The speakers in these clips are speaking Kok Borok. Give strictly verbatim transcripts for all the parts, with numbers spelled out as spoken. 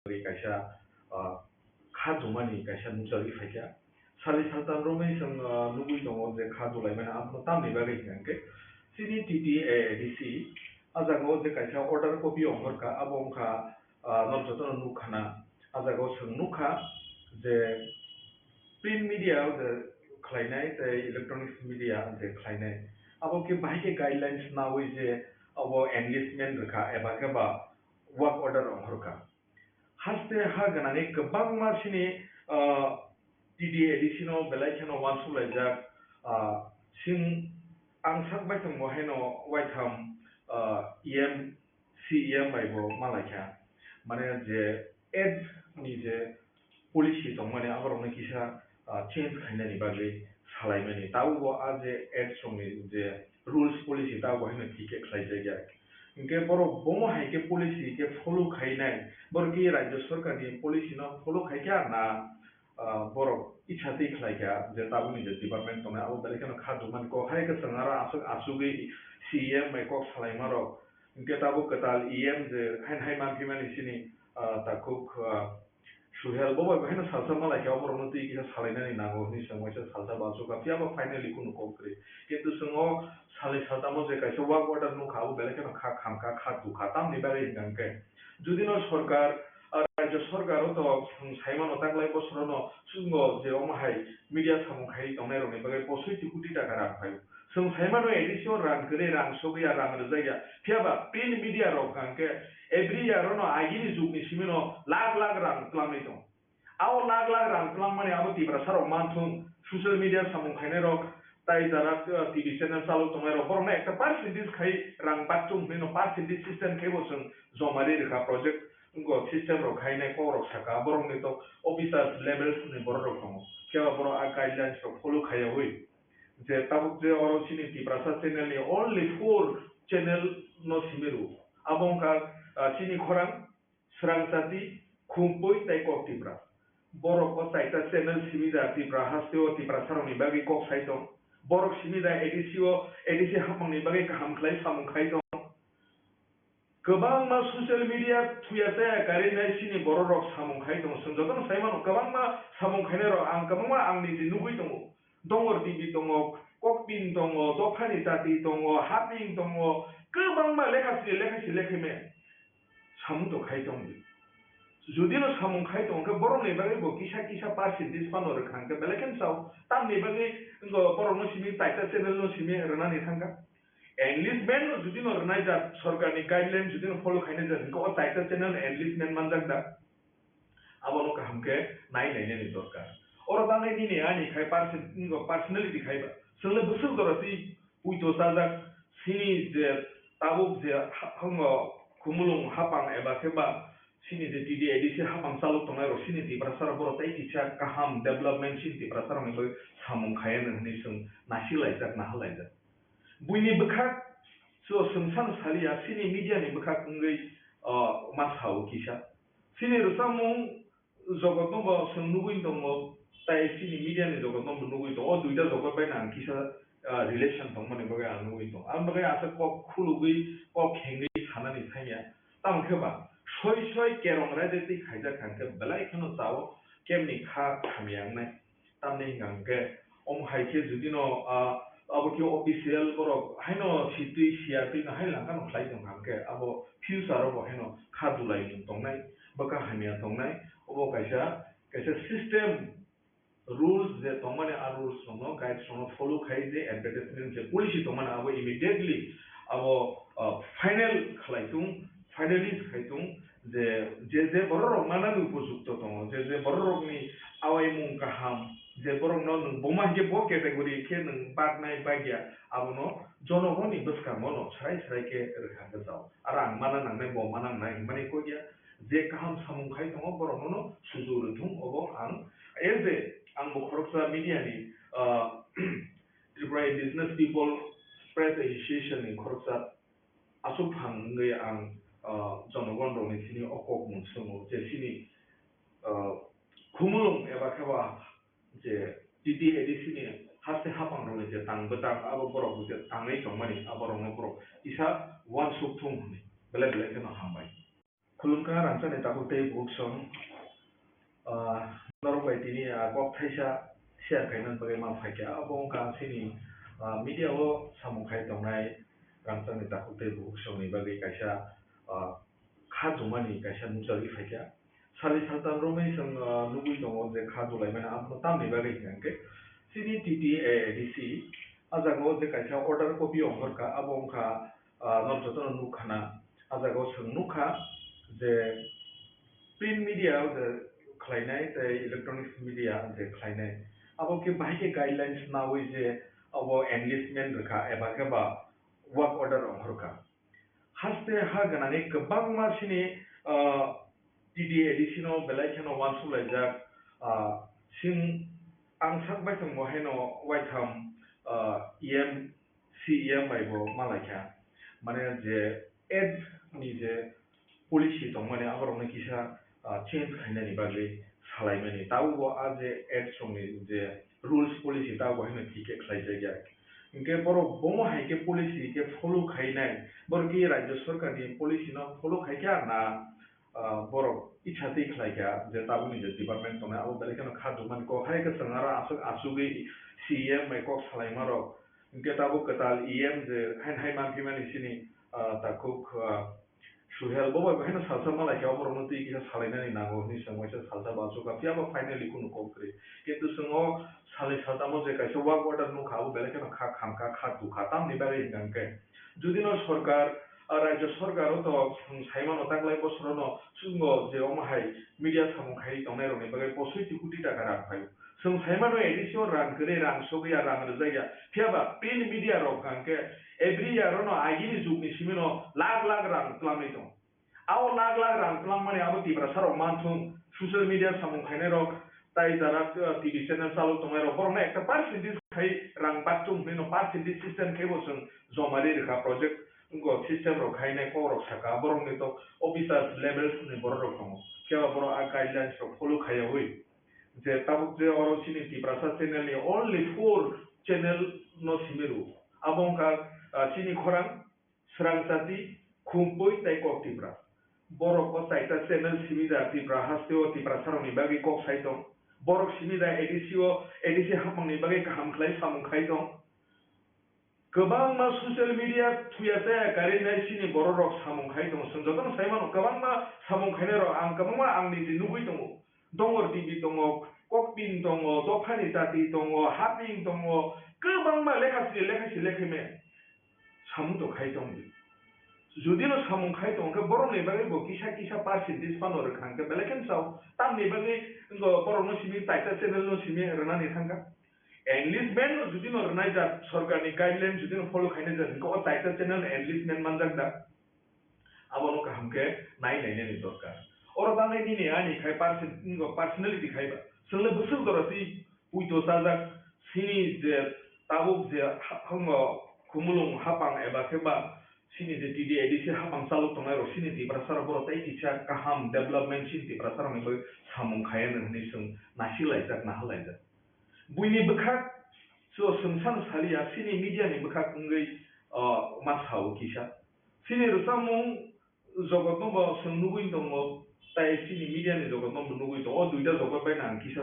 bagwi kaisa, ah, kha dumani kaisa nukjagwi phaikha. Sali saltam romwi chwng, ah, nugwi tongo je kha dulaimani abono tamni bagwi hwnkhe chini T T A A D C a jaga o je kaisa order copy ongkhorkha, abo wngkha, ah, norok jotono nukkhana. A jaga o chwng nukha je print media o je khlainai tei electronics media je khlainai, abo khe bahai khe guidelines naui je abo engagement rwkha eba khe ba work order ongkhorkha. Haste ha gwnangwi kwbangma chini, ah, T T A D C no belai kheno uansuk laijak, ah, sing ang sak bai tongbo haino waitham, ah, E M, C E M bai bo ma laikha. Mane je ads ni je policy tongmani aborokno kisa, ah, change khainani bagwi salaimani. Tabukbo a je ads rokni je rules policy tabukbo haino thik khe khlaijakya. Hinkhe borok bomo hai khe policy khe follow khainai, borok khe rajya sarkarni policy no follow khaikha na, ah, borok icha twi khlaikha je tabukni je department tongnai abo belai kheno kha dumani kok hai khe chwng aro aswk asugwi C E M bai kok salaimarok. Hinkhe tabuk kwtal E M je haino hai manphimani chini, ah, takhuk, ah, Suhel bo bai haino salsa malai khe oborokno twi kisa salainani nango hwnwi chwng waisa salsa bo achukha, phiya bo finally kunu kok kwrwi. Kintu chwng o salni saltamo je kaisa work order nukha, abo belai kheno kha khamkha, kha tukha. Tamni bagwi hwnkha hwnkhe, judino sorkar, ah, rajya sorkar o to chwng saimano taklai bosorono chwngno je omo hai media samung khai tongnairokni bagwi posoi ti koti taka rang phaio. Chwng saimano A D C o rang kwrwi, rang sogwi ya, rang rwjak ya. Phiya ba print media rok hwnkha hwnkhe every year ono agini jugni simino lakh lakh rang twlangwi tongo. Abo lakh lakh rang twlangmani abo Tiprasa rok manthung, social media samung khainai rok, tai jara, uh, T V channel chalok tongnai rok, borokno ekta percentage khai rang bakchung hwnwi no percentage system khai bo chwng joma ri rwkha project, wngkha system rok khainai kok rok saka, borokni to officers levels ni borok rok tongo, phiya ba borok a guidelines rok follow khaiyawi. Je tabuk je oro chini Tiprasa channel ni only four channel no simi rwo. Abo wngkha, ah, chini khorang, Srang Chati, Khumpui tei Kok Tipra. Borok o chaita channel simi da Tipra haste o Tiprasa rok ni bagwi kok sai tong. Borok simi da A D C o, A D C hapang ni bagwi kaham khlai samung khai tong. Kwbangma social media thuya chaya karwi nai chini borok rok samung khai tongo. Chwng jotono sai mano, kwbangma samung khainai rok ang kwbangma ang niji nugwi tongo. Dongor T V tongo, Kokpin tongo, Dophani Chati tongo, Haping tongo, kwbangma lekha sri lekha sri lekha me samung to khai tong di. Judino samung khai tong khe borok ni bagwi bo kisa kisa percentage phano rwkha hwnkhe belai khe sao. Tamni bagwi wngkha borok no simi taita channel no simi rwnani thangkha. Enlistment no judino rwnai jak, sorkar ni guideline judino follow khainai jak, hwnkhe o taita channel enlistment manjak da? Abono kaham khe nai nainani dorkar. Oro bagwi nini ani khai person-, personality khai ba. Chwng le bwswk jora twi puito chajak, chini je tabuk je ha-, hango khumulwng hapang eba khe ba chini je T D A D C hapang chalok tongnai rok chini Tiprasa rok borok tei kisa kaham development chini Tiprasa rokni bagwi samung khai anw hwnwi chwng nasi laijak, naha laijak. Buini bwkhak so chwng san saliya, chini media ni bwkhak wngwi, o, ma sao kisa. Chini rwchapmung jogotno bo chwng nugwi tongo, tai chini media ni jogotno bo nugwi tongo. O duita jogot bai no ang kisa, ah, relation tongmani bagwi ang nugwi tongo. Ang bagwi asa kok khulugwi, kok khengwi sanani thangya. Tamo khe ba, soi soi kerong raida twi khaijak kha khe belai kheno chao, kemni kha hamya wngnai. Tamni hwnka hwnkhe, omo hai khe judino, ah, abo khe official borok haino sitwi siyatwi no hai langkha no khlai tongkha hwnkhe, abo future o bo haino kha dulai mung tongnai, bwkha hamya tongnai, obo kaisa, kaisa system, rules je tongmani, a rules rokno, guides rokno follow khai je advertisement je policy tongmani abo immediately abo, ah, final khlai tung, finalize khai tung. Je, je, je borok rok manani upojukto tongo, je, je borok rokni awaimung kaham, je borok no nwng boma hinkhe bo category khe nwng baknai bakya, abono jonogoni bwskango no srai srai khe rwkha khe jao. Aro ang mana nangnai, bo mana nangnai hinmani kok ya, je kaham samung khai tongo borok no sujuk rwthung, obo ang as a, ang bo khoroksa media ni, ah, Tripura Indigenous People Press Association ni khoroksa aswk phang wngwi ang, ah, jonogon rokni sini o kok mung swngo je chini, ah, khumulwng eba khe ba je T T A D C ni haste hapang rokni je tang bwtang abo borok je tangwi tongmani abo rokno borok kisa uansuk thung hwnwi belai belai kheno hambai. Khulumkha rangchakni takhuk tei bukhuk song, ah, norok bai tini, ah, kok thaisa share khaina bagwi ma phaikha. Abo wngkha chini, ah, media o samung khai tongnai rangchakni takhuk tei bukhuk songni bagwi kaisa, ah, kha jumani kaisa nukjagwi phaikha. Sali saltam romwi chwng, ah, nugwi tongo je kha julaimani abono tamni bagwi hwnkha hwnkhe chini T T A A D C ah jaga o je kaisa order copy ongkhorkha, abo wngkha, ah, norok jotono nukkhana. Ah jaga o chwng nukha je print media o je khlainai tei electronics media je khlainai, abo khe bahai khe guidelines naui je abo enlistment rwkha eba khe ba work order ongkhorkha. Haste ha gwnangwi kwbangma chini, ah, T T A D C no belai kheno uansuk laijak, ah, sing ang sak bai tongbo haino waitham, ah, E M, C E M bai bo malaikha. Mane je ad ni je policy tongmani aborokno kisa, ah, change khainani bagwi salaimani. Tabukbo a je ad songni je rules policy tabukbo haino thik khe khlaijakya. Hinkhe borok bomo hai khe policy khe follow khainai, borok khe Rajya Sarkarni policy no follow khaikha na, ah, borok icha twi khlaikha je tabukni je department tongnai abo belai kheno kha jumani kok hai khe chwng aro aswk asugwi C E M bai kok salaimarok. Hinkhe tabuk kwtal E M je hain hai manphimani chini, ah, takhuk, ah, Suhel bo bai haino salsa malaikha, oborokno twi kisa salainani nango hwnwi chwng waisa salsa bo achukha, phiya bo finally kunu kok kwrwi. Kintu chwng o salnwi saltamo je kaisa work order nukha, abo belai kheno kha khamkha, kha tukha. Tamni bagwi hwnkha hwnkhe, judino sorkar, ah, rajyo sorkar o to chwng saimano taklai bosorono chwngno je omo hai media samung khaiwi tongnairokni bagwi posoiti koti taka rang phaio. Chwng saimano A D C o rang kwrwi, rang sogwi ya, rang rwjak ya. Phiya ba print media rok hwnkha hwnkhe every year ono agini jugni simino lakh lakh rang twlamwi tongo. Abo lakh lakh rang twlangmani abo Tiprasa rok manthung, social media samung khainai rok, tai jara, uh, T V channel chalok tongnai rok, borokno ekta percentage khai rang bakchung hwnwi no percentage system khe bo chwng joma ri rwkha project wngkha system rok khainai kok rok saka, borokni to officers levels ni borok rok tongo, phiya ba borok a guidelines rok follow khaiyawi je tabuk je oro chini Tiprasa channel ni only four channel no simi rwo, abo wngkha, uh, chini khorang, Srang Chati, Khumpui tei Kok Tipra. Borok o chaita channel simi da Tipra haste o Tiprasa rokni bagwi kok sai tong. Borok simi da A D C o, A D C hapmang ni bagwi kaham khlai samung khai tong. Kwbangma social media thuya chaya karwi nai chini borok rok samung khai tong. Chwng jotono sai mano kwbangma samung khainai rok ang kwbangma ang niji nugwi tongo. Dongor T V tongo, Kokpin tongo, Dophani Chati tongo, Haping tongo, kwbangma lekha sri lekha sri lekha me. Samung to khai tong di. Judino samung khai tong khe borokni bagwi bo kisa kisa percentage phano rwkha hwnkhe belai kheno sao. Tamni bagwi wngkha borokno simi taita channel no simi rwnani thangkha. Enlistment no judino rwnai jak sorkarni guideline judino follow khainai jak hwnkhe o taita channel enlistment manjak da. Abono kaham khe nai nainani dorkar. Oro bagwi nini ani khai percent-, personality khai ba. Chwng le bwswk jora twi puito chajak, chini je tabuk je ha-, hango khumulwng hapang eba khe ba chini je T D A D C hapang chalok tongnai rok chini Tiprasa rok borok tei kisa kaham development chini Tiprasa rokni bagwi samung khai anw hwnwi chwng nasik laijak, nahal laijak. Buini bwkhak so chwng sano saliya, chini media ni bwkhak wngwi, ah, ma sao kisa. Chini rwchapmung jogotno bo chwng nugwi tongo, tai chini media ni jogotno bo nugwi tongo. O duita jogot bai no ang kisa,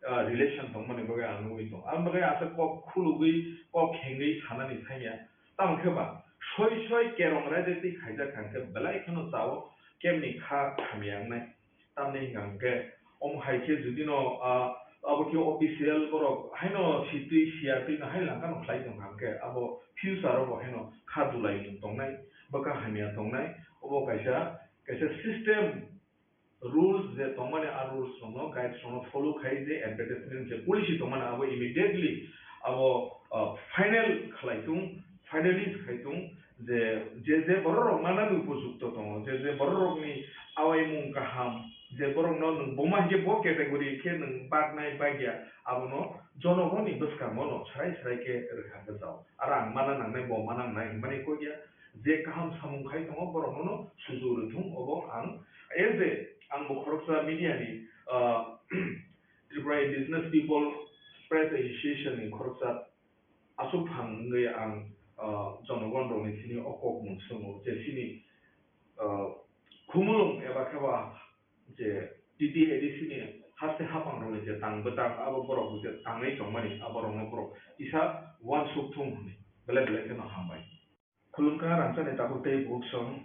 ah, relation tongmani bagwi ang nugwi tongo. Ang bagwi asa kok khulugwi, kok khengwi sanani thangya. Tamo khe ba soi soi kerong raida twi khaijak kha hwnkhe belai kheno chao kemni kha hamya wngnai. Tamni hwnkha hwnkhe, omo hai khe judino, ah, abo khe official borok haino sitwi siya twi no hai langkha no khlai tong kha hwnkhe, abo future o bo haino kha dulai mung tongnai, bwkha hamya tongnai, obo kaisa, kaisa system, rules je tongmani, a rules rokno, guides rokno follow khai je advertisement je policy tongmani, abo immediately abo, ah, final khlai tung, finalize khai tung, je, je, je borok rok manani upojukto tongo, je, je borok rokni awaimung kaham, je borokno nwng buma hinkhe bo category khe nwng baknai bagya, abono jonogoni bwskango no srai srai khe rwkha bwchao. Aro ang mana nangnai, bo mana nangnai hinmani kok ya, je kaham samung khai tongo, borokno no suju rwthung, obo ang as a, ang bo khoroksa media ni, ah, Tripura Indigenous People Press Association ni khoroksa aswk phang wngwi ang, ah, jonogon rokni thani o kok mung swngo je chini, ah, khumulwng eba khe ba je T T A D C ni haste hapang rok ni je tang bwtang abo borok je tangwi tongmani abo rok no borok kisa uansuk thung hwnwi belai belai kheno hambai. Khulumkha rangchakni takhuk tei bukhuk song,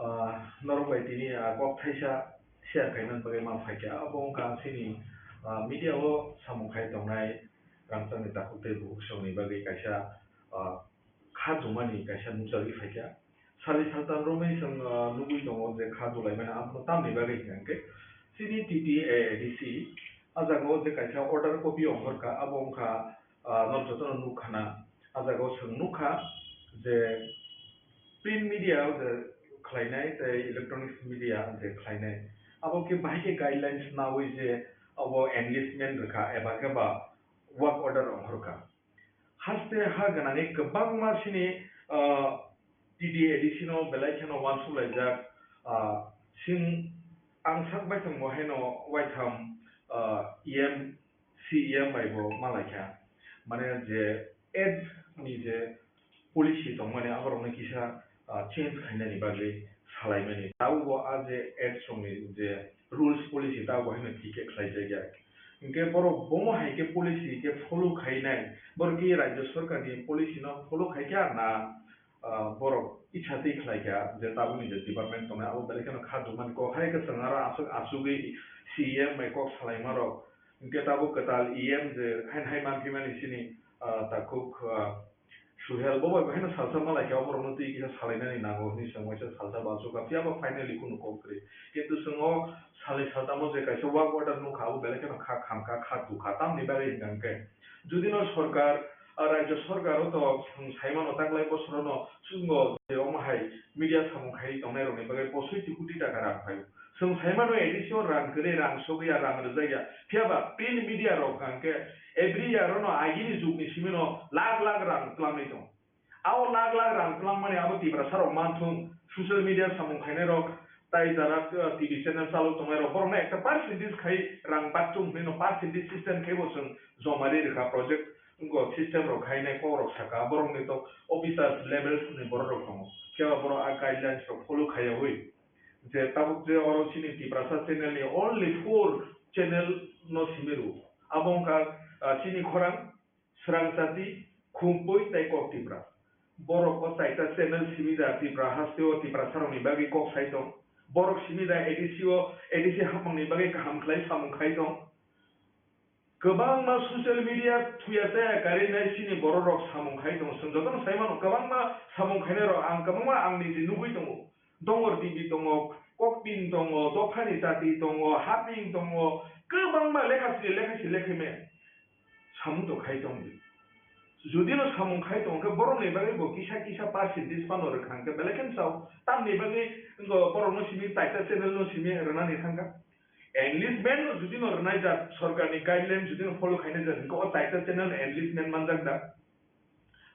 ah, norok bai tini, ah, kok thaisa share khaina bagwi ma phaikha. Abo wngkha chini, ah, media o samung khai tongnai rangchakni takhuk tei bukhuk songni bagwi kaisa, ah, kha jumani kaisa nukjagwi phaikha. Sali saltam romwi chwng, ah, nugwi tongo je kha julaimani, abono tamni bagwi hwnkha hwnkhe chini T T A D C ah jagao je kaisa order copy ongkhorkha, abo wngkha, ah, norok jotono nukkhana. Ah jagao chwng nukha je print media o je khlainai tei electronics media je khlainai, abo khe bahai khe guidelines naui je abo enlistment rwkha eba khe ba work order ongkhorkha. Haste ha gwnangwi kwbangma chini, ah, T T A D C no belai kheno uansuk laijak, ah, sing ang sak bai tongbo haino waitham, ah, E M, C E M bai bo ma laikha. Mane je ads ni je policy tongmani aborokno kisa, ah, change khainani bagwi salaimani. Tabukbo a je ads rokni je rules policy tabukbo haino thik khe khlaijakya. Hinkhe borok bomo hai khe policy khe follow khainai, borok khe Rajya Sarkarni policy no follow khaikha na, ah, borok icha twi khlaikha je tabukni je department tongnai abo belai kheno kha jumani kok hai khe chwng aro aswk asugwi C E M bai kok salaimarok. Hinkhe tabuk kwtal E M je haino hai manphimani chini, ah, takhuk, ah, Suhel, bo bai bo haino salsa ma lai khe, oborokno twi kisa salainani nango hwnwi chwng waisa salsa bo achukha, phiya ba finally kunu kok kwrwi. Kintu chwng o salnwi saltamo je kaisa work order nukha, abo belai kheno kha khamkha, kha tukha. Tamni bagwi hwnkha hwnkhe, judino sorkar, ah, rajyo sorkaro to chwng sai mano, taklai bosorono chwngno je omo hai media samung khaiwi tongnairokni bagwi bosoi ti koti taka rang phaio. Chwng sai mano, A D C o rang kwrwi, rang sogwi ya, rang rwjak ya. Phiya ba print media rok hwnkha hwnkhe every year no agini jugni simi no lakh lakh rang twlangwi tongo. Abo lakh lakh rang twlangmani abo Tiprasa rok manthung, social media samung khainai rok, tai jara, uh, T V channel chalok tongnai rok, borok no ekta percentage khai rang bakchung hwnwi no percentage system khai bo chwng joma ri rwkha project, wngkha system rok khainai kok rok saka, borok ni to officers level ni borok rok tongo, phiya ba borok a guidelines rok follow khaiyawi. Je tabuk je oro chini Tiprasa channel ni only four channel no simi rwo. Abo wngkha, ah, chini khorang, Srang Chati, Khumpui tei Kok Tipra. Borok o chaita channel simi da Tipra haste o Tiprasa rok ni bagwi kok sai tong. Borok simi da A D C o, A D C hapmang ni bagwi kaham khlai samung khai tong. Kwbangma social media thuya chaya karwi nai chini borok rok samung khai tongo. Chwng jotono sai mano, kwbangma samung khainai rok ang kwbangma ang niji nugwi tongo. Dongor T V tongo, Kokpin tongo, Dophani Chati tongo, Haping tongo, kwbangma lekha sri lekha sri lekha me samung to khai tong di. Judino samung khai tong khe borok ni bagwi bo kisa kisa percentage phano rwkha hwnkhe belai khe sao. Tamni bagwi wngkha borok no simi taita channel no simi rwnani thangkha. Enlistment no judino rwnai jat, sorkarni guideline judino follow khainai jat, hwnkhe o taita channel enlistment manjak da?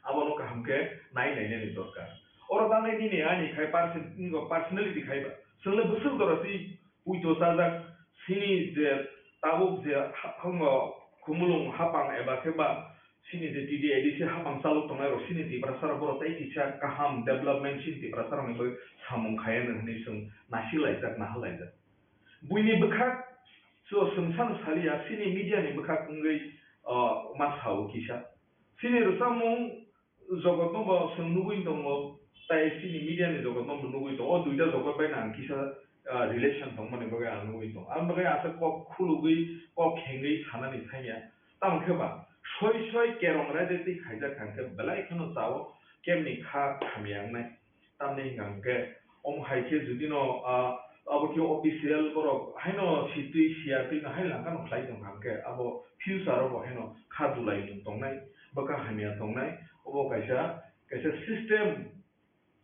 Abono kaham khe nai nainani dorkar. Oro tangnai nini ani khai person-, personality khai ba. Chwng le bwswk jora twi puito chajak, chini je tabuk je ha-, hango khumulwng hapang eba khe ba chini je T D A D C hapang chalok tongnai rok chini Tiprasa rok borok tei kisa kaham development chini Tiprasa rokni bagwi samung khai anw hwnwi chwng nasi laijak, naha laijak. Buini bwkhak so chwng sano saliya, chini media ni bwkhak wngwi, o, ma sao kisa. Chini rwchapmung jogotno bo chwng nugwi tongo, tai chini media ni jogotno bo nugwi tongo. O duita jogot bai ang kisa, ah, relation tongmani bagwi ang nugwi tongo. Ang bagwi asa kok khulugwi, kok khengwi sanani thangya. Tamo khe ba soi soi kerong raida twi khaijak kha khe belai kheno chao kemni kha hamya wngnai. Tamni hwnka hwnkhe, omo hai khe judino, ah, abo khe official borok haino sitwi siya twi no hai langkano khlai tong kha hwnkhe, abo future o bo haino kha dulai mung tongnai, bwkha hamya tongnai, obo kaisa, kaisa system,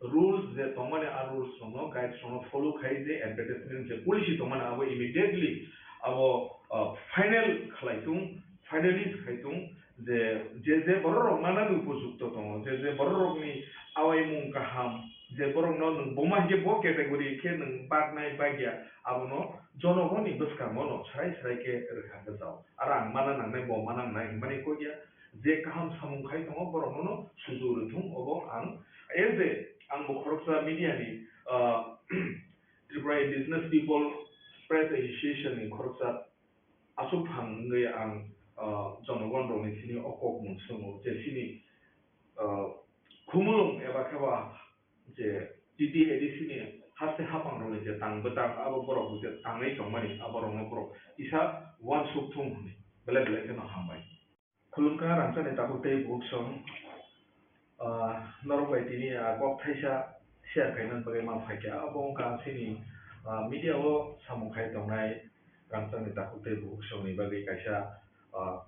rules je tongmani, a rules rokno, guides rokno follow khai je advertisement je policy tongmani, abo immediately abo, ah, final khlai tung, finalize khai tung, je, je, je borok rok manani upojukto tongo, je, je borok rokni awaimung kaham, je borokno nwng buma hinkhe bo category khe nwng baknai bagya, abono jonogoni bwskango no srai srai khe rwkha bwsao. Aro ang mana nangnai, bo mana nangnai hinmani kok ya, je kaham samung khai tongo, borokno no suju rwthung, obo ang as a, ang bo khoroksa media ni, ah, Tripura Indigenous People Press Association ni khoroksa aswk phang wngwi ang, ah, jonogon rokni thani o kokmung swngo je chini, ah, khumulwng eba khe ba je T T A D C ni haste haphang rokni je tang bwtang abo borok je tangwi tongmani abo rokno borok kisa uansuk thung hwnwi belai belai kheno hambai. Khulumkha rangchakni takhuk tei bukhuk song, ah, norok bai tini, ah, kok thaisa share khaina bagwi ma phaikha. Abo wngkha chini, ah, media o samung khai tongnai rangchakni takhuk tei bukhuk songni bagwi kaisa, ah,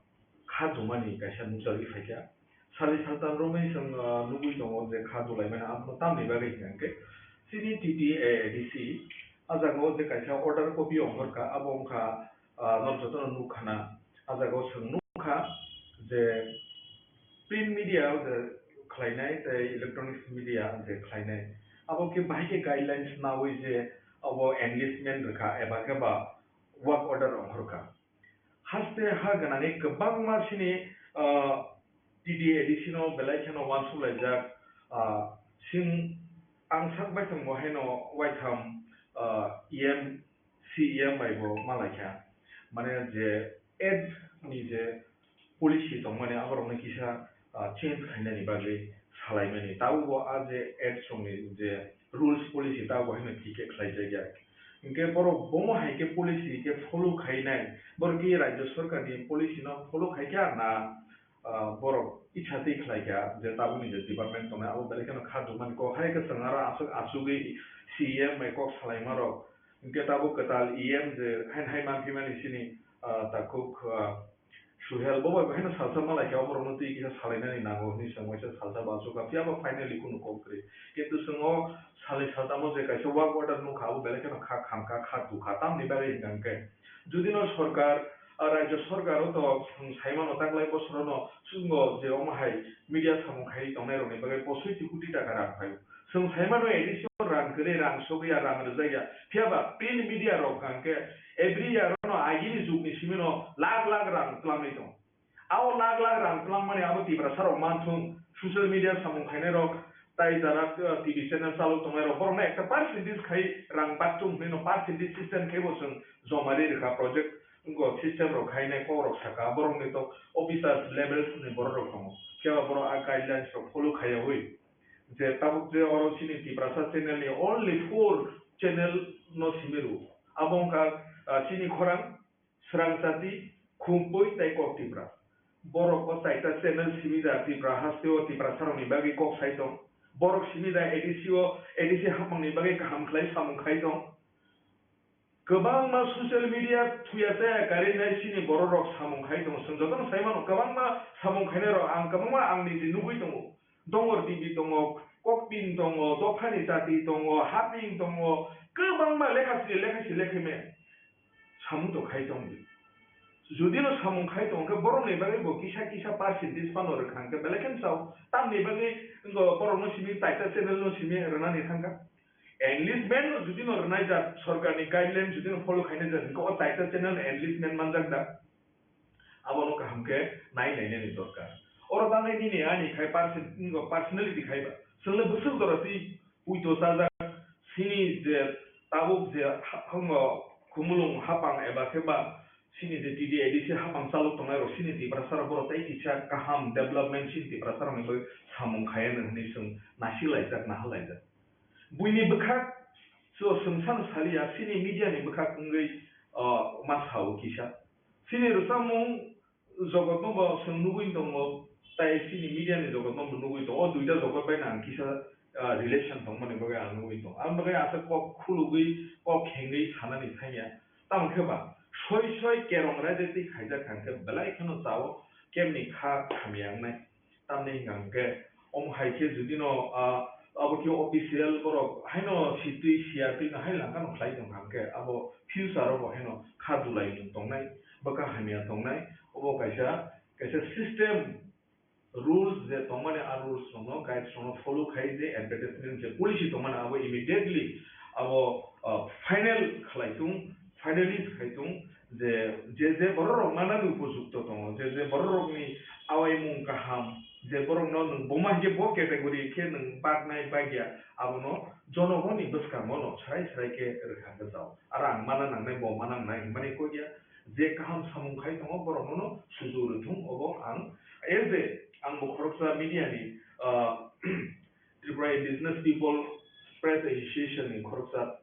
kha jumani kaisa nukjagwi phaikha. Sali saltam romwi chwng, ah, nugwi tongo je kha julaimani, abono tamni bagwi hwnkha hwnkhe chini T T A D C a jaga o je kaisa order copy ongkhorkha, abo wngkha, ah, norok jotono nukkhana. A jaga o chwng nukha je print media o je khlainai tei electronics media je khlainai, abo khe bahai khe guidelines naui je abo enlistment rwkha eba khe ba work order ongkhorkha. Haste ha gwnangwi kwbangma chini, ah, T T A D C no belai kheno uansuk laijak, ah, sing ang sak bai tongbo haino waitham, ah, E M C E M bai bo malaikha, mane je ads ni je policy tongmani aborokno kisa, ah, change khainani bagwi salaimani. Tabukbo a je ads rokni je rules policy tabukbo haino thik khe khlaijakya. Hinkhe borok bomo hai khe policy khe follow khainai, borok khe rajya sarkarni policy no follow khaikha na, ah, borok itsa twi khlaikha je tabukni je department tongnai abo belai kheno kha jumani kok hai khe chwng aro aswk achugwi C E M bai kok salaimarok. Hinkhe tabuk kwtal E M je haino hai manphimani chini, ah, takhuk, ah, Suhel bo bai haino salsa malaikha, oborokno twi kisa salainani nango hwnwi chwng waisa salsa bo achukha, phiyaba finally kunu kok kwrwi. Kintu chwng o salni saltamo je kaisa work order nukha, abo belai kheno kha khamkha, kha tukha. Tamni bagwi hwnkha hwnkhe, judino sorkar, ah, rajya sorkar o to chwng saimano taklai bosorono chwngno je omo hai media samung khai tongnairokni bagwi posoi ti koti taka rang phaio. Chwng saimano A D C o rang kwrwi, rang sogwi ya, rang rwjak ya. Phiyaba print media rok hwnkha hwnkhe every year no agini jugni simi no lakh lakh rang twlangwi tongo. Abo lakh lakh rang twlangmani abo Tiprasa rok manthung, social media samung khainai rok, tai jara, uh, T V channel chalok tongnai rok, borok no ekta percentage khai rang bakthung hwnwi no percentage system khai bo chwng joma ri rwkha project. Wngkha, system rok khainai kok rok saka, borok ni to officers levels ni borok rok tongo. Phiya ba borok a guidelines rok follow khaiyawi. Je tabuk je oro chini Tiprasa channel ni only four channel no simi rwo. Abo wngkha, ah, chini khorang, Srang Chati, Khumpui tei Kok Tipra. Borok o chaita channel simi da Tipra haste o Tiprasa rok ni bagwi kok sai tong. Borok simi da A D C o, A D C haphang ni bagwi kaham khlai samung khai tong. Kwbangma social media thuya chaya karwi nai chini borok rok samung khai tongo. Chwng jotono sai mano, kwbangma samung khainai rok ang kwbangma ang niji nugwi tongo. Dongor T V tongo, Kokpin tongo, Dophani Chati tongo, Haping tongo, kwbangma lekha sri lekha sri lekha me samung to khai tongdi. Judino samung khai tong khe borokni bagwi bo kisa kisa percentage phano rwkha hwnkhe belai kheno chao. Tamni bagwi wngkha borokno simi taita channel no simi rwnani thangkha. Enlistment no judi no rwnai jak, sorkarni guideline judi no follow khainai jak, hwnkhe o taita channel enlistment manjak da? Abono kaham khe nai nainani dorkar. Oro bagwi nini ani khai person-, personality khai ba. Chwngno bwswk jora twi puito chajak, chini je tabuk je ha-, hango khumulwng hapang eba khe ba chini je T D A D C hapang chalok tongnai rok chini Tiprasa rok borok tei kisa kaham development chini Tiprasa rokni bagwi samung khaiya hwnwi chwng nasi laijak, naha laijak. Buini bwkhak so chwng sano saliya, chini media ni bwkhak wngwi, o, ma sao kisa. Chini rwchapmung jogotno bo chwng nugwi tongo, tai chini media ni jogotno bo nugwi tongo. O duita jogot bai no ang kisa, ah, relation tongmani bagwi ang nugwi tongo. Ang bagwi asa kok khulugwi, kok khengwi sanani thangya. Tamo khe ba soi soi kerong raida twi khaijak kha khe belai kheno chao, kemni kha hamya wngnai. Tamni hwnka hwnkhe, omo hai khe judino, ah, abo khe official borok haino sitwi siya twi no hai langkha no khlai tongkha hwnkhe, abo future o bo haino kha dulai mung tongnai, bwkha hamya tongnai, obo kaisa, kaisa system, rules je tongmani, a rules rokno, guides rokno follow khai je advertisement je policy tongmani, abo immediately abo, ah, final khlai tung, finalize khai tung, je, je, je borok rok manani upojukto tongo, je, je borok rokni awaimung kaham, je borokno nwng buma hinkhe bo category khe nwng baknai bagya, abono jonogoni bwskango no srai srai khe rwkha khe jao. Aro ang mana nangnai, bo mana nangnai hinmani kok ya, je kaham samung khai tongo borokno no sujuk rwthung, obo ang as a, ang bo khoroksa media ni, ah, Tripura Indigenous People Press Association ni khoroksa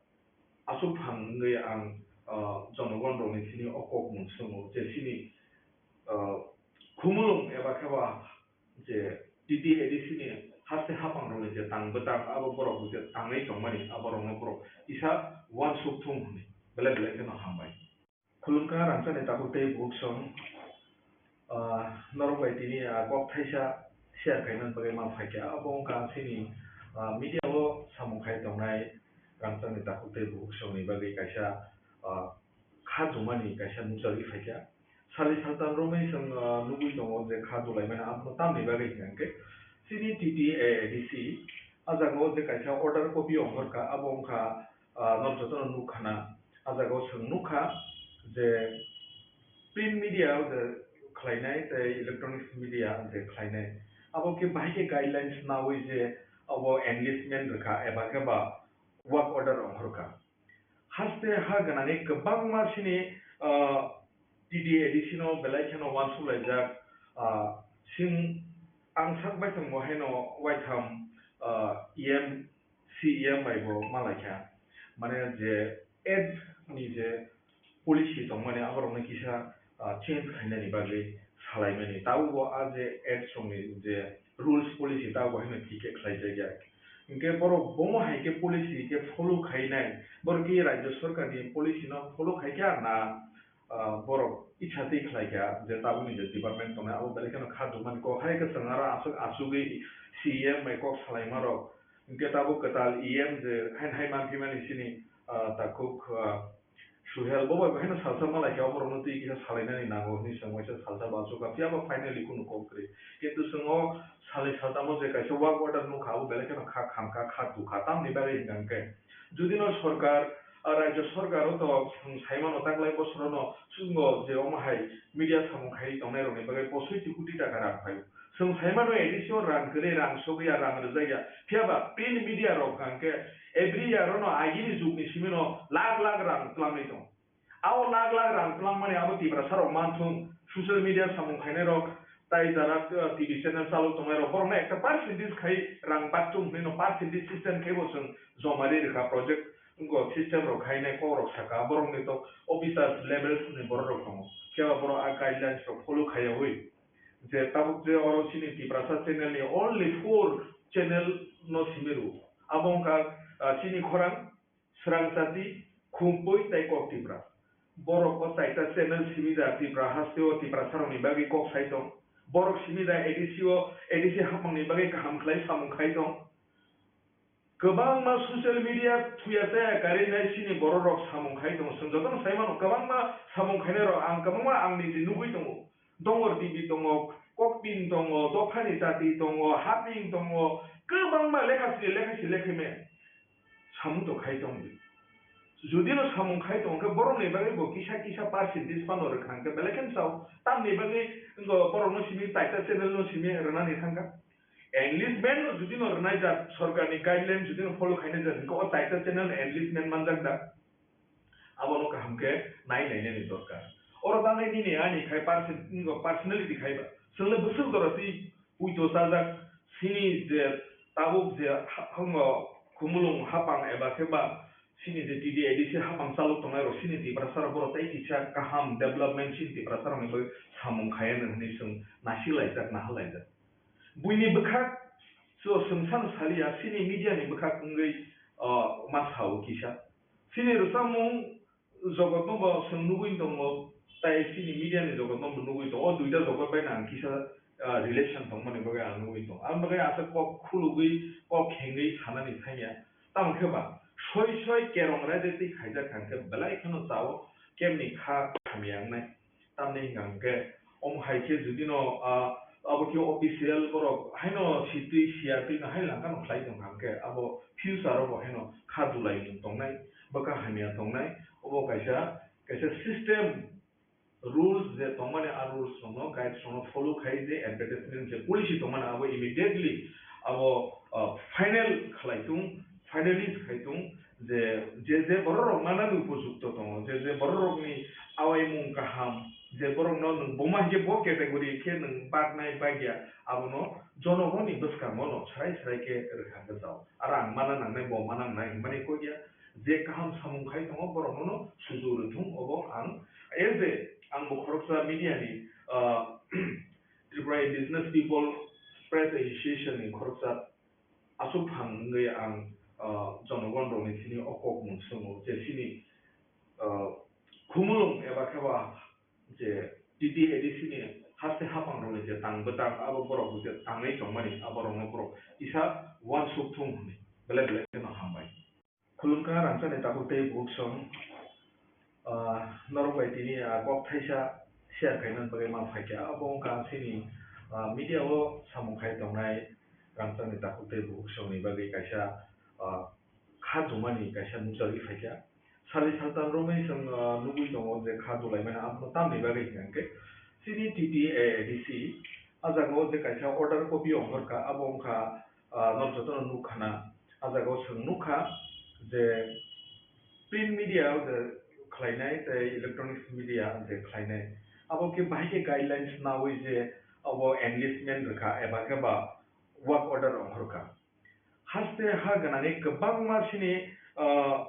aswk phang wngwi ang, ah, jonogon rokni thani o kokmung swngo je chini, ah, khumulwng eba khe ba je T T A D C ni haste haphang rokni je tang bwtang abo borok je tangwi tongmani abo rokno borok kisa uansuk thung hwnwi belai belai kheno hambai. Khulumkha rangchakni takhuk tei bukhuk song, ah, norok bai tini, ah, kok thaisa share khaimani bagwi ma phaikha. Abo wngkha chini, ah, media o samung khai tongnai rangchakni takhuk tei bukhuk songni bagwi kaisa, ah, kha jumani kaisa nukjagwi phaikha. Sali saltan romwi chwng, ah, nugwi tongo je kha julaimani abono tamni bagwi hwnkhe chini T T A D C a jaga o je kaisa order copy ongkhorkha, abo wngkha, ah, norok jotono nukkhana. A jaga o chwng nukha je print media o je khlainai tei electronics media je khlainai, abo khe bahai khe guidelines naui je abo enlistment rwkha eba khe ba work order ongkhorkha. Haste ha gwnangni kwbangma chini, ah, T T A D C no belai kheno uansuk laijak, ah, chwng ang sak bai tongbo haino waitham, ah, E M C E M bai bo malaikha, mane je ad ni je policy tongmani aborokno kisa, ah, change khainani bagwi salaimani. Tabukbo a je ad songni je rules policy tabukbo haino thik khe khlaijakya. Hinkhe borok bomo hai khe policy khe follow khainai, borok khe rajya sarkarni policy no follow khaikha na, ah, borok itsa twi khlaikha je tabukni je department tongnai abo belai kheno kha jumani kok hai khe chwng aro aswk asugwi C E M bai kok salaimarok. Hinkhe tabuk kwtal E M je haino hai manphimani chini, ah, takhuk, ah, Suhel bo bai bo haino salsa malaikha, oborokno twi kisa salainani nango hwnwi chwng waisa salsa bo achukha, phiya ba finally kunu kok kwrwi. Kintu chwng o salnwi saltamo je kaisa work order nukha, abo belai kheno kha khamkha, kha tukha, tamni bagwi hwnkha hwnkhe judino sorkar, ah, rajya sorkar o to chwng saimano taklai bosorono chwngno je omo hai media samung khaiwi tongnairokni bagwi posoiti koti taka rang phaio. Chwng saimano A D C o rang kwrwi, rang sogwi ya, rang rwjak ya. Phiya ba print media rok hwnkha hwnkhe every year ono agini jugni simi no lakh lakh rang twlangwi tongo. Abo lakh lakh rang twlangmani abo Tiprasa rok manthung, social media samung khainai rok, tai jara, uh, T V channel chalok tongnai rok, borokno ekta percentage khai rang bakchung hwnwi no percentage system khai bo chwng joma ri rwkha project, wngkha system rok khainai kok rok saka, borokni to officers levels ni borok rok tongo. Phiya ba borok a guidelines rok follow khaiyawi. Je tabuk je oro chini Tiprasa channel ni only four channel no simi rwo. Abo wngkha, ah, chini khorang, Srang Chati, Khumpui tei Kok Tipra. Borok o chaita channel simi da Tipra haste o Tiprasa rokni bagwi kok sai tong. Borok simi da A D C o, A D C hapmang ni bagwi kaham khlai samung khai tong. Kwbangma social media thuya chaya karwi nai chini borok rok samung khai tongo. Chwng jotono sai mano, kwbangma samung khainai rok ang kwbangma ang niji nugwi tongo. Dongor T V tongo, Kokpin tongo, Dophani Chati tongo, Haping tongo, kwbangma lekha sri lekha sri lekha me samung to khai tong di. Judino samung khai tong khe borokni bagwi bo kisa kisa percentage phano rwkha hwnkhe belai kheno chao. Tamni bagwi wngkha borokno simi taita channel no simi rwnani thangkha. Enlistment no judino rwnai jak, sorkarni guideline judino follow khainai jak, hwnkhe o taita channel enlistment manjak da? Abono kaham khe nai nainani dorkar. Oro tangnai nini ani khai perso-, personality khai ba. Chwng le bwswk jora twi puito chajak, chini je tabuk je ha-, hango khumulwng hapang eba khe ba chini je T D A D C hapang chalok tongnai rok chini Tiprasa rok borok tei kisa kaham development chini Tiprasa rokni bagwi samung khaiya hwnwi chwng nasik laijak, nahal laijak. Buini bwkhak so chwng sano saliya, chini media ni bwkhak wngwi, o, ma sao kisa. Chini rwchapmung jogotno bo chwng nugwi tongo, tai chini media ni jogotno bo nugwi tongo. O duita jogot bai no ang kisa, ah, relation tongmani bagwi ang nugwi tongo. Ang bagwi asa kok khulugwi, kok khengwi sanani thangya. Tamo khe ba, soi soi kerong raida twi khaijak kha hwnkhe belai kheno chao, kemni kha hamya wngnai. Tamni hwnka hwnkhe, omo hai khe judino, ah, abo khe official borok haino sitwi siyatwi no hai langkha no khlai tongkha hwnkhe, abo future o bo haino kha dulaimung tongnai, bwkha hamya tongnai, obo kaisa, kaisa system rules je tongmani, a rules rokno, guides rokno follow khai je advertisement je policy tongmani abo immediately abo, ah, final khlai tung, finalize khai tung je, je, je borok rok manani upojukto tongo, je, je borok rokni awaimung kaham, je borokno nwng boma hinkhe bo category khe nwng baknai bagya, abono jonogoni bwskango no srai srai khe rwkha bwsao. Aro ang mana nangnai, bo mana nangnai hinmani kok ya, je kaham samung khai tongo borokno no sujuk rwthung, obo ang as a, ang bo khoroksa media ni, ah, Tripura Indigenous People Press Association ni khoroksa aswk phang wngwi ang, ah, jonogon rokni thani o kok mung swngo je chini, ah, khumulwng eba khe ba je T T A D C ni haste haphang rokni je tang bwtang abo borok je tangwi tongmani abo rokno borok kisa uansuk thung hwnwi belai belai kheno hambai. Khulumkha rangchakni takhuk tei bukhuk song, ah, norok bai tini, ah, kok thaisa share khaina bagwi ma phaikha. Abo wngkha chini, ah, media o samung khai tongnai rangchakni takhuk tei bukhuk songni bagwi kaisa, ah, kha dumani kaisa nukjagwi phaikha. Sali saltam romwi chwng, ah, nugwi tongo je kha dulaimani abono tamni bagwi hwnkha hwnkhe chini T T A D C ah jaga o je kaisa order copy ongkhorkha, abo wngkha, ah, norok jotono nukkhana. Ah jaga o chwng nukha je print media o je khlainai tei electronics media je khlainai, abo khe bahai khe guidelines naui je abo enlistment rwkha eba khe ba work order ongkhorkha. Haste ha gwnangwi kwbangma chini, ah,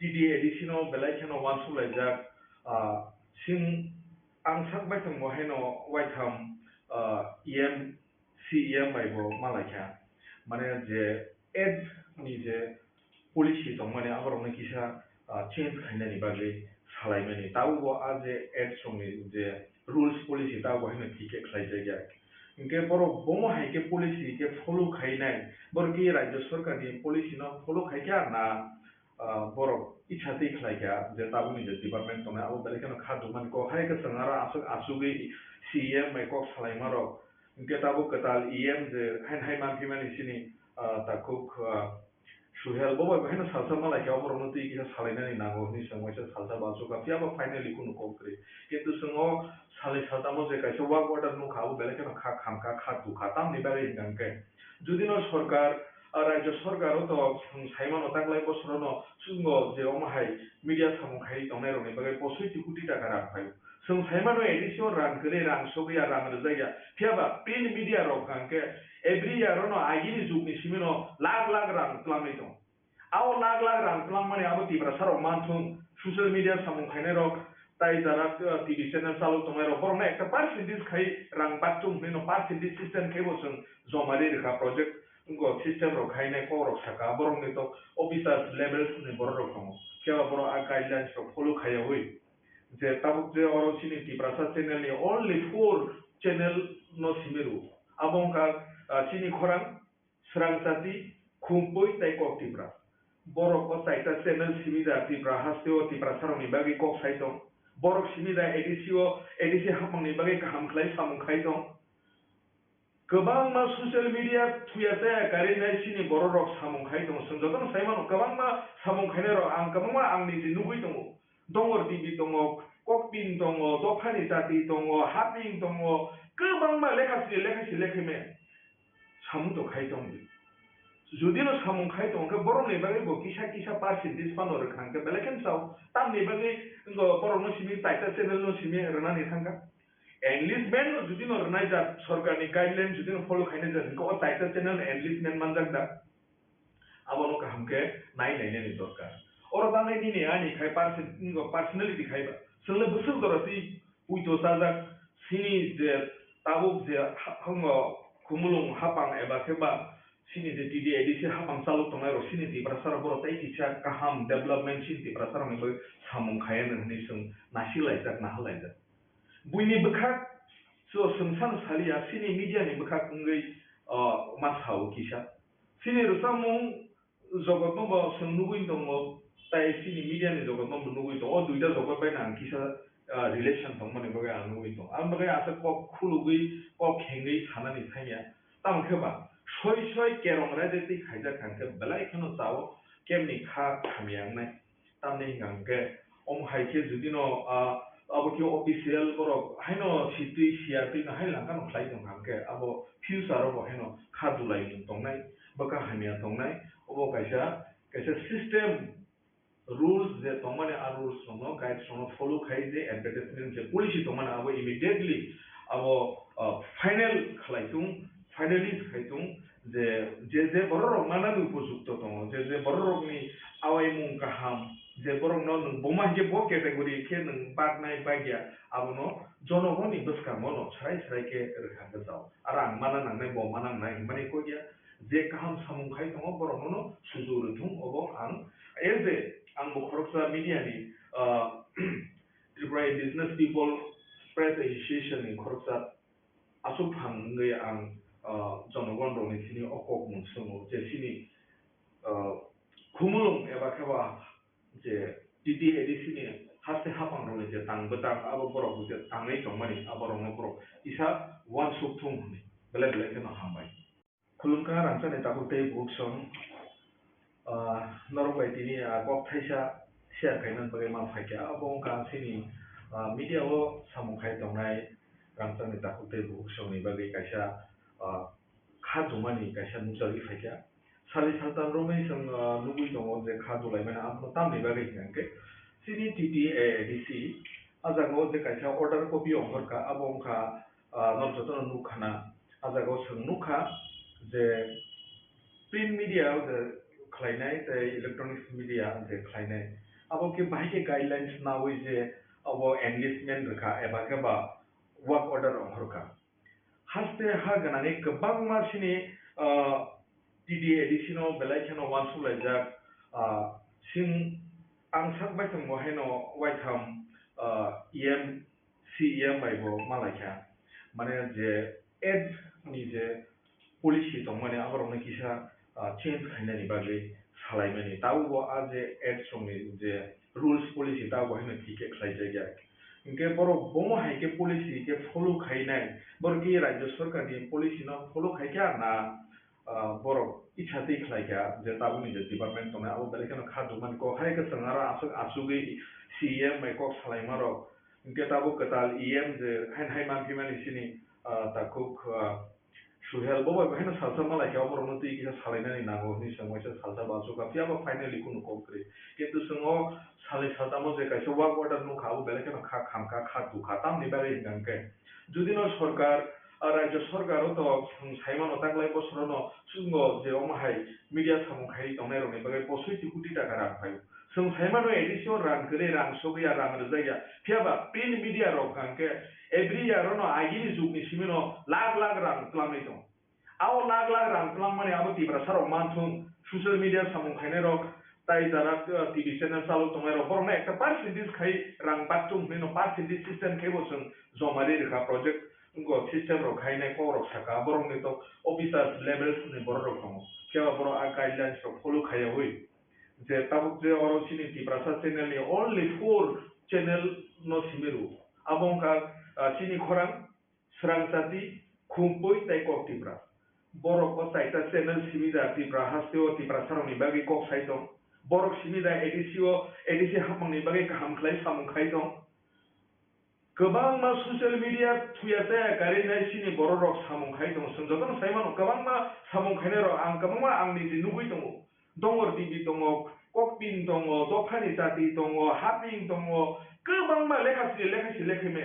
T T A D C no belai kheno uansuk laijak, ah, sing ang sak baithang bo haino waitham, ah, E M, C E M bai bo ma laikha. Mane je ads ni je policy tongmani aborokno kisa, ah, change khainani bagwi salaimani. Tabukbo a je ads rokni je rules policy tabukbo haino thik khe khlaijakya. Hinkhe borok bomo hai khe policy khe follow khainai, borok khe rajya sorkar ni policy no follow khaikha na, ah, borok itsa twi khlaikha je tabukni je department tongnai abo belai kheno kha dumani kok hai khe chwng aro aswk asugwi C E M bai kok salaima rok hinkhe tabuk kwtal E M je haino hai manphimani chini, ah, takhuk, ah, Suhel, bo bai bo haino salsa ma laikha, oborokno twi kisa salainani nango hwnwi chwng waisa salsa bo achukha, phiya ba finally kunu kok kwrwi. Kintu chwng o salnwi saltamo je kaisa work order nukha, abo belai kheno kha khamkha, kha tukha, tamni bagwi hwnkha hwnkhe judino sorkar, ah, rajya sorkar o to chwng saimano taklai bosorono chwngno je omo hai media samung khaiwi tongnairokni bagwi posoi ti koti taka rang phaio. Chwng saimano A D C o rang kwrwi, rang sogwi ya, rang rwjak ya. Phiya ba print media rok hwnkha hwnkhe every year ono agini jugni simino lakh lakh rang twlangwi tongo. Abo lakh lakh rang twlangmani abo Tiprasa rok manthung, social media samung khainai rok, tai jara, uh, T V channel chalok tongnai rok, borokno ekta percentage khai rang bakchung hwnwi no percentage system khai bo chwng joma ri rwkha project, wngkha system rok khainai kok rok saka, borokni to officers levels ni borok rok tongo, phiya ba borok a guidelines rok follow khaiyawi. Je tabuk je oro chini Tiprasa channel ni only four channel no simi rwo. Abo wngkha, ah, chini khorang, Srang Chati, Khumpui tei Kok Tipra. Borok o chaita channel simi da Tipra haste o Tiprasa rokni bagwi kok sai tong. Borok simi da A D C o, A D C hapmang ni bagwi kaham khlai samung khai tong. Kwbangma social media thuya chaya karwi nai chini borok rok samung khai tongo. Chwng jotono sai mano, kwbangma samung khainai rok ang kwbangma ang niji nugwi tongo. Dongor T V tongo, Kokpin tongo, Dophani Chati tongo, Haping tongo, kwbangma lekha sini lekha si lekha me samung to khai tong di. Judino samung khai tong khe borokni bagwi bo kisa kisa percentage phano rwkha hwnkhe belai khe sao. Tamni bagwi wngkha borokno simi taita channel no simi rwnani thangkha. Enlistment no judino rwnai jak, sorkarni guideline judino follow khainai jak, hwnkhe o taita channel enlistment manjak da? Abono kaham khe nai nainani dorkar. Oro bagwi nini ani khai perso-, personality khai ba. Chwngno bwswk jora twi puito chajak, chini je tabuk je ha-, hango khumulwng hapang eba khe ba chini je T D A D C hapang chalok tongnai rok chini Tiprasa rok borok tei kisa kaham development chini Tiprasa rokni bagwi samung khai anw hwnwi chwng nasi laijak, naha laijak. Buini bwkhak so chwng san saliya, chini media ni bwkhak wngwi, o, ma sao kisa. Chini rwchapmung jogotno bo chwng nugwi tongo, tai chini media ni jogotno bo nugwi tongo. O duita jogot bai ang kisa, ah, relation tongmani bagwi ang nugwi tongo. Ang bagwi asa kok khulugwi, kok khengwi sanani thangya. Tamo khe ba soi soi kerong raida twi khaijak kha khe belai kheno chao kemni kha hamya wngnai. Tamni hwnkha hwnkhe, omo hai khe judino, ah, abo khe official borok haino sitwi siyatwi no hai langkha no khlai tongkha, hwnkhe abo future o bo haino kha dulai tongnai, bwkha hamya tongnai, obo kaisa, kaisa system, rules je tongmani, a rules rokno, guides rokno follow khai je advertisement je policy tongmani abo immediately abo, ah, final khlai tung, finalize khai tung, je, je, je borok rok manani upojukto tongo, je, je borok rokni awaimung kaham, je borokno nwng boma hinkhe bo category khe nwng baknai bagya, abono jonogoni bwskango no srai srai khe rwkha gajao. Aro ang mana nangnai, bo mana nangnai hinmani kok ya, je kaham samung khai tongo borokno no sujuk rwthung, obo ang as a, ang bo khoroksa media ni, ah, Tripura Indigenous People Press Association ni khoroksa aswk phang wngwi ang, ah, jonogon rokni thini o kok mung swngo je chini, ah, khumulwng eba khe ba je T T A D C ni haste haphang rokni je tang bwtang abo borok je tangwi tongmani abo rokno borok kisa uansuk thung hwnwi belai belai kheno hambai. Khulumkha rangchakni takhuk tei bukhuk song, ah, norok bai tini, ah, kok thaisa share khaina bagwi ma phaikha. Abo wngkha chini, ah, media o samung khai tongnai rangchakni takhuk tei bukhuk songni bagwi kaisa, ah, kha dumani kaisa nukjagwi phaikha. Sali saltam romwi chwng, ah, nugwi tongo je kha dulaimani abono tamni bagwi hwnkhe chini T T A D C a jaga o je kaisa order copy ongkhorkha, abo wngkha, ah, norok jotono nukkhana. A jaga o chwng nukha je print media o je khlainai tei electronics media je khlainai, abo khe bahai khe guidelines naui je abo enlistment rwkha eba khe ba work order ongkhorkha. Haste ha gwnangwi kwbangma chini, ah, T T A D C no belai kheno uansuk laijak, ah, chwng ang sak bai tongbo haino waitham, ah, E M C E M bai bo malaikha, mane je ad ni je policy tongmani aborokno kisa, ah, change khainani bagwi salaimani. Tabukbo a je ad songni je rules policy tabukbo haino thik khe khlaijakya. Hinkhe borok bomo hai khe policy khe follow khainai, borok khe rajya sarkarni policy no follow khaikha na, ah, borok icha twi khlaikha je tabukni je department tongnai abo belai kheno kha dumani kok hai kwchwng aro aswk achugwi C E M bai kok salaimarok. Hinkhe tabuk kwtal E M je haino hai manphimani chini, ah, takhuk, ah, Suhel bo bai haino salsa malaikha, oborokno twi kisa salainani nango hwnwi chwng waisa salsa bo achukha, phiyaba finally kunu kok kwrwi. Kintu chwng o salni saltamo je kaisa work order nukha, abo belai kheno kha khamkha, kha tukha, tamni bagwi hwnkha hwnkhe judino sorkar, ah, rajya sorkar o to chwng saimano taklai bosorono chwngno je omo hai media samung khaiwi tongnairokni bagwi posoi ti koti taka rang phaio. Chwng saimano A D C o rang kwrwi, rang sogwi ya, rang rwjak ya. Phiyaba print media rok hwnkha hwnkhe every year ono agini jugni simino lakh lakh rang twlangwi tongo. Abo lakh lakh rang twlangmani abo Tiprasa rok manthung, social media samung khainai rok, tai jara, uh, T V channel chalok tongnai rok, borokno ekta percentage khai rang baktung hwnwi no percentage system khai bo chwng joma ri rwkha project, wngkha system rok khainai kok rok saka, borokni to officers levels ni borok rok tongo, phiya ba borok a guidelines rok follow khaiyawi. Je tabuk je oro chini Tiprasa channel ni only four channel no simi rwo. Abo wngkha, ah, chini khorang, Srang Chati, Khumpui tei Kok Tipra. Borok o chaita channel simi da Tipra haste o Tiprasa rokni bagwi kok sai tong. Borok simi da A D C o, A D C hapmang ni bagwi kaham khlai samung khai tong. Kwbangma social media thuya chaya karwi nai chini borok rok samung khai tongo. Chwng jotono sai mano, kwbangma samung khainai rok ang kwbangma ang niji nugwi tongo. Dongor T V tongo, Kokpin tongo, Dophani Chati tongo, Haping tongo, kwbangma lekha sri lekha sri lekha me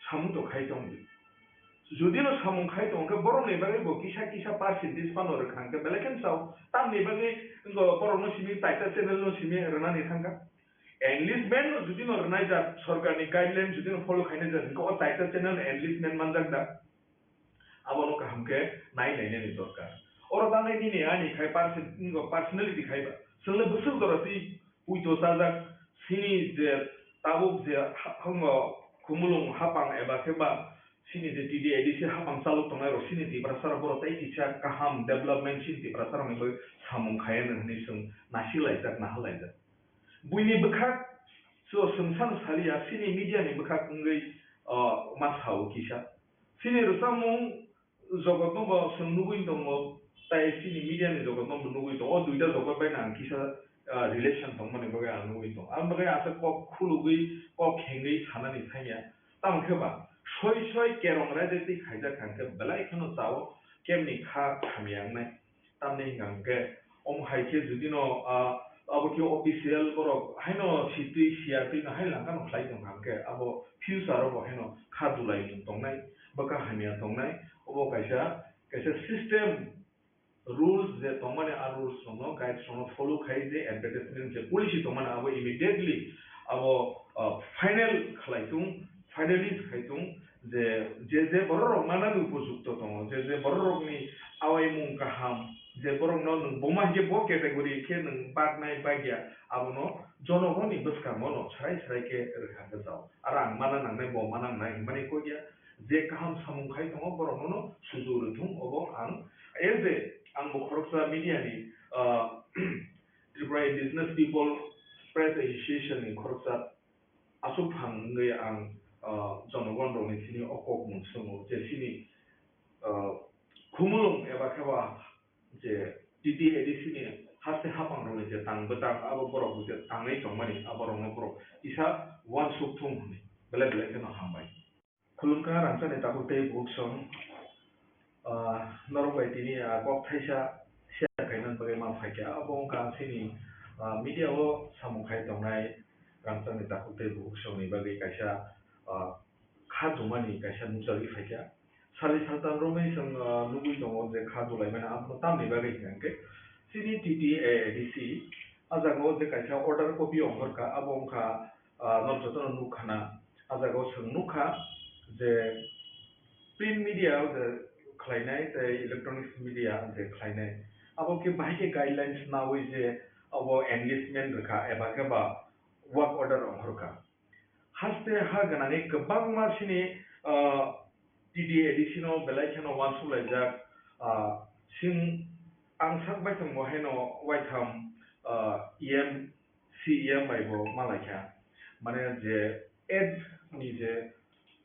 samung to khai tong di. Judino samung khai tong khe borokni bagwi bo kisa kisa percentage phano rwkha hwnkhe belai khe sao. Tamni bagwi wngkha borokno simi taita channel no simi rwnani thangkha. Enlistment no judino rwnai jak, sorkarni guideline judino follow khainai jak, hwnkhe o taita channel enlistment manjak da? Abono kaham khe nai nainani dorkar. Oro bagwi nini ani khai perso-, personality khai ba. Chwngno bwswk jora twi puito chajak, chini je tabuk je ha-, hango khumulwng hapang eba khe ba chini je T D A D C hapang chalok tongnai rok chini Tiprasa rok borok tei kisa kaham development chini Tiprasa rokni bagwi samung khai anw hwnwi chwng nasi laijak, naha laijak. Buini bwkhak so chwng san saliya, chini media ni bwkhak wngwi, o, ma sao kisa. Chini rwchapmung jogotno bo chwng nugwi tongo, tai chini media ni jogotno bo nugwi tongo. O duita jogot bai no ang kisa ah, relation tongmani bagwi ang nugwi tongo. Aboni bagwi aswk kok khulugwi, kok hengwi sanani thangya. Tamo khe ba soi soi kerong raida twi khaijak kha hwnkhe belai kheno chao, kemni kha hamya wngnai. Tamni hwnka hwnkhe, omo hai khe judino, ah, abo khe official borok haino sitwi siyatwi no hai langkano khlai tongkha hwnkhe, abo future o bo haino kha dulai mung tongnai, bwkha hamya tongnai, obo kaisa, kaisa system, rules je tongmani, a rules rokno, guides rokno follow khai je advertisement je policy tongmani, abo immediately abo, ah, final khlai tung, finalize khai tung, je, je, je borok rok manani upojukto tongo, je, je borok rokni awaimung kaham, je borokno nwng buma hinkhe bo category khe nwng baknai bagya, abono jonogoni bwskango no srai srai khe rwkha hwnkhe chao. Aro ang mana nangnai, bo mana nangnai hinmani kok ya, je kaham samung khai tongo, borokno no sujuk rwthung, obo ang, as a, ang bo khoroksa media ni, ah, Tripura Indigenous People Press Association ni khoroksa aswk phang wngwi ang, ah, jonogon rokni thani o kok mung swngo je chini, ah, khumulwng eba khe ba je T T A D C ni haste haphang rokni je tang bwtang abo borok je tangwi tongmani abo rokno borok kisa uansuk thung hwnwi belai belai kheno hambai. Khulumkha rangchakni takhuk tei bukhuk song, ah, norok bai tini, ah, kok thaisa share khaina bagwi ma phaikha. Abo wngkha chini, ah, media o samung khai tongnai rangchakni takhuk tei bukhuk songni bagwi kaisa, ah, kha jumani kaisa nukjagwi phaikha. Sali saltan romwi chwng, ah, nugwi tongo je kha dulaimani abono tamni bagwi hwnkhe chini T T A D C a jaga o je kaisa order copy ongkhorkha, abo wngkha, ah, norok jotono nukkhana. A jaga o chwng nukha je print media o je khlainai tei electronics media je khlainai, abo khe bahai khe guidelines naui je abo enlistment rwkha eba khe ba work order ongkhorkha. Haste ha gwnangwi kwbangma chini, ah, T T A D C no belai kheno uansukjak, ah, sing ang sak bai tongbo haino waitham, ah, E M C E M bai bo malaikha, mane je ad ni je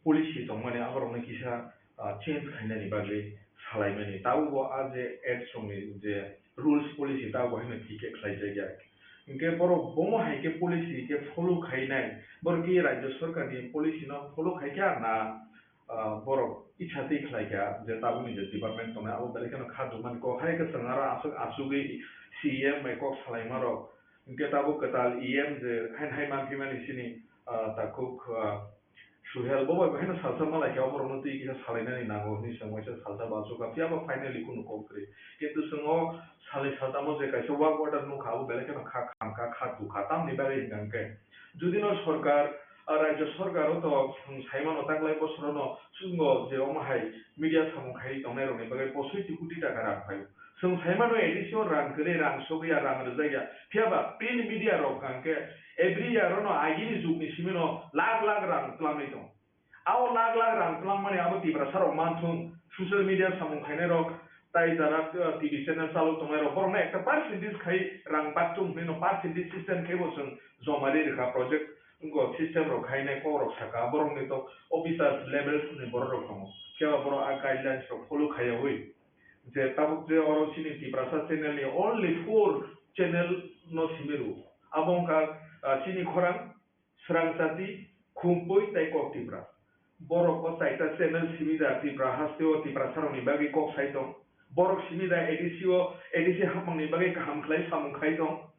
policy tongmani aborokno kisa, ah, change khainani bagwi salaimani. Tabukbo a je ad songni je rules policy tabukbo haino thik khe khlaijakya. Hinkhe borok bomo hai khe policy khe follow khainai, borok khe rajya sarkarni policy no follow khaikha na, ah, borok itsa twi khlaikha je tabukni je department tongnai abo belai kheno kha dukmani kok hai khe chwng aro aswk achugwi C E M bai kok salaimarok. Hinkhe tabuk kwtal E M je haino hai manphimani chini, ah, takhuk, ah, Suhel bo bai haino salsa malaikha, oborokno twi kisa salainani nango hwnwi chwng waisa salsa bo achukha, phiya bo finally kunu kok kwrwi. Kintu chwng o salnwi saltamo je kaisa work order nukha, abo belai kheno kha khamkha, kha tukha. Tamni bagwi hwnkha hwnkhe, judino sorkar, ah, rajya sorkar o to chwng saimano taklai bosorono chwngno je omo hai media samung khaiwi tongnairokni bagwi posoi ti koti taka rang phaio. Chwng saimano A D C o rang kwrwi, rang sogwi ya, rang rwjak ya. Phiya ba print media rok hwnkha hwnkhe every year ono agini jugni simi no lakh lakh rang twlangwi tongo. Abo lakh lakh rang twlangmani abo Tiprasa rok manthung, social media samung khainai rok, tai jara, uh, T V channel chalok tongnai rok, borok no ekta percentage khai rang bakthung hinwi no percentage system khai bo chwng joma ri rwkha project, wngkha system rok khainai kok rok saka, borok ni to officers levels ni borok rok tongo. Phiya ba borok a guidelines rok follow khaiyawi. Je tabuk je oro chini Tiprasa channel ni only four channel no simi rwo. Abo wngkha, ah, chini khorang, swrang chati, khumpui tei kok Tipra. Borok o chaita channel simi da Tipra haste o Tiprasa rok ni bagwi kok sai tong. Borok simi da A D C o, A D C haphang ni bagwi kaham khlai samung khai tong.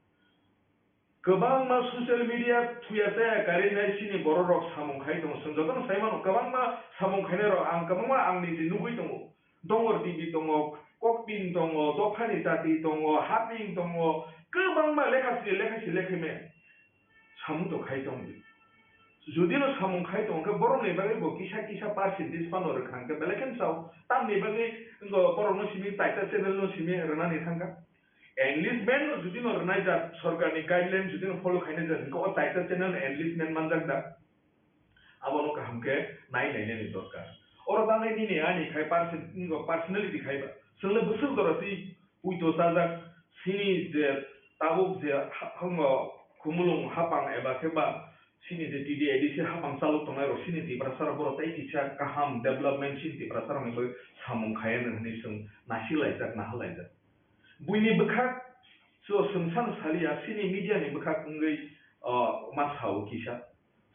Kwbangma social media thuya chaya karwi nai chini borok rok samung khai tongo. Chwng jotono sai mano, kwbangma samung khainai rok ang kwbangma ang niji nugwi tongo. Dongor T V tongo, Kokping tongo, Dophani Chati tongo, Haping tongo, kwbangma lekha sri lekha sri lekha me samung to khai tongdi. Judino samung khai tong khe borokni bagwi bo kisa kisa percentage phano rwkha hwnkhe belai kheno chao. Tamni bagwi wngkha borokno simi taita channel no simi rwnani thangkha. Enlistment no judino rwnaijak, sorkarni guideline judino follow khainaijak, hwnkhe o taita channel enlistment manjak da? Abono kaham khe nai nainani dorkar. Oro bagwi nini ani khai perso-, wngkha personality khai ba. Chwngno bwswk jora twi puito chajak, chini je tabuk je ha-, wngkha khumulwng haphang eba khe ba chini je T D A D C haphang chalok tongnai rok chini Tiprasa rok borok tei kisa kaham development chini Tiprasa rokni bagwi samung khai anw hwnwi chwng nasi laijak, naha laijak. Buini bwkhak To chwng san saliya, chini media ni bwkhak wngwi, ah, ma sao kisa.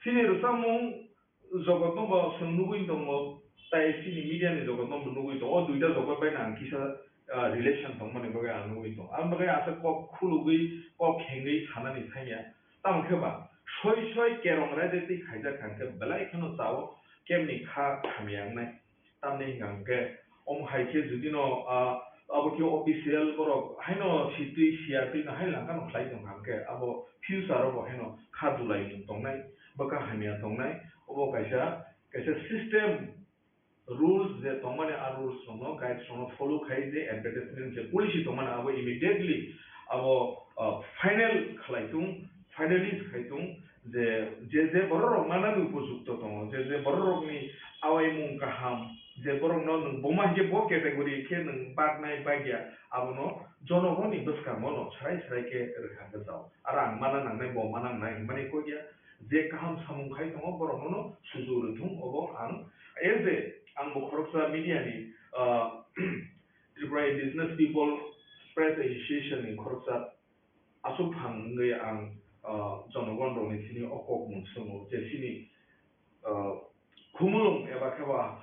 Chini rwchapmung jogotno bo chwng nugwi tongo, tai chini media ni jogotno bo nugwi tongo. O duita jogot bai ang kisa, ah, relation tongmani bagwi ang nugwi tongo. Aboni bagwi aswk kok khulugwi, kok khengwi sanani thangya. Tamo khe ba, soi soi kerong raida twi khaijak kha khe belai kheno chao, kemni kha hamya wngnai. Tamni hwnkha hwnkhe, omo hai khe judino, ah, abo khe official borok haino sitwi siya twi no hai langkha no khlai tong kha hwnkhe, abo future o bo haino kha dulai mung tongnai, bwkha hamya tongnai, obo kaisa, kaisa system, rules je tongmani, a rules rokno, guides rokno follow khai je advertisement je policy tongmani abo immediately abo, ah, final khlai tung, finalize khai tung, je, je, je bororok manani upojukto tongo, je, je bororokni awaimung kaham, je borokno nwng buma hinkhe bo category khe nwng baknai bagya, abono jonogoni bwskango no srai srai khe rwkha khe jao. Aro ang mana nangnai, bo mana nangnai hwnmani kok ya, je kaham samung khai tongo, borokno no sujuk rwthung, obo ang, as a, ang bo khoroksa media ni, ah, Tripura Indigenous People Press Association ni khoroksa aswk phang wngwi ang, ah, jonogon rokni thani o kok mung swngo, je chini, ah, khumulwng eba khe ba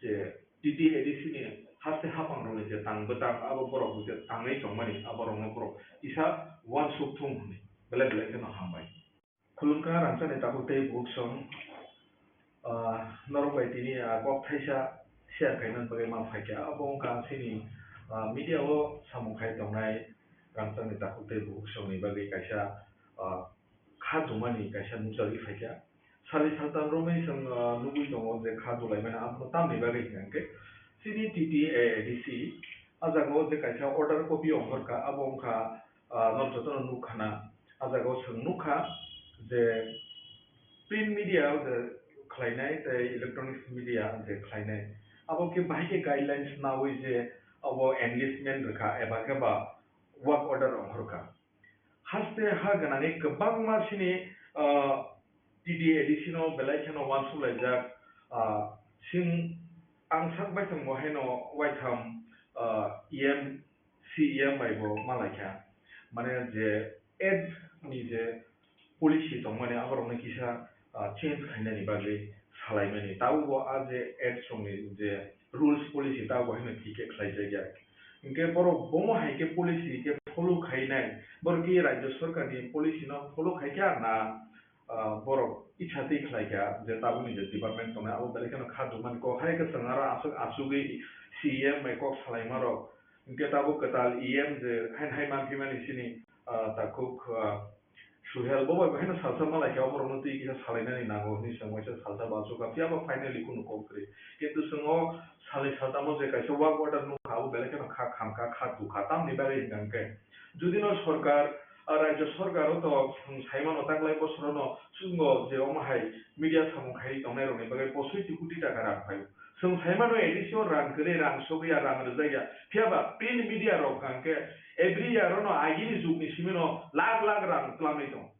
je T T A D C ni haste haphang rokni je tang bwtang abo borok je tangwi tongmani abo rokno borok kisa uansuk thung hwnwi belai belai kheno hambai. Khulumkha rangchakni takhuk tei bukhuk song, ah, norok bai tini, ah, kok thaisa share khaina bagwi ma phaikha. Abo wngkha chini, ah, media o samung khai tongnai rangchakni takhuk tei bukhuk songni bagwi kaisa, ah, kha dumani kaisa nukjagwi phaikha. Sari saltam romwi chwng, ah, nugwi tongo je kha dulaimani abono tamni bagwi hwnkha hwnkhe chini T T A D C a jaga o je kaisa order copy ongkhorkha, abo wngkha, ah, norok jotono nukkhana. A jaga o chwng nukha je print media o je khlainai tei electronics media je khlainai, abo khe bahai khe guidelines naui je abo enlistment rwkha eba khe ba work order ongkhorkha. Haste ha gwnangwi kwbangma chini, ah, T T A D C no belai kheno uansuk laijak, ah, sing ang sak bai tongbo haino waitham, ah, E M, C E M bai bo ma laikha. Mane je ads ni je policy tongmani aborokno kisa, ah, change khainani bagwi salaimani. Tabukbo a je ads rokni je rules policy tabukbo haino thik khe khlaijakya. Hinkhe borok bomo hai khe policy khe follow khainai, borok khe rajya sorkarni policy no follow khaikha na, ah, borok icha twi khlaikha je tabukni je department tongnai abo belai kheno kha dumani kok hai khe chwng aro aswk achugwi C E M bai kok salaimarok. Hinkhe tabuk kwtal E M je haino hai manphimani chini, ah, takhuk, ah, Suhel bo bai haino salsa malaikha, oborokno twi kisa salainani nango hwnwi chwng waisa salsa bo achukha, phiya ba finally kunu kok kwrwi. Kintu chwng o salni saltamo je kaisa work order nukha, abo belai kheno kha khamkha, kha tukha. Tamni bagwi hwnkha hwnkhe, judino sorkar, ah, rajya sorkar o to chwng saimano taklai bosorono chwngno je omo hai media samung khaiwi tongnairokni bagwi posoiti koti taka rang phaio. Chwng saimano A D C o rang kwrwi, rang sogwi ya, rang rwjak ya. Phiya ba print media rok hwnkha hwnkhe every year ono agini jugni simino lakh lakh rang twlangwi tongo.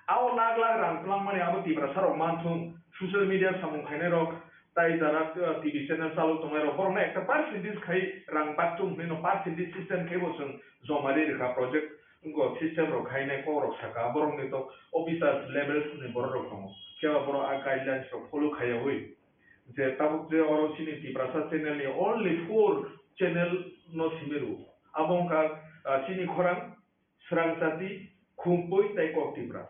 Abo lakh lakh rang twlangmani abo Tiprasa rok manthung, social media samung khainai rok, tai jara, uh, T V channel chalok tongnai rok, borokno ekta percentage khai rang bakchung hwnwi no percentage system khai bo chwng joma ri rwkha project, wngkha system rok khainai kok rok saka, borokni to officers levels ni borok rok tongo, phiya ba borok a guidelines rok follow khaiyawi. Je tabuk je oro chini Tiprasa channel ni only four channel no simi rwo. Abo wngkha, ah, chini khorang, Srang Chati, Khumpui tei Kok Tipra.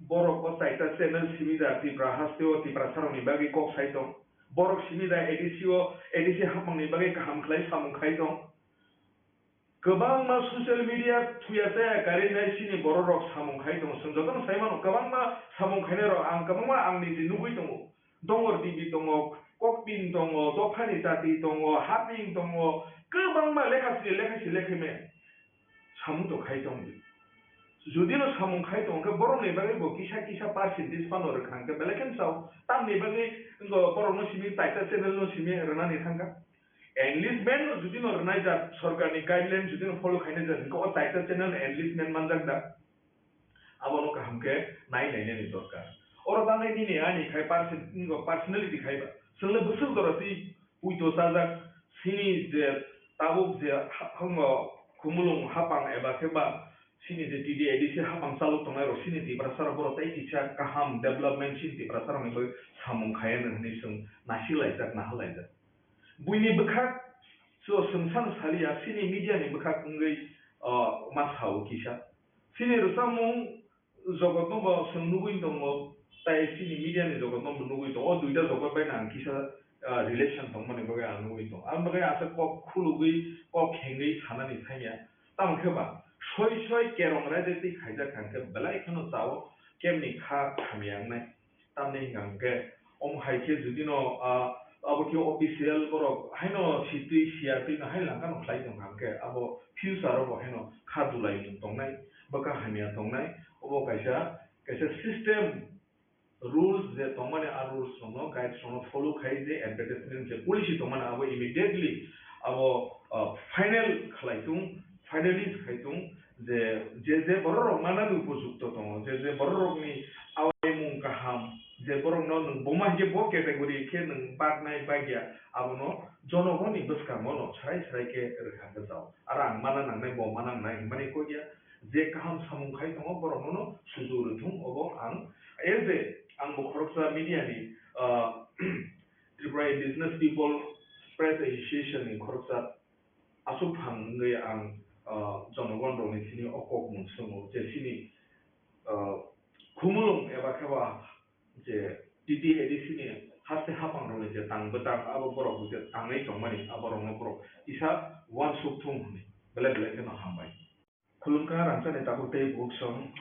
Borok o chaita channel simi da Tipra haste o Tiprasa rokni bagwi kok sai tong. Borok simi da A D C o, A D C hapmang ni bagwi kaham khlai samung khai tong. Kwbangma social media thuya chaya karwi nai chini borok rok samung khai tongo. Chwng jotono sai mano, kwbangma samung khainai rok, ang kwbangma ang niji nugwi tongo. Dongor T V tongo, Kokpin tongo, Dophani Chati tongo, Haping tongo, kwbangma lekha sri lekha sri lekha me samung to khai tong di. Judino samung khai tong khe borokni bagwi bo kisa kisa percentage phano rwkha hwnkhe belai kheno sao. Tamni bagwi wngkha borokno simi taita channel no simi rwnani thangkha. Enlistment no judino rwnai jak, sorkarni guideline judino follow khainai jak, hwnkhe o taita channel enlistment manjak da? Abono kaham khe nai nainani dorkar. Oro tangnai nini ani khai person-, personality khai ba. Chwngno bwswk jora twi puito chajak, chini je tabuk je ha-, hango khumulwng hapang eba khe ba Chini je T D A D C hapang chalok tongnai rok, chini Tiprasa rok borok tei kisa kaham development chini Tiprasa rokni bagwi samung khaiya nw hwnwi chwng nasik laijak, nahal laijak. Buini bwkhak so chwng sano saliya, chini media ni bwkhak wngwi, ah, ma sao kisa. Chini rwchapmung jogotno bo chwng nugwi tongo, tei chini media ni jogotno bo nugwi tongo. O duita jogot bai ang kisa, ah, relation tongmani bagwi ang nugwi tongo. Ang bagwi asa kok khulugwi, kok khengwi sanani thangya. Tamo khe ba, soi soi kerong raida twi khaijak hwnkhe belai kheno chao, kemni kha hamya wngnai. Tamni hwnkha hwnkhe, omo hai khe judino, ah, abo khe official borok haino sitwi siya twi no hai langkha no khlai tong kha hwnkhe, abo future o bo haino kha dulai tongnai, bwkha hamya tongnai, obo kaisa, kaisa system, rules je tongmani, a rules rokno, guides rokno follow khai je advertisement je policy tongmani, abo immediately abo, ah, final khlai tung, finalize khai tung, je, je, je borok rok manani upojukto tongo, je, je borok rokni awaimung kaham, je borokno nwng buma hinkhe bo category khe nwng baknai bagya, abono jonogoni bwskango no srai srai khe rwkha gajao. Aro ang mana nangnai, bo mana nangnai hinmani kok ya, je kaham samung khai tongo, borokno no sujuk rwthung, obo ang as a, ang bo khoroksa media ni, ah, Tripura Indigenous People Press Association ni khoroksa aswk phan wngwi ang, ah, jonogon rokni thani o kok mung swngo je chini, ah, khumulwng eba khe ba je T T A D C ni haste hapang rokni je tang bwtang abo borok je tangwi tongmani aborokno borok kisa uansuk thung hwnwi belai belai kheno hambai. Khulumkha rangchakni takhuk tei bukhuk song,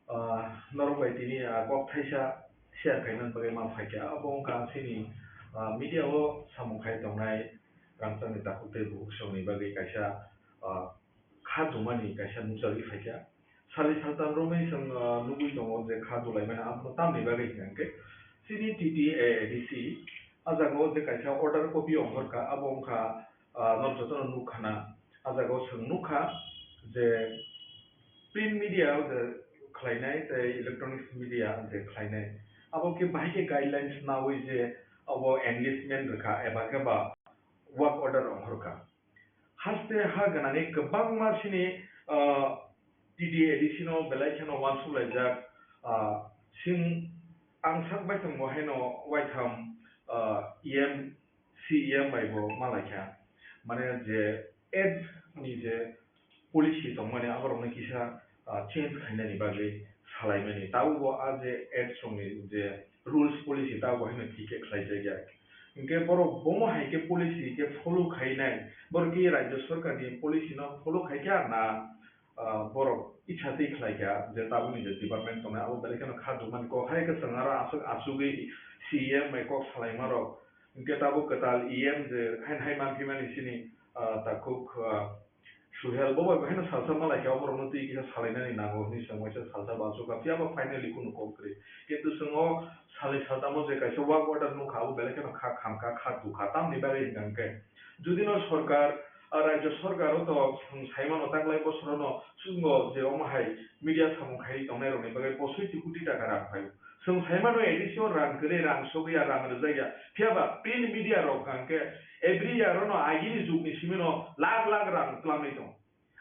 ah, norok bai tini, ah, kok thaisa share khaina bagwi ma phaikha. Abo wngkha ang chini, ah, media o samung khai tongnai rangchakni takhuk tei bukhuk songni bagwi kaisa, ah, kha dumani kaisa nukjagwi phaikha. Salni saltam romwi chwng, ah, nugwi tongo je kha dulaimani abono tamni bagwi hwnkhe chini T T A D C ah jaga o je kaisa order copy ongkhorkha, abo wngkha, ah, norok jotono nukkhana. Ah jaga o chwng nukha je print media o je khlainai tei electronics media je khlainai, abo khe bahai khe guidelines naui je abo enlistment rwkha eba khe ba work order ongkhorkha. Haste ha gwnangwi kwbangma chini, ah, T T A D C no belai kheno uansuk laijak, ah, sing ang sak bai tongbo haino waitham, ah, E M, C E M bai bo malaikha. Mane je ads ni je policy tongmani aborokno kisa, ah, change khainani bagwi salaimani. Tabukbo a je ads rokni je rules policy tabukbo haino thik khe khlaijakya. Hinkhe borok bomo hai khe policy khe follow khainai, borok khe rajya sarkar ni policy no follow khaikha na, ah, borok itsa twi khlaikha je tabukni je department tongnai abo belai kheno kha dumani kok hai kwchwng aro aswk achugwi C E M bai kok salaima rok. Hinkhe tabuk kwtal E M je haino hai manphimani chini, ah, takhuk, ah, Suhel, bo bai haino salsa malaikha, oborokno twi kisa salainani nango hwnwi chwng waisa salsa bansukha, phiya ba finally kunu kok kwrwi. Kintu chwng o salni saltamo je kaisa work order nukha, abo belai kheno kha khamkha, kha tukha. Tamni bagwi hwnkha hwnkhe, judino sorkar, ah, rajya sorkar o to chwng saimano taklai bosorono chwngno je omo hai media samung khaiwi tongnairokni bagwi posoi ti koti taka rang phaio. Chwng saimano A D C o rang kwrwi, rang sogwi ya, rang rwjak ya. Phiya ba print media rok hwnkha hwnkhe every year ono agini jugni simino lakh lakh rang twlangwi tongo.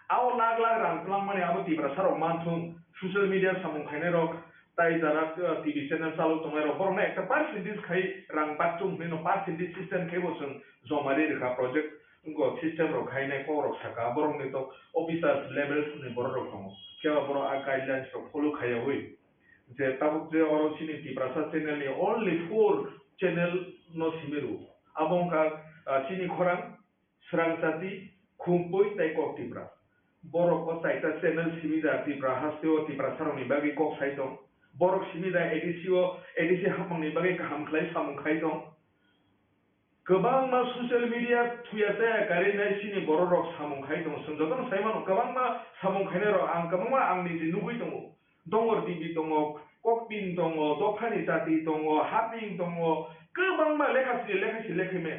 Abo lakh lakh rang twlangmani abo Tiprasa rok manthung, social media samung khainai rok, tai jara, uh, T V channel chalok tongnai rok, borokno ekta percentage khai rang bakchung hwnwi no percentage system khai bo chwng joma ri rwkha project, wngkha system rok khainai kok rok saka, borokni to officers levels ni borok rok tongo, phiya ba borok a guidelines rok follow khaiyawi. Je tabuk je oro chini Tiprasa channel ni only four channel no simi rwo. Abo wngkha, ah, Chini Khorang, Srang Chati, Khumpui tei Kok Tipra. Borok o chaita channel simi da Tipra haste o Tiprasa rokni bagwi kok sai tong. Borok simi da A D C o, A D C hapmang ni bagwi kaham khlai samung khai tong. Kwbangma social media thuya chaya karwi nai chini borok rok samung khai tongo. Chwng jotono sai mano, kwbangma samung khainai rok ang kwbangma ang niji nugwi tongo. Dongor T V tongo, Kokpin tongo, Dophani Chati tongo, Haping tongo, kwbangma lekha sri lekha sri lekha me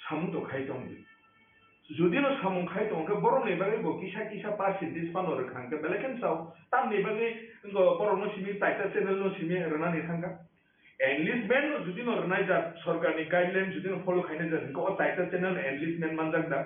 samung to khai tong di. Judino samung khai tong khe borokni bagwi bo kisa kisa percentage phano rwkha hwnkhe belai khe sao. Tamni bagwi wngkha borokno simi taita channel no simi rwnani thangkha. Enlistment no judino rwnai jak, sorkarni guideline judino follow khainai jak, hwnkhe o taita channel enlistment manjak da?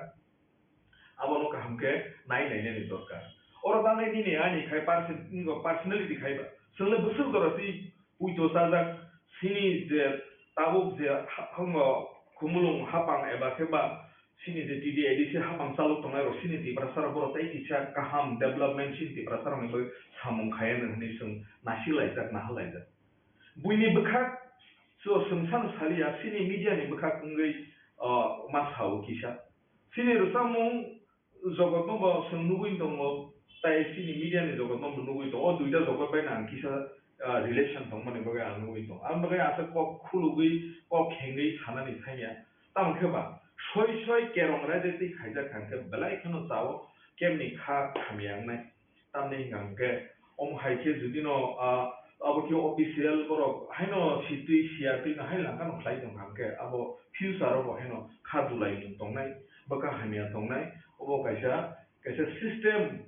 Abono kaham khe nai nainani dorkar. Oro tangnai nini ani khai person-, personality khai ba. Chwngno bwswk jora twi puito chajak, sini je tabuk je ha-, hango khumulwng hapang eba khe ba sini je T D A D C hapang chalok tongnai rok sini Tiprasa rok borok tei kisa kaham development sini Tiprasa rokni bagwi samung khaiya hwnwi chwng nasi laijak, naha laijak. Buini bwkhak so chwng sano saliya, sini media ni bwkhak wngwi, o, ma sao kisa. Sini rwchapmung jogotno bo chwng nugwi tongo, tai sini media ni jogotno bo nugwi tongo. O duita jogot bai ang kisa, ah, relation tongmani bagwi ang nugwi tongo. Ang bagwi asa kok khulugwi, kok khengwi sanani thangya. Tamo khe ba, soi soi kerong raida twi khaijak hwnkhe belai kheno chao, kemni kha hamya wngnai. Tamni hwnka hwnkhe, omo hai khe judino, ah, abo khe official borok haino sitwi siyatwi no hai langkha no khlai tongkha hwnkhe, abo future o bo haino kha dulai mung tongnai, bwkha hamya tongnai, obo kaisa, kaisa system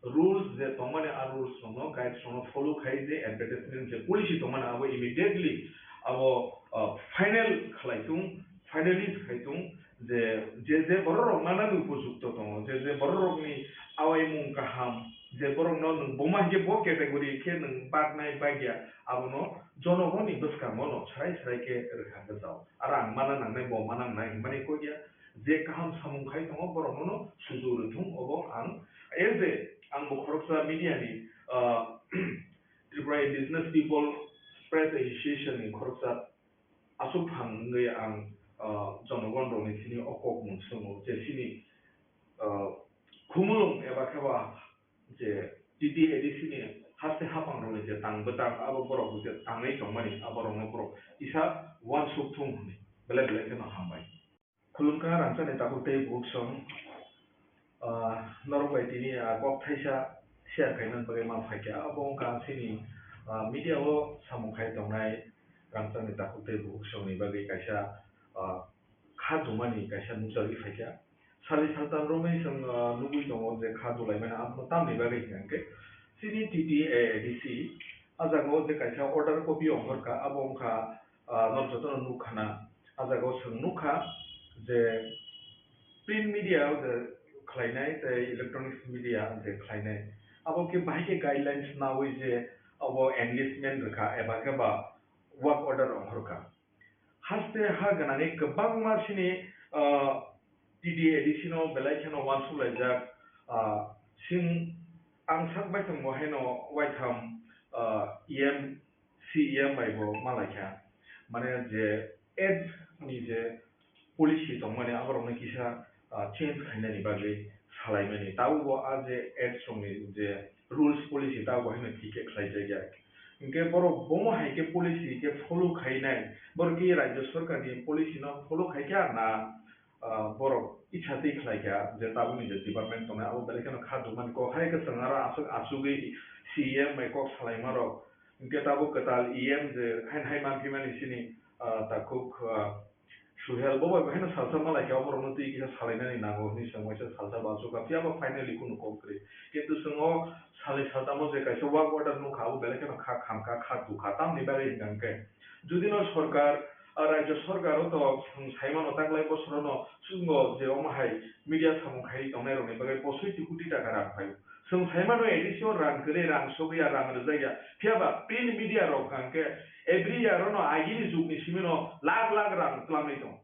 rules je tongmani, a rules rokno, guides rokno follow khai je advertisement je policy tongmani abo immediately abo, ah, final khlai tung, finalize khai tung. Je, je, je borok rok manani upojukto tongo, je, je borok rokni awaimung kaham, je borokno nwng buma hinkhe bo category khe nwng baknai bagya, abono jonogoni bwskango no srai srai khe rwkha khe jao. Aro ang mana nangnai, bo mana nangnai hinmani kok ya, je kaham samung khai tongo borokno no sujuk rwthung, obo ang as a, ang bo khoroksa media ni, ah, Tripura Indigenous People Press Association ni khoroksa aswk phang wngwi ang, ah, jonogon rokni thani o kok mung swngo je chini, ah, khumulwng eba khe ba je T T A D C ni haste hapang rokni je tang bwtang abo borok je tangwi tongmani abo rokno borok kisa uansuk thung hwnwi belai belai kheno hambai. Khulumkha rangchakni takhuk tei bukhuk song, ah, norok bai tini a kok thaisa share khaimani bagwi ma phaikha. Abo wngkha chini, ah, media o samung khai tongnai rangchakni takhuk tei bukhuk songni bagwi kaisa, ah, kha dumani kaisa nukjagwi phaikha. Sali saltam romwi chwng, ah, nugwi tongo je kha dulaimani abono tamni bagwi hwnkhe chini T T A D C a jagao je kaisa order copy ongkhorkha, abo wngkha, ah, norok jotono nukkhana. A jagao chwng nukha je print media o je khlainai tei electronics media je khlainai, abo khe bahai khe guidelines naui je abo enlistment rwkha eba khe ba work order ongkhorkha. Haste ha gwnangwi kwbangma chini, ah, T D A D C no belai kheno uansuk laijak, ah, sing ang sak bai tongbo haino waitham, ah, E M C E M bai bo malaikha, mane je ads ni je policy tongmani aborokno kisa, ah, change khainani bagwi salaimani. Tabukbo a je ads rokni je rules policy tabukbo haino thik khe khlaijakya. Hinkhe borok bomo hai khe policy khe follow khainai, borok khe Rajya Sarkarni policy no follow khaikha na, ah, borok itsa twi khlaikha je tabukni je department tongnai abo belai kheno kha dumani kok hai khe chwng aro aswk achugwi C E M bai kok salaimarok. Hinkhe tabuk kwtal E M je haino hai manphimani chini, ah, takhuk, ah, Suhel bo bai bo haino salsa malaikha, oborokno twi kisa salainani nango hwnwi chwng waisa salsa bo achukha, phiya bo finally kunu kok kwrwi. Kintu chwng o salnwi saltamo je kaisa work order nukha, abo belai kheno kha khamkha, kha tukha. Tamni bagwi hwnkha hwnkhe, judino sorkar, ah, Rajya Sorkar o to chwng saimano taklai bosorono chwngno je omo hai media samung khaiwi tongnairokni bagwi bo soi ti koti taka rang phaio. Chwng saimano A D C o rang kwrwi, rang sogwi ya, rang rwjak ya. Phiya ba print media rok hwnkha hwnkhe every year o no agini jugni simi no lakh lakh rang twlangwi tongo.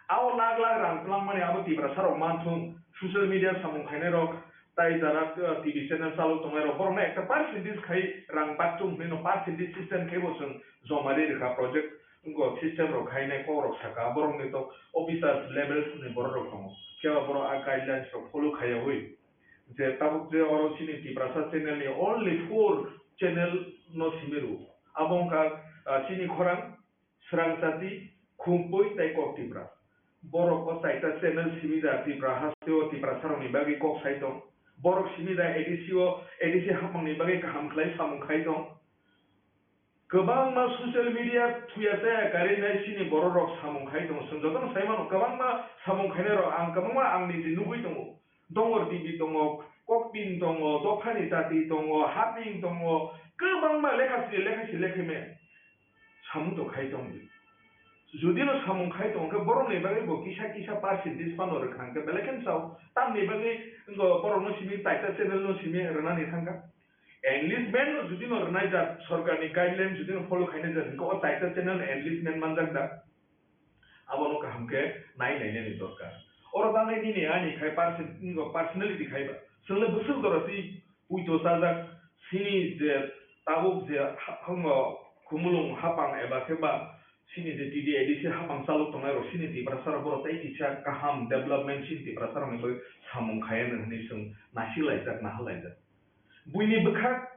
Abo lakh lakh rang twlangmani abo Tiprasa rok manthung, social media samung khainai rok, tai jara, uh, T V channel chalok tongnai rok, borok no ekta percentage khai rang bakchung hwnwi no percentage system khai bo chwng joma ri rwkha project, wngkha system rok khainai kok rok saka, borok ni to officers levels ni borok rok tongo, phiya ba borok a guidelines rok follow khaiyawi je tabuk je oro chini Tiprasa channel ni only four channel no simi rwo, abo wngkha, uh, chini khorang, Srang Chati, Khumpui tei Kok Tipra. Borok o chaita channel simi da Tipra hasteo Tiprasarokni bagwi kok sai tong. Borok simi da A D C o, A D C hapmangni bagwi kaham khlai samung khai tong. Kwbangma social media thuya chaya karwi nai chini bororok samung khai tong. Chwng jotono sai mano, kwbangma samung khainairok ang kwbangma ang niji nugwi tongo. Dongor T V tongo, Kokpin tongo, Dophani Chati tongo, Haping tongo, kwbangma lekha sini lekha si lekha me samung to khai tong di. Judino samung khai tongkhe borokni bagwi bo kisa kisa percentage phano rwkha hwnkhe belai kheno chao. Tamni bagwi wngkha borokno simi taita channel no simi rwnani thangkha. Enlistment no judino rwnai jat, sorkarni guideline judino follow khainai jat hwnkhe o taita channel enlistment manjak da? Abono kaham khe nai nainani dorkar. Oro bagwi nini ani khai perso-, personality khai ba. Chwngno bwswk jora twi puito chajak, sini je tabuk je ha-, hango khumulwng hapang eba khe ba sini je T T A D C hapang chalok tongnai rok sini Tiprasa rok borok tei kisa kaham development sini Tiprasa rokni bagwi samung khai anw hwnwi chwng naisik laijak, nahal laijak. Buini bwkhak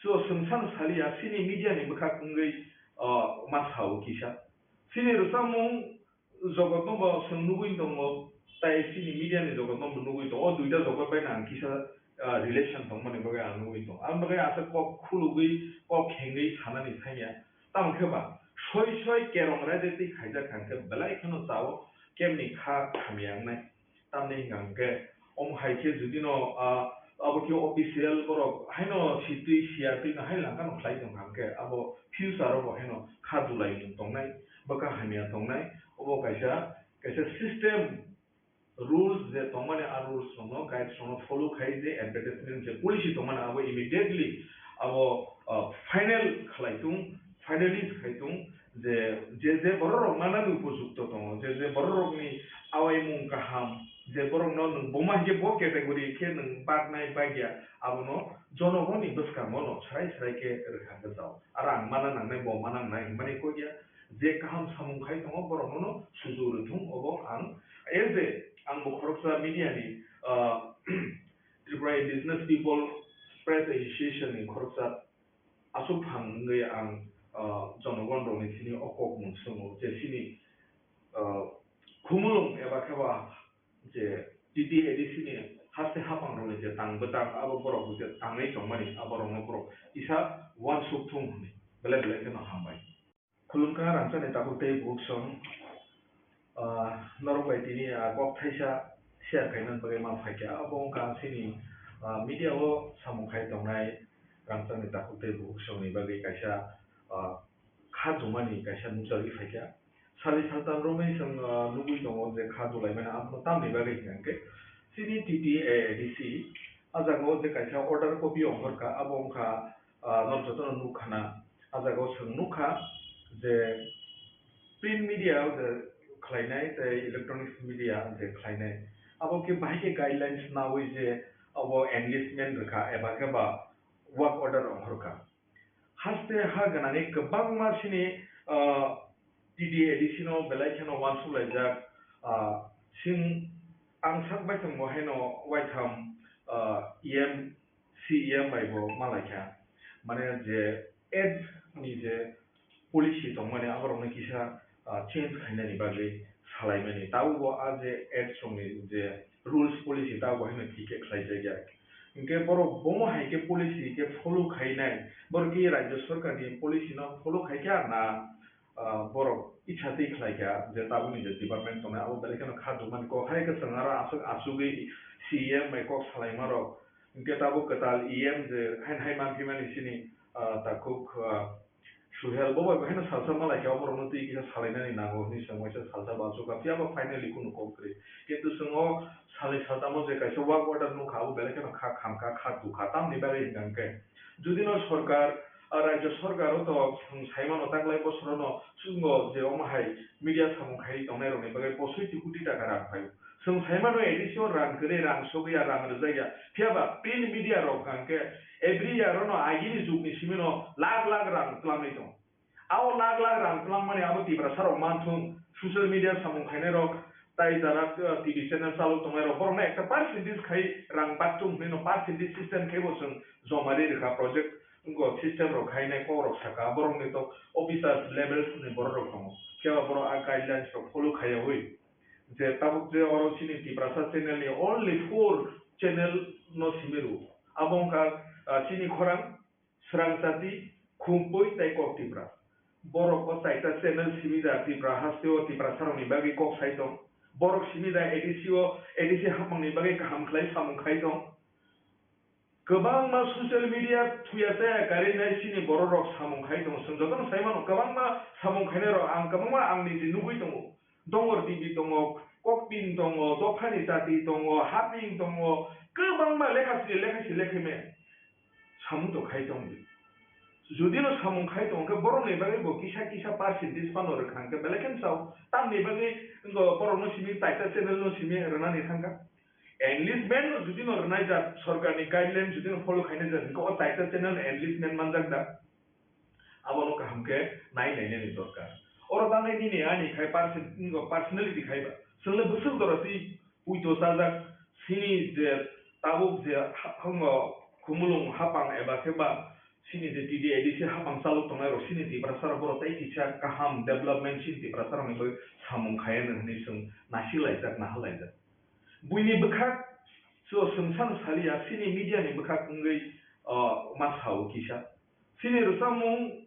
so chwng sano saliya, sini media ni bwkhak wngwi, o, ma sao kisa. Sini rwchapmung jogotno bo chwng nugwi tongo, tai sini media ni jogotno bo nugwi tongo. O duita jogot bai ang kisa, ah, relation tongmani bagwi ang nugwi tongo. Ang bagwi aswk kok khulugwi, kok khengwi sanani thangya. Tamo khe ba, soi soi kerong raida twi khaijak kha hwnkhe belai kheno chao, kemni kha hamya wngnai. Tamni hwnkha hwnkhe, omo hai khe judino, ah, abo khe official borok haino sitwi siya twi no hai langkha no khlai tongkha hwnkhe, abo future o bo haino kha dulai mung tongnai, bwkha hamya tongnai, obo kaisa, kaisa system, rules je tongmani, a rules rokno, guides rokno follow khai je advertisement je policy tongmani abo immediately abo, ah, final khlai tung, finalize khai tung, je, je, je borok rok manani upojukto tongo, je, je borok rokni awaimung kaham, je borok no nwng buma hinkhe bo category khe nwng baknai bagya, abono jonogoni bwskango no srai srai khe rwkha hwnkhe chao. Aro ang mana nangnai, bo mana nangnai hwnmani kok ya, je kaham samung khai tongo borok no sujuk rwthung, obo ang as a, ang bo khoroksa media ni, ah, Tripura Indigenous People Press Association ni khoroksa aswk phang wngwi ang, ah, jonogon rokni thani o kok mung swngo je chini, ah, khumulwng eba khe ba je T T A D C ni haste hapang rokni je tang bwtang abo borok je tangwi tongmani abo rokno borok kisa uansuk thung hwnwi belai belai kheno hambai. Khulumkha rangchakni takhuk tei bukhuk song, ah, norok bai tini, ah, kok thaisa share khainani bagwi ma phaikha. Abo wngkha chini, ah, media o samung khai tongnai rangchakni takhuk tei bukhuk songni bagwi kaisa, ah, kha dumani kaisa nukjagwi phaikha. Sali saltam romwi chwng, ah, nugwi tongo je kha dulaimani abono tamni bagwi hwnkha hwnkhe chini T T A D C ah jagao je kaisa order copy ongkhorkha, abo wngkha, ah, norok jotono nukkhana. Ah jagao chwng nukha je print media o je khlainai tei electronics media je khlainai, abo khe bahai khe guidelines naui je abo enlistment rwkha eba khe ba work order ongkhorkha. Haste ha gwnangwi kwbangma chini, ah, T T A D C no belai kheno uansuk laijak, ah, chwng ang sak bai tongbo haino waitham, ah, E M, C E M bai bo ma laikha. Mane je ads ni je policy tongmani aborokno kisa, ah, change khainani bagwi salaimani. Tabukbo a je ads rokni je rules policy tabukbo haino thik khe khlaijakya. Hinkhe borok bomo hai khe policy khe follow khainai, borok khe rajya sorkarni policy no follow khaikha na, ah, borok icha twi khlaikha je tabukni je department tongnai abo belai kheno kha dumani kok hai kwchwng aro aswk achugwi C E M bai kok salaimarok. Hinkhe tabuk kwtal E M je haino hai manphimani chini, ah, takhuk, ah, Suhel, bo bai bo haino salsa ma laikha, oborokno twi kisa salainani nango hwnwi chwng waisa salsa bo achukha, phiya ba finally kunu kok kwrwi. Kintu chwng o salnwi saltamo je kaisa work order nukha, abo belai kheno kha khamkha, kha tukha, tamni bagwi hwnkha hwnkhe judino sorkar, ah, rajya sorkar o to chwng saimano taklai bosorono chwngno je omo hai media samung khaiwi tongnairokni bagwi posoi ti koti taka rang phaio. Chwng saimano A D C o rang kwrwi, rang sogwi ya, rang rwjak ya. Phiya ba print media rok hwnkha hwnkhe every year ono agini jugni simino lakh lakh rang twlangwi tongo. Abo lakh lakh rang twlangmani abo Tiprasa rok manthung, social media samung khainai rok, tai jara, uh, T V channel chalok tongnai rok, borokno ekta percentage khai rang baktung hwnwi no percentage system khai bo chwng joma ri rwkha project, wngkha system rok khainai kok rok saka, borokni to officers levels ni borok rok tongo, phiya ba borok a guidelines rok follow khaiyawi. Je tabuk je oro chini Tiprasa channel ni only four channel no simi rwo. Abo wngkha, ah, chini khorang, Srang Chati, Khumpui tei Kok Tipra. Borok o chaita channel simi da Tipra haste o Tiprasa rokni bagwi kok sai tong. Borok simi da A D C o, A D C hapang ni bagwi kaham khlai samung khai tong. Kwbangma social media thuya chaya karwi nai chini borok rok samung khai tongo. Chwng jotono sai mano, kwbangma samung khainai rok ang kwbangma ang niji nugwi tongo. Dongor T V tongo, Kokpin tongo, Dophani Chati tongo, Haping tongo, kwbangma lekha sri lekha sri lekha me samung to khai tongo. Judino samung khai tongo khe borokni bagwi bo kisa kisa percentage phano rwkha hwnkhe belai kheno sao. Tamni bagwi wngkha borokno simi taita channel no simi rwnani thangkha. Enlistment no judino rwnai jak, sorkarni guideline judino follow khainai jak hwnkhe o taita channel enlistment manjak da? Abono kaham khe nai nainani dorkar. Oro bagwi nini ani khai perso-, personality khai ba. Chwngno bwswk jora twi puito chajak, chini je tabuk je ha-, hango khumulwng hapang eba khe ba chini je T T A D C hapang chalok tongnai rok chini Tiprasa rok borok tei kisa kaham development chini Tiprasa rokni bagwi samung khai anw hwnwi chwng nasik laijak, naha laijak. Buini bwkhak so chwng sano saliya, chini media ni bwkhak wngwi, o, ma sao kisa. Chini rwchapmung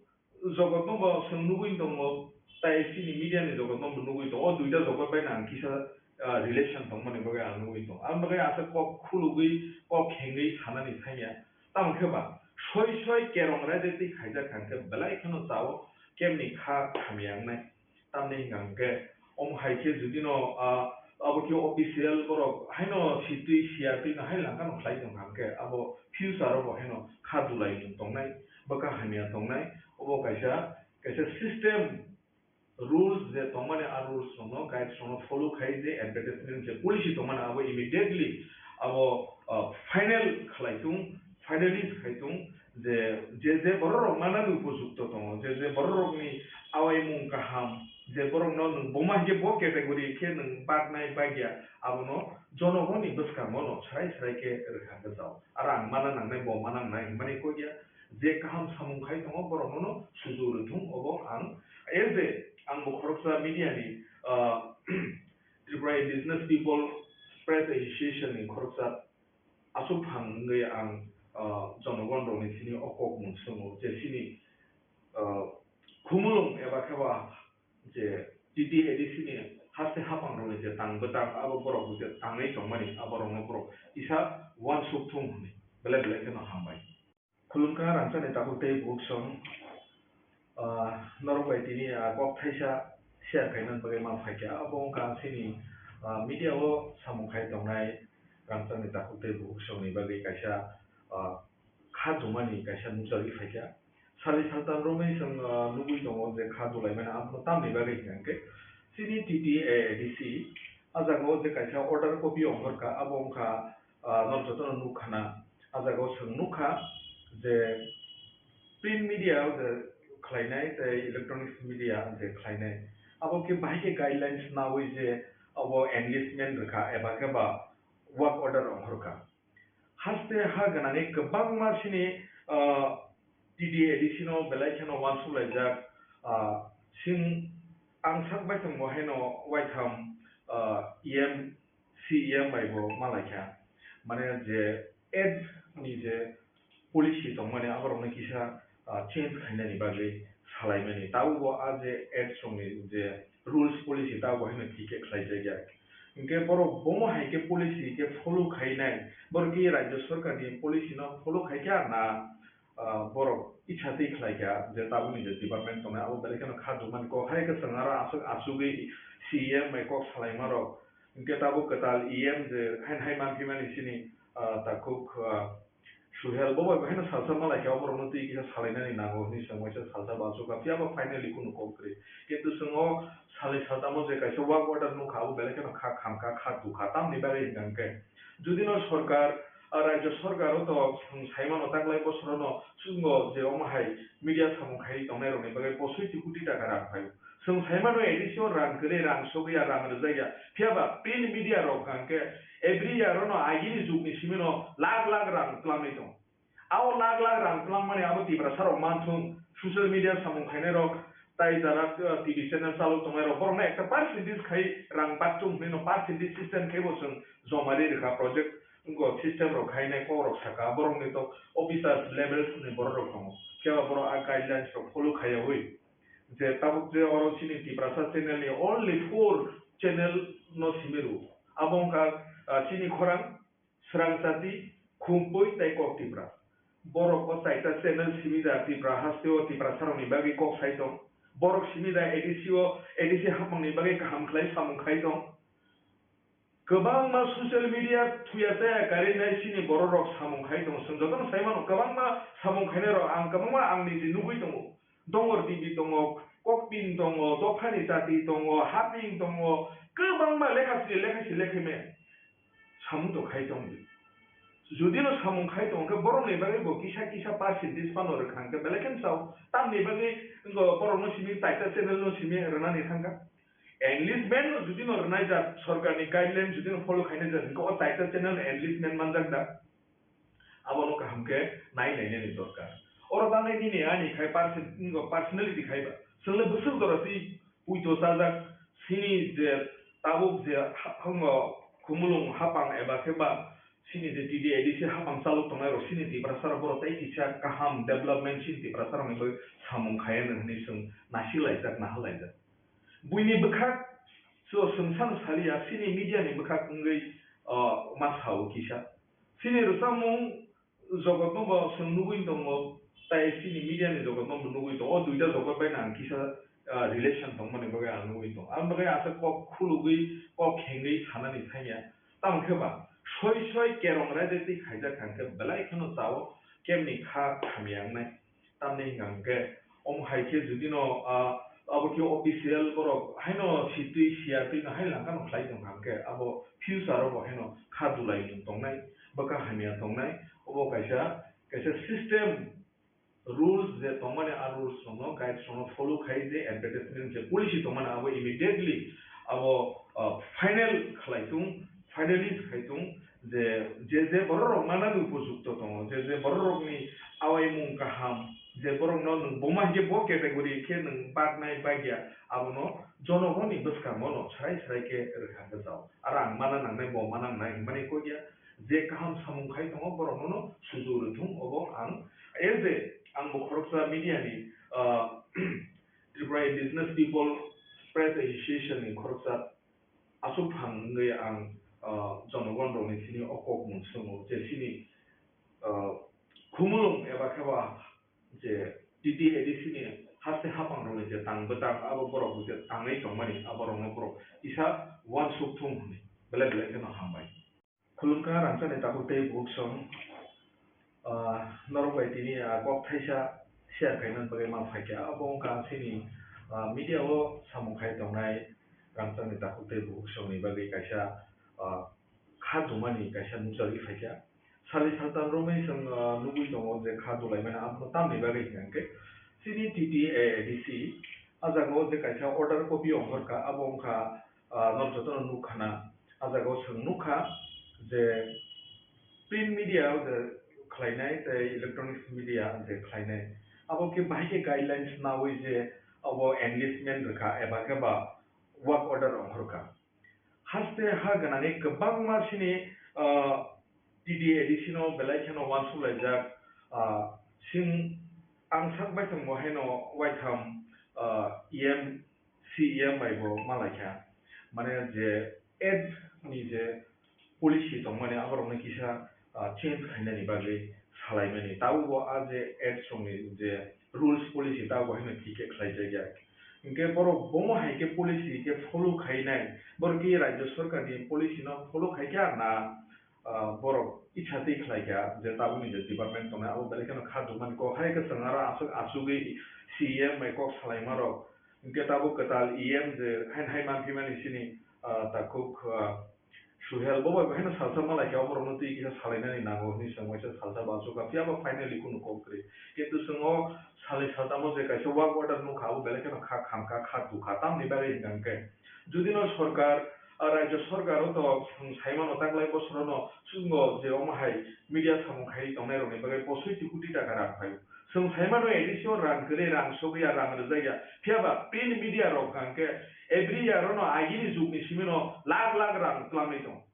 jogotno bo chwng nugwi tongo, tai chini media ni jogotno bo nugwi tongo. O duita jogot bai ang kisa, ah, relation tongmani bagwi ang nugwi tongo. Aboni bagwi aswk kok khulugwi, kok khengwi sanani thangya. Tamo khe ba soi soi kerong raida twi khaijak kha hwnkhe belai kheno chao, kemni kha hamya wngnai. Tamni hwnka hwnkhe, omo hai khe judino, ah, abo khe official borok haino sitwi siyatwi no hai langkano khlai tongkha hwnkhe, abo future o bo haino kha dulai mung tongnai, bwkha hamya tongnai, obo kaisa, kaisa system, rules je tongmani, a rules rokno, guides rokno follow khai je advertisement je policy tongmani, abo immediately abo, ah, final khlai tung, finalize khai tung, je, je, je borok rok manani upojukto tongo, je, je borok rokni awaimung kaham, je borokno nwng buma hinkhe bo category khe nwng baknai bagya, abono jonogoni bwskango no srai srai khe rwkha hwnkhe chao. Aro ang mana nangnai, bo mana nangnai hwnmani kok ya, je kaham samung khai tongo borokno no sujuk rwthung, obo ang as a, ang bo khoroksa media ni, ah, Tripura Indigenous People Press Association ni khoroksa aswk phang wngwi ang, ah, jonogon rokni sini o kok mung swngo je chini, ah, khumulwng eba khe ba je T T A D C ni haste haphang rokni je tang bwtang abo borok je tangwi tongmani abo rokno borok kisa uansuk thung hwnwi belai belai kheno hambai. Khulumkha rangchakni takhuk tei bukhuk song, ah, norok bai tini, ah, kok thaisa share khaina bagwi ma phaikha. Abo wngkha chini, ah, media o samung khai tongnai rangchakni takhuk tei bukhuk songni bagwi kaisa, ah, kha dumani kaisa nukjagwi phaikha. Salni saltam romwi chwng, ah, nugwi tongo je kha dulaimani abono tamni bagwi hwnkha hwnkhe chini T T A D C a jaga o je kaisa order copy ongkhorkha, abo wngkha, ah, norok jotono nukkhana. A jaga o chwng nukha je print media o je khlainai tei electronics media je khlainai, abo khe bahai khe guidelines naui je abo enlistment rwkha eba khe ba work order ongkhorkha. Haste ha gwnangwi kwbangma chini, ah, T T A D C no belai kheno uansukhlaijak, ah, sing ang sak bai tongbo haino waitham, ah, E M C E M bai bo malaikha, mane je ad ni je policy tongmani aborokno kisa, ah, change khainani bagwi salaimani. Tabukbo a je ad songni je rules policy tabukbo haino thik khe khlaijakya. Hinkhe borok bomo hai khe policy khe follow khainai, borok khe rajya sarkar ni policy no follow khaikha na, ah, borok itsa twi khlaikha je tabukni je department tongnai abo belai kheno kha dumani kok hai khe chwng aro aswk achugwi C E M bai kok salaimarok. Hinkhe tabuk kwtal E M je haino hai manphimani chini, ah, takhuk, ah, Suhel bo bai bo haino salsa malaikha, oborokno twi kisa salainani nango hwnwi chwng waisa salsa bo achukha, phiya ba finally kunu kok kwrwi. Kintu chwng o salni saltamo je kaisa work order nukha, abo belai kheno kha khamkha, kha tukha. Tamni bagwi hwnkha hwnkhe, judino sorkar, ah, rajya sorkar o to chwng saimano taklai bosorono chwngno je omo hai media samung khaiwi tongnairokni bagwi bo swi ti koti taka rang phaio. Chwng saimano A D C o rang kwrwi, rang sogwi ya, rang rwjak ya. Phiya ba print media rok hwnkha hwnkhe every year ono agini jugni simi no lakh lakh rang twlangwi tongo. Abo lakh lakh rang twlangmani abo Tiprasa rok manthung, social media samung khainai rok, tai jara, uh, T V channel chalok tongnai rok, borokno ekta percentage khai rang bakchung hwnwi no percentage system khai bo chwng joma ri rwkha project, wngkha system rok khainai kok rok saka, borokni to officers levels ni borok rok tongo. Phiya ba borok a guidelines rok follow khaiyaui je tabuk je oro chini Tiprasa channel ni only four channel no simi rw. Abo wngkha, ah, chini khorang, swrang chati, Khumpui tei Kok Tipra. Borok o chaita channel simi da Tipra haste o Tiprasa rokni bagwi kok sai tong. Borok simi da A D C o, A D C hapmang ni bagwi kaham khlai samung khai tong. Kwbangma social media thuya chaya karinai chini borok rok samung khai tongo. Chwng jotono sai mano, kwbangma samung khainai rok ang kwbangma ang niji nugwi tongo. Dongor T V tongo, Kokpin tongo, Dophani Chati tongo, Haping tongo, kwbangma lekha sri lekha sri lekha me samung to khai tong di. Judi no samung khai tong khe borok ni bagwi bo kisa kisa percentage phano rwkha hwnkhe belai kheno sao. Tamni bagwi wngkha borok no simi taita channel no simi rwnani thangkha. Enlistment no judi no rwnai jat, sorkar ni guideline judi no follow khainai jat, hwnkhe o taita channel enlistment manjak da? Abono kaham khe nai nainani dorkar. Oro tangnai nini ani khai person-, personality khai ba. Chwng le bwswk jora twi puito chajak, sini je tabuk je ha-, hango khumulung hapang eba khe ba sini je T D A D C hapang chalok tongnai rok sini Tiprasa rok borok tei kisa kaham development sini Tiprasa rokni bagwi samung khai anw hwnwi chwng nasi laijak, naha laijak. Buini bwkhak so chwng sano saliya, sini media ni bwkhak wngwi, o, ma sao kisa. Sini rwchapmung jogotno bo chwng nugwi tongo, tai sini media ni jogotno bo nugwi tongo. O duita jogot bai no ang kisa, ah, relation tongmani bagwi ang nugwi tongo. Ang bagwi asa kok khulugwi, kok khengwi sanani thangya. Tamo khe ba, soi soi kerong raida twi khaijak kha hwnkhe belai kheno chao, kemni kha hamya wngnai. Tamni hwnkha hwnkhe, omo hai khe judino, ah, abo khe official borok haino sitwi siya twi no hai langkha no khlai tong kha hwnkhe, abo future o bo haino kha dulai mung tongnai, bwkha hamya tongnai, obo kaisa, kaisa system, rules je tongmani a rules rokno, guides rokno follow khai je advertisement je policy tongmani abo immediately abo, ah, final khlai tung, finalize khai tung, je, je, je borok rok manani upojukto tongo, je, je borok rokni awaimung kaham, je borok no nwng buma hinkhe bo category khe nwng baknai bagya, abono jonogoni bwskango no srai srai khe rwkha bwsao. Aro ang mana nangnai, bo mana nangnai hinmani kok ya, je kaham samung khai tongo borok no no suju rwthung, obo ang as a, ang bo khoroksa media ni, ah, Tripura Indigenous People Press Association ni khoroksa aswk phang wngwi ang, ah, jonogon rokni thani o kok mung swngo je chini, ah, khumulwng eba khe ba je T T A D C ni haste hapang rokni je tang bwtang abo borok je tangwi tongmani abo rokno borok kisa uansuk thung hwnwi belai belai kheno hambai. Khulumkha rangchakni takhuk tei bukhuk song, ah, norok bai tini, ah, kok thaisa share khaina bagwi ma phaikha. Abo wngkha chini, ah, media o samung khai tongnai rangchakni takhuk tei bukhuk songni bagwi kaisa, ah, kha dumani kaisa nukjagwi phaikha. Sali saltam romwi chwng, ah, nugwi tongo je kha dulaimani abono tamni bagwi hwnkha hwnkhe chini T T A D C a jaga o je kaisa order copy ongkhorkha, abo wngkha ah, norok jotono nukha na, ah, jaga o chwng nukha je print media o je khlainai tei electronics media je khlainai, abo khe bahai khe guidelines naui je abo enlistment rwkha eba khe ba work order ongkhorkha. Haste ha gwnani kwbangma chini, ah, T D A D C no belai kheno uansuk laijak, ah, sing ang sak bai tongbo haino waitham, ah, E M C E M bai bo malaikha, mane je ads ni je policy tongmani aborokno kisa, ah, change khainani bagwi salaimani. Tabukbo a je ads rokni je rules policy tabukbo haino thik khe khlaijakya. Hinkhe borok bomo hai khe policy khe follow khainai, borok khe rajya sarkar ni policy no follow khaikha na, ah, borok itha twi khlai kha je tabukni je department tongnai abo belai kheno kha dukmani kok hai kwchwng aro aswk achugwi C E M bai kok salaima rok hinkhe tabuk kwtal E M je haino hai manphi mani chini, ah, takhuk, ah, Suhel bo bai bo haino salsa malai kha oborokno twi kisa salainani nango hwnwi chwng waisa salsa bo achukha phiya ba finally kunu kok kwrwi kintu chwng o salni saltamo je kaisa work order nukha abo belai kheno kha khamkha kha tukha tamni bagwi hwnkha hwnkhe judino sorkar, ah, rajya sorkar o to chwng saimano taklai bosorono chwngno je omo hai media samung khai tongnai rokni bagwi posoi ti koti taka rang phaio. Chwng sai mano A D C o rang kwrwi, rang sogwi ya, rang rwjak ya. Phiya ba print media rok hwnkha hwnkhe every year ono agini jugni simi no lakh lakh rang twlangwi tongo.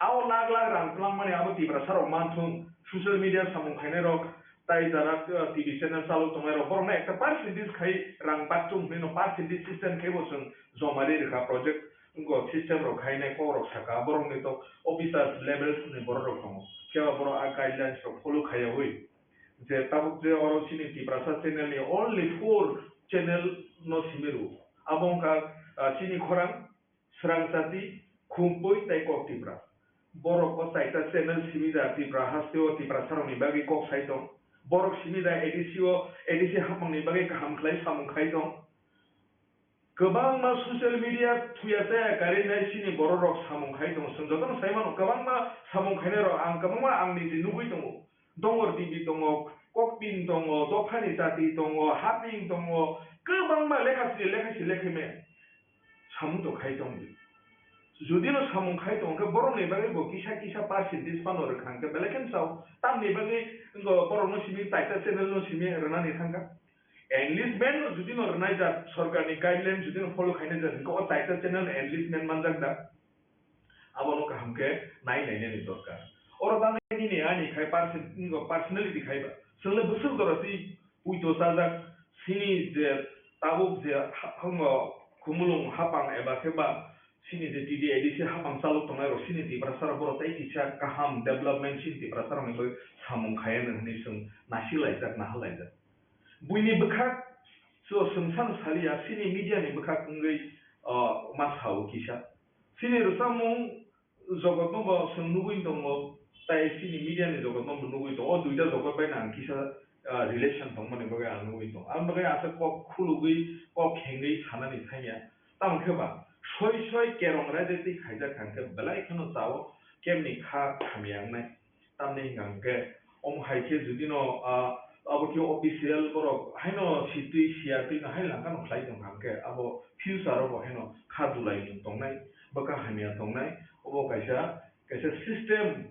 Abo lakh lakh rang twlangmani abo Tiprasa rok manthung, social media samung khainai rok, tai jara, uh, T V channel chalok tongnai rok, borokno ekta percentage khai rang bakchung hwnwi no percentage system khai bo chwng joma ri rwkha project Wngkha system rok khainai kok rok saka, borok ni to officers levels ni borok rok tongo, phiya ba borok a guidelines rok follow khaiyawi je tabuk je oro chini Tiprasa channel ni only four channel no simi rw. Abo wngkha, ah, chini khorang, srang chati, khumpui tei kok Tipra. Borok o chaita channel simi da Tipra haste o Tiprasa rok ni bagwi kok sai tong. Borok simi da A D C o, A D C hapang ni bagwi kaham khlai samung khai tong. Kwbangma social media thuya chaya karwi nai chini borok rok samung khai tongo. Chwng jotono sai mano, kwbangma samung khainai rok ang kwbangma ang niji nugwi tongo. Dongor T V tongo, Kokpin tongo, Dophani Chati tongo, Haping tongo, kwbangma lekha si lekha si lekha me samung to khai tong di. Jodi no samung khai tong khe borok ni bagwi bo kisa kisa percentage phano rwkha hwnkhe belai kheno chao. Tamni bagwi wngkha borok no simi taita channel no simi rwnani thangkha. Enlistment no jodi no rwnai jak, sorkar ni guideline jodi no follow khainai jak, hwnkhe o taita channel enlistment manjak da? Abono kaham khe nai nainani dorkar. Oro tangnai nini ani khai perso-, personality khai ba. Chwng le bwswk jora twi puito chajak, sini je tabuk je ha-, hango khumulwng hapang eba khe ba sini je T D A D C hapang chalok tongnai rok sini Tiprasa rok borok tei kisa kaham development sini Tiprasa rok ni bagwi samung khai anw hwnwi chwng nasik laijak, nahal laijak. Buini bwkhak so chwng san saliya, chini media ni bwkhak wngwi, o, ma sao kisa. Chini rwchapmung jogotno bo chwng nugwi tongo, tei chini media ni jogotno bo nugwi tongo. O duita jogot bai no ang kisa, ah, relation tongmani bagwi ang nugwi tongo. Ang bagwi aswk kok khulugwi, kok khengwi sanani thangya. Tamo khe ba, soi soi kerong raida twi khaijak kha hwnkhe belai kheno chao, kemni kha hamya wngnai. Tamni hwnka hwnkhe, omo hai khe jodi no, ah, abo khe official borok haino sitwi siyatwi no hai langkha no khlai tong kha hwnkhe, abo future o bo haino kha dulai mung tongnai, bwkha hamya tongnai, obo kaisa, kaisa system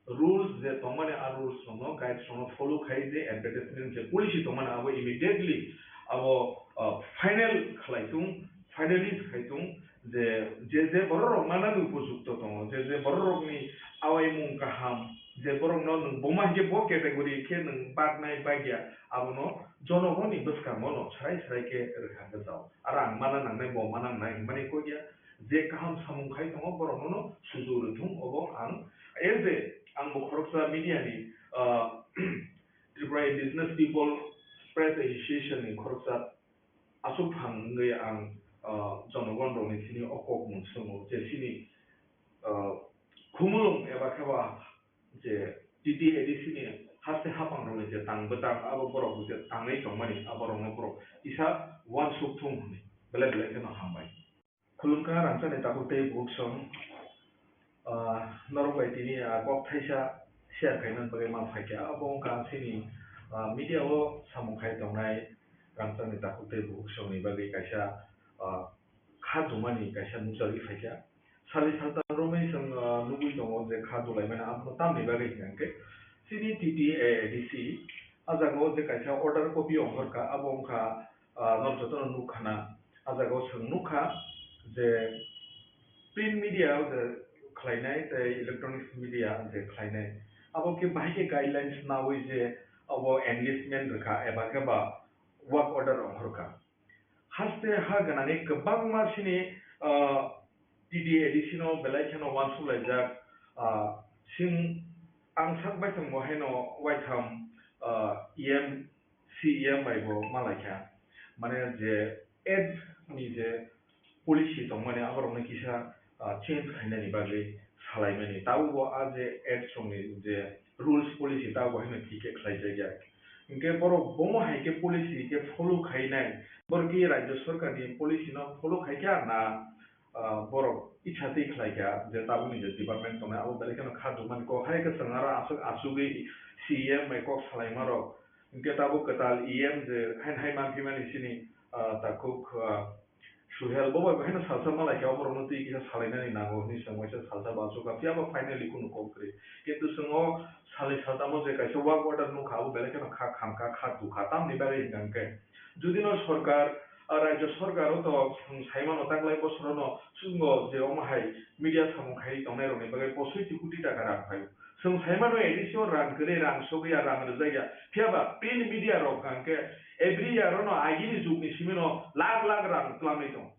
rules je tongmani, a rules rokno, guides rokno follow khai je advertisement je policy tongmani abo immediately abo, ah, final khlai tung, finalize khai tung. Je, je, je borok rok manani upojukto tongo, je, je borok rokni awaimung kaham, je borokno nwng boma hinkhe bo category khe nwng baknai bakya, abono jonogoni bwskango no srai srai khe rwkha gajao. Aro ang mana nangnai, bo mana nangnai hinmani kok ya, je kaham samung khai tongo borokno no sujuk rwthung, obo ang as a, ang bo khoroksa media ni, ah, Tripura Indigenous People Press Association ni khoroksa aswk phang wngwi ang, ah, jonogon rokni sini o kok mung swngo je chini, ah, khumulwng eba khe ba je T T A D C ni haste hapang rokni je tang bwtang abo borok je tangwi tongmani abo rokno borok kisa uansuk thung hwnwi belai belai kheno hambai. Khulumkha rangchakni takhuk tei bukhuk song, ah, norok bai tini, ah, kok thaisa share khaina bagwi ma phaikha. Abo wngkha chini, ah, media o samung khai tongnai rangchakni takhuk tei bukhuk songni bagwi kaisa, ah, kha dumani kaisa nukjagwi phaikha. Sali salta romwi chwng, ah, nugwi tongo je kha dulaimani abono tamni bagwi hwnkha hwnkhe chini T T A D C a jaga o je kaisa order copy ongkhorkha, abo wngkha, ah, norok jotono nukha na, a jaga o chwng nukha je print media o je khlainai tei electronics media je khlainai, abo khe bahai khe guidelines naui je abo enlistment rwkha eba khe ba work order ongkhorkha. Haste ha gwnangni kwbangma chini, ah, T D A D C no belai kheno uansuk laijak, ah, chwng ang sak bai tongbo haino waitham, ah, E M, C E M bai bo malaikha, mane je ads ni je policy tongmani aborokno kisa, ah, change khainani bagwi salaimani. Tabukbo a je ads rokni je rules policy tabukbo haino thik khe khlaijakya. Hinkhe borok bomo hai khe policy khe follow khainai, borok ki rajya sarkar ni policy no follow khaikha na, ah, borok icha twi khlaikha je tabukni je department tongnai abo belai kheno kha dumani kok hai khe chwng aro aswk achugwi C E M bai kok salaimarok. Hinkhe tabuk kwtal E M je haino hai manphimani chini, ah, takhuk, ah, Suhel bo bai haino salsa malaikha, oborokno twi kisa salainani nango hwnwi chwng waisa salsa bo achukha, phiyaba finally kunu kok kwrwi. Kintu chwng o salnwi saltamo je kaisa work order nukha, abo belai kheno kha khamkha, kha dukha, tamni bagwi hwnkha hwnkhe jodi no sorkar, ah, rajya sorkar o to chwng saimano taklai bosorono chwngno je omo hai media samung khaiwi tongnairokni bagwi posoi ti koti taka rang phaio. Chwng saimano A D C o rang kwrwi, rang sogwi ya, rang rwjak ya. Phiyaba print media rok hwnkha hwnkhe every year ono agini jugni simino lakh lakh rang twlangwi tongo.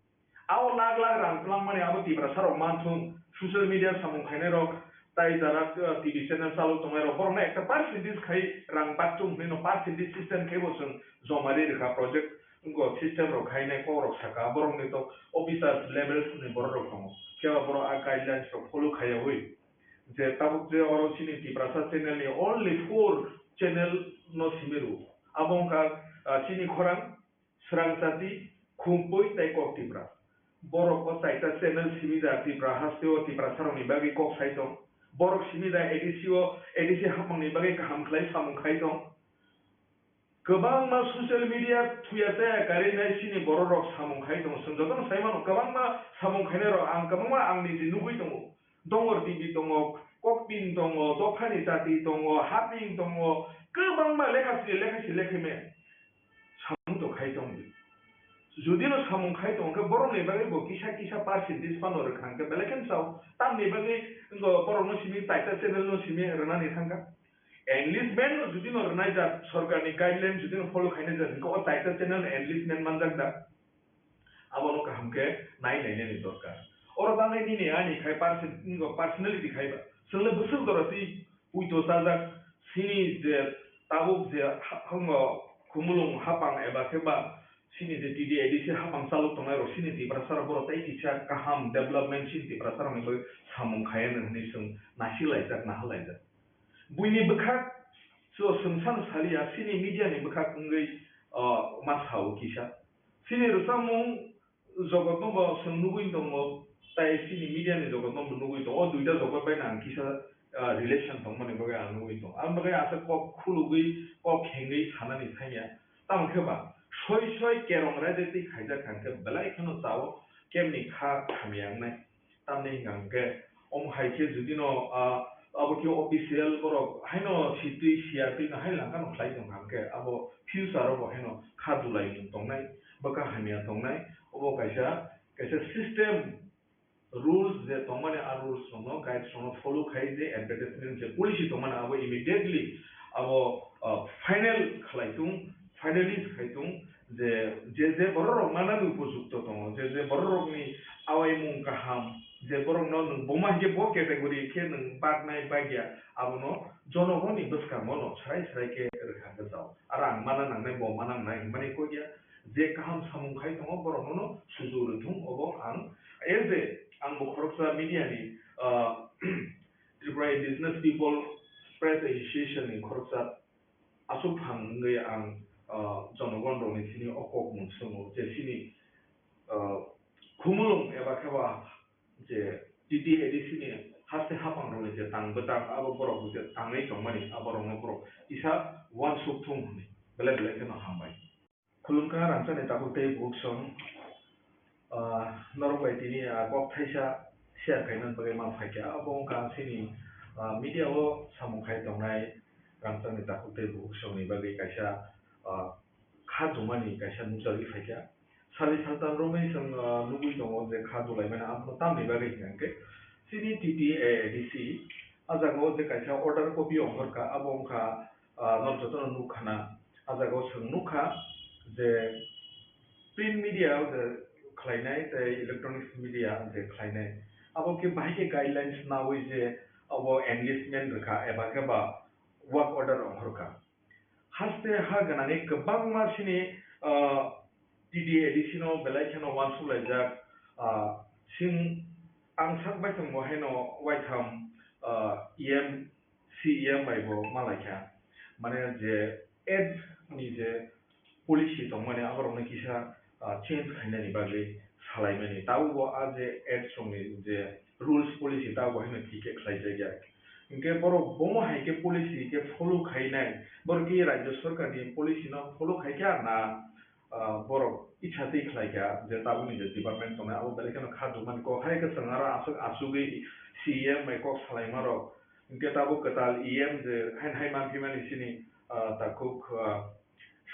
Abo lakh lakh rang twlangmani abo Tiprasa rok manthung, social media samung khainai rok, tai jara, uh, T V channel chalok tongnai rok, borok no ekta percentage khai rang baktung hinwi no percentage system khai bo chwng joma ri rwkha project, wngkha system rok khainai kok rok saka, borok ni to officers level ni borok rok tongo, khe ba borok a guidelines rok follow khaiyawi. Je tabuk je oro chini Tiprasa channel ni only four channel no simi rw. Abo wngkha, ah, chini khorang, Srang Chati, Khumpui tei Kok Tipra. Borok o chaita channel simi da Tipra haste o Tiprasa rok ni bagwi kok sai tong. Borok simi da A D C o, A D C hapang ni bagwi kaham khlai samung khai tong. Kwbangma social media thuya chaya karwi nai chini borok rok samung khai tongo. Chwng jotono sai mano, kwbangma samung khainai rok ang kwbangma ang niji nugwi tongo. Dongor T V tongo, Kokpin tongo, Dophani Chati tongo, Haping tongo, kwbangma lekha si lekha si lekha me samung to khai tong di. Judi no samung khai tong khe borok ni bagwi bo kisa kisa percentage phano rwkha hwnkhe belai kheno sao. Tamni bagwi wngkha borok no simi taita channel no simi rwnani thangkha. Enlistment no judi no rwnai jak, sorkar ni guideline judi no follow khainai jak, hwnkhe o taita channel enlistment manjak da? Abono kaham khe nai nainani dorkar. Oro bagwi nini ani khai person-, personality khai ba. Chwng le bwswk jora twi puito chajak, chini je tabuk je ha-, hango khumulwng hapang eba khe ba chini je T D A D C hapang chalok tongnai rok, chini Tiprasa rok borok tei kisa kaham development chini Tiprasa rokni bagwi samung khai anw hwnwi chwng naisik laijak, naha laijak. Buini bwkhak so chwng sano saliya, chini media ni bwkhak wngwi, o, ma sao kisa. Chini rwchapmung jogotno bo chwng nugwi tongo, tai chini media ni jogotno bo nugwi tongo. O duita jogot bai no ang kisa, ah, relation tongmani bagwi ang nugwi tongo. Ang bagwi asa kok khulugwi, kok khengwi sanani thangya. Tamo khe ba soi soi kerong raida twi khaijak hwnkhe belai kheno chao, kemni kha hamya wngnai. Tamni hwnkha hwnkhe, omo hai khe judino, ah, abo khe official borok haino sitwi siya twi no hai langkha no khlai tong kha hwnkhe, abo future o bo haino kha dulai mung tongnai, bwkha hamya tongnai, obo kaisa, kaisa system, rules je tongmani, a rules rokno, guides rokno follow khai je advertisement je policy tongmani, abo immediately abo, ah, final khlai tung, finalize khai tung, je, je, je borok rok manani upojukto tongo, je, je borok rokni awaimung kaham, je borokno nwng buma hinkhe bo category khe nwng baknai bagya, abono jonogoni bwskango no srai srai khe rwkha gajao. Aro ang mana nangnai, bo mana nangnai hinmani kok ya, je kaham samung khai tongo, borokno no suju rwthung, obo ang, as a, ang bo khoroksa media ni, ah, Tripura Indigenous People Press Association ni khoroksa aswk phang wngwi ang, ah, jonogon rokni thani o kok mung swngo je chini, ah, khumulwng eba khe ba je T T A D C ni haste hapang rokni je tang bwtang abo borok je tangwi tongmani abo rokno borok kisa uansuk thung hwnwi belai belai kheno hambai. Khulumkha rangchakni takhuk tei bukhuk song, ah, norok bai tini, ah, kok thaisa share khaina bagwi ma phaikha. Abo wngkha chini, ah, media o samung khai tongnai rangchakni takhuk tei bukhuk songni bagwi kaisa, ah, kha jumani kaisa nukjagwi phaikha. Salni saltam romwi chwng, ah, nugwi tongo je kha dulaimani, abono tamni bagwi hwnkha hwnkhe chini T T A D C a jaga o je kaisa order copy ongkhorkha, abo wngkha, ah, norok jotono nukkhana. A jaga o chwng nukha je print media o je khlainai tei electronics media je khlainai, abo khe bahai khe guidelines naui je abo enlistment rwkha eba khe ba work order ongkhorkha. Haste ha gwnangwi kwbangma chini, ah, T D A D C no belai kheno uansuk laijak, ah, sing ang sak bai tongbo haino waitham, ah, E M C E M bai bo ma lai kha, mane je ads ni je policy tongmani aborokno kisa, ah, change khainani bagwi salaimani. Tabukbo a je ads rokni je rules policy tabukbo haino thik khe khlaijakya. Hinkhe borok bomo hai khe policy khe follow khainai, borok khe rajya sarkar ni policy no follow khaikha na, ah, borok itsa twi khlaikha je tabukni je department tongnai abo belai kheno kha dukmani kok hai khe chwng aro aswk asugwi C E M bai kok salaima rok. Hinkhe tabuk kwtal E M je haino hai manphimani chini, ah, takhuk, ah,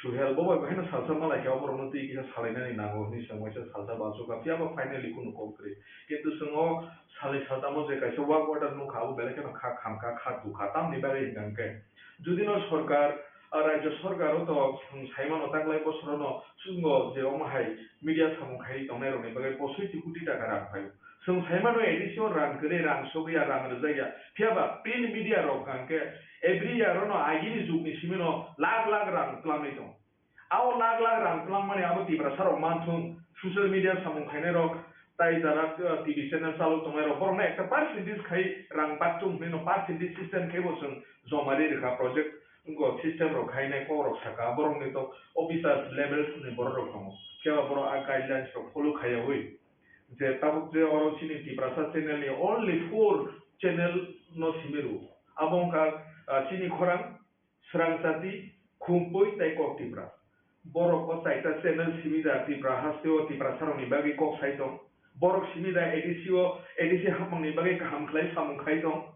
Suhel bo bai haino salsa ma lai kha, oborokno twi kisa salainani nango hwnwi chwng waisa salsa bo achukha, phiya bo finally kunu kok kwrwi. Kintu chwng o salni saltamo je kaisa work order nukha, abo belai kheno kha khamkha, kha tukha. Tamni bagwi hwnkha hwnkhe, judino sorkar, A rajyo sorkar o to chwng sai mano taklai bosorono chwngno je omo hai media samung khai tongnai rokni bagwi posoi ti koti taka rang phaio. Chwng sai mano A D C o rang kwrwi rang sogwi ya rang rwjak ya. Phiya ba print media rok hwnkhe every year ono agini jugni simi no lakh lakh rang twlangwi tongo. Abo lakh lakh rang twlangmani abo Tiprasa rok manthung, social media samung khainai rok tai jara, uh, T V channel chalok tongnai rok borokno ekta percentage khai rang bakchung hinwi no percentage system khai bo chwng joma ri rwkha project. Wngkha system rok khainai kok rok saka, borok ni to officers level ni borok rok tongo, phiya ba borok a guidelines rok follow khaiyawi je tabuk je oro chini Tiprasa channel ni only four channel no simi rwo, abo wngkha, ah, chini khorang, swrang chati, khumpui tei kok Tipra. Borok o chaita channel simi da Tipra haste o Tiprasa rok ni bagwi kok sai tong, borok simi da A D C o, A D C hapmang ni bagwi kaham khlai samung khai tong.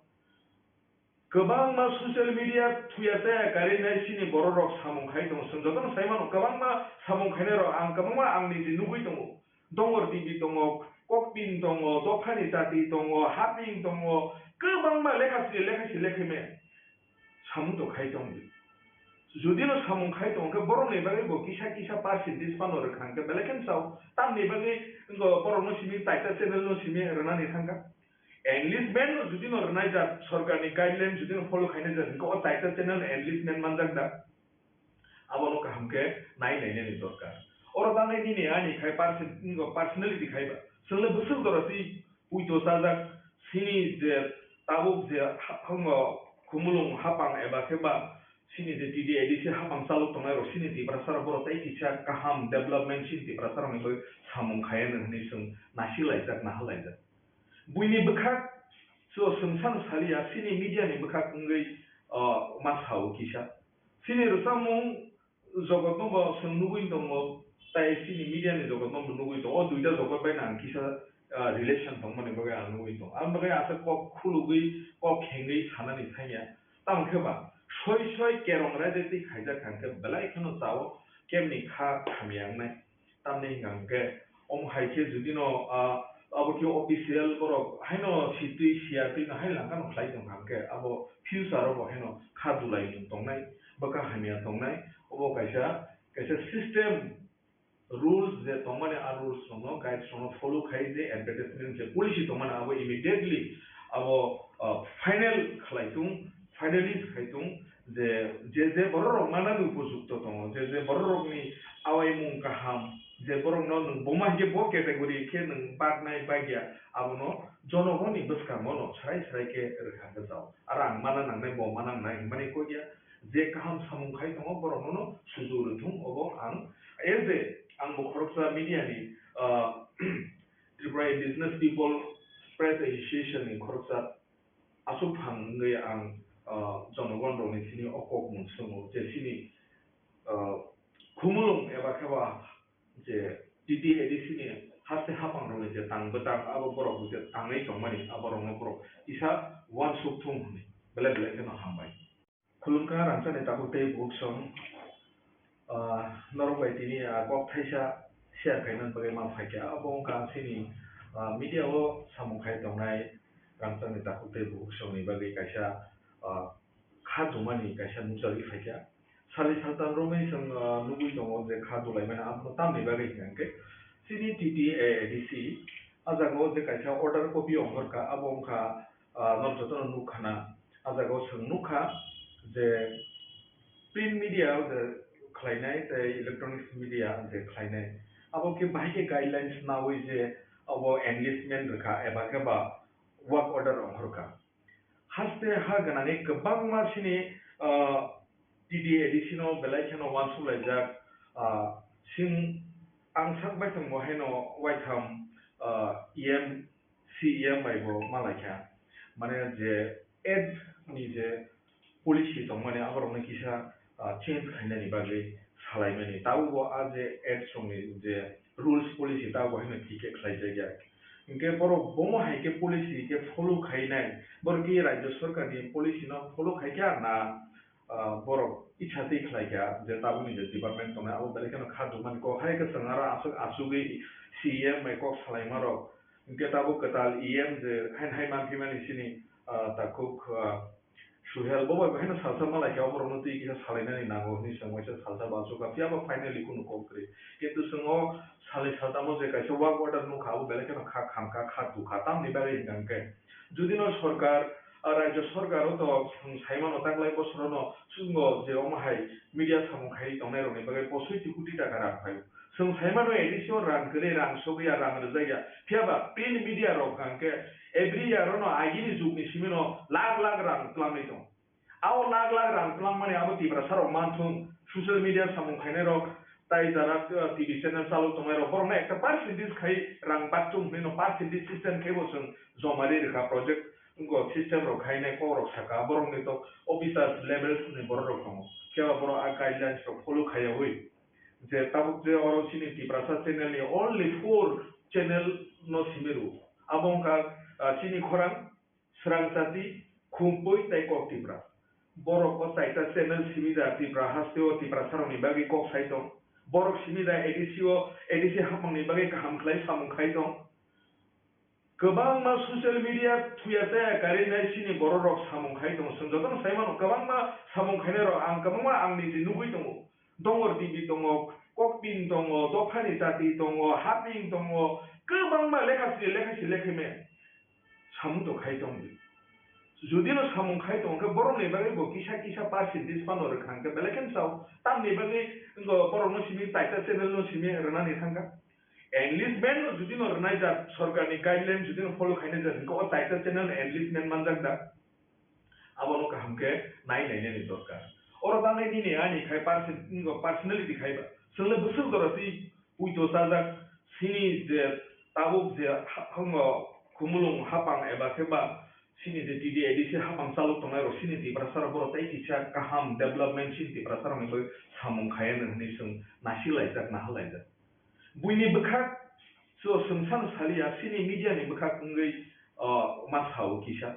Kwbangma social media thuya chaya karwi nai chini borok rok samung khai tongo. Chwng jotono sai mano, kwbangma samung khainai rok ang kwbangma ang niji nugwi tongo. Dongor T V tongo, Kokpin tongo, Dophani Chati tongo, Haping tongo, kwbangma lekha sri lekha si lekhi me samung to khai tong di. Judino samung khai tong khe borok ni bagwi bo kisa kisa percentage phano rwkha hwnkhe belai kheno chao. Tamni bagwi wngkha borok no simi taita channel no simi rwnani thangkha. Enlistment no judino rwnai jak, sorkar ni guideline judino follow khainai jak, hwnkhe o taita channel enlistment manjak da? Abono kaham khe nai nainani dorkar. Oro tangnai nini ani khai perso-, personality khai ba. Chwng le bwswk jora twi puito chajak, chini je tabuk je ha-, hango khumulwng hapang eba khe ba chini je T D A D C hapang chalok tongnai rok chini Tiprasa rok borok tei kisa kaham development chini Tiprasa rok ni bagwi samung khai anw hinwi chwng nasik laijak, nahal laijak. Buini bwkhak so chwng sano saliya, chini media ni bwkhak wngwi, o, ma sao kisa. Chini rwchapmung jogotno bo chwng nugwi tongo, tai chini media ni jogotno bo nugwi tongo. O duita jogot bai no ang kisa, ah, relation tongmani bagwi ang nugwi tongo. Ang bagwi aswk kok khulugwi, kok khengwi sanani thangya. Tamo khe ba soi soi kerong raida twi khaijak hwnkhe belai kheno chao, kemni kha hamya wngnai. Tamni hwnkha hwnkhe omo hai khe judino, ah, abo khe official borok haino sitwi siya twi no hai langkha no khlai tongkha hwnkhe abo future o bo haino kha dulai mung tongnai, bwkha hamya tongnai, obo kaisa, kaisa system rules je tongmani a rules rokno guides rokno follow khai je advertisement je policy tongmani abo immediately abo, ah, final khlai tung, finalize khai tung. Je, je, je borok rok manani upojukto tongo, je, je borok rokni awaimung kaham, je borok no nwng buma hinkhe bo category khe nwng baknai bakya, abono jonogoni bwskango no srai srai khe rwkha khe jao. Aro ang mana nangnai, bo mana nangnai hinmani kok ya, je kaham samung khai tongo borok no suju rwthung, obo ang as a, ang bo khoroksa media ni, ah, Tripura Indigenous People Press Association ni khoroksa aswk phang wngwi ang, ah, jonogon rokni sini o kok mung swngo je chini, ah, khumulwng eba khe ba je T T A D C ni haste hapang rokni je tang bwtang abo borok je tangwi tongmani abo rokno borok kisa uansuk thung hwnwi belai belai kheno hambai. Khulumkha rangchakni takhuk tei bukhuk song, ah, norok bai tini, ah, kok thaisa share khaina bagwi ma phaikha. Abo wngkha chini, ah, media o samung khai tongnai rangchakni takhuk tei bukhuk songni bagwi kaisa, ah, kha dumani kaisa nukjagwi phaikha. Sali saltan romwi chwng, ah, nugwi tongo je kha dulaimani abono tamni bagwi hwnkhe chini T T A D C a jaga o je kaisa order copy ongkhorkha, abo wngkha, ah, norok jotono nukkhana. A jaga o chwng nukha je print media o je khlainai tei electronics media je khlainai, abo khe bahai khe guidelines naui je abo enlistment rwkha eba khe ba work order ongkhorkha. Haste ha gwnangwi kwbangma chini, ah, T T A D C no belai kheno uansuk laijak, ah, sing ang sak bai thangbo haino waitham, ah, E M C E M bai bo malaikha, mane je ad ni je policy tongmani aborokno kisa, ah, change khainani bagwi salaimani. Tabukbo a je ad songni je rules policy tabukbo haino thik khe khlaijakya. Hinkhe borok bomo hai khe policy khe follow khainai, borok khe rajyo sorkarni policy no follow khaikha na, ah, borok icha twi khlaikha je tabukni je department tongnai abo belai kheno kha dumani kok hai khe chwng aro aswk asugwi C E M bai kok salaimarok. Hinkhe tabuk kwtal E M je haino hai manphimani chini, ah, takhuk, ah, Suhel, bo bai haino salsa malai khe, oborokno twi kisa salainani nango hwnwi chwng waisa salsa bachuka, phiya ba finally kunu kok kwrwi. Kintu chwng o salai saltamo je kaisa work order nukha, abo belai kheno kha khamkha, kha tukha. Tamni bagwi hwnkha hwnkhe, judino sorkar, ah, rajyo sorkaro to chwng saimano taklai bosorono chwngno je omo hai media samung khaiwi tongnairokni bagwi posoi ti koti taka rang phaio. Chwng saimano A D C o rang kwrwi, rang sogwi ya, rang rwjak ya. Phiya ba print media rok hwnkha hwnkhe every year ono agini jugni simino lakh lakh rang twlangwi tongo. Abo lakh lakh rang twlangmani abo Tiprasa rok manthung, social media samung khainai rok, tai jara, uh, T V channel chalok tongnai rok, borokno ekta percentage khai rang bakchung hwnwi no percentage system khai bo chwng joma ri rwkha project, wngkha system rok khainai kok rok saka, borokni to officers levels ni borok rok tongo, phiya ba borok a guidelines rok follow khaiyawi. Je tabuk je oro chini Tiprasa channel ni only four channel no simi rwo. Abo wngkha, ah, chini khorang, Srang Chati, Khumpui tei Kok Tipra. Borok o chaita channel simi da Tipra haste o Tiprasa rokni bagwi kok sai tong. Borok simi da A D C o, A D C hapmang ni bagwi kaham khlai samung khai tong. Kwbangma social media thuya chaya karwi nai chini borok rok samung khai tongo. Chwng jotono sai mano, kwbangma samung khainai rok ang kwbangma ang niji nugwi tongo. Dongor T V tongo, Kokpin tongo, Dophani Chati tongo, Haping tongo, kwbangma lekha sini lekha si lekha me samung to khai tong di. Judino samung khai tong khe borokni bagwi bo kisa kisa percentage phano rwkha hwnkhe belai kheno sao. Tamni bagwi wngkha borokno simi taita channel no simi rwnani thangkha. Enlistment no judino rwnai jak sorkarni guideline judino follow khainai jak hwnkhe o taita channel enlistment manjak da. Abono kaham khe nai nainani dorkar. Oro tangnai nini ani khai perso-, personality khai ba. Chwng le bwswk jora twi puito chajak sini je tabuk je ha-, hango khumulwng hapang eba khe ba sini je T D A D C hapang chalok tongnai rok sini Tiprasa rok borok tei kisa kaham development sini Tiprasa rokni bagwi samung khai anw hwnwi chwng nasi laijak, naha laijak. Buini bwkhak so chwng sano saliya, chini media ni bwkhak wngwi, o, ma sao kisa.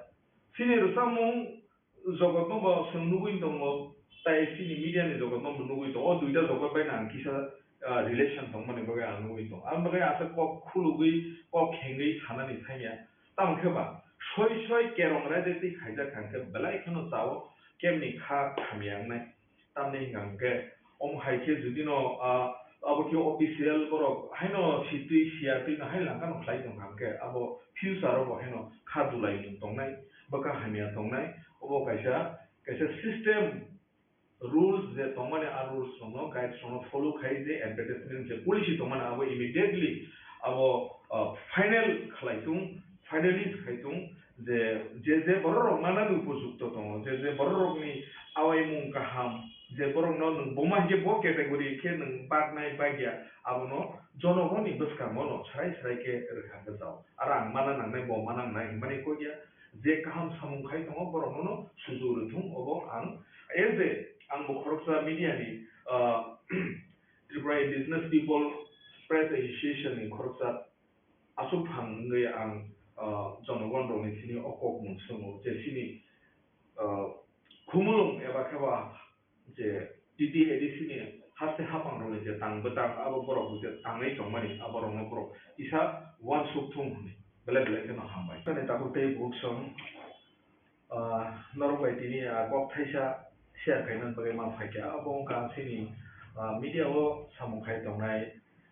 Chini rwchapmung jogotno bo chwng nugwi tongo, tai chini media ni jogotno bo nugwi tongo. O duita jogot bai no ang kisa, ah, relation tongmani bagwi ang nugwi tongo. Ang bagwi aswk kok khulugwi, kok khengwi sanani thangya. Tamo khe ba, soi soi kerong raida twi khaijak kha khe belai kheno chao, kemni kha hamya wngnai. Tamni hwnka hwnkhe, omo hai khe judino, ah, abo khe official borok haino sitwi siyatwi no hai langkha no khlai tong kha hwnkhe, abo future o bo haino kha dulai mung tongnai, bwkha hamya tongnai, obo kaisa, kaisa system, rules je tongmani, a rules rokno, guides rokno follow khai je advertisement je policy tongmani, abo immediately abo, ah, final khlai tung, finalize khai tung, je, je, je borok rok manani upojukto tongo, je, je borok rokni awaimung kaham, je borokno nwng buma hinkhe bo category khe nwng baknai bakya, abono jonogoni bwskango no srai srai khe rwkha khe jao. Aro ang mana nangnai, bo mana nangnai hinmani kok ya, je kaham samung khai tongo, borokno no sujuk rwthung, obo ang as a, ang bo khoroksa media ni, ah, Tripura Indigenous People Press Association ni khoroksa aswk phang wngwi ang, ah, jonogon rokni thani o kok mung swngo je chini, ah, khumulwng eba khe ba je T T A D C ni haste haphang rokni je tang bwtang abo borok je tangwi tongmani abo rokno borok kisa uansuk thung hwnwi belai belai kheno hambai. Ani tabuk tei bukhuk song, ah, norok bai tini, ah, kok thaisa share khaina bagwi ma phaikha. Abo wngkha chini, ah, media o samung khai tongnai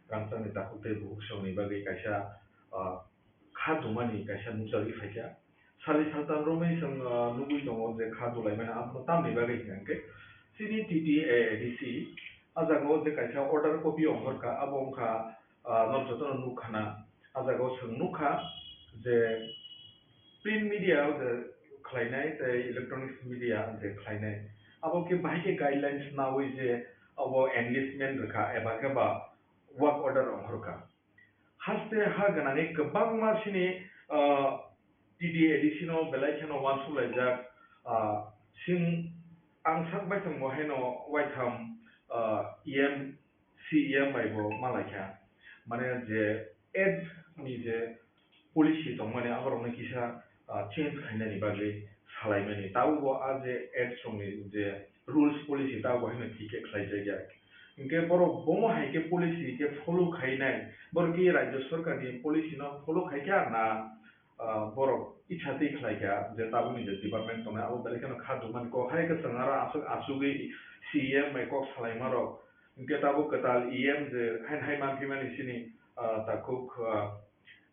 rangchakni takhuk tei bukhuk songni bagwi kaisa, ah, kha dumani kaisa nukjagwi phaikha. Sali saltam romwi chwng, ah, nugwi tongo je kha dulaimani abono tamni bagwi hwnkha hwnkhe chini T T A D C ah jaga o je kaisa order copy ongkhorkha, abo wngkha, ah, norok jotono nukkhana. Ah jaga o chwng nukha je print media o je khlainai tei electronics media je khlainai, abo khe bahai khe guidelines naui je abo enlistment rwkha eba khe ba work order ongkhorkha. Haste ha gwnangwi kwbangma chini, ah, T D A D C no belai kheno uansuk laijak, ah, sing ang sak baithang bo haino waitham, ah, E M, C E M bai bo malaikha. Mane je act ni je policy tongmani aborokno kisa, ah, change khainani bagwi salaimani. Tabukbo a je act songni je rules policy tabukbo haino thik khe khlaijakya. Hinkhe borok bomo hai khe policy khe follow khainai, borok khe rajyo sorkarni policy no follow khaikha na, ah, borok itsa twi khlai kha je tabukni je department tongnai abo belai kheno kha dukmani kok hai khe chwng aro aswk achugwi C E M bai kok salaima rok hinkhe tabuk kwtal E M je haino hai manphi mani chini, ah, takhuk, ah,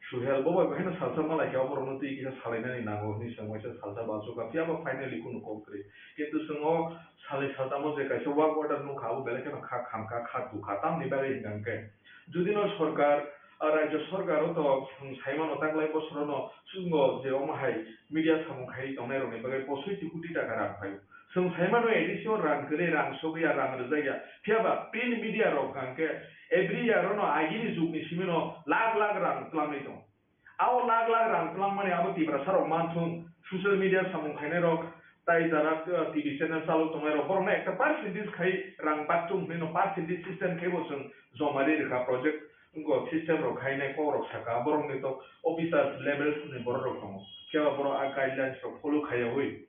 Suhel bo bai haino salsa malai khe oborokno twi kisa salainani nango hinwi chwng waisa salsa bo achukha phiya bo finally kunu kok kwrwi kintu chwng o salnwi saltamo je kaisa work order nukha abo belai kheno kha khamkha kha dukha tamni bagwi hinkha hinkhe judino sorkar, ah, rajyo sorkaro to chwng saimano taklai bosorono chwngno je omo hai media samung khaiwi tongnairokni bagwi posoi ti koti taka rang phaio. Chwng saimano A D C o rang kwrwi, rang sogwi ya, rang rwjak ya. Phiya ba print media rok hwnkha khe every year ono agini jugni simino lakh lakh rang twlangwi tongo. Abo lakh lakh rang twlangmani abo Tiprasa rok manthung, social media samung khainai rok, tai jara, uh, T V channel chalok tongnai rok, borokno ekta percentage khai rang baktung hwnwi no percentage system khai bo chwng joma ri rwkha project wngkha system rok khainai kok rok saka, borokni to officers levels ni borok rok tongo. Phiya ba borok a guidelines rok follow khaiyawi.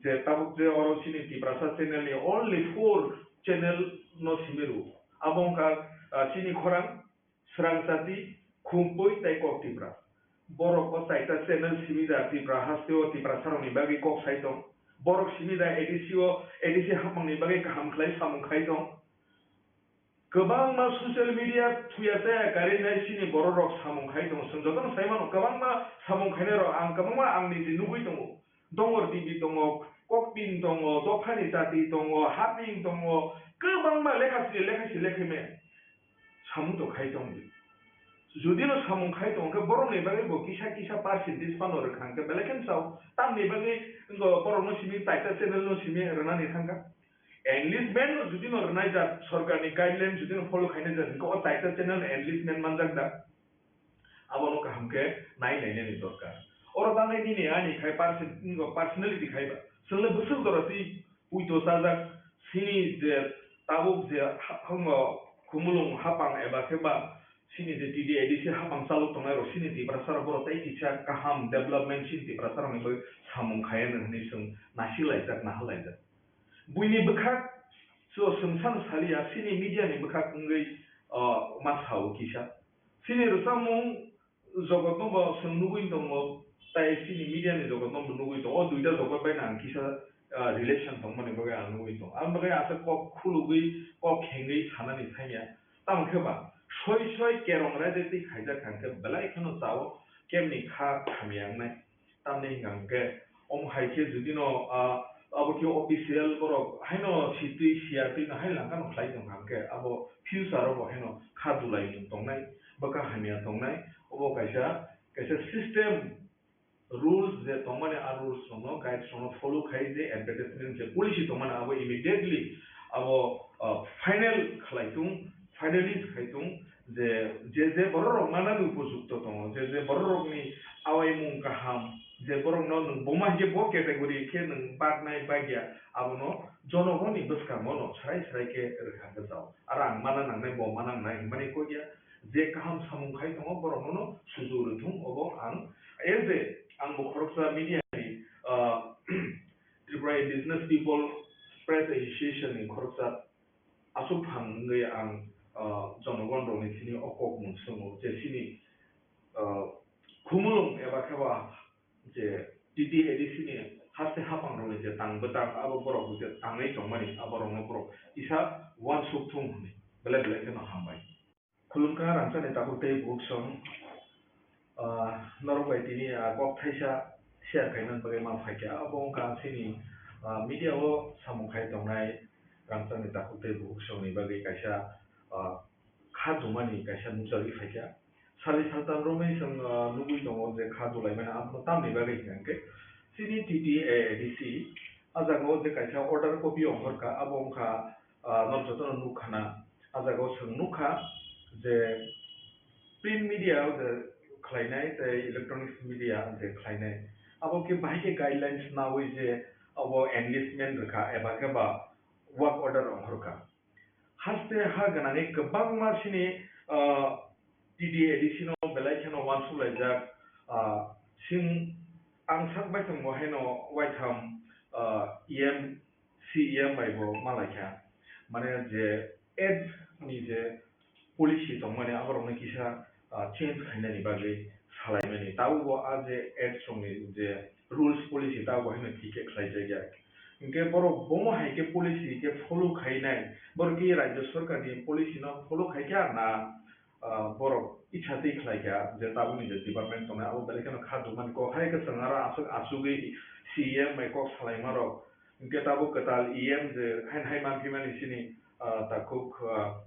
Je tabuk je oro chini Tiprasa channel ni only four channel no simi rwo. Abo wngkha, ah, chini khorang, Srang Chati, Khumpui tei Kok Tipra. Borok o chaita channel simi da Tipra haste o Tiprasa rokni bagwi kok sai tong. Borok simi da A D C o, A D C hapmang ni bagwi kaham khlai samung khai tong. Kwbangma social media thuya chaya karwi nai chini borok rok samung khai tongo. Chwng jotono sai mano, kwbangma samung khainai rok ang kwbangma ang niji nugwi tongo. Dongor T V tongo, Kokpin tongo, Dophani Chati tongo, Haping tongo, kwbangma lekha siri lekha si lekha me samung to khai tong di. Judino samung khai tong khe borokni bagwi bo kisa kisa percentage phano rwkha hwnkhe belai kheno sao. Tamni bagwi wngkha borokno simi taita channel no simi rwnani thangkha. Enlistment no judino rwnai jak, sorkarni guideline judino follow khainai jak, hwnkhe o taita channel enlistment manjak da? Abono kaham khe nai nainani dorkar. Oro bagwi nini ani khai perso-, personality khai ba. Chwngno bwswk jora twi puito chajak, chini je tabuk je ha-, hango Khumulwng hapang eba khe ba chini je T D A D C hapang chalok tongnai rok chini Tiprasa rok borok tei kisa kaham development chini Tiprasa rokni bagwi samung khai anw hwnwi chwng nasi laijak, naha laijak. Buini bwkhak so chwng san saliya, chini media ni bwkhak wngwi, o, ma sao kisa. Chini rwchapmung jogotno bo chwng nugwi tongo, tai chini media ni jogotno bo nugwi tongo. O duita jogot bai ang kisa, ah, relation tongmani bagwi ang nugwi tongo. Ang bagwi asa kok khulugwi, kok khengwi sanani thangya. Tamo khe ba soi soi kerong raida twi khaijak kha khe belai kheno chao kemni kha hamya wngnai. Tamni hwnka hwnkhe, omo hai khe judino, ah, abo khe official borok haino sitwi siyatwi no hai langkha no khlai tongkha hwnkhe, abo future o bo haino kha dulaimung tongnai, bwkha hamya tongnai, obo kaisa, kaisa system rules je tongmani, a rules rokno, guides rokno follow khai je advertisement je policy tongmani abo immediately abo, ah, final khlai tung, finalize khai tung. Je, je, je borok rok manani upojukto tongo, je, je borok rokni awaimung kaham, je borok no nwng buma hinkhe bo category khe nwng baknai bagya, abono jonogoni bwskango no srai srai khe rwkha gajao. Aro ang mana nangnai, bo mana nangnai hwnmani kok ya, je kaham samung khai tongo borok no sujuk rwthung, obo ang as a, ang bo khoroksa media ni, ah, Tripura Indigenous People Press Association ni khoroksa aswk phang wngwi ang, ah, jonogon rokni thini o kok mung swngo je chini, ah, Khumulwng eba khe ba je T T A D C ni haste hapang rokni je tang bwtang abo borok je tangwi tongmani abo rokno borok kisa uansuk thung hwnwi belai belai kheno hambai. Khulumkha rangchakni takhuk tei bukhuk song, ah, norok bai tini, ah, kok thaisa share khaimani bagwi ma phaikha. Abo wngkha chini, ah, media o samung khai tongnai rangchakni takhuk tei bukhuk songni bagwi kaisa, ah, kha dumani kaisa nukjagwi phaikha. Sali saltam romwi chwng, ah, nugwi tongo je kha dulaimani abono tamni bagwi hwnkha hwnkhe chini T T A D C, ah, jagao je kaisa order copy ongkhorkha, abo wngkha, ah, norok jotono nukkhana. Ah, jagao chwng nukha je print media o je khlainai tei electronics media je khlainai, abo khe bahai khe guidelines naui je abo enlistment rwkha eba khe ba work order ongkhorkha. Haste ha gwnangwi kwbangma chini, ah, T D A D C no belai kheno uansuk laijak, ah, sing ang sak bai tongbo haino waitham, ah, E M C E M bai bo ma laikha. Mane je ad ni je policy tongmani aborokno kisa, ah, change khainani bagwi khalaimani. Tabukbo a je act songni je rules policy tabukbo haino thik khe khlaijakya. Hinkhe borok bomo hai khe policy khe follow khainai, borok khe rajya sarkarni policy no follow khaikha na, ah, borok icha twi khlaikha je tabukni je department tongnai abo belai kheno kha dukmani kok hai khe chwng aro aswk asugwi C E M bai kok salaimarok. Hinkhe tabuk kwtal E M je haino hai manphimani chini, ah, takhuk, ah,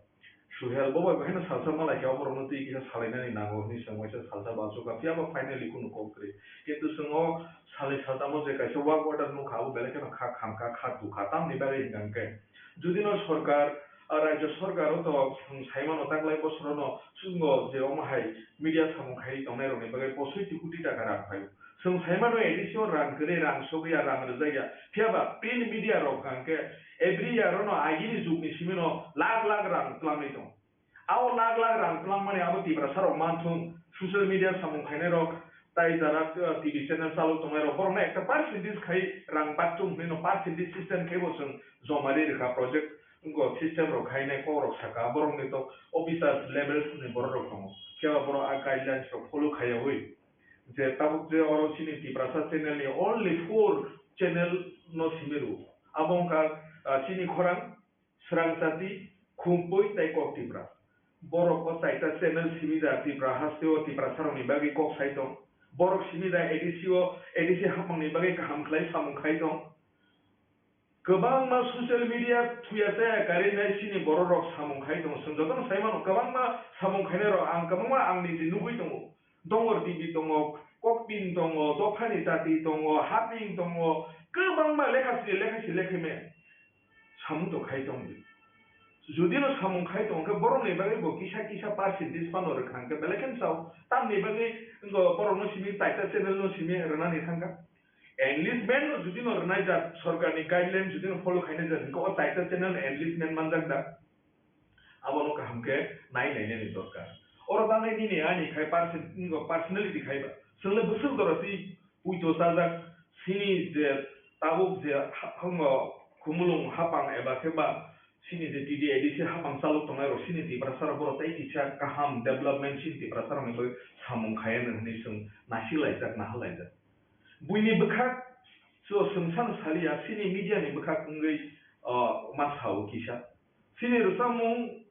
Suhel, bo bai haino salsa malai khe, oborokno twi kisa salainani nango hwnwi chwng waisa salsa bachu kha, phiya ba finally kunu kok kwrwi. Kintu chwng o salnwi saltamo je kaisa work order nukha, abo belai kheno kha khamkha, kha dukha, tamni bagwi hwnkha hwnkhe judino sorkar, ah, rajya sorkar o to chwng saimano taklai bosorono chwngno je omo hai media samung khaiwi tongnairokni bagwi posoi ti koti taka rang phaio. Chwng saimano A D C o rang kwrwi, rang sogwi ya, rang rwjak ya. Phiya ba print media rok hwnkha hwnkhe every year ono agini jugni simino lakh lakh rang twlangwi tongo. Abo lakh lakh rang twlangmani abo Tiprasa rok manthung, social media samung khainai rok, tai jara, uh, T V channel chalok tongnai rok, borokno ekta percentage khai rang bakchung hwnwi no percentage system khai bo chwng joma ri rwkha project, wngkha system rok khainai kok rok saka, borokni to officers levels ni borok rok tongo. Phiya ba borok a guidelines rok follow khaiyawi. Je tabuk je oro chini Tiprasa channel ni only four channel no simi rwo. Abo wngkha, ah, chini khorang, Srang Chati, Khumpui tei Kok Tipra. Borok o chaita channel simi da Tipra haste o Tiprasa rokni bagwi kok sai tong. Borok simi da A D C o, A D C hapmang ni bagwi kaham khlai samung khai tong. Kwbangma social media thuya chaya karwi nai chini borok rok samung khai tongo. Chwng jotono sai mano, kwbangma samung khainai rok ang kwbangma ang niji nugwi tongo. Dongor T V tongo, Kokpin tongo, Dophani Chati tongo, Haping tongo, kwbangma lekha sini lekha si lekha me samung to khai tong di. Judino samung khai tong khe borokni bagwi bo kisa kisa percentage phano rwkha hwnkhe belai kheno sao. Tamni bagwi wngkha borokno simi chaita channel no simi rwnani thangkha. Enlistment no judino rwnai jak, sorkarni guideline judino follow khainai jak, hwnkhe o chaita channel enlistment manjak da? Abono kaham khe nai nainani dorkar. Oro bagwi nini ani khai perso-, personality khai ba. Chwng le bwswk jora twi puito chajak, chini je tabuk je ha-, hango khumulwng hapang eba khe ba chini je T D A D C hapang chalok tongnai rok chini Tiprasa rok borok tei kisa kaham development chini Tiprasa rokni bagwi samung khai anw hwnwi chwng nasik laijak, nahal laijak. Buini bwkhak so chwng sano saliya, chini media ni bwkhak wngwi, o, ma sao kisa. Chini rwchapmung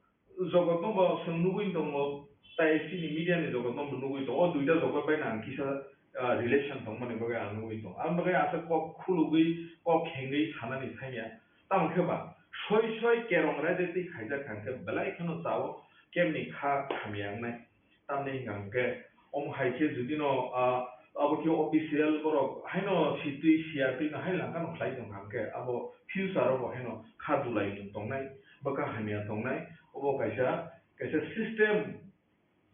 jogotno bo chwng nugwi tongo, tai chini media ni jogotno bo nugwi tongo. O duita jogot bai no ang kisa, ah, relation tongmani bagwi ang nugwi tongo. Ang bagwi asa kok khulugwi, kok khengwi sanani thangya. Tamo khe ba soi soi kerong raida twi khaijak kha khe belai kheno chao kemni kha hamya wngnai. Tamni hwnkha hwnkhe, omo hai khe judino, ah, abo khe official borok haino sitwi siyatwi no hai langkha no khlai tongkha hwnkhe, abo future o bo haino kha dulai mung tongnai, bwkha hamya tongnai, obo kaisa, kaisa system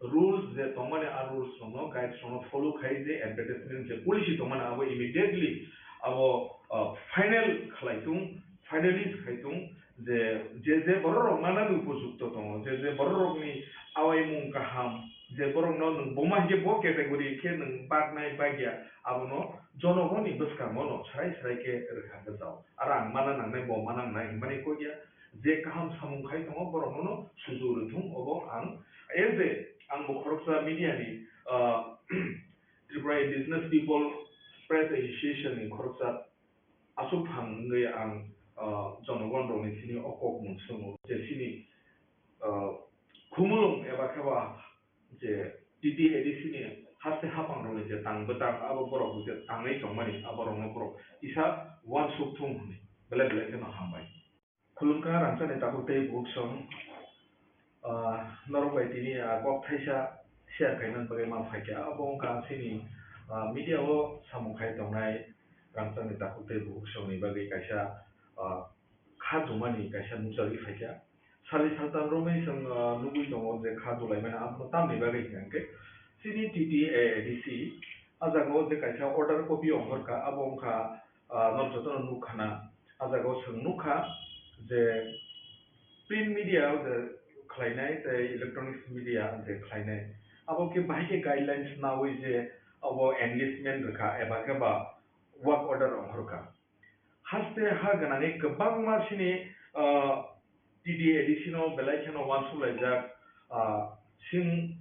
rules je tongmani, a rules rokno, guides rokno follow khai je advertisement je policy tongmani abo immediately abo, ah, final khlai tung, finalize khai tung. Je, je, je borok rok manani upojukto tongo, je, je borok rokni awaimung kaham, je borok no nwng boma hinkhe bo category khe nwng baknai bagya, abono jonogoni bwskango no srai srai khe rwkha khe jao. Aro ang mana nangnai, bo mana nangnai hinmani kok ya, je kaham samung khai tongo borok no sujuk rwthung, obo ang as a, ang bo khoroksa media ni, ah, Tripura Indigenous People Press Association ni khoroksa aswk phang wngwi ang, ah, jonogon rokni thani o kok mung swngo je chini, ah, khumulwng eba khe ba je T T A D C ni haste hapang rokni je tang bwtang abo borok je tangwi tongmani abo rokno borok kisa uansuk thung hwnwi belai belai kheno hambai. Khulumkha rangchakni takhuk tei bukhuk song, ah, norok bai tini, ah, kok thaisa share khaina bagwi ma phaikha. Abo wngkha chini, ah, media o samung khai tongnai rangchakni takhuk tei bukhuk songni bagwi kaisa, ah, kha dumani kaisa nukjagwi phaikha. Sali saltam romwi chwng, ah, nugwi tongo je kha dulaimani abono tamni bagwi hwnkha hwnkhe chini T T A D C a jaga o je kaisa order copy ongkhorkha, abo wngkha, ah, norok jotono nukha na, a jaga o chwng nukha je print media o je khlainai tei electronics media je khlainai, abo khe bahai khe guidelines naui je abo enlistment rwkha eba khe ba work order ongkhorkha. Haste ha gwnangwi kwbangma chini, ah, T D A D C no belai kheno uansuk laijak, ah, chwng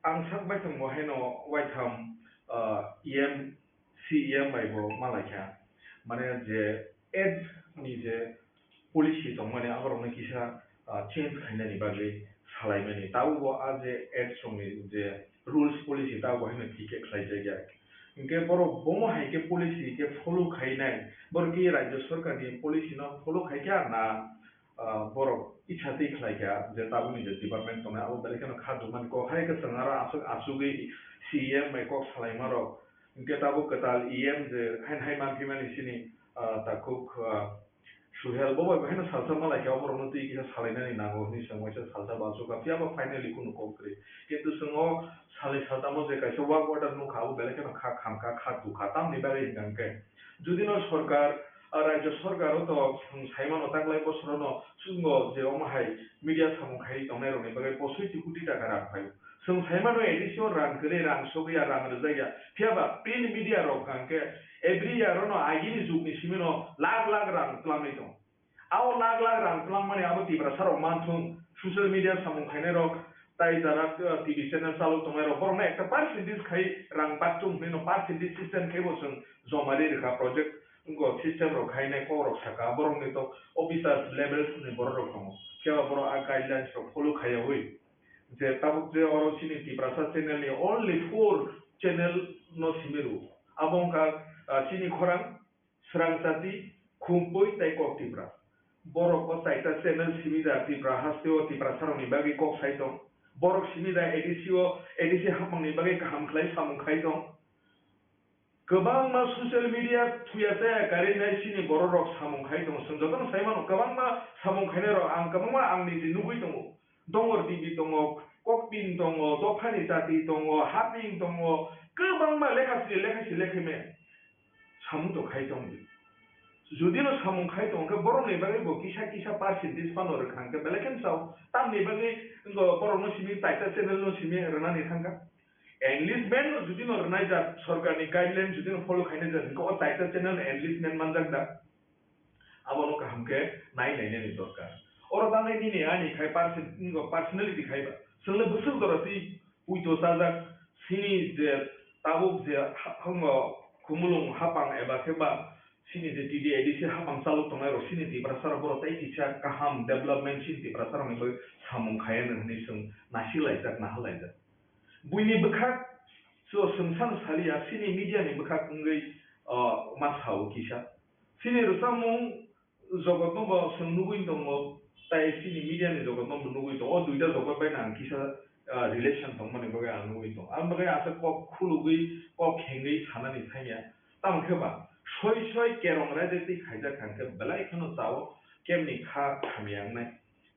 Ang sak bai tongbo haino waitham, ah, E M, C E M bai bo malaikha. Mane je ads ni je policy tongmani aborokno kisa, ah, change khainani bagwi salaimani. Tabukbo a je ads rokni je rules policy tabukbo haino thik khe khlaijakya. Hinkhe borok bomo hai khe policy khe follow khainai, borok ki rajya sarkarni policy no follow khaikha na, ah, borok icha twi khlai kha je tabukni je department tongnai abo belai kheno kha dukmani kok hai khe chwng aro aswk asugwi C E M bai kok salaima rok hinkhe tabuk kwtal E M je haino hai manphi mani chini, ah, takhuk, ah, Suhel bo bai bo haino salsa malai khe oborokno twi kisa salainani nango hinwi chwng waisa salsa bo asuk kha phiya ba finally kunu kok kwrwi kintu chwng o salnwi saltamo je kaisa work order nukha abo belai kheno kha khamkha kha dukha tamni bagwi hinkha hinkhe judino sorkar, ah, rajya sorkar o to chwng saimano taklai bosorono chwngno je omo hai media samung khaiwi tongnairokni bagwi posoi ti koti taka rang phaio. Chwng saimano A D C o rang kwrwi, rang sogwi ya, rang rwjak ya. Phiya ba print media rok hwnkha khe every year ono agini jugni simi no lakh lakh rang twlangwi tongo. Abo lakh lakh rang twlangmani abo Tiprasa rok manthung, social media samung khainai rok, tai jara, uh, T V channel chalok tongnai rok, borokno ekta percentage khai rang bakchung hwnwi no percentage system khai bo chwng joma ri rwkha project wngkha system rok khainai kok rok saka, borokni to officers levels ni borok rok tongo. Phiya ba borok a guidelines rok follow khaiyawi. Je tabuk je oro chini Tiprasa channel ni only four channel no simi rwo. Abo wngkha, ah, chini khorang, Srang Chati, Khumpui tei Kok Tipra. Borok o chaita channel simi da Tipra haste o Tiprasa rok ni bagwi kok sai tong. Borok simi da A D C o, A D C hapmang ni bagwi kaham khlai samung khai tong. Kwbangma social media thuya chaya karwi nai chini borok rok samung khai tongo. Chwng jotono sai mano, kwbangma samung khainai rok ang kwbangma ang niji nugwi tongo. Dongor T V tongo, Kokpin tongo, Dophani Chati tongo, Haping tongo, kwbangma lekha sri lekha si lekha me samung to khai tongo. Judino samung khai tongo khe borok ni bagwi bo kisa kisa percentage phano rwkha hwnkhe belai kheno chao. Tamni bagwi wngkha borok no simi taita channel no simi rwnani thangkha. Enlistment no judino rwnai jak, sorkarni guideline judino follow khainai jak, hwnkhe o taita channel enlistment manjak da? Abono kaham khe nai nainani dorkar. Oro tangnai nini ani khai perso-, personality khai ba. Chwngno bwswk jora twi puito chajak, chini je tabuk je ha-, hango Khumulwng hapang eba khe ba chini je T D A D C hapang chalok tongnai rok chini Tiprasa rok borok tei kisa kaham development chini Tiprasa rokni bagwi samung khaiya nw hwnwi chwng nasik laijak, naha laijak. Buini bwkhak so chwng san saliya, chini media ni bwkhak wngwi, ah, ma sao kisa. Chini rwchapmung jogotno bo chwng nugwi tongo, tai chini media ni jogotno bo nugwi tongo. O duita jogot bai no ang kisa, ah, relation tongmani bagwi ang nugwi tongo. Ang bagwi aswk kok khulugwi, kok khengwi sanani thangya. Tamo khe ba, soi soi kerong raida twi khaijak kha khe belai kheno chao, kemni kha hamya wngnai.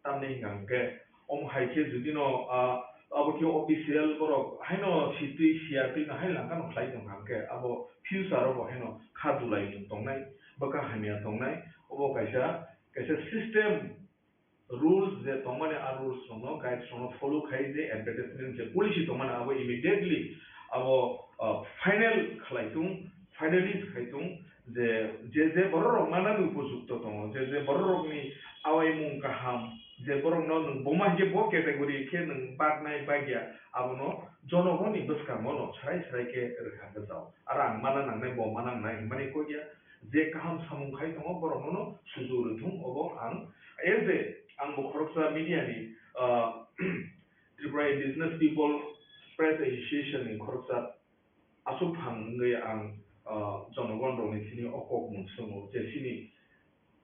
Tamni hwnkha hwnkhe, omo hai khe judino, ah, abo khe official borok haino sitwi siya twi no hai langkha no khlai tong kha hwnkhe, abo future o bo haino kha dulai mung tongnai, bwkha hamya tongnai, obo kaisa, kaisa system, rules je tongmani, a rules rokno, guides rokno follow khai je advertisement je policy tongmani, abo immediately abo, ah, final khlai tung, finalize khai tung, je, je, je borok rok manani upojukto tongo, je, je borok rokni awaimung kaham, je borokno nwng buma hinkhe bo category khe nwng baknai bakya, abono jonogoni bwskango no srai srai khe rwkha gajao. Aro ang mana nangnai, bo mana nangnai hwnmani kok ya, je kaham samung khai tongo, borokno no suju rwthung, obo ang as a, ang bo khoroksa media ni, ah, Tripura Indigenous People Press Association ni khoroksa aswk phang wngwi ang, ah, jonogon rokni thani o kok mung swngo je chini,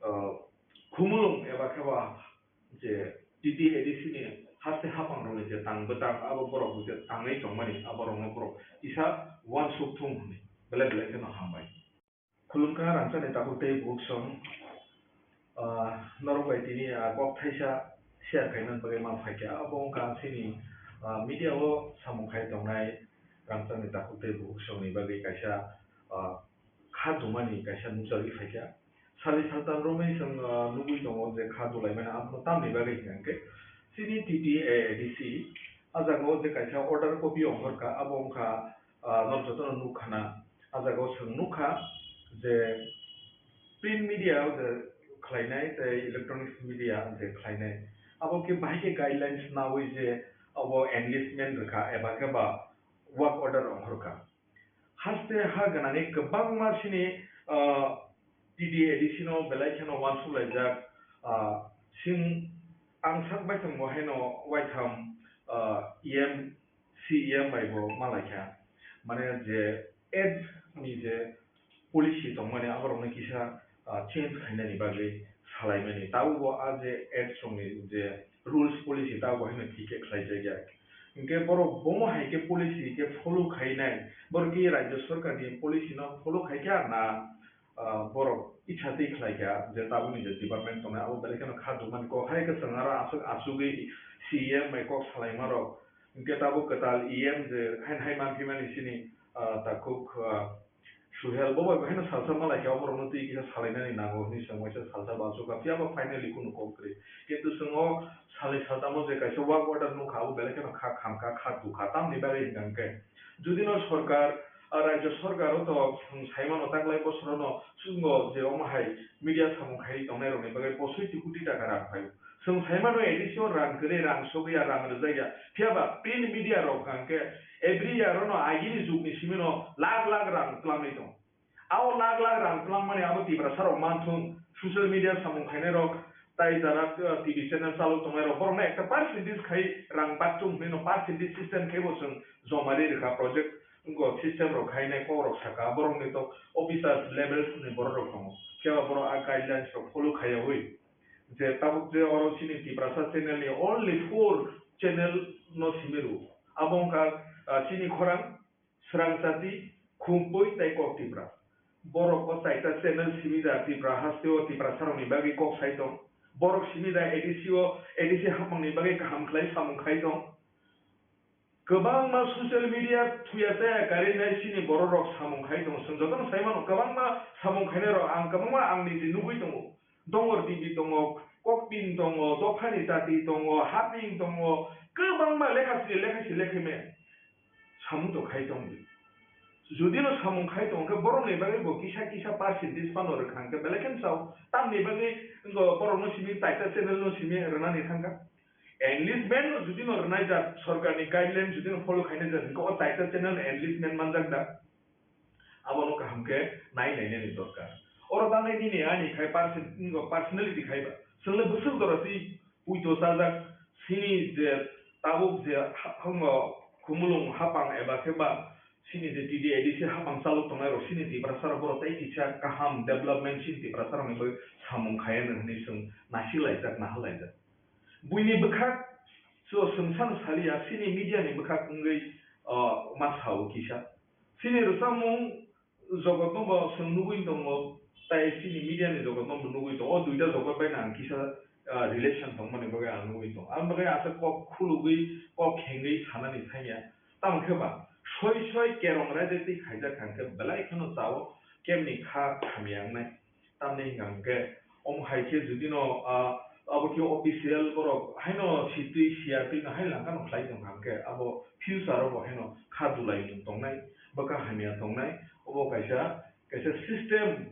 ah, Khumulwng eba khe ba je T T A D C ni haste haphang rokni je tang bwtang abo borok je tangwi tongmani abo rokno borok kisa uansuk thung hwnwi belai belai kheno hambai. Khulumkha rangchakni takhuk tei bukhuk song, ah, norok bai tini, ah, kok thaisa share khaina bagwi ma phaikha. Abo wngkha chini, ah, media o samung khai tongnai rangchakni takhuk tei bukhuk songni bagwi kaisa, ah, kha dumani kaisa nukjagwi phaikha. Sali saltan romwi chwng, ah, nugwi tongo je kha dulaimani abono tamni bagwi hwnkha hwnkhe chini T T A D C ah jaga o je kaisa order copy ongkhorkha, abo wngkha ah, norok jotono nukha na, ah jaga o chwng nukha je print media o je khlainai tei electronics media je khlainai, abo khe bahai khe guidelines naui je, abo enlistment rwkha eba khe ba work order ongkhorkha. Haste ha gwnangwi kwbangma chini, ah, T D A D C no belai kheno uansuk laijak, ah, sing ang sak bai thang bo haino waitham, ah, E M, C E M bai bo ma laikha. Mane je ad ni je policy tongmani aborokno kisa, ah, change khainani bagwi salaimani. Tabukbo a je ad songni je rules policy tabukbo haino thik khe khlaijakya. Hinkhe borok bomo hai khe policy khe follow khainai, borok ki rajya sarkarni policy no follow khaikha na, ah, borok itsa twi khlaikha je tabukni je department tongnai abo belai kheno kha dukmani kok hai kwchwng aro aswk asugwi C E M bai kok salaimarok. Hinkhe tabuk kwtal E M je haino hai manphimani chini, ah, takhuk, ah, Suhel, bo bai bo haino salsa ma lai khe, oborokno twi kisa salainani nango hwnwi chwng waisa salsa bo achukha, phiya ba finally kunu kok kwrwi. Kintu chwng o salnwi saltamo je kaisa work order nukha, abo belai kheno kha khamkha, kha tukha. Tamni bagwi hwnkha hwnkhe, judino sorkar, ah, rajya sorkar o to chwng sai mano, taklai bosorono chwngno je omo hai media samung khaiwi tongnairokni bagwi posoi ti koti taka rang phaio. Chwng sai mano, A D C o rang kwrwi, rang sogwi ya, rang rwjak ya. Phiya ba print media rok hwnkha hwnkhe every year ono agini jugni simi no lakh lakh rang twlangwi tongo. Abo lakh lakh rang twlangmani abo Tiprasa rok manthung, social media samung khainai rok, tai jara, uh, T V channel chalok tongnai rok, borokno ekta percentage khai rang bakchung hwnwi no percentage system khai bo chwng joma ri rwkha project, wngkha system rok khainai kok rok saka, borokni to officers levels ni borok rok tongo, phiya ba borok a guidelines rok follow khaiyawi. Je tabuk je oro chini Tiprasa channel ni only four channel no simi rwo. Abo wngkha, ah, chini khorang, Srang Chati, Khumpui tei Kok Tipra. Borok o chaita channel simi da Tipra haste o Tiprasa rokni bagwi kok sai tong. Borok simi da A D C o, A D C hapmang ni bagwi kaham khlai samung khai tong. Kwbangma social media thuya chaya karwi nai chini borok rok samung khai tongo. Chwng jotono sai mano, kwbangma samung khainai rok ang kwbangma ang niji nugwi tongo. Dongor T V tongo, Kokpin tongo, Dophani Chati tongo, Haping tongo, kwbangma lekha sini lekha si lekha me samung to khai tongdi. Jodi no samung khai tong khe borok ni bagwi bo kisa kisa percentage phano rwkha hwnkhe belai kheno sao. Tamni bagwi wngkha borok no simi taita channel no simi rwnani thangkha. Enlistment no jodi no rwnai jak, sorkar ni guideline jodi no follow khainai jak, hwnkhe o taita channel enlistment manjak da? Abono kaham khe nai nainani dorkar. Oro tangnai nini ani khai person-, personality khai ba. Chwng le bwswk jora twi puito chajak, chini je tabuk je ha-, hango Khumulwng hapang eba khe ba chini je T D A D C hapang chalok tongnai rok chini Tiprasa rok borok tei kisa kaham development chini Tiprasa rokni bagwi samung khai anw hwnwi chwng nasik laijak, naha laijak. Buini bwkhak so chwng sano saliya, chini media ni bwkhak wngwi, o, ma sao kisa. Chini rwchapmung jogotno bo chwng nugwi tongo, tai chini media ni jogotno bo nugwi tongo. O duita jogot bai no ang kisa, ah, relation tongmani bagwi ang nugwi tongo. Ang bagwi aswk kok khulugwi, kok khengwi sanani thangya. Tamo khe ba soi soi kerong raida twi khaijak kha khe belai kheno chao, kemni kha hamya wngnai. Tamni hwnkha hwnkhe, omo hai khe jodi no, ah, abo khe official borok haino sitwi siyatwi no hai langkha no khlai tong kha hwnkhe, abo future o bo haino kha dulai mung tongnai, bwkha hamya tongnai, obo kaisa, kaisa system,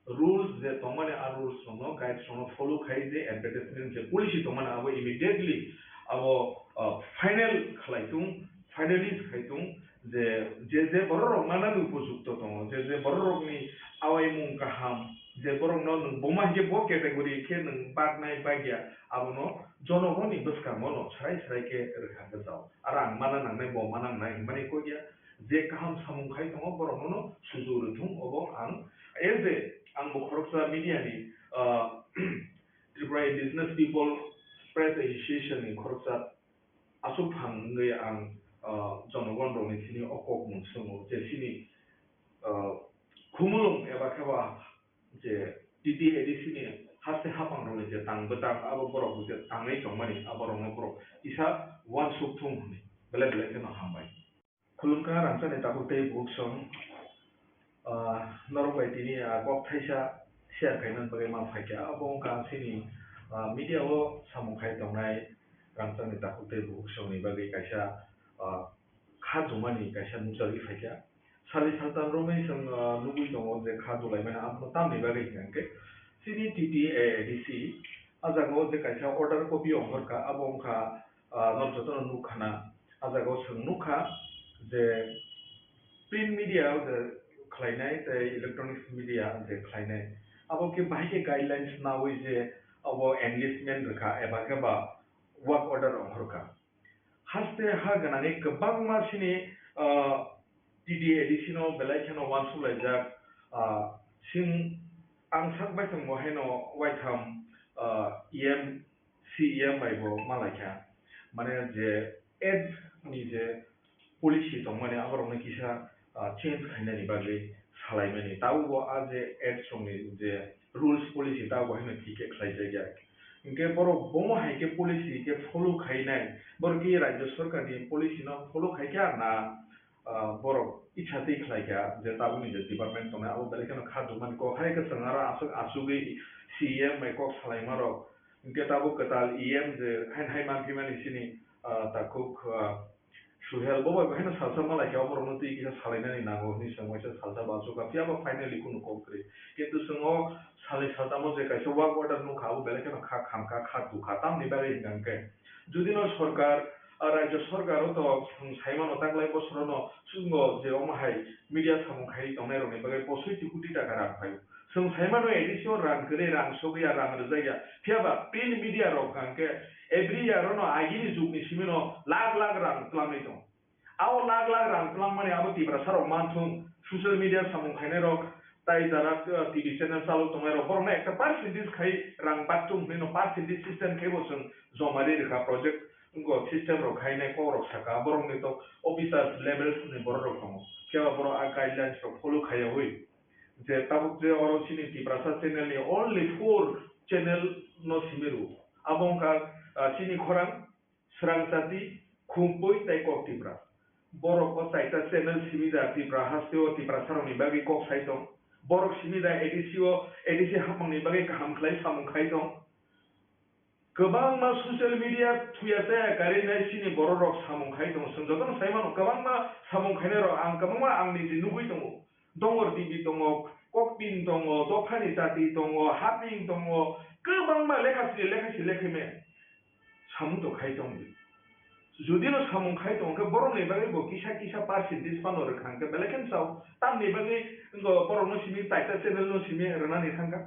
rules je tongmani, a rules rok no, guides rok no follow khai je advertisement je policy tongmani abo immediately abo, ah, final khlai tung, finalize khai tung, je, je, je borok rok manani upojukto tongo, je, je borok rokni awaimung kaham, je borokno nwng buma hinkhe bo category khe nwng baknai bakya, abono jonogoni bwskango no srai srai khe rwkha gajao. Aro ang mana nangnai, bo mana nangnai hinmani kok ya, je kaham samung khai tongo, borokno no sujuk rwthung, obo ang as a, ang bo khoroksa media ni, ah, Tripura Indigenous People Press Association ni khoroksa aswk phang wngwi ang, ah, jonogon rokni thani o kok mung swngo je chini, ah, Khumulwng eba khe ba je T D A D C ni haste hapang rokni je tang bwtang abo borok je tangwi tongmani abo rokno borok kisa uansuk thung hwnwi belai belai kheno hambai. Khulumkha rangchakni takhuk tei bukhuk song, ah, norok bai tini, ah, kok thaisa share khaina bagwi ma phaikha. Abo wngkha ang chini, ah, media o samung khai tongnai rangchakni takhuk tei bukhuk songni bagwi kaisa, ah, kha jumani kaisa nukjagwi phaikha. Sali saltam romwi chwng, ah, nugwi tongo je kha dulaimani, abono tamni bagwi hwnkha hwnkhe chini T T A D C, ah, jagao je kaisa order copy ongkhorkha, abo wngkha Ah, norok jotono nukha na, ah jaga o chwng nukha je print media o je khlainai tei electronics media je khlainai, abo khe bahai khe guidelines naui je abo engagement rwkha eba khe ba work order ongkhorkha. Haste ha gwnangwi kwbangma chini, ah, T D A D C no belai kheno uansuk laijak, ah, sing ang sak bai tongbo haino waitham, ah, E M, C E M bai bo ma laikha. Mane je ads ni je policy tongmani aborokno kisa, ah, change khainani bagwi salaimani. Tabukbo a je ads rokni je rules policy tabukbo haino thik khe khlaijakya. Hinkhe borok bomo hai khe policy khe follow khainai, borok ki rajya sarkar ni policy no follow khaikha na, ah, borok icha twi khlaikha je tabukni je department tongnai abo belai kheno kha dukmani kok hai khe chwng aro aswk asugwi C E M bai kok salaimarok. Hinkhe tabuk kwtal E M je hain hai manphimani chini, ah, takhuk, ah, Suhel bo bai haino salsa malaikha, oborokno twi kisa salainani nango hwnwi chwng waisa salsa bo achukha, phiya ba finally kunu kok kwrwi. Kintu chwng o salni saltamo je kaisa work order nukha, abo belai kheno kha khamkha, kha dukha, tamni bagwi hwnkha hwnkhe judino sorkar, ah, rajya sorkar o to chwng saimano taklai bosorono chwngno je omo hai media samung khaiwi tongnairokni bagwi bo soi ti koti taka rang phaio. Chwng saimano A D C o rang kwrwi, rang sogwi ya, rang rwjak ya. Phiya ba print media rok hwnkha hwnkhe every year ono agini jugni simino lakh lakh rang twlangwi tongo. Abo lakh lakh rang twlangmani abo Tiprasa rok manthung, social media samung khainai rok, tai jara, uh, T V channel chalok tongnai rok, borokno ekta percentage khai rang baktung hwnwi no percentage system khai bo chwng joma ri rwkha project, wngkha system rok khainai kok rok saka, borokni to officers levels ni borok rok tongo, phiya ba borok a guidelines rok follow khaiyawi. Je tabuk je oro chini Tiprasa channel ni only four channel no simi rwo. Abo wngkha, ah, chini khorang, Srang Chati, Khumpui tei Kok Tipra. Borok o chaita channel simi da Tipra haste o Tiprasa rokni bagwi kok sai tong. Borok simi da A D C o, A D C hapmang ni bagwi kaham khlai samung khai tong. Kwbangma social media thuya chaya karwi nai chini borok rok samung khai tongo. Chwng jotono sai mano, kwbangma samung khainai rok, ang kwbangma ang niji nugwi tongo. Dongor T V tongo, Kokpin tongo, Dophani Chati tongo, Haping tongo, kwbangma lekha sini lekha si lekha me samung to khai tongdi. Judino samung khai tong khe borokni bagwi bo kisa kisa percentage phano rwkha hwnkhe belai kheno sao. Tamni bagwi wngkha borokno simi taita channel no simi rwnani thangkha.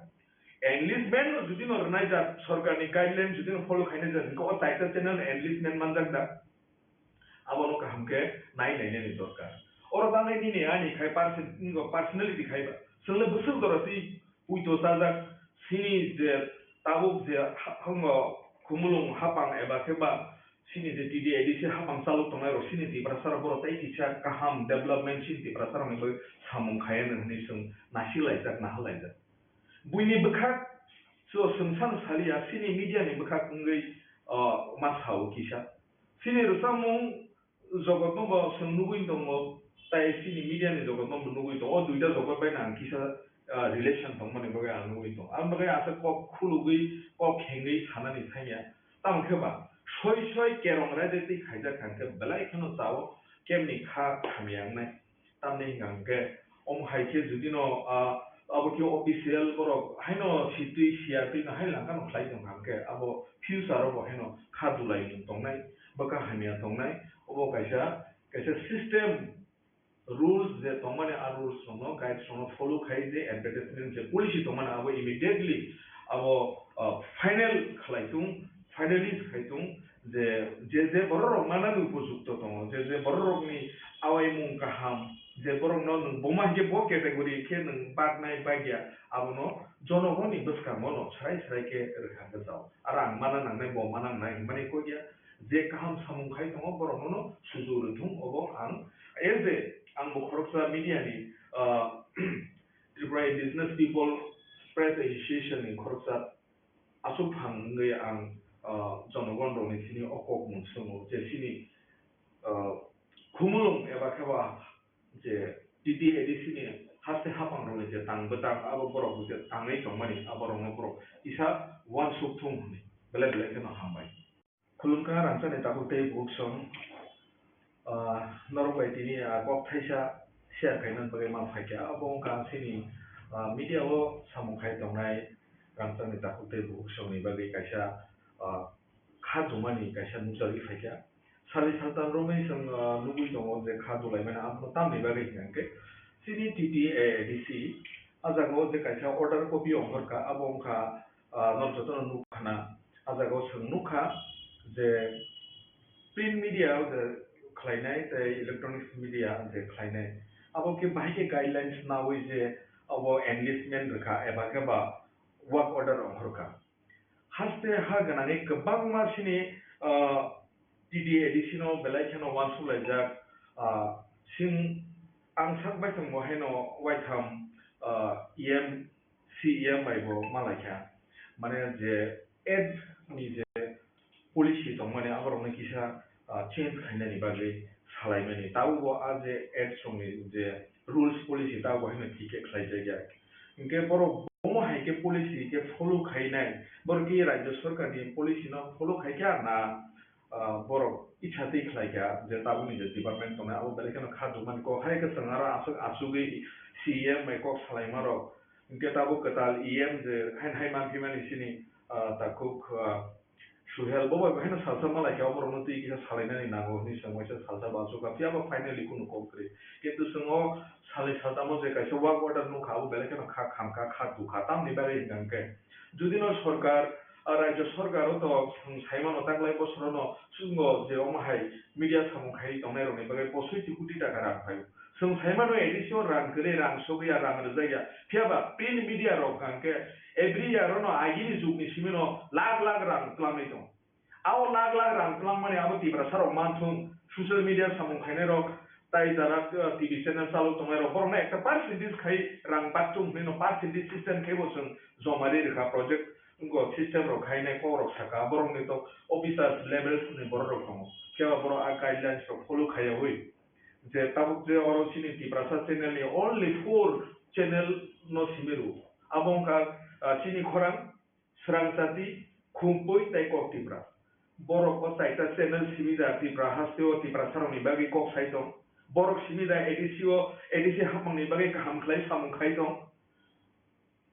Enlistment no judino rwnai jak, sorkarni guideline judino follow khainai jak, hwnkhe o taita channel enlistment manjak da? Abono kaham khe nai nainani dorkar. Oro bagwi nini ani khai perso-, personality khai ba. Chwngno bwswk jora twi puito chajak, sini je tabuk je ha-, hango khumulwng hapang eba khe ba sini je T D A D C hapang chalok tongnai rok sini Tiprasa rok borok tei kisa kaham development sini Tiprasa rokni bagwi samung khai hwnwi chwng nasi laijak, naha laijak. Buini bwkhak so chwng san saliya, sini media ni bwkhak wngwi, o, ma sao kisa. Sini rwchapmung jogotno bo chwng nugwi tongo, tai sini media ni jogotno bo nugwi tongo. O duita jogot bai ang kisa, ah, relation tongmani bagwi ang nugwi tongo. Ang bagwi asa kok khulugwi, kok khengwi sanani thangya. Tamo khe ba, soi soi kerong raida twi khaijak kha khe belai kheno chao, kemni kha hamya wngnai. Tamni hwnka hwnkhe, omo hai khe judino, ah, abo khe official borok haino sitwi siyatwi no hai langkha no khlai tongkha hwnkhe, abo future o bo haino kha dulai mung tongnai, bwkha hamya tongnai, obo kaisa, kaisa system, rules je tongmani, a rules rokno, guides rokno follow khai je advertisement je policy tongmani, abo immediately abo, ah, final khlai tung, finalize khai tung, je, je, je borok rok manani upojukto tongo, je, je borok rokni awaimung kaham, je borokno nwng buma hinkhe bo category khe nwng baknai bagya, abono jonogoni bwskango no srai srai khe rwkha gajao. Aro ang mana nangnai, bo mana nangnai hwnmani kok ya, je kaham samung khai tongo, borokno no sujuk rwthung, obo ang as a, ang bo khoroksa media ni, ah, Tripura Indigenous People Press Association ni khoroksa aswk phang wngwi ang, ah, jonogon rokni thani o kok mung swngo je chini, ah, khumulwng eba khe ba je T T A D C ni haste hapang rokni je tang bwtang abo borok je tangwi tongmani abo rokno borok kisa uansuk thung hwnwi belai belai kheno hambai. Khulumkha rangchakni takhuk tei bukhuk song, ah, norok bai tini, ah, kok thaisa share khaina bagwi ma phaikha. Abo wngkha chini, ah, media o samung khai tongnai rangchakni takhuk tei bukhuk songni bagwi kaisa, ah, kha dumani kaisa nukjagwi phaikha. Sari saltan romwi chwng, ah, nugwi tongo je kha dulaimani abono tamni bagwi hwnkhe chini T T A A D C ah jagao je kaisa order copy ongkhorkha, abo wngkha, ah, nok jotono nukkhana. Ah jagao chwng nukha je print media o je khlainai tei electronics media je khlainai, abo khe bahai khe guidelines nawi je abo enlistment rwkha eba khe ba work order ongkhorkha. Haste ha gwnangwi kwbangma chini, ah, T T A D C no belai kheno uansuk laijak, ah, sing ang sak bai thang bo haino waitham, ah, E M, C E M bai bo ma laikha. Mane je ads ni je policy tongmani aborokno kisa, ah, change khainani bagwi salaimani. Tabukbo a je ads rokni je rules policy tabukbo haino thik khe khlaijakya. Hinkhe borok omo hai khe policy khe follow khainai, borok khe rajya sarkar ni policy no follow khaikha na, ah, borok icha twi khlaikha je tabukni je department tongnai abo belai kheno kha dumani kok hai khe chwng aro aswk asugwi C E M bai kok salaima rok. Hinkhe tabuk kwtal E M je haino hai manphimani chini, ah, takhuk, ah, Suhel bo bai haino salsa malaikha, oborokno twi kisa salainani nango hwnwi chwng waisa salsa bo achukha, phiya ba finally kunu kok kwrwi. Kintu chwng o salnwi saltamo je kaisa work order nukha, abo belai kheno kha khamkha, kha tukha, tamni bagwi hwnkha hwnkhe judino sorkar, ah, rajya sorkar o to chwng saimano taklai bosorono chwngno je omo hai media samung khaiwi tongnairokni bagwi posoiti koti taka rang phaio. Chwng saimano A D C o rang kwrwi, rang sogwi ya, rang rwjak ya. Phiya ba print media rok hwnkha hwnkhe every year ono agini jugni simino lakh lakh rang twlangwi tongo. Abo lakh lakh rang twlangmani abo Tiprasa rok manthung, social media samung khainai rok, tai jara, uh, T V channel chalok tongnai rok, borokno ekta percentage khai rang bakchung hwnwi no percentage system khai bo chwng joma ri rwkha project, wngkha system rok khainai kok rok saka, borokni to officers levels ni borok rok tongo. Phiya ba borok a guidelines rok follow khaiyawi. Je tabuk je oro chini Tiprasa channel ni only four channel no simi rw. Abo wngkha, ah, chini khorang, Srang Chati, Khumpui tei Kok Tipra. Borok o chaita channel simi da Tipra haste o Tiprasa rokni bagwi kok sai tong. Borok simi da A D C o, A D C hapmang ni bagwi kaham khlai samung khai tong.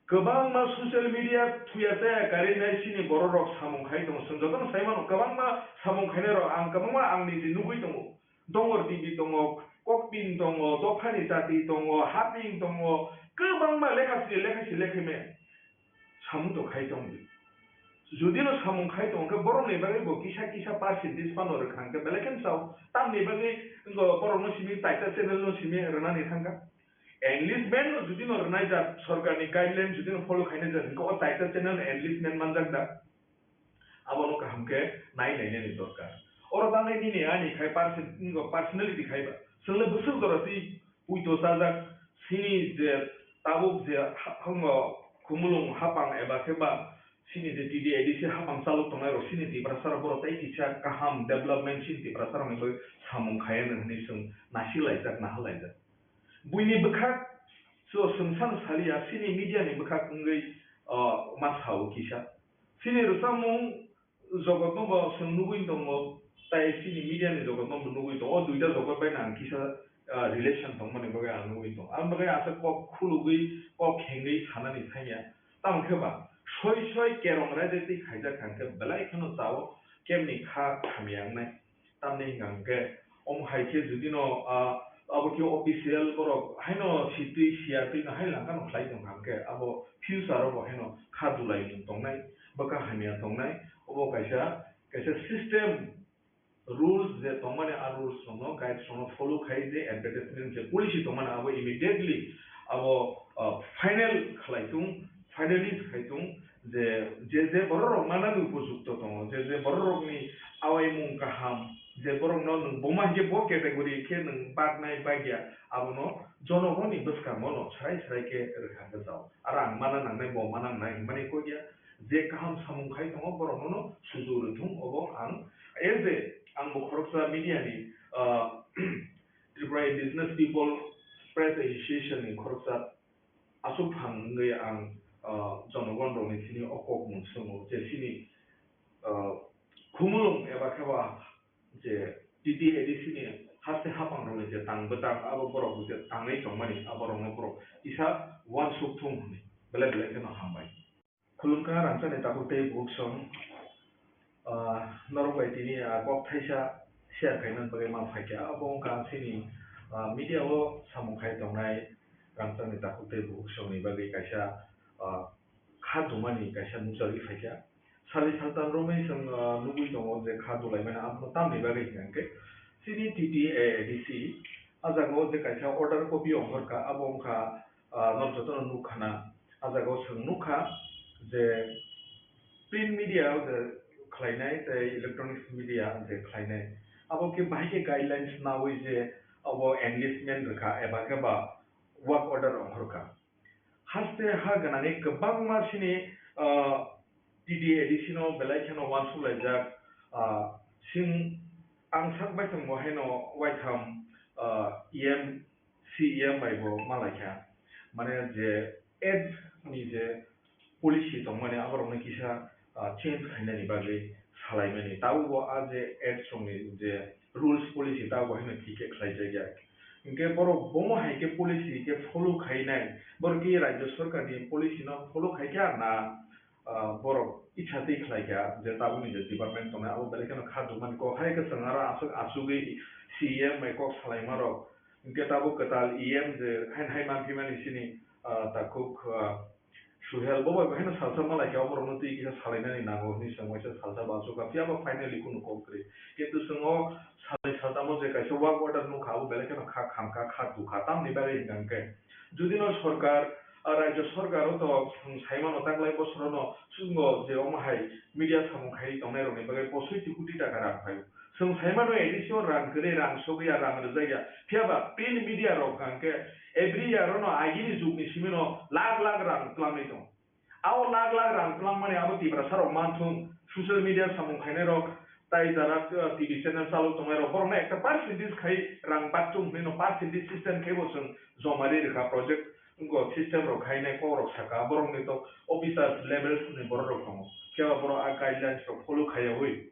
Kwbangma social media thuya chaya karwi nai chini borok rok samung khai tongo. Chwng jotono sai mano, kwbangma samung khainai rok ang kwbangma ang niji nugwi tongo. Dongor T V tongo, Kokpin tongo, Dophani Chati tongo, Haping tongo, kwbangma lekha sini lekha si lekha me samung to khai tongo. Judino samung khai tongo khe borokni bagwi bo kisa kisa percentage phano rwkha hwnkhe belai kheno sao. Tamni bagwi wngkha borokno simi taita channel no simi rwnani thangkha. Enlistment no judino rwnai jak, sorkarni guideline judino follow khainai jak, hwnkhe o taita channel enlistment manjak da? Abono kaham khe nai nainani dorkar. Oro tangnai nini ani khai perso-, personality khai ba. Chwngno bwswk jora twi puito chajak, chini je tabuk je ha-, hango khumulwng hapang eba khe ba chini je T D A D C hapang chalok tongnai rok chini Tiprasa rok borok tei kisa kaham development chini Tiprasa rokni bagwi samung khai anw hwnwi chwng nasik laijak, naha laijak. Buini bwkhak so chwng sano saliya, chini media ni bwkhak wngwi, o, ma sao kisa. Chini rwchapmung jogotno bo chwng nugwi tongo, tai chini media ni jogotno bo nugwi tongo. O duita jogot bai no ang kisa, ah, relation tongmani bagwi ang nugwi tongo. Ang bagwi aswk kok khulugwi, kok khengwi sanani thangya. Tamo khe ba soi soi kerong raida twi khaijak kha hwnkhe belai kheno chao kemni kha hamya wngnai. Tamni hwnka hwnkhe, omo hai khe judino, ah, abo khe official borok haino sitwi siyatwino hai langkano khlai tongkha hwnkhe, abo future o bo haino kha dulaimung tongnai, bwkha hamya tongnai, obo kaisa, kaisa system rules je tongmani, a rules rokno, guides rokno follow khai je advertisement je policy tongmani abo immediately abo, ah, final khlai tung, finalize khai tung. Je, je, je borok rok manani upojukto tongo, je, je borok rokni awaimung kaham, je borok no nwng buma hinkhe bo category khe nwng baknai bakya, abono jonogoni bwskango no srai srai khe rwkha khe jao. Aro ang mana nangnai, bo mana nangnai hinmani kok ya, je kaham samung khai tongo borok no suju rwthung, obo ang as a, ang bo khoroksa media ni, ah, Tripura Indigenous People Press Association ni khoroksa aswk phan wngwi ang, ah, jonogon rokni thani o kok mung swngo je chini, ah, khumulwng eba khe ba je T T A D C ni haste hapang rokni je tang bwtang abo borok je tangwi tongmani abo rokno borok kisa uansuk thung hwnwi belai belai kheno hambai. Khulumkha rangchakni tabuk tei bukhuk song. Ah, norok bai tini, ah, kok thaisa share khaina bagwi ma phaikha. Abo wngkha chini, ah, media o samung khai tongnai rangchakni takhuk tei bukhuk songni bagwi kaisa, ah, kha dumani kaisa nukjagwi phaikha. Sali saltam romwi chwng, ah, nugwi tongo je kha dulaimani abono tamni bagwi hwnkha hwnkhe chini T T A A D C a jaga o je kaisa order copy ongkhorkha, abo wngkha, ah, norok jotono nukkhana. A jaga o chwng nukha je print media o je khlainai tei electronics media je khlainai, abo khe bahai khe guidelines naui je abo engagement rwkha eba khe ba work order ongkhorkha. Haste ha gwnangwi kwbangma chini, ah, T T A D C no belai kheno uansuk laijak, ah, sing ang sak baithang bo haino waitham, ah, E M, C E M bai bo ma laikha. Mane je ads ni je policy tongmani aborokno kisa, ah, change khainani bagwi salaimani. Tabukbo a je ads rokni je rules policy tabukbo haino thik khe khlaijakya. Hinkhe borok bomo hai khe policy khe follow khainai, borok khe rajya sarkar ni policy no follow khaikha na, ah, borok icha twi khlaikha je tabukni je department tongnai abo belai kheno kha dukmani kok hai khe chwng aro aswk achugwi C E M bai kok salaimarok. Hinkhe tabuk kwtal E M je haino hai manphimani chini, ah, takhuk, ah, Suhel bo bai haino salsa malaikha, oborokno twi kisa salainani nango hwnwi chwng waisa salsa bo achukha, phiya ba finally kunu kok kwrwi. Kintu chwng o salnwi saltamo je kaisa work order nukha, abo belai kheno kha khamkha, kha dukha. Tamni bagwi hwnkha hwnkhe, judino sorkar, ah, rajya sorkar o to chwng saimano taklai bosorono chwngno je omo hai media samung khaiwi tongnairokni bagwi posoi ti koti taka rang phaio. Chwng saimano A D C o rang kwrwi, rang sogwi ya, rang rwjak ya. Phiya ba print media rok hwnkha hwnkhe every year o no agini jugni simi no lakh lakh rang twlangwi tongo. Abo lakh lakh rang twlangmani abo Tiprasa rok manthung, social media samung khainai rok, tai jara, uh, T V channel chalok tongnai rok, borokno ekta percentage khai rang bakchung hwnwi no percentage system khai bo chwng joma ri rwkha project, wngkha system rok khainai kok rok saka, borokni to officers levels ni borok rok tongo, phiya ba borok a guidelines rok follow khaiyawi.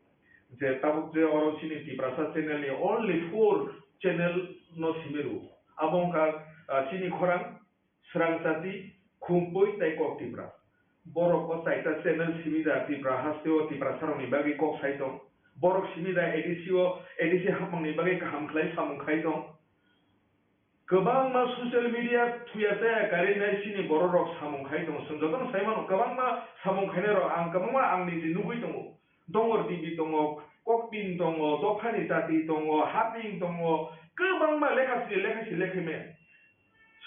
Je tabuk je oro chini Tiprasa channel ni only four channel no simi rwo. Abo wngkha, ah, chini khorang, Srang Chati, Khumpui tei Kok Tipra. Borok o chaita channel simi da Tipra haste o Tiprasa rok ni bagwi kok sai tong. Borok simi da A D C o, A D C hapmang ni bagwi kaham khlai samung khai tong. Kwbangma social media thuya chaya karwi nai chini borok rok samung khai tongo. Chwng jotono sai mano, kwbangma samung khainai rok ang kwbangma ang niji nugwi tongo. Dongor T V tongo, Kokpin tongo, Dophani Chati tongo, Haping tongo, kwbangma lekha sri lekha si lekhi me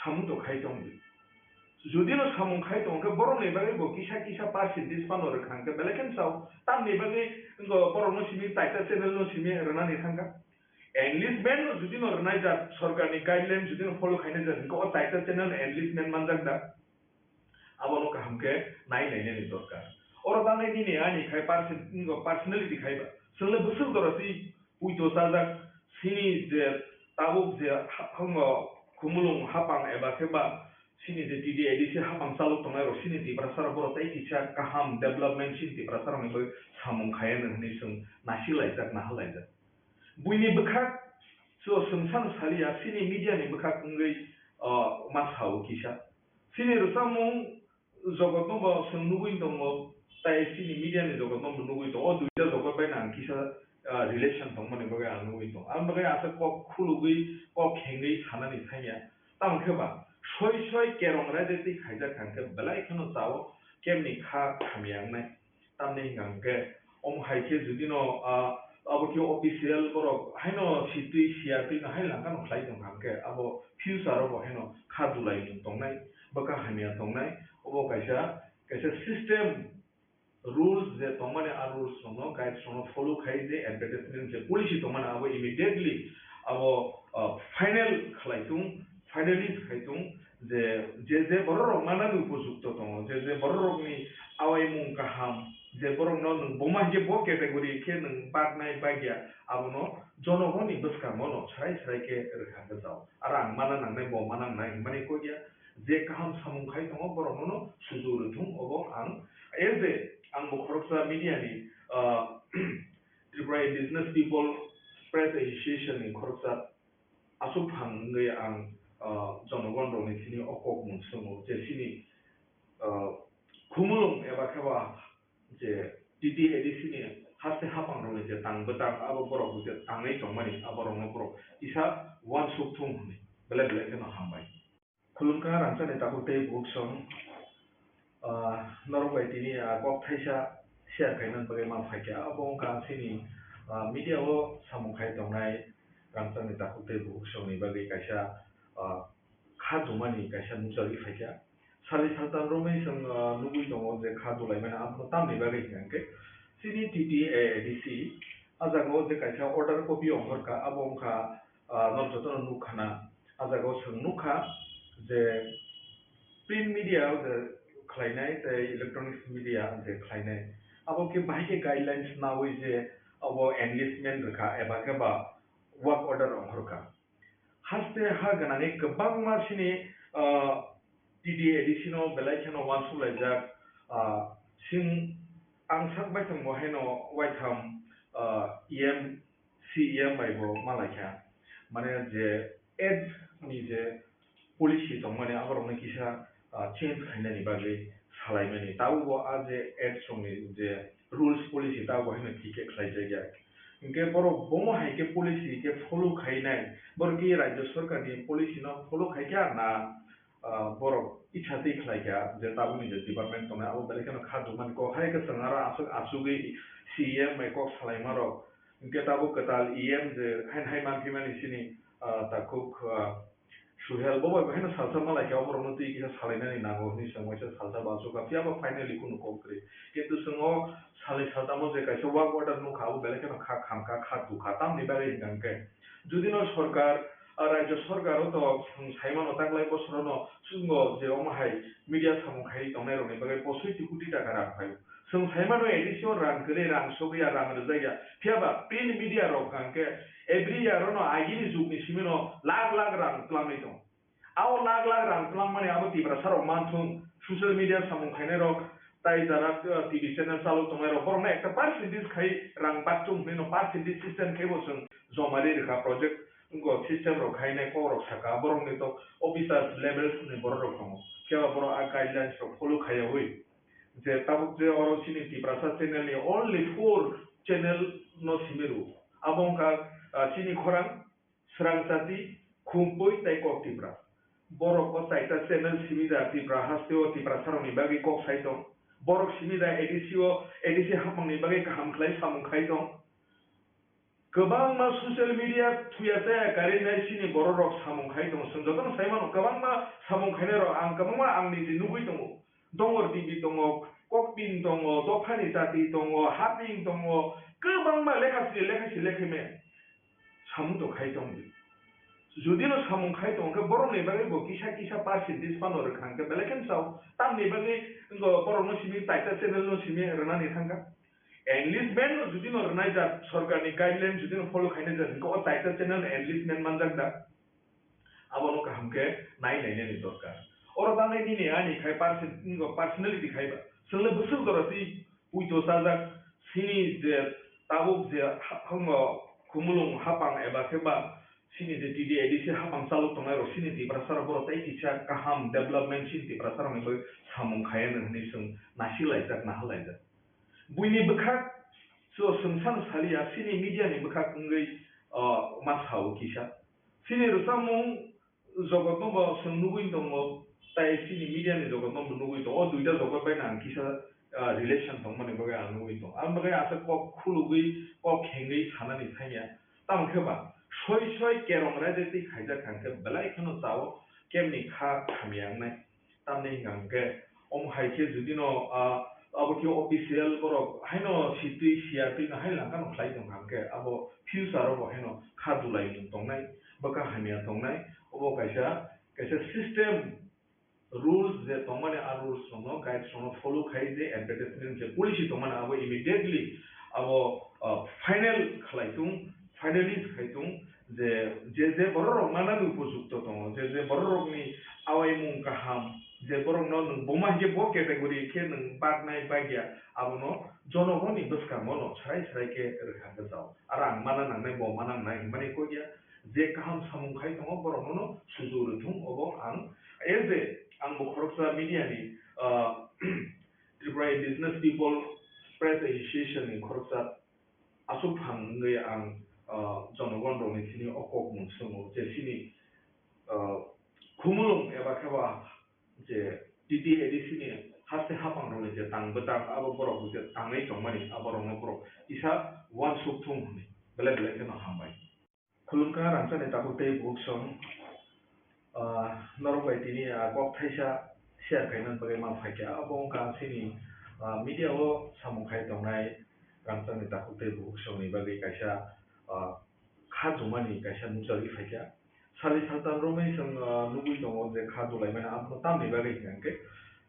samung to khai tong di. Judino samung khai tong khe borok ni bagwi bo kisa kisa percentage phano rwkha hwnkhe belai khe sao. Tamni bagwi wngkha borok no simi taita channel no simi rwnani thangkha. Enlistment no judino rwnai jak, sorkar ni guideline judino follow khainai jak, hwnkhe o taita channel enlistment manjak da? Abono kaham khe nai nainani dorkar. Oro tangnai nini ani khai person-, personality khai ba. Chwng le bwswk jora twi puito chajak, chini je tabuk je ha-, hango khumulwng hapang eba khe ba chini je T D A D C hapang chalok tongnai rok chini Tiprasa rok borok tei kisa kaham development chini Tiprasa rok ni bagwi samung khai ya hwnwi chwng nasik laijak, naha laijak. Buini bwkhak so chwng sano saliya, chini media ni bwkhak wngwi, o, ma sao kisa. Chini rwchapmung jogotno bo chwng nugwi tongo, tai chini media ni jogotno bo nugwi tongo. O duita jogot bai no ang kisa, ah, relation tongmani bagwi ang nugwi tongo. Aboni bagwi aswk kok khulugwi, kok khengwi sanani thangya. Tamo khe ba soi soi kerong raida twi khaijak kha hwnkhe belai kheno chao kemni kha hamya wngnai. Tamni hwnkha hwnkhe, omo hai khe judino, ah, abo khe official borok haino sitwi siyatwi no hai langkha no khlai tongkha hwnkhe, abo future o bo haino kha dulai mung tongnai, bwkha hamya tongnai, obo kaisa, kaisa system, rules je tongmani, a rules rokno, guides rokno follow khai je advertisement je policy tongmani abo immediately abo, ah, final khlai tung, finalize khai tung, je, je, je borok rok manani upojukto tongo, je, je borok rokni awaimung kaham, je borok no nwng boma hinkhe bo category khe nwng baknai bagya, abono jonogoni bwskango no srai srai khe rwkha hwnkhe jao. Aro ang mana nangnai, bo mana nangnai hinmani kok ya, je kaham samung khai tongo borok no no suju rwthung, obo ang as a, ang bo khoroksa media ni, ah, Tripura Indigenous People Press Association ni khoroksa aswk phang wngwi ang, ah, jonogon rokni thani o kok mung swngo je chini, ah, khumulwng eba khe ba je T T A D C ni haste haphangrokni je tang bwtang, abo borok je tangwi tongmani, aborokno borok kisa uansuk thung hwnwi belai belai kheno hambai. Khulumkha rangchakni takhuk tei bukhuk song, ah, norok bai tini, ah, kok thaisa share khaina bagwi ma phaikha. Abo wngkha chini, ah, media o samung khai tongnai rangchakni takhuk tei bukhuk songni bagwi kaisa, ah, kha dumani kaisa nukjagwi phaikha. Sali saltan romwi chwng, ah, nugwi tongo je kha dulaimani abono tamni bagwi hwnkhe chini T T A A D C ah jaga o je kaisa order copy ongkhorkha, abo wngkha, ah, norok jotono nukkhana. Ah jaga o chwng nukha je print media o je khlainai tei electronics media je khlainai, abo khe bahai khe guidelines naui je abo enlistment rwkha eba khe ba work order ongkhorkha. Haste ha gwnangwi kwbangma chini, ah, T T A A D C no belai kheno uansuk laijak, ah, sing ang sak bai tongbo haino waitham, ah, E M, C E M bai bo ma laikha. Mane je ads ni je policy tongmani aborokno kisa, ah, change khainani bagwi salaimani. Tabukbo a je ads rokni je rules policy tabukbo haino thik khe khlaijakya. Hinkhe borok bomo hai khe policy khe follow khainai, borok khe rajya sarkarni policy no follow khaikha na, ah, borok icha twi khlaikha je tabukni je department tongnai abo belai kheno kha dumani kok hai khe chwng aro aswk achugwi C E M bai kok salaimarok. Hinkhe tabuk kwtal E M je haino hai manphimani chini, ah, takhuk, ah, Suhel, bo bai bo haino salsa ma laikha, oborokno twi kisa salainani nango hwnwi chwng waisa salsa bo achukha, phiya ba finally kunu kok kwrwi. Kintu chwng o salnwi saltamo je kaisa work order nukha, abo belai kheno kha khamkha, kha dukha. Tamni bagwi hwnkha hwnkhe, judino sorkar, ah, rajya sorkar o to chwng saimano taklai bosorono chwngno je omo hai media samung khaiwi tongnairokni bagwi posoi ti koti taka rang phaio. Chwng saimano A D C o rang kwrwi, rang sogwi ya, rang rwjak ya. Phiya ba print media rok hwnkha hwnkhe every year o no agini jugni simi no lakh lakh rang twlangwi tongo. Abo lakh lakh rang twlangmani abo Tiprasa rok manthung, social media samung khainai rok, tai jara, uh, T V channel chalok tongnai rok, borok no ekta percentage khai rang bakchung hwnwi no percentage system khai bo chwng joma ri rwkha project, wngkha system rok khainai kok rok saka, borok ni to officers levels ni borok rok tongo, phiya ba borok a guidelines rok follow khaiyawi. Je tabuk je oro chini Tiprasa channel ni only four channel no simi rw. Abo wngkha, ah, chini khorang, Srang Chati, Khumpui tei Kok Tipra. Borok o chaita channel simi da Tipra haste o Tiprasa rok ni bagwi kok sai tong. Borok simi da A D C o, A D C hapmang ni bagwi kaham khlai samung khai tong. Kwbangma social media thuya chaya karwi nai chini borok rok samung khai tongo. Chwng jotono sai mano, kwbangma samung khainai rok ang kwbangma ang niji nugwi tongo. Dongor T V tongo, Kokpin tongo, Dophani Chati tongo, Haping tongo, kwbangma lekha sri lekha sri lekha me samung to khai tong di. Judino samung khai tong khe borok ni bagwi bo kisa kisa percentage phano rwkha hwnkhe belai khe sao. Tamni bagwi wngkha borok no simi taita channel no simi rwnani thangkha. Enlistment no judino rwnai jak, sorkar ni guideline judino follow khainai jak, hwnkhe o taita channel enlistment manjak da? Abono kaham khe nai nainani dorkar. Oro tangnai nini ani khai perso-, personality khai ba. Chwng le bwswk jora twi puito chajak, chini je tabuk je ha-, hango khumulwng hapang eba khe ba chini je T D A D C hapang chalok tongnai rok chini Tiprasa rok borok tei kisa kaham development chini Tiprasa rokni bagwi samung khaiya hwnwi chwng nasi laijak, naha laijak. Buini bwkhak so chwng san saliya, chini media ni bwkhak wngwi, o, ma sao kisa. Chini rwchapmung jogotno bo chwng nugwi tongo, tai chini media ni jogotno bo nugwi tongo. O duita jogot bai no ang kisa, ah, relation tongmani bagwi ang nugwi tongo. Ang bagwi asa kok khulugwi, kok khengwi sanani thangya. Tamo khe ba soi soi kerong raida twi khaijak hwnkhe belai kheno chao kemni kha hamya wngnai. Tamni hwnka hwnkhe, omo hai khe judino, ah, abo khe official borok haino sitwi siya twi no hai langkha no khlai tong kha hwnkhe, abo future o bo haino kha dulai mung tongnai, bwkha hamya tongnai, obo kaisa, kaisa system, rules je tongmani, a rules rokno, guides rokno follow khai je advertisement je policy tongmani, abo immediately abo, ah, final khlai tung, finalist khai tung, je, je, je borok rok manani upojukto tongo, je, je borok rokni awaimung kaham, je borokno nwng buma hinkhe bo category khe nwng baknai bagya, abono jonogoni bwskango no srai srai khe rwkha bwsao. Aro ang mana nangnai, bo mana nangnai hinmani kok ya, je kaham samung khai tongo borokno no suju rwthung, obo ang as a, ang bo khoroksa media ni, ah, Tripura Indigenous People Press Association ni khoroksa aswk phang wngwi ang, ah, jonogon rokni thani o kokmung swngo je chini, ah, khumulwng eba khe ba je T T A D C ni haste hapang rokni je tang bwtang abo borok je tangwi tongmani abo rokno borok kisa uansuk thung hwnwi belai belai kheno hambai. Khulumkha rangchakni takhuk tei bukhukchwng, ah, norok bai tini, ah, kok thaisa share khaina bagwi ma phaikha. Abo wngkha chini, ah, media o samung khai tongnai rangchakni takhuk tei bukhukchwngni bagwi kaisa, ah, kha dumani kaisa nukjagwi phaikha. Sali saltam romwi chwng, ah, nugwi tongo je kha dulaimani abono tamni bagwi hwnkhe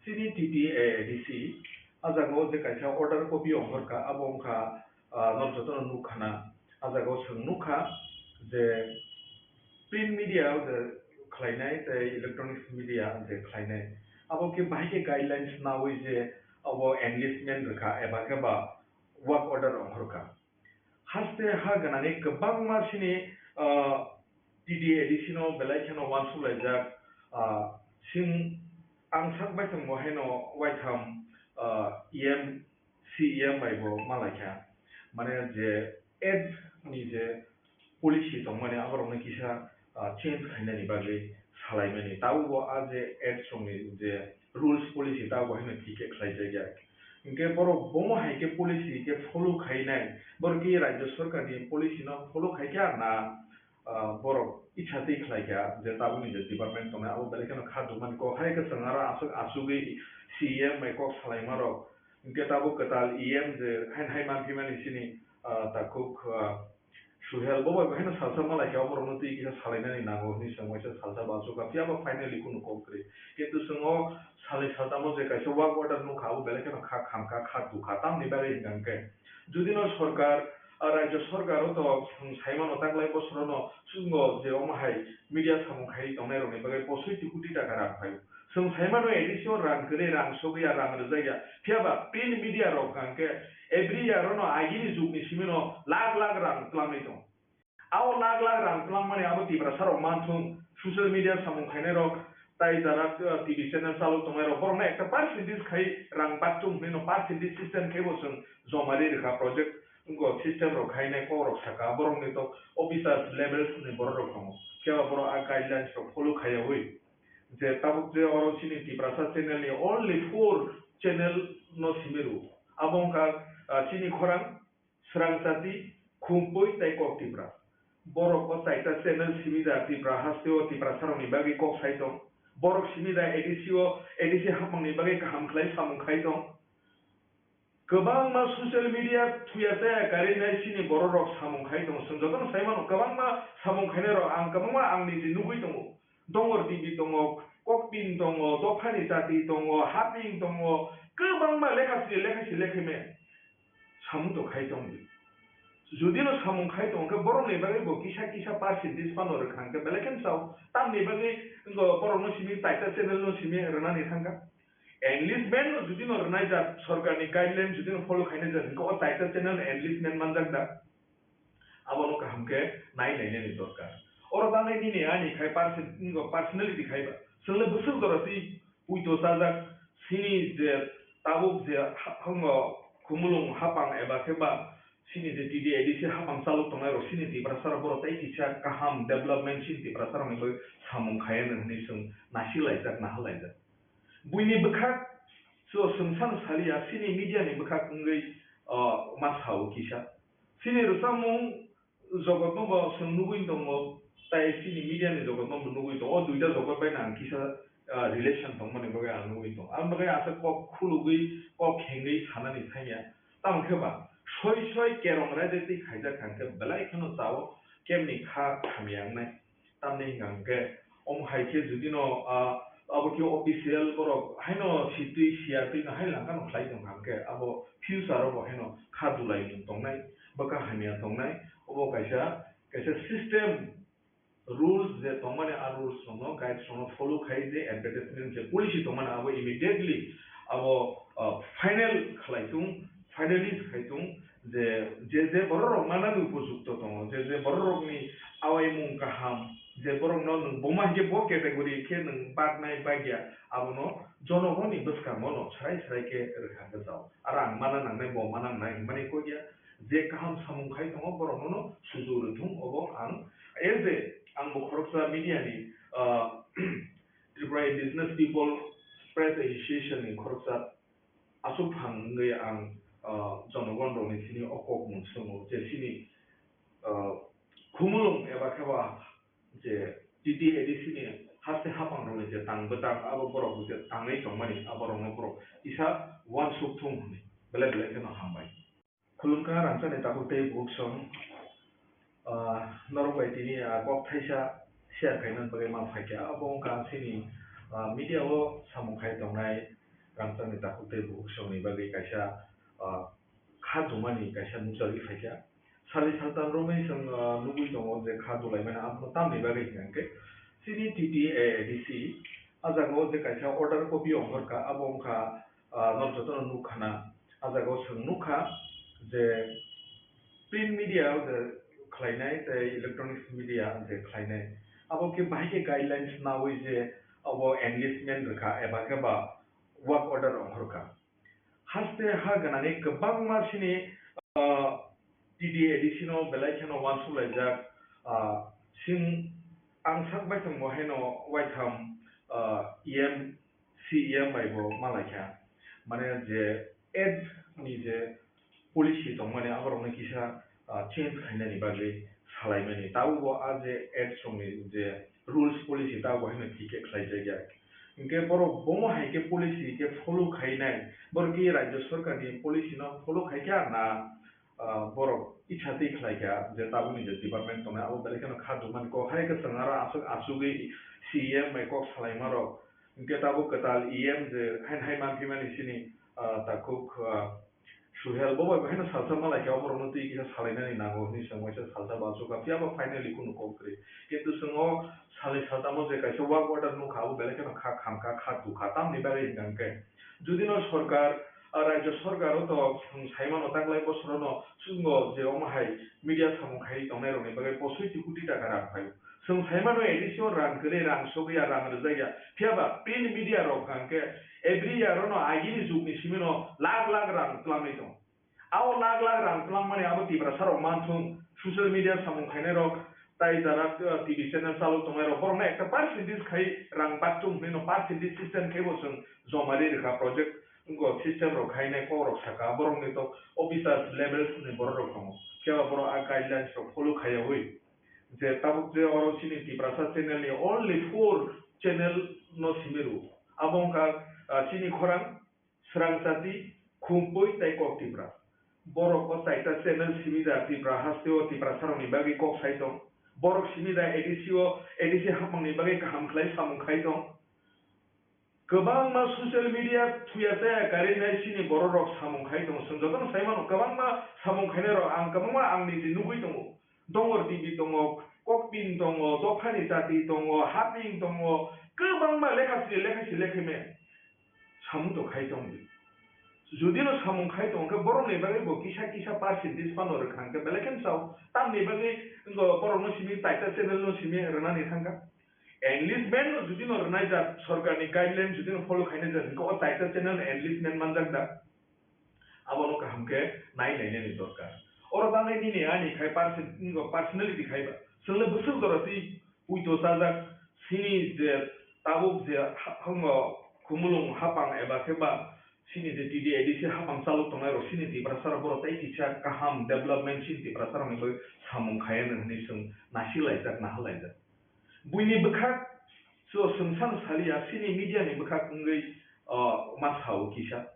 chini T T A D C ah jagao je kaisa order copy ongkhorkha, abo wngkha, ah, norok jotono nukkhana. Ah jagao chwng nukha je print media je khlainai tei electronics media je khlainai, abo khe bahai khe guidelines naui je abo enlistment rwkha eba khe ba work order ongkhorkha. Haste ha gwnangwi kwbangma chini, ah, T T A D C no belai kheno uansuk laijak, ah, chwng ang sak baithang bo haino waitham, ah, E M C E M bai bo malaikha, mane je ads ni je policy tongmani aborokno kisa, ah, change khainani bagwi salaimani. Tabukbo a je ads rokni je rules policy tabukbo haino thik khe khlaijakya. Hinkhe borok bomo hai khe policy khe follow khainai, borok khe rajya sorkarni policy no follow khaikha na, ah, borok itsa twi khlaikha je tabukni je department tongnai abo belai kheno kha dumani kok hai kwchwng aro aswk asugwi C E M bai kok salaimarok. Hinkhe tabuk kwtal E M je haino hai manphimani chini, ah, takhuk, ah, Suhel, bo bai haino salsa malaikha, oborokno twi kisa salainani nango hwnwi chwng waisa salsa bansukha, phiyaba finally kunu kok kwrwi. Kintu chwng o salnwi saltamo je kaisa work order nukha, abo belai kheno kha khamkha, kha dukha, tamni bagwi hwnkha hwnkhe judino sorkar, ah, rajya sorkar o to chwng saimano taklai bosorono chwngno je omo hai media samung khaiwi tongnairokni bagwi posoi ti koti taka rang phaio. Chwng saimano A D C o rang kwrwi, rang sogwi ya, rang rwjak ya. Phiyaba print media rok hwnkha hwnkhe every year ono agini jugni simino lakh lakh rang twlangwi tongo. Abo lakh lakh rang twlangmani abo Tiprasa rok manthung, social media samung khainai rok, tai jara, uh, T V channel chalok tongnai rok, borokno ekta percentage khai rang bakchung hwnwi no percentage system khai bo chwng joma ri rwkha project, wngkha system rok khainai kok rok saka, borokni to officers levels ni borok rok tongo. Phiya ba borok a guidelines rok follow khaiyawi. Je tabuk je oro chini Tiprasa channel ni only four channel no simi rwo. Abo wngkha, ah, chini khorang, Srang Chati, Khumpui tei Kok Tipra. Borok o chaita channel simi da Tipra haste o Tiprasa rok ni bagwi kok sai tong. Borok simi da A D C o, A D C hapmang ni bagwi kaham khlai samung khai tong. Kwbangma social media thuya chaya karwi nai chini borok rok samung khai tongo. Chwng jotono sai mano, kwbangma samung khainai rok ang kwbangma ang niji nugwi tongo. Dongor T V tongo, Kokpin tongo, Dophani Chati tongo, Haping tongo, kwbangma lekha sri lekha si lekha me samung to khai tongdi. Judino samung khai tong khe borokni bagwi bo kisa kisa percentage phano rwkha hwnkhe belai khe sao. Tamni bagwi wngkha borokno simi taita channel no simi rwnani thangkha. Enlistment no judino rwnai jak, sorkarni guideline judino follow khainai jak, hwnkhe o taita channel enlistment manjak da? Abono kaham khe nai nainani dorkar. Oro bagwi nini ani khai perso-, personality khai ba. Chwng le bwswk jora twi puito chajak, chini je tabuk je ha-, hango khumulwng hapang eba khe ba chini je T D A D C hapang chalok tongnai rok chini Tiprasa rok borok tei kisa kaham development chini Tiprasa rokni bagwi samung khai anw hwnwi chwng nasik laijak, nahal laijak. Buini bwkhak so chwng sano saliya, chini media ni bwkhak wngwi, o, ma sao kisa. Chini rwchapmung jogotno bo chwng nugwi tongo, tai chini media ni jogotno bo nugwi tongo. O duita jogot bai no ang kisa, ah, relation tongmani bagwi ang nugwi tongo. Ang bagwi aswk kok khulugwi, kok khengwi sanani thangya. Tamo khe ba soi soi kerong raida twi khaijak kha hwnkhe belai kheno chao kemni kha hamya wngnai. Tamni hwnka hwnkhe, omo hai khe judino, ah, abo khe official borok haino sitwi siyatwi no hai langkha no khlai tongkha hwnkhe, abo future o bo haino kha dulaimung tongnai, bwkha hamya tongnai, obo kaisa, kaisa system, rules je tongmani, a rules rokno, guides rokno follow khai je advertisement je policy tongmani, abo immediately abo, ah, final khlai tung, finalize khai tung. Je, je, je borok rok manani upojukto tongo, je, je borok rokni awaimung kaham, je borok no nwng boma hinkhe bo category khe nwng baknai bakya, abono jonogoni bwskango no srai srai khe rwkha khe jao. Aro ang mana nangnai, bo mana nangnai hinmani kok ya, je kaham samung khai tongo, borokno no sujuk rwthung, obo ang as a, ang bo khoroksa media ni, ah, Tripura Indigenous People Press Association ni khoroksa aswk phang wngwi ang, ah, jonogon rokni sini o kok mung swngo je sini, ah, khumulwng eba khe ba je T T A D C ni haste haphang rokni je tang bwtang abo borok je tangwi tongmani abo rokno borok kisa uansuk thung hwnwi belai belai kheno hambai. Khulumkha rangchakni takhuk tei bukhuk song, ah, norok bai tini, ah, kok thaisa share khaina bagwi ma phaikha. Abo wngkha chini, ah, media o samung khai tongnai rangchakni takhuk tei bukhuk songni bagwi kaisa, ah, kha dumani kaisa nukjagwi phaikha. Sali saltam romwi chwng, ah, nugwi tongo je kha dulaimani abono tamni bagwi hwnkha hwnkhe chini T T A D C ah jagao je kaisa order copy ongkhorkha, abo wngkha, ah, norok jotono nukkhana. Ah jagao chwng nukha je print media o je khlainai tei electronics media je khlainai, abo khe bahai khe guidelines naui je abo engagement rwkha eba khe ba work order ongkhorkha. Haste ha gwnangwi kwbangma chini, ah, T T A D C no belai kheno uansuk laijak, ah, sing ang sak baithang bo haino waitham, ah, E M, C E M bai bo malaikha. Mane je ad ni je policy tongmani aborokno kisa, ah, change khainani bagwi salaimani. Tabukbo a je ad songni je rules policy tabukbo haino thik khe khlaijakya. Hinkhe borok bomo hai khe policy khe follow khainai, borok khe rajya sorkarni policy no follow khaikha na, ah, borok icha twi khlaikha je tabukni je department tongnai abo belai kheno kha dumani kok hai khe chwng aro aswk asugwi C E M bai kok salaimarok. Hinkhe tabuk kwtal E M je haino hai manphimani chini, ah, takhuk, ah, Suhel bo bai haino salsa malaikha, oborokno twi kisa salainani nango hwnwi chwng waisa salsa bo achukha, phiya ba finally kunu kok kwrwi. Kintu chwng o salnwi saltamo je kaisa work order nukha, abo belai kheno kha khamkha, kha tukha, tamni bagwi hwnkha hwnkhe judino sorkar, ah, rajya sorkar o to chwng saimano taklai bosorono chwngno je omo hai media samung khaiwi tongnairokni bagwi posoi ti koti taka rang phaio. Chwng saimano A D C o rang kwrwi, rang sogwi ya, rang rwjak ya. Phiya ba print media rok hwnkha hwnkhe every year ono agini jugni simi no lakh lakh rang twlangwi tongo. Abo lakh lakh rang twlangmani abo Tiprasa rok manthung, social media samung khainai rok, tai jara, uh, T V channel chalok tongnai rok, borokno ekta percentage khai rang baktung hwnwi no percentage system khai bo chwng joma ri rwkha project, wngkha system rok khainai kok rok saka, borokni to officers levels ni borok rok tongo. Phiya ba borok a guidelines rok follow khaiyawi. Je tabuk je oro chini Tiprasa channel ni only four channel no simi rwo. Abo wngkha, ah, chini khorang, Srang Chati, Khumpui tei Kok Tipra. Borok o chaita channel simi da Tipra haste o Tiprasa rokni bagwi kok sai tong. Borok simi da A D C o, A D C hapmang ni bagwi kaham khlai samung khai tong. Kwbangma social media thuya chaya karwi nai chini borok rok samung khai tongo. Chwng jotono sai mano, kwbangma samung khainai rok ang kwbangma ang niji nugwi tongo. Dongor T V tongo, Kokpin tongo, Dophani Chati tongo, Haping tongo, kwbangma lekha sri lekha si lekha me samung to khai tong di. Judino samung khai tong khe borokni bagwi bo kisa kisa percentage phano rwkha hwnkhe belai kheno chao. Tamni bagwi wngkha borokno simi taita channel no simi rwnani thangkha. Enlistment no judino rwnai jak, sorkarni guideline judino follow khainai jak, hwnkhe o taita channel enlistment manjak da? Abono kaham khe nai nainani dorkar. Oro bagwi nini ani khai perso-, personality khai ba. Chwng le bwswk jora twi puito chajak, chini je tabuk je ha-, hango khumulwng hapang eba khe ba chini je T D A D C hapang chalok tongnai rok chini Tiprasa rok borok tei kisa kaham development chini Tiprasa rokni bagwi samung khaiya hwnwi chwng nasi laijak, naha laijak. Buini bwkhak so chwng san saliya, chini media ni bwkhak wngwi, ah, ma sao kisa.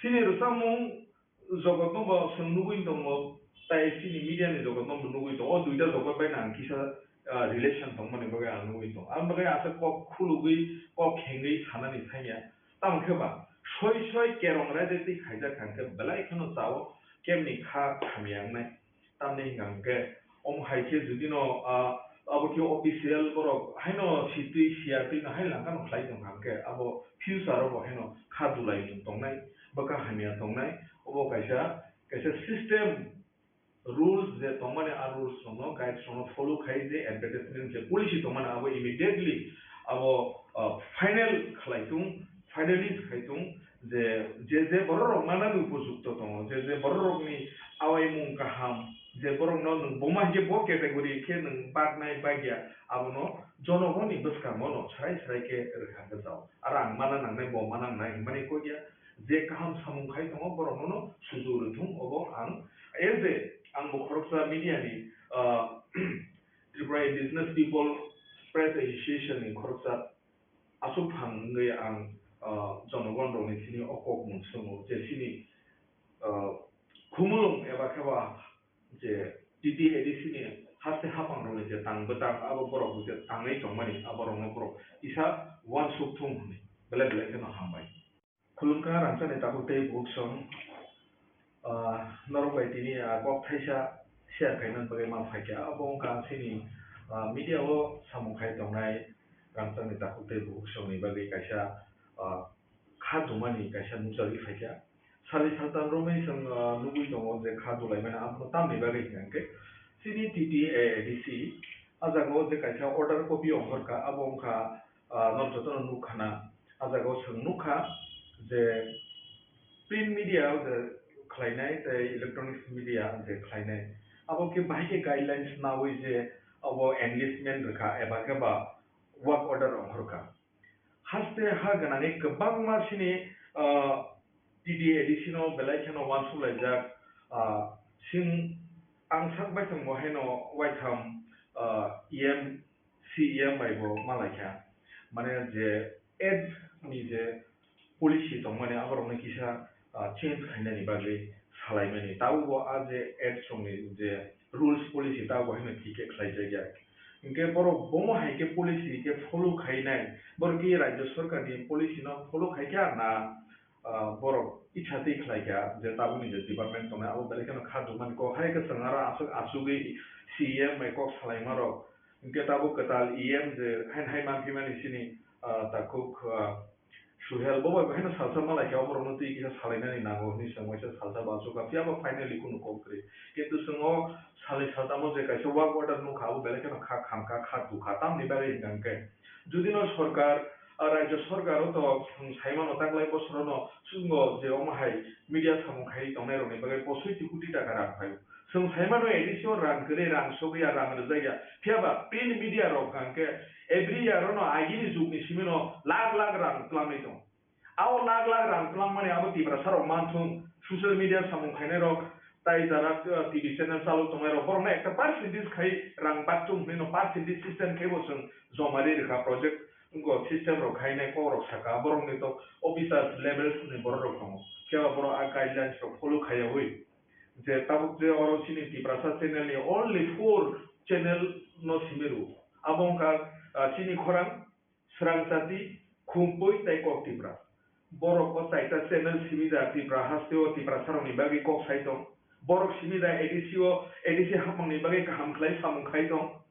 Chini rwchapmung jogotno bo chwng nugwi tongo, tai chini media ni jogotno bo nugwi tongo. O duita jogot bai nang kisa, ah, relation tongmani bagwi ang nugwi tongo. Ang bagwi asa kok khulugwi, kok khengwi sanani thangya. Tamo khe ba, soi soi kerong raida twi khaijak kha khe belai kheno chao, kemni kha hamya wngnai. Tamni hwnka hwnkhe, omo hai khe judino, ah, abo khe official borok haino sitwi siyatwi no hai langkha no khlai tong kha hwnkhe, abo future o bo haino kha dulai tongnai, bwkha hamya tongnai, obo kaisa, kaisa system, rules je tongmani, a rules rokno, guides rokno follow khai je advertisement je policy tongmani, abo immediately abo, ah, final khlai tung, Finalist khai tung je, je, je borok rok manani upojukto tongo, je, je borok rokni awaimung kaham, je borok no nwng boma hinkhe bo category khe nwng baknai bagya, abono jonogoni bwskango no srai srai khe rwkha gajao. Aro ang mana nangnai, bo mana nangnai hinmani kok ya, je kaham samung khai tongo borok no no sujuk rwthung, obo ang as a, ang bo khoroksa media ni, ah, Tripura Indigenous People Press Association ni khoroksa aswk phang wngwi ang, ah, jonogon rokni thini o kok mung swngo je chini, ah, khumulwng eba khe ba je T T A D C ni haste haphang rokni je tang bwtang abo borok je tangwi tongmani abo rokno borok kisa uansuk thung hwnwi belai belai kheno hambai. Khulumkha rangchakni takhuk tei bukhuk song, ah, norok bai tini, ah, kok thaisa share khaina bagwi ma phaikha. Abo wngkha ang chini, ah, media o samung khai tongnai rangchakni takhuk tei bukhuk songni bagwi kaisa, ah, kha dumani kaisa nukjagwi phaikha. Sali saltam romwi chwng, ah, nugwi tongo je kha dulaimani abono tamni bagwi hwnkhe chini T T A D C a jaga o je kaisa order copy ongkhorkha, abo wngkha, ah, norok jotono nukkhana. A jaga o chwng nukha je print media o je khlainai tei electronics media je khlainai, abo khe bahai khe guidelines naui je abo engagement rwkha eba khe ba work order ongkhorkha. Haste ha gwnangwi kwbangma chini, ah, T T A D C no belai kheno uansuk laijak, ah, sing ang sak bai thang bo haino waitham, ah, E M C E M bai bo malaikha, mane je ad ni je policy tongmani aborokno kisa, ah, change khainani bagwi salaimani. Tabukbo a je ad songni je rules policy tabukbo haino thik khe khlaijakya. Hinkhe borok bomo hai khe policy khe follow khainai, borok khe rajya sarkarni policy no follow khaikha na, ah, borok icha twi khlaikha je tabukni je department tongnai abo belai kheno kha dumani kok hai khe chwng aro aswk achugwi C E M bai kok salaimarok. Hinkhe tabuk kwtal E M je haino hai manphimani chini, ah, takhuk, ah, Suhel, bo bai haino salsa malaikha, oborokno twi kisa salainani nango hwnwi chwng waisa salsa bo achukha, phiya bo finally kunu kok kwrwi. Kintu chwng o salnwi saltamo je kaisa work order nukha, abo belai kheno kha khamkha, kha tukha, tamni bagwi hwnkha hwnkhe judino sorkar, ah, rajya sorkar o to chwng saimano taklai bosorono chwngno je omo hai media samung khaiwi tongnairokni bagwi posoi ti koti taka rang phaio. Chwng saimano A D C o rang kwrwi, rang sogwi ya, rang rwjakya. Phiya ba print media rok hwnkha hwnkhe every year ono agini jugni simino lakh lakh rang twlangwi tongo. Abo lakh lakh rang twlangmani abo Tiprasa rok manthung, social media samung khainai rok, tai jara, uh, T V channel chalok tongnai rok, borokno ekta percentage khai rang bakchung hwnwi no percentage system khai bo chwng joma ri rwkha project, wngkha system rok khainai kok rok saka, borokni to officers levels ni borok rok tongo, phiya ba borok a guidelines rok follow khaiyawi. Je tabuk je oro chini Tiprasa channel ni only four channel no simi rwo. Abo wngkha, ah, chini khorang, Srang Chati, Khumpui tei Kok Tipra. Borok o chaita channel simi da Tipra haste o Tiprasa rokni bagwi kok sai tong. Borok simi da A D C o, A D C hapmangni bagwi kaham khlai samung khai tong.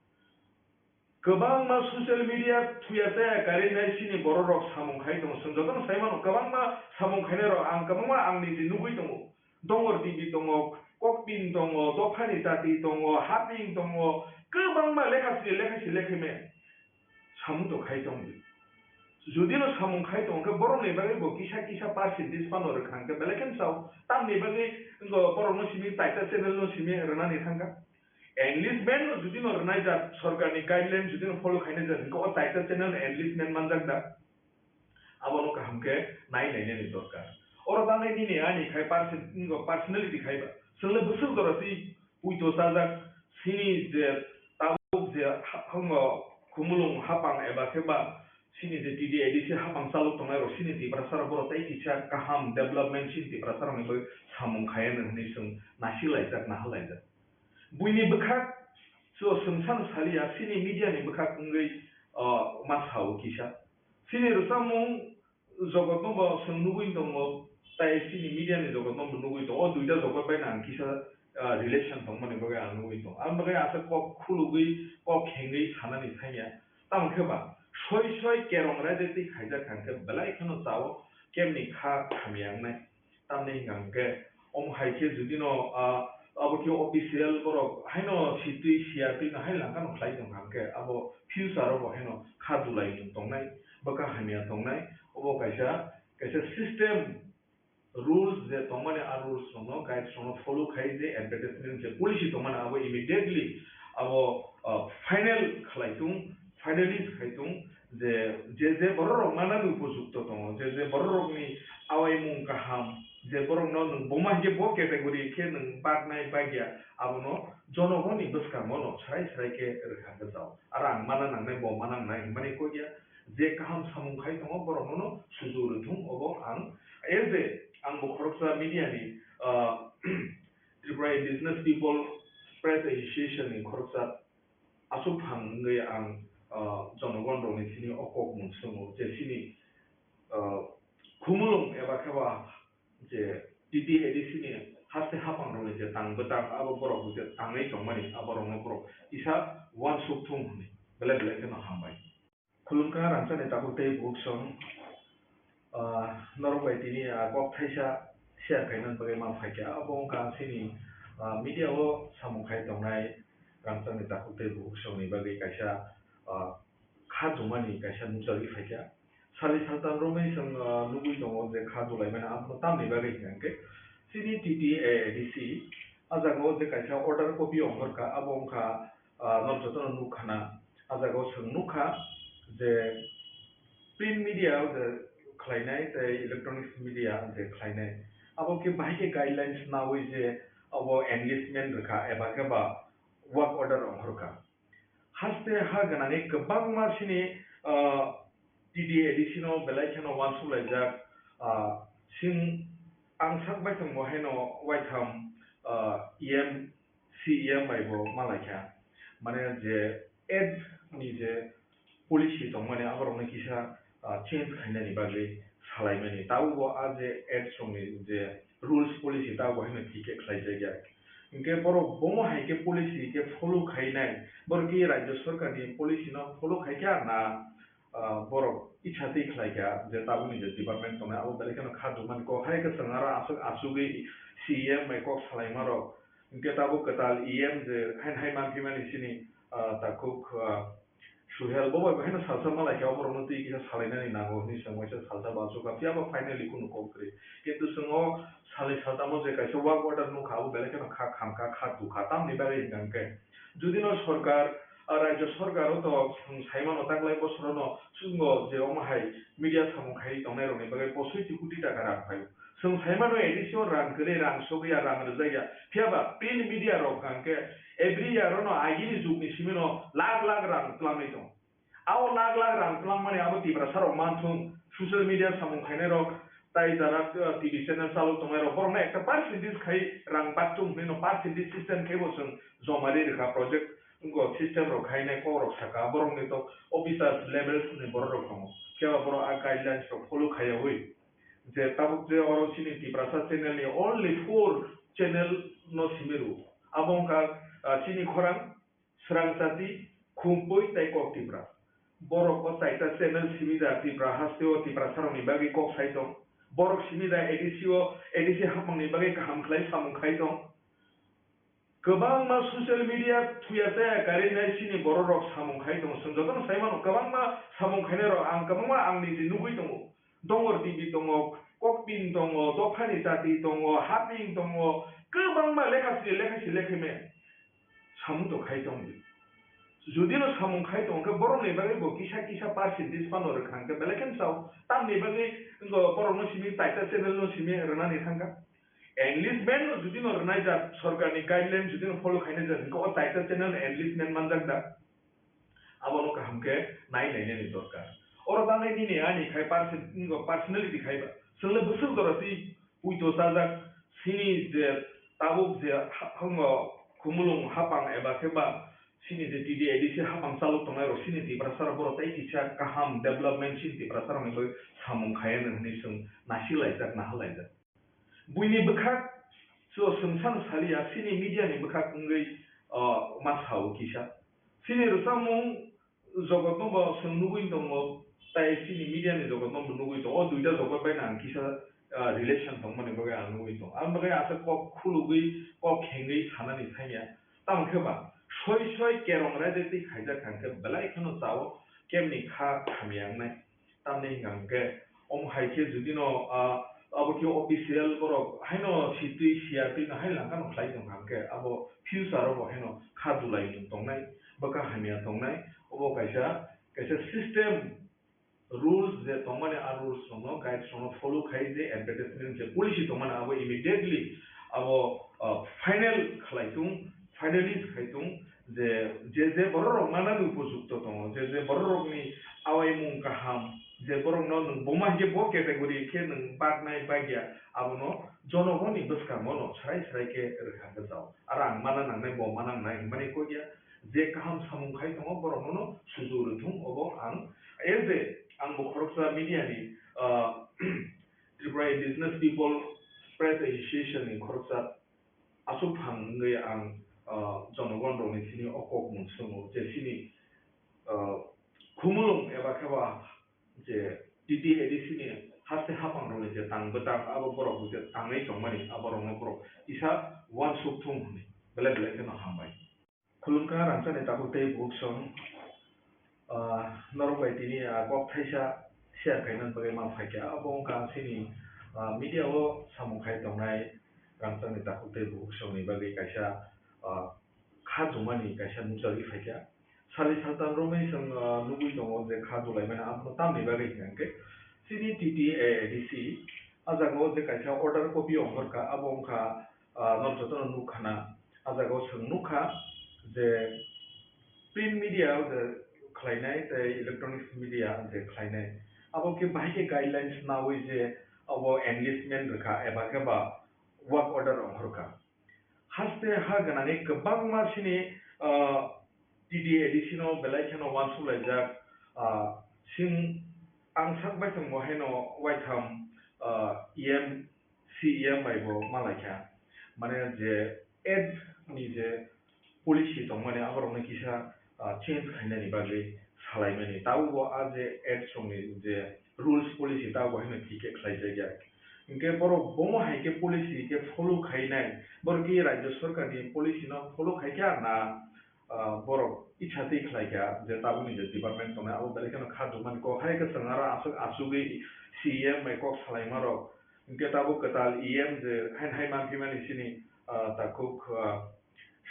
Kwbangma social media thuya chaya karwi nai chini borok rok samung khai tongo. Chwng jotono sai mano, kwbangma samung khainai rok ang kwbangma ang niji nugwi tongo. Dongor T V tongo, Kokpin tongo, Dophani Chati tongo, Haping tongo, kwbangma lekha simi lekha si lekha me samung to khai tong di. Judino samung khai tong khe borokni bagwi bo kisa kisa percentage phano rwkha hwnkhe belai kheno sao. Tamni bagwi wngkha borokno simi taita channel no simi rwnani thangkha. Enlistment no judino rwnai jak, sorkarni guideline judino follow khainai jak, hwnkhe o taita channel enlistment manjak da? Abono kaham khe nai nainani dorkar. Oro tangnai nini ani khai person-, personality khai ba. Chwngno bwswk jora twi puito chajak, chini je tabuk je ha-, hango khumulwng hapang eba khe ba chini je T D A D C hapang chalok tongnai rok chini Tiprasa rok borok tei kisa kaham development chini Tiprasa rokni bagwi samung khai anw hwnwi chwng nasi laijak, naha laijak. Buini bwkhak so chwng sano saliya, chini media ni bwkhak wngwi, o, ma sao kisa. Chini rwchapmung jogotno bo chwng nugwi tongo, tai chini media ni jogotno bo nugwi tongo. O duita jogot bai no ang kisa, ah, relation tongmani bagwi ang nugwi tongo. Ang bagwi asa kok khulugwi, kok khengwi sanani thangya. Tamo khe ba soi soi kerong raida twi khaijak kha hwnkhe belai kheno chao kemni kha hamya wngnai. Tamni hwnka hwnkhe, omo hai khe jodi no, ah, abo khe official borok haino sitwi siyatwi no hai langkha no khlai tong kha hwnkhe, abo future o bo haino kha dulai tongnai, bwkha hamya tongnai. Obo kaisa, kaisa system, rules je tongmani, a rules rokno, guides rokno follow khai je advertisement je policy tongmani abo immediately abo, ah, final khlai tung, finalize khai tung je, je, je borok rok manani upojukto tongo, je, je borok rokni awaimung kaham, je borokno nwng boma hinkhe bo category khe nwng baknai bagya, abono jonogoni bwskango no srai srai khe rwkha gajao. Aro ang mana nangnai, bo mana nangnai hinmani kok ya, je kaham samung khai tongo, borokno no sujuk rwthung, obo ang as a, ang bo khoroksa media ni, ah, Tripura Indigenous People Press Association ni khoroksa aswk phang wngwi ang, ah, jonogon rokni thani o kok mung swngo je chini, ah, khumulwng eba khe ba je T T A D C ni haste haphang rokni je tang bwtang abo borok je tangwi tongmani abo rokno borok kisa uansuk thung hwnwi belai belai kheno hambai. Khulumkha rangchakni takhuk tei bukhuk song, ah, norok bai tini, ah, kok thaisa share khaina bagwi ma phaikha. Abo wngkha chini, ah, media o samung khai tongnai rangchakni takhuk tei bukhuk songni bagwi kaisa, ah, kha jumani kaisa nukjagwi phaikha. Sali saltam romwi chwng, ah, nugwi tongo je kha julaimani abono tamni bagwi hwnkhe chini T T A D C a jaga o je kaisa order copy ongkhorkha, abo wngkha, ah, norok jotono nukkhana. A jaga o chwng nukha je print media o je khlainai tei electronics media je khlainai, abo khe bahai khe guidelines naui je abo engagement rwkha eba khe ba work order ongkhorkha. Haste ha gwnangwi kwbangma chini, ah, T T A D C no belai kheno uansuk laijak, ah, sing ang sak baithang bo haino waitham, ah, E M, C E M bai bo malaikha. Mane je ad ni je policy tongmani aborokno kisa, ah, change khainani bagwi salaimani. Tabukbo a je ad songni je rules policy tabukbo haino thik khe khlaijakya. Hinkhe borok bomo hai khe policy khe follow khainai, borok khe rajya sarkarni policy no follow khaikha na, ah, borok icha twi khlaikha je tabukni je department tongnai abo belai kheno kha jumani kok hai khe chwng aro aswk achugwi C E M bai kok salaimarok. Hinkhe tabuk kwtal E M je haino hai manphimani chini, ah, takhuk, ah, Suhel, bo bai haino salsa malaikha, oborokno twi kisa salainani nango hwnwi chwng waisa salsa bo achukha, phiya ba finally kunu kok kwrwi. Kintu chwng o salni saltamo je kaisa work order nukha, abo belai kheno kha khamkha, kha tukha, tamni bagwi hwnkha hwnkhe judino sorkar, ah, rajyo sorkar o to chwng saimano taklai bosorono chwngno je omo hai media samung khaiwi tongnairokni bagwi posoi ti koti taka rang phaio. Chwng saimano A D C o rang kwrwi, rang sogwi ya, rang rwjak ya. Phiya ba print media rok hwnkha hwnkhe every year ono agini jugni simino lakh lakh rang twlangwi tongo. Abo lakh lakh rang twlangmani abo Tiprasa rok manthung, social media samung khainai rok, tai jara, uh, T V channel chalok tongnai rok, borokno ekta percentage khai rang baktung hwnwi no percentage system khai bo chwng joma ri rwkha project, wngkha system rok khainai kok rok saka, borokni to officers levels ni borok rok tongo, phiya ba borok a guidelines rok follow khaiyawi. Je tabuk je oro chini Tiprasa channel ni only four channel no simi rwo. Abo wngkha, ah, chini khorang, Srang Chati, Khumpui tei Kok Tipra. Borok o chaita channel simi da Tipra haste o Tiprasa rok ni bagwi kok sai tong. Borok simi da A D C o, A D C hapmang ni bagwi kaham khlai samung khai tong. Kwbangma social media thuya chaya karwi nai chini borok rok samung khai tongo. Chwng jotono sai mano, kwbangma samung khainai rok ang kwbangma ang niji nugwi tongo. Dongor T V tongo, Kokpin tongo, Dophani Chati tongo, Haping tongo, kwbangma lekha sri lekha si lekha me samung to khai tong di. Judino samung khai tong khe borokni bagwi bo kisa kisa percentage phano rwkha hwnkhe belai kheno chao. Tamni bagwi wngkha borokno simi taita channel no simi rwnani thangkha. Enlistment no judino rwnai jak, sorkarni guideline judino follow khainai jak, hwnkhe o taita channel enlistment manjak da? Abono kaham khe nai nainani dorkar. Oro tanai nini ani khai perso-, personality khai ba. Chwngno bwswk jora twi puito chajak, chini je tabuk je ha-, hango khumulwng hapang eba khe ba chini je T D A D C hapang chalok tongnai rok chini Tiprasa rok borok tei kisa kaham development chini Tiprasa rokni bagwi samung khai anw hwnwi chwng nasik laijak, nahal laijak. Buini bwkhak so chwng san saliya, chini media ni bwkhak wngwi, o, ma sao kisa. Chini rwchapmung jogotno bo chwng nugwi tongo, tai chini media ni jogotno bo nugwi tongo. O duita jogot bai ang kisa, ah, relation tongmani bagwi ang nugwi tongo. Ang bagwi asa kok khulugwi, kok khengwi sanani thangya. Tamo khe ba soi soi kerong raida twi khaijak hwnkhe belai kheno chao kemni kha hamya wngnai. Tamni hwnkha hwnkhe Omo hai khe jodi no, ah, abo khe official borok haino sitwi siyatwi no hai langkha no khlai tong kha hwnkhe abo future o bo haino kha dulai tong tongnai, bwkha hamya tongnai, obo kaisa, kaisa system. Rules je tongmani, a rules rokno, guides rokno follow khai je advertisement je policy tongmani, abo immediately abo, ah, final khlai tung, finalize khai tung je, je, je borok rok manani upojukto tongo, je, je borok rokni awaimung kaham, je borokno nwng boma hinkhe bo category khe nwng baknai bagya, abono jonogoni bwskango no srai srai khe rwkha gajao. Aro ang mana nangnai, bo mana nangnai hinmani kok ya. Je kaham samung khai tongo, borokno no sujuk rwthung, obo ang as a, ang bo khoroksa media ni, ah, Tripura Indigenous People Press Association ni khoroksa aswk phang wngwi ang, ah, jonogon rokni sini o kok mung swngo je sini, ah, khumulwng eba khe ba je T T A D C ni haste hapang rokni je tang bwtang abo borok je tangwi tongmani abo rokno borok kisa uansuk thung hwnwi belai belai kheno hambai. Khulumkha rangchakni takhuk tei bukhuk song, ah, norok bai tini, ah, kok thaisa share khaina bagwi ma phaikha. Abo wngkha chini, ah, media o samung khai tongnai rangchakni takhuk tei bukhuk songni bagwi kaisa, ah, kha jumani kaisa nukjagwi phaikha. Sali saltan romwi chwng, ah, nugwi tongo je kha dulaimani abono tamni bagwi hwnkhe chini T T A D C ah jaga o je kaisa order copy ongkhorkha, abo wngkha, ah, norok jotono nukkhana. Ah jaga o chwng nukha je print media je khlainai tei electronics media je khlainai, abo khe bahai khe guidelines naui je abo enlistment rwkha eba khe ba work order ongkhorkha. Haste ha gwnangwi kwbangma chini, ah, T T A D C no belai kheno uansuk laijak, ah, chwng ang sak bai tongbo haino waitham, ah, E M C E M bai bo malaikha, mane je ad ni je policy tongmani aborokno kisa, ah, change khainani bagwi salaimani. Tabukbo a je ad songni je rules policy tabukbo haino thik khe khlaijakya. Hinkhe borok bomo hai khe policy khe follow khainai, borok khe rajya sarkarni policy no follow khaikha na, ah, borok icha twi khlaikha je tabukni je department tongnai abo belai kheno kha dukmani kok hai khe chwng aro aswk asugwi C E M bai kok salaimarok. Hinkhe tabuk kwtal E M je haino hai manphimani chini, ah, takhuk, ah,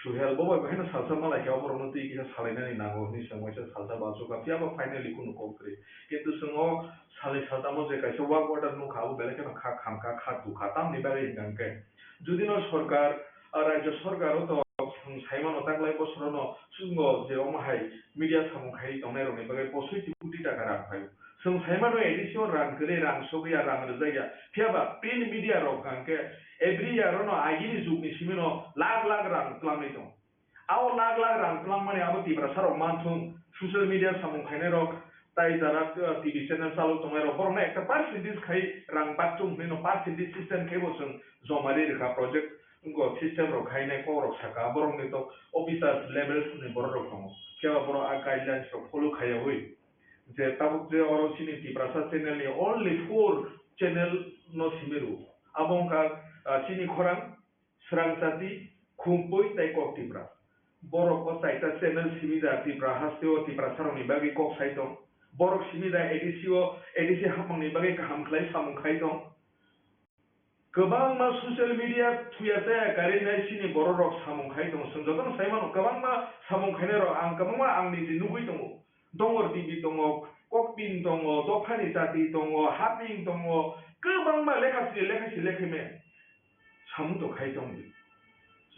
Suhel bo bai haino salsa malaikha, oborokno twi kisa salainani nango hwnwi chwng waisa salsa bachukha, phiyaba finally kunu kok kwrwi. Kintu chwng o salnwi saltamo je kaisa work order nukha, abo belai kheno kha khamkha, kha tukha. Tamni bagwi hwnkha hwnkhe, jodi no sorkar, ah, rajya sorkar o to chwng saimano taklai bosorono chwngno je omo hai media samung khaiwi tongnairokni bagwi posoi ti koti taka rang phaio. Chwng saimano A D C o rang kwrwi, rang sogwi ya, rang rwjak ya. Phiyaba print media rok hwnkha hwnkhe every year ono agini jugni simino lakh lakh rang twlangwi tongo. Abo lakh lakh rang twlangmani abo Tiprasa rok manthung, social media samung khainai rok, tai jara, uh, T V channel chalok tongnai rok, borokno ekta percentage khai rang bakchung hwnwi no percentage system khai bo chwng joma ri rwkha project, wngkha system rok khainai kok rok saka, borokni to officers levels ni borok rok tongo, phiya ba borok a guidelines rok follow khaiyawi. Je tabuk je oro chini Tiprasa channel ni only four channel no simi rw. Abo wngkha, ah, chini khorang, Srang Chati, Khumpui tei Kok Tipra. Borok o chaita channel simi da Tipra haste o Tiprasa rok ni bagwi kok sai tong. Borok simi da A D C o, A D C hapmang ni bagwi kaham khlai samung khai tong. Kwbangma social media thuya chaya karwi nai chini borok rok samung khai tongo. Chwng jotono sai mano, kwbangma samung khainai rok ang kwbangma ang niji nugwi tongo. Dongor T V tongo, Kokpin tongo, Dophani Chati tongo, Haping tongo, kwbangma lekha siri lekha si lekha me samung to khai tongdi.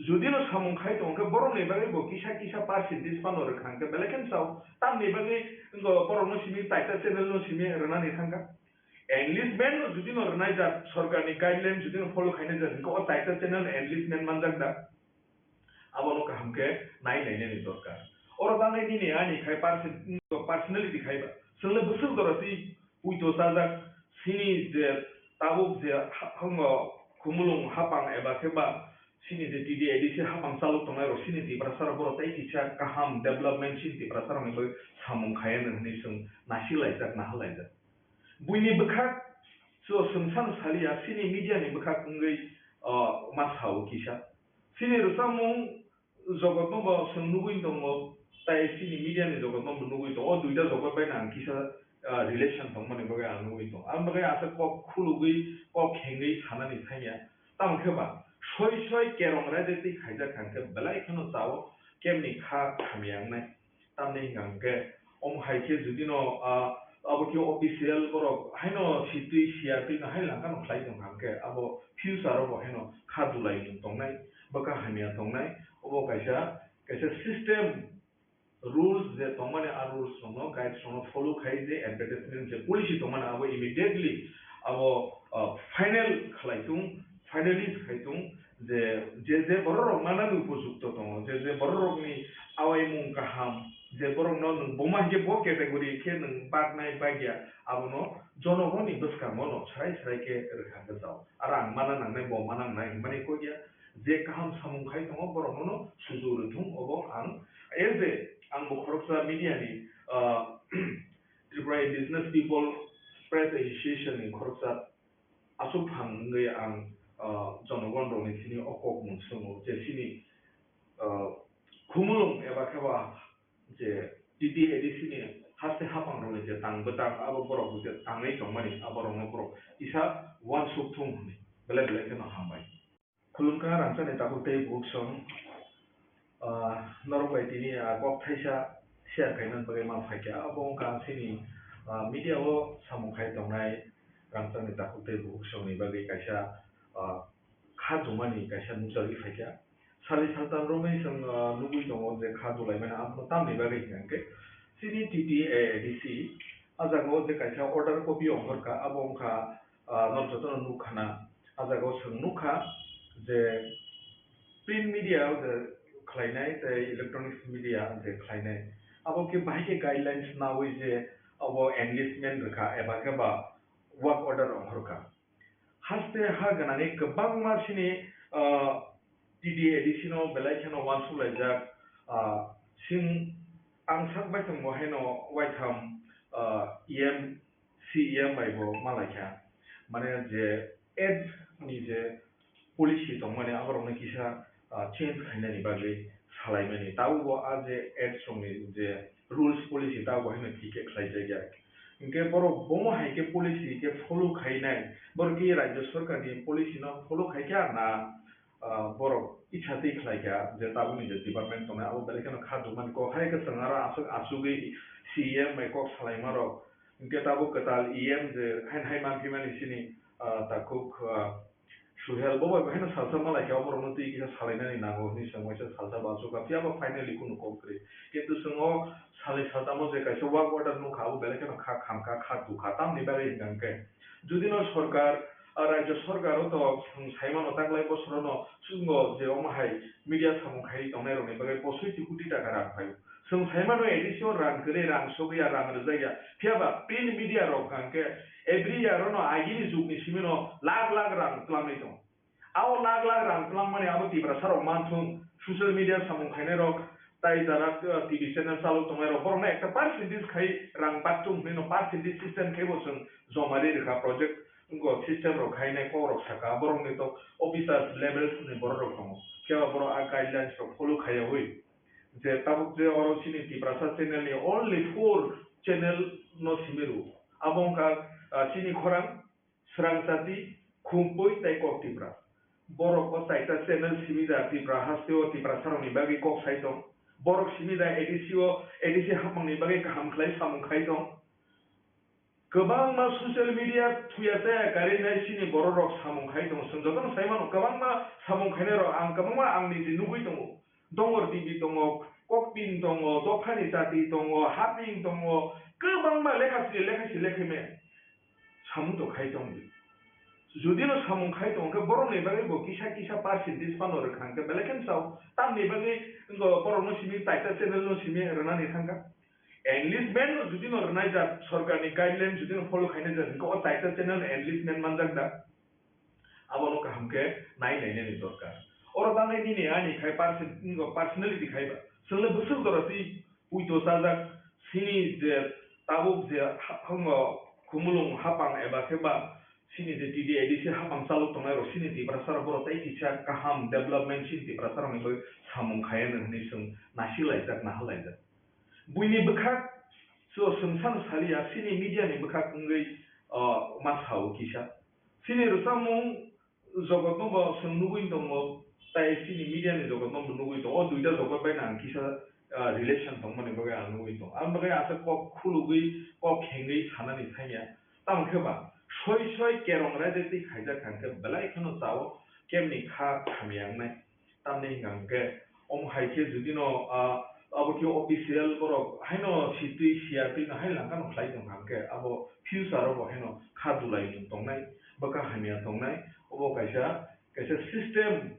Jodi no samung khai tong khe borok ni bagwi bo kisa kisa percentage phano rwkha hwnkhe belai khe sao. Tamni bagwi wngkha borok no simi taita channel no simi rwnani thangkha. Enlistment no jodi no rwnai jak, sorkar ni guideline jodi no follow khainai jak, hwnkhe o taita channel enlistment manjak da? Abono kaham khe nai nainani dorkar. Oro bagwi nini ani khai perso-, personality khai ba. Chwng le bwswk jora twi puito chajak, chini je tabuk je ha-, hango khumulwng hapang eba khe ba chini je T D A D C hapang chalok tongnai rok chini Tiprasa rok borok tei kisa kaham development chini Tiprasa rok ni bagwi samung khai ya hwnwi chwng nasik laijak, nahal laijak. Buini bwkhak so chwng sano saliya, chini media ni bwkhak wngwi, o, ma sao kisa. Chini rwchapmung jogotno bo chwng nugwi tongo, tai chini media ni jogotno bo nugwi tongo. O duita jogot bai nang kisa ah, relation tongmani bagwi ang nugwi tongo. Ang bagwi asa kok khulugwi, kok hengwi sanani thangya. Tamo khe ba, soi soi kerong raida twi khaijak hwnkhe belai kheno chao, kemni kha hamya wngnai. Tamni hwnka hwnkhe, omo hai khe judino, ah, abo khe official borok haino sitwi siyatwi no hai langkhano khlai tongkha hwnkhe, abo future o bo haino kha dulai mung tongnai, bwkha hamya tongnai, obo kaisa, kaisa system, rules je tongmani, a rules rokno, guides rokno follow khai je advertisement je policy tongmani, abo immediately abo, ah, final khlai tung, finalize khai tung, je, je, je borok rok manani upojukto tongo, je, je borok rokni awaimung kaham, je borokno nwng buma hinkhe bo category khe nwng baknai bagya, abono jonogoni bwskango no srai srai khe rwkha hwnkhe chao. Aro ang mana nangnai, bo mana nangnai hwnmani kok ya, je kaham samung khai tongo, borokno no sujuk rwthung, obo ang, as a, ang bo khoroksa media ni, ah, Tripura Indigenous People Press Association ni khoroksa aswk phang wngwi ang, ah, jonogon rokni thani o kok mung swngo je chini, ah, khumulwng eba khe ba je T T A D C ni haste haphang rokni je tang bwtang abo borok je tangwi tongmani abo rokno borok kisa uansuk thung hwnwi belai belai kheno hambai. Khulumkha rangchakni takhuk tei bukhuk song, ah, norok bai tini, ah, kok thaisa share khaimani bagwi ma phaikha. Abo wngkha chini, ah, media o samung khai tongnai rangchakni takhuk tei bukhuk songni bagwi kaisa, ah, kha dumani kaisa nukjagwi phaikha. Sali saltam romwi chwng, ah, nugwi tongo je kha dulaimani abono tamni bagwi hwnkha hwnkhe chini T T A D C a jaga o je kaisa order copy ongkhorkha, abo wngkha, ah, norok jotono nukkhana. A jaga o chwng nukha je print media o je khlainai tei electronics media je khlainai, abo khe bahai khe guidelines naui je abo enlistment rwkha eba khe ba work order ongkhorkha. Haste ha gwnangwi kwbangma chini, ah, T D A D C no belai kheno uansukjak, ah, sing ang sak bai tongbo haino waitham, ah, E M, C E M bai bo malaikha. Mane je ad ni je policy tongmani aborokno kisa, ah, change khainani bagwi salaimani. Tabukbo a je ad songni je rules policy tabukbo haino thik khe khlaijakya. Hinkhe borok bomo hai khe policy khe follow khainai, borok khe rajya sarkarni policy no follow khaikha na, ah, borok itsa twi khlaikha je tabukni je department tongnai abo belai kheno kha dumani kok hai khe chwng aro aswk achugwi C E M bai kok salaimarok. Hinkhe tabuk kwtal E M je haino hai manphimani chini, ah, takhuk, ah, Suhel, bo bai bo haino salsa malaikha, oborokno twi kisa salainani nango hwnwi chwng waisa salsa bachukha, phiya ba finally kunu kok kwrwi. Kintu chwng o salnwi saltamo je kaisa work order nukha, abo belai kheno kha khamkha, kha tukha. Tamni bagwi hwnkha hwnkhe, judino sorkar, ah, rajya sorkar o to chwng saimano taklai bosorono chwngno je omo hai media samung khaiwi tongnairokni bagwi posoi ti koti taka rang phaio. Chwng saimano A D C o rang kwrwi, rang sogwi ya, rang rwjak ya. Phiya ba print media rok hwnkha hwnkhe every year ono agini jugni simi no lakh lakh rang twlangwi tongo. Abo lakh lakh rang twlangmani abo Tiprasa rok manthung, social media samung khainai rok, tai jara, uh, T V channel chalok tongnai rok, borokno ekta percentage khai rang bakthung hwnwi no percentage system khai bo chwng joma ri rwkha project, wngkha system rok khainai kok rok saka, borokni to officers levels ni borok rok tongo. Phiya ba borok a guidelines rok follow khaiyaui. Je tabuk je oro chini Tiprasa channel ni only four channel no simi rwo. Abo wngkha, ah, chini khorang, Srang Chati, Khumpui tei Kok Tipra. Borok o chaita channel simi da Tipra haste o Tiprasa rokni bagwi kok sai tong. Borok simi da A D C o, A D C haphang ni bagwi kaham khlai samung khai tong. Kwbangma social media thuya chaya karwi nai chini borok rok samung khai tongo. Chwng jotono sai mano, kwbangma samung khainai rok ang kwbangma ang niji nugwi tongo. Dongor T V tongo, Kokpin tongo, Dophani Chati tongo, Haping tongo, kwbangma lekha sri lekha sri lekha me samung to khai tong di. Judino samung khai tong khe borokni bagwi bo kisa kisa percentage phano rwkha hwnkhe belai khe sao. Tamni bagwi wngkha borokno simi taita channel no simi rwnani thangkha. Enlistment no judino rwnai jak sorkarni guideline judino follow khainai jak hwnkhe o taita channel enlistment manjak da. Abono kaham khe nai nainani dorkar. Oro tanai nini ani khai person-, personality khai ba. Chwng le bwswk jora twi puito chajak sini je tabuk je ha-, hango khumulwng hapang eba khe ba sini je T D A D C hapang chalok tongnai rok sini Tiprasa rok borok tei kisa kaham development sini Tiprasa rokni bagwi samung khai anw hwnwi chwng nasi laijak, naha laijak. Buini bwkhak So, chwng sano saliya, chini media ni bwkhak wngwi, ah, ma sao kisa. Chini rwchapmung jogotno bo chwng nugwi tongo, tai chini media ni jogotno bo nugwi tongo. O duita jogot bai ang kisa, ah, relation tongmani bagwi ang nugwi tongo. Ang bagwi asa kok khulugwi, kok khengwi sanani thangya. Tamo khe ba, soi soi kerong raida twi khaijak hwnkhe belai kheno chao, kemni kha hamya wngnai. Tamni hwnkha hwnkhe, omo hai khe judino, ah, abo khe official borok haino sitwi siya twi no hai langkha no khlai tong hwnkhe, abo future o bo haino kha dulai mung tongnai, bwkha hamya tongnai, obo kaisa, kaisa system,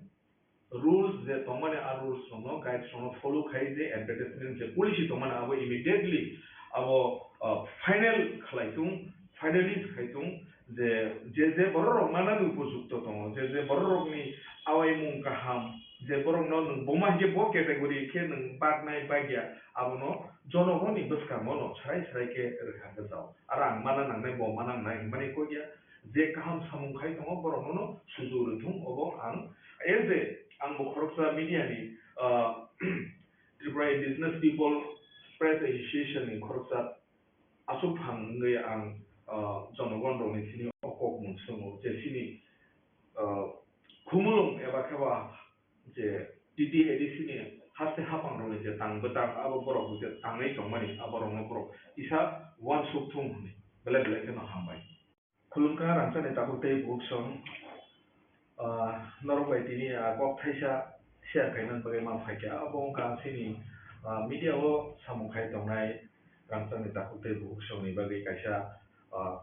rules je tongmani, a rules rokno, guides rokno follow khai je advertisement je policy tongmani, abo immediately abo, ah, final khlai tung, finalize khai tung, je, je, je borok rok manani upojukto tongo, je, je borok rokni awaimung kaham, je borok no nwng buma hinkhe bo category khe nwng baknai bagya, abono jonogoni bwskango no srai srai khe rwkha bwsao. Aro ang mana nangnai, bo mana nangnai hinmani kok ya, je kaham samung khai tongo borok no no suju rwthung, obo ang as a, ang bo khoroksa media ni, ah, Tripura Indigenous People Press Association ni khoroksa aswk phang wngwi ang, ah, jonogon rokni thani o kok mung swngo je chini, ah, khumulwng eba khe ba je T T A D C ni haste haphang rokni je tang bwtang abo borok je tangwi tongmani abo rokno borok kisa uansuk thung hwnwi belai belai kheno hambai. Khulumkha rangchakni takhuk tei bukhuk song, ah, norok bai tini, ah, kok thaisa share khainani bagwi ma phaikha. Abo wngkha chini, ah, media o samung khai tongnai rangchakni takhuk tei bukhuk songni bagwi kaisa, ah,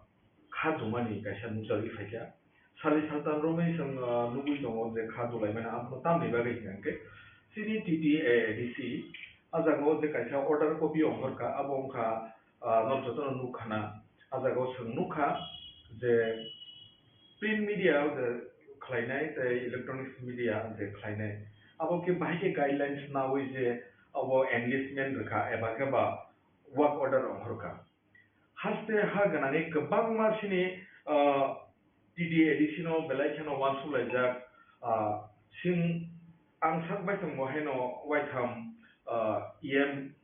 kha jumani kaisa nukjagwi phaikha. Sali saltam romwi chwng, ah, nugwi tongo je kha julaimani, abono tamni bagwi hwnkha hwnkhe chini T T A D C, ah, jagao je kaisa order copy ongkhorkha, abo wngkha, ah, norok jotono nukkhana. Ah, jagao chwng nukha je print media o je khlainai tei electronics media je khlainai, abo khe bahai khe guidelines naui je abo enlistment rwkha eba khe ba work order ongkhorkha. Haste ha gwnangwi kwbangma chini, ah, T T A D C no belai kheno uansuk laijak, ah, sing ang sak bai tongbo haino waitham, ah, E M,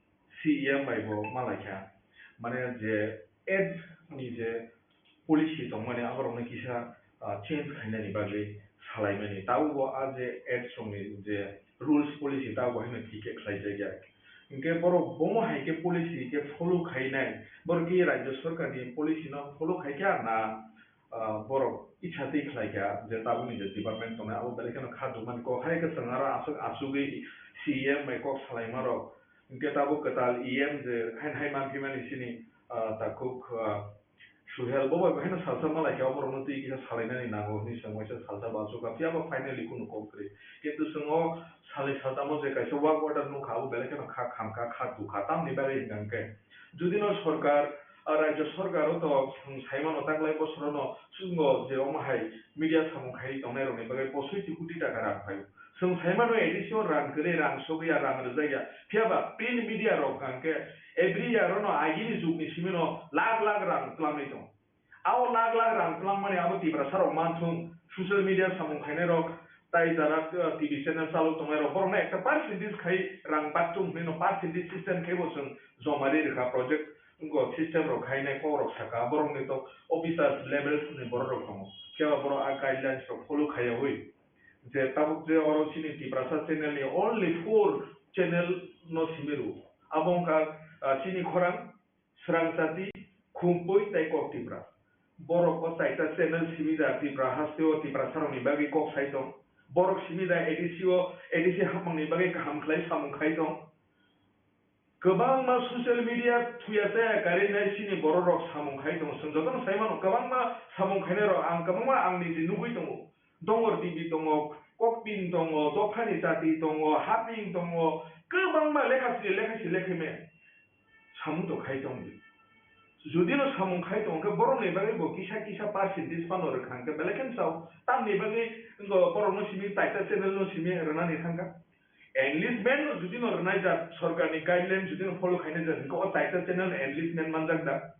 C E M bai bo ma laikha. Mane je ads ni je policy tongmani aborokno kisa, ah, change khainani bagwi salaimani. Tabukbo a je ads rokni je rules policy tabukbo haino thik khe khlaijakya. Hinkhe borok bomo hai khe policy khe follow khainai, borok khe rajya sorkarni policy no follow khaikha na, ah, borok icha twi khlaikha je tabukni je department tongnai abo belai kheno kha dukmani kok hai khe chwng aro aswk achugwi C E M bai kok salaimarok. Hinkhe tabuk kwtal E M je haino hai manphi mani chini, ah, takhuk, ah, Suhel bo bai haino salsa ma laikha, oborokno twi kisa salainani nango hwnwi chwng waisa salsa bo achukha, phiya ba finally kunu kok kwrwi. Kintu chwng o salni saltamo je kaisa work order nukha, abo belai kheno kha khamkha, kha tukha. Tamni bagwi hwnkha hwnkhe, judino sorkar, ah, rajya sorkar o to chwng saimano taklai bosorono chwngno je omo hai media samung khaiwi tongnairokni bagwi posoiti koti taka rang phaio. Chwng saimano A D C o rang kwrwi, rang sogwi ya, rang rwjak ya. Phiya ba print media rok hwnkha hwnkhe every year o no agini jugni simi no lakh lakh rang twlangwi tongo. Abo lakh lakh rang twlangmani abo Tiprasa rok manthung, social media samung khainai rok, tai jara, uh, T V channel chalok tongnai rok, borok no ekta percentage khai rang baktung hwnwi no percentage system khai bo chwng joma ri rwkha project, wngkha system rok khainai kok rok saka, borok ni to officers levels ni borok rok tongo, phiya ba borok a guidelines rok follow khaiyawi. Je tabuk je oro chini Tiprasa channel ni only four channel no simi rwo. Abo wngkha, ah, chini khorang, Srang Chati, Khumpui tei Kok Tipra. Borok o chaita channel simi da Tipra haste o Tiprasa rok ni bagwi kok sai tong. Borok simi da A D C o, A D C hapmang ni bagwi kaham khlai samung khai tong. Kwbangma social media thuya chaya karwi nai chini borok rok samung khai tongo. Chwng jotono sai mano, kwbangma samung khainai rok, ang kwbangma ang niji nugwi tongo. Dongor T V tongo, Kokpin tongo, Dophani Chati tongo, Haping tongo, kwbangma lekha sri lekha si lekha me samung to khai tong di. Judino samung khai tong khe borok ni bagwi bo kisa kisa percentage phano rwkha hwnkhe belai khe sao. Tamni bagwi wngkha borok no simi taita channel no simi rwnani thangkha. Enlistment no judino rwnai jak, sorkarni guideline judino follow khainai jak, hwnkhe o taita channel enlistment manjak da?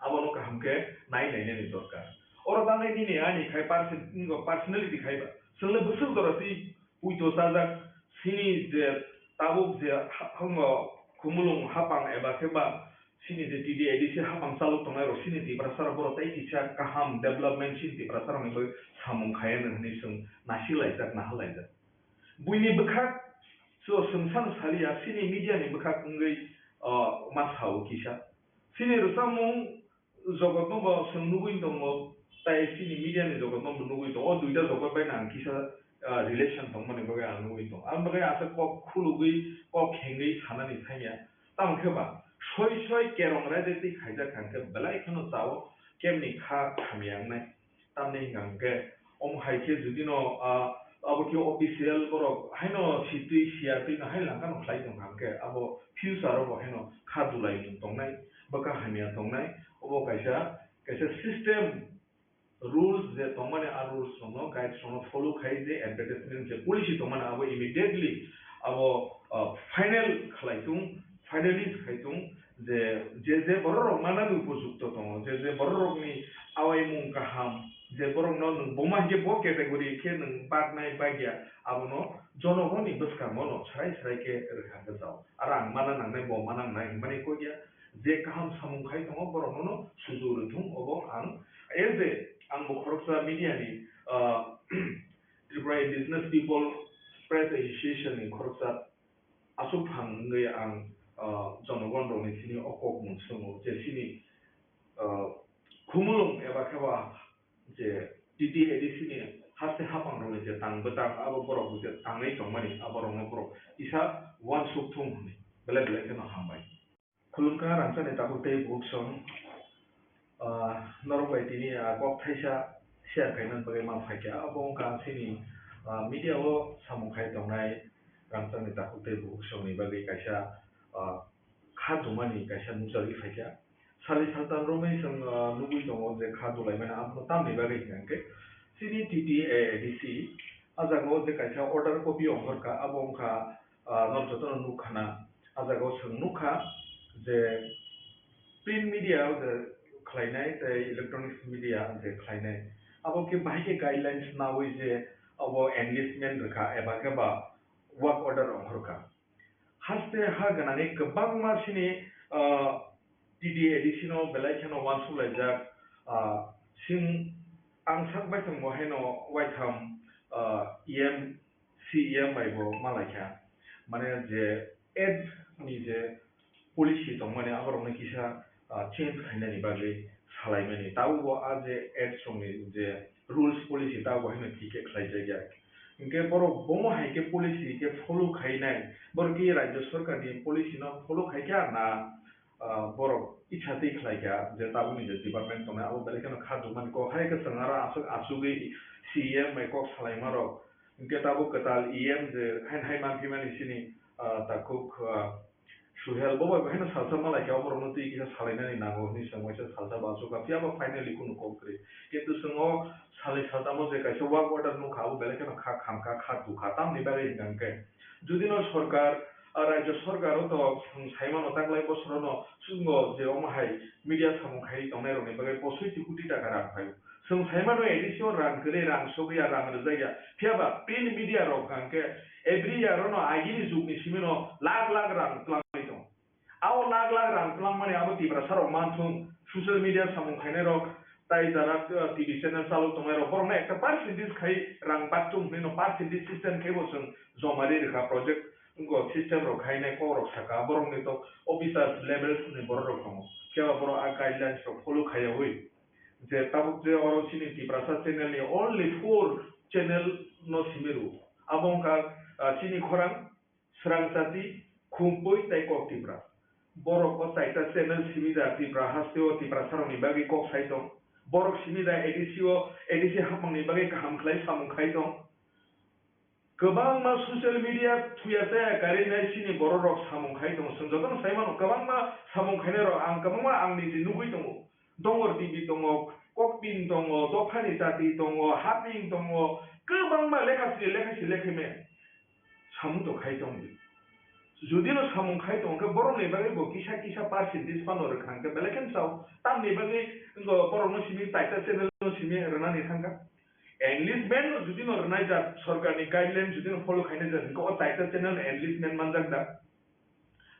Abono kaham khe nai nainani dorkar. Oro tangnai nini ani khai perso-, personality khai ba. Chwngno bwswk jora twi puito chajak sini je tabuk je ha-, hango khumulwng hapang eba khe ba chini je T D A D C hapang chalok tongnai rok chini Tiprasa rok borok tei kisa kaham development chini Tiprasa rokni bagwi samung khaiya nang hinwi chwng nasi laijak, naha laijak. Buini bwkhak so chwng san saliya chini media ni bwkhak wngwi, ah, ma sao kisa. Chini rwchapmung jogotno bo chwng nugwi tongo, tei chini media ni jogotno bo nugwi tongo. O duita jogot bai ang kisa, ah, relation tongmani bagwi ang nugwi tongo. Ang bagwi aswk kok khulugwi, kok khengwi sanani thangya. Tamo khe ba, soi soi kerong raida twi khaijak kha hwnkhe belai kheno chao, kemni kha hamya wngnai. Tamni hwnkha hwnkhe, omo hai khe judino, ah, abo khe official borok haino sitwi siyatwino hai langkano khlai tongkha hwnkhe, abo future o bo haino kha dulai tongnai, bwkha hamya tongnai, obo kaisa, kaisa system, rules je tongmani, a rules rokno, guides rokno follow khai je advertisement je policy tongmani, abo immediately abo, ah, final khlai tung, finalize khai tung, je, je, je borok rok manani upojukto tongo, je, je borok rokni awaimung kaham, je borokno nwng boma hinkhe bo category khe nwng baknai bagya, abono jonogoni bwskango no srai srai khe rwkha gajao. Aro ang mana nangnai, bo mana nangnai hwnmani kok ya, je kaham samung khai tongo, borokno no sujuk rwthung, obo ang as a, ang bo khoroksa media ni, ah, Tripura Indigenous People Press Association ni khoroksa aswk phang wngwi ang, ah, jonogon rokni thani o kok mung swngo je chini, ah, khumulwng eba khe ba je T T A D C ni haste hapang rokni je tang bwtang abo borok je tangwi tongmani abo rokno borok kisa uansuk thung hwnwi belai belai kheno hambai. Khulumkha rangchakni takhuk tei bukhuk song, ah, norok bai tini, ah, kok thaisa share khaina bagwi ma phaikha. Abo wngkha ang chini, ah, media o samung khai tongnai rangchakni takhuk tei bukhuk songni bagwi kaisa, ah, kha dumani kaisa nukjagwi phaikha. Salni saltam romwi chwng, ah, nugwi tongo je kha dulaimani abono tamni bagwi hwnkha hwnkhe chini T T A D C ah jaga o je kaisa order copy ongkhorkha, abo wngkha, ah, norok jotono nukkhana. Ah jaga o chwng nukha je print media o je khlainai tei electronics media je khlainai, abo khe bahai khe guidelines nawi je abo engagement rwkha eba khe ba work order ongkhorkha. Haste ha gwnangwi kwbangma chini, ah, T D A D C no belai kheno uansuk laijak, ah, sing ang sak bai thang bo haino waitham, ah, E M, C E M bai bo ma laikha. Mane je ads ni je policy tongmani aborokno kisa, ah, change khainani bagwi salaimani. Tabukbo a je ads rokni je rules policy tabukbo haino thik khe khlaijakya. Hinkhe borok bomo hai khe policy khe follow khainai, borok khe rajya sarkar ni policy no follow khaikha na, ah, borok itsa twi khlaikha je tabukni je department tongnai abo belai kheno kha dumani kok hai khe chwng aro aswk achugwi C E M bai kok salaima rok. Hinkhe tabuk kwtal E M je haino hai manphimani chini, ah, takhuk, ah, Suhel bo bai haino salsa malaikha, oborokno twi kisa salainani nango hwnwi chwng waisa salsa bo achukha, phiya ba finally kunu kok kwrwi. Kintu chwng o salni saltamo je kaisa work order nukha, abo belai kheno kha khamkha, kha tukha, tamni bagwi hwnkha hwnkhe judino sorkar, ah, rajya sorkar o to chwng saimano taklai bosorono chwngno je omo hai media samung khaiwi tongnairokni bagwi posoi ti koti taka rang phaio. Chwng saimano A D C o rang kwrwi, rang sogwi ya, rang rwjak ya. Phiya ba print media rok hwnkha hwnkhe every year ono agini jugni simino lakh lakh rang twlangwi tongo. Abo lakh lakh rang twlangmani abo Tiprasa rok manthung, social media samung khainai rok, tai jara, uh, T V channel chalok tongnai rok, borokno ekta percentage khai rang baktung hwnwi no percentage system khai bo chwng joma ri rwkha project, wngkha system rok khainai kok rok saka, borokni to officers levels ni borok rok tongo, phiya ba borok a guidelines rok follow khaiyawi. Je tabuk je oro chini Tiprasa channel ni only four channel no simi rwo. Abo wngkha, ah, Chini Khorang, Srang Chati, Khumpui tei Kok Tipra. Borok o chaita channel simi da Tipra haste o Tiprasa rokni bagwi kok sai tong. Borok simi da A D C o, A D C hapmang ni bagwi kaham khlai samung khai tong. Kwbangma social media thuya chaya karwi nai chini borok rok samung khai tongo. Chwng jotono sai mano, kwbangma samung khainai rok ang kwbangma ang niji nugwi tongo. Dongor T V tongo, Kokpin tongo, Dophani Chati tongo, Haping tongo, kwbangma lekha sri lekha sri lekha me samung to khai tongo. Judino samung khai tongo khe borokni bagwi bo kisa kisa percentage phano rwkha hwnkhe belai kheno chao. Tamni bagwi wngkha borokno simi taita channel no simi rwnani thangkha. Enlistment no judino rwnai jak, sorkarni guideline judino follow khainai jak, hwnkhe o taita channel enlistment manjak da?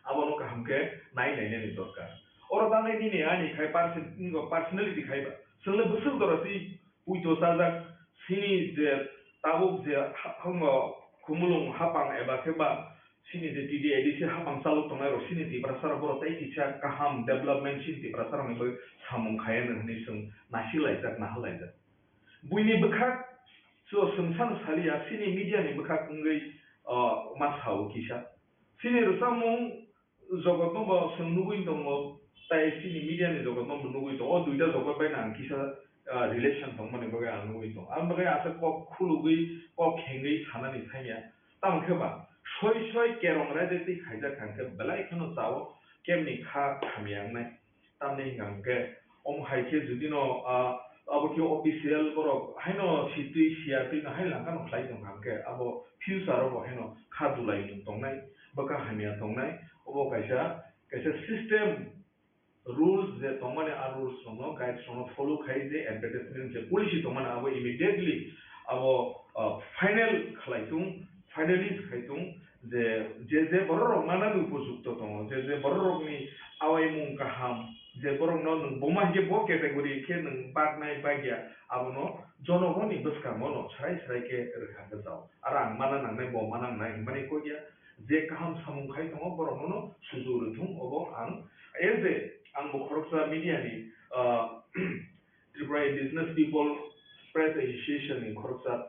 Abono kaham khe nai nainani dorkar. Oro tangnai nini ani khai person-, personality khai ba. Chwng le bwswk jora twi puito chajak, chini je tabuk je ha-, hango khumulwng hapang eba khe ba chini je T T A D C hapang chalok tongnai rok chini Tiprasa rok borok tei kisa kaham development chini Tiprasa rokni bagwi samung khai anw hwnwi chwng nasi laijak, naha laijak. Buini bwkhak so chwng sano saliya, chini media ni bwkhak wngwi, o, ma sao kisa. Chini rwchapmung jogotno bo chwng nugwi tongo, tai chini media ni jogotno bo nugwi tongo. O duita jogot bai no ang kisa, ah, relation tongmani bagwi ang nugwi tongo. Ang bagwi asa kok khulugwi, kok khengwi sanani thangya. Tamo khe ba, soi soi kerong raida twi khaijak hwnkhe belai kheno chao, kemni kha hamya wngnai. Tamni hwnka hwnkhe, omo hai khe judino, ah, abo khe official borok haino sitwi siya twi no hai langkha no khlai tong kha hwnkhe, abo future o bo haino kha dulai mung tongnai, bwkha hamya tongnai, obo kaisa, kaisa system rules je tongmani, a rules rokno, guides rokno follow khai je advertisement je policy tongmani abo immediately abo, ah, final khlai tung, finalize khai tung. Je, je, je borok rok manani upojukto tongo, je, je borok rokni awaimung kaham, je borok no nwng buma hinkhe bo category khe nwng baknai bagya, abono jonogoni bwskango no srai srai khe rwkha khe jao. Aro ang mana nangnai, bo mana nangnai hinmani kok ya, je kaham samung khai tongo borok no suju rwthung, obo ang as a, ang bo khoroksa media ni, ah, Tripura Indigenous People Press Association ni khoroksa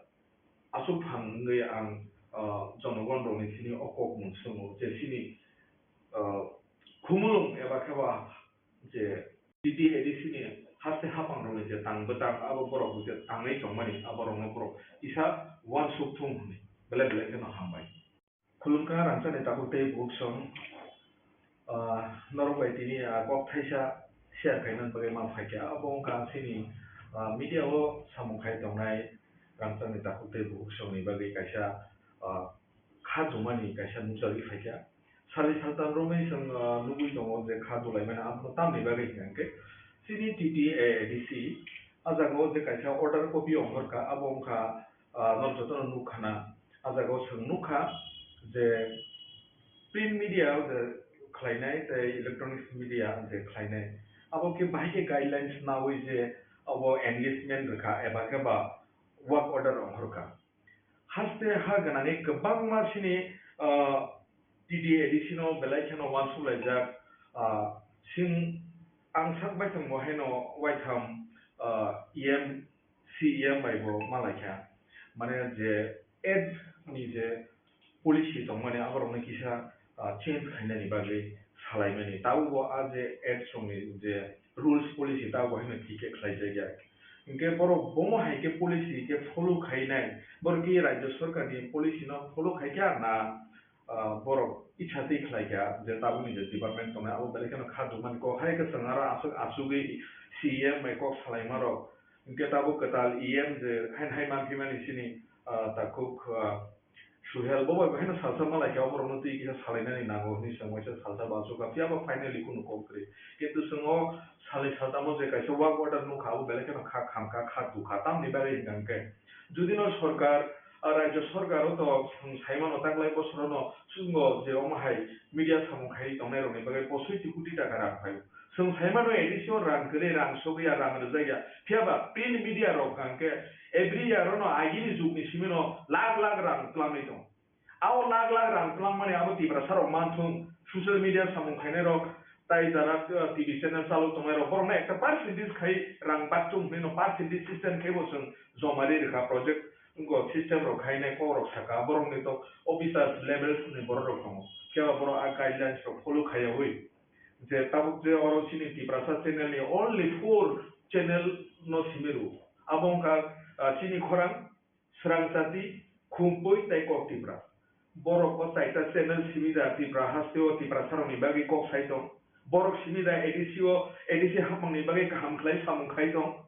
aswk phang wngwi ang, ah, jonogon rokni thani o kok mung swngo je chini, ah, khumulwng eba khe ba je T T A D C ni haste hapang rokni je tang bwtang abo borok je tangwi tongmani abo rokno borok kisa uansuk thung hwnwi belai belai kheno hambai. Khulumkha rangchakni takhuk tei bukhuk song, ah, norok bai tini a kok thaisa share khaina bagwi ma phaikha. Abo wngkha chini, ah, media o samung khai tongnai rangchakni takhuk tei bukhuk songni bagwi kaisa, ah, kha jumani kaisa nukjagwi phaikha. Sari saltan romwi chwng, ah, nugwi tongo je kha dulaimani abono tamni bagwi hwnkhe chini T T A D C a jaga o je kaisa order copy ongkhorkha, abo wngkha ah, norok jotono nukha na, ah jaga o chwng nukha je print media o je khlainai tei electronics media je khlainai, abo khe bahai khe guidelines naui je abo enlistment rwkha eba khe ba work order ongkhorkha. Haste ha gwnangwi kwbangma chini, ah, T T A D C no belai kheno uansuk laijak, ah, sing ang sak bai thangbo haino waitham, ah, E M C E M bai bo malaikha, mane je ads ni je policy tongmani aborokno kisa, ah, change khainani bagwi salaimani. Tabukbo a je ads rokni je rules policy tabukbo haino thik khe khlaijakya. Hinkhe borok bomo hai khe policy khe follow khainai, borok khe Rajya Sarkarni policy no follow khaikha na, ah, borok icha twi khlai kha je tabukni je department tongnai abo belai kheno kha dukmani kok hai khe chwng aro aswk achugwi C E M bai kok salaima rok hinkhe tabuk kwtal E M je haino hai manphi mani chini, ah, takhuk, ah, Suhel bo bai bo haino salsa malai kha oborokno twi kisa salainani nango hwnwi chwng waisa salsa bo achukha phiya bo finally kunu kok kwrwi kintu chwng o salnwi saltamo je kaisa work order nukha abo belai kheno kha khamkha kha dukha tamni bagwi hwnkha hwnkhe judino sorkar, ah, Rajya Sorkar o to chwng sai mano taklai bosorono chwngno je omo hai media samung khaiwi tongnairokni bagwi bo soi ti koti taka rang phaio. Chwng sai mano A D C o rang kwrwi, rang sogwi ya, rang rwjak ya. Phiya ba print media rok hwnkha hwnkhe every year o no agini jugni simi no lakh lakh rang twlangwi tongo. Abo lakh lakh rang twlangmani abo Tiprasa rok manthung, social media samung khainai rok, tai jara, uh, T V channel chalok tongnai rok, borok no ekta percentage khai rang bakchung hwnwi no percentage system khai bo chwng joma ri rwkha project, wngkha system rok khainai kok rok saka, borok ni to officers levels ni borok rok tongo, phiya ba borok a guidelines rok follow khaiyawi je tabuk je oro chini Tiprasa channel ni only four channel no simi rwo, abo wngkha, uh, chini khorang, Srang Chati, Khumpui tei Kok Tipra. Borok o chaita channel simi da Tipra hasteo Tiprasarokni bagwi kok sai tong. Borok simi da A D C o, A D C hapmangni bagwi kaham khlai samung khai tong.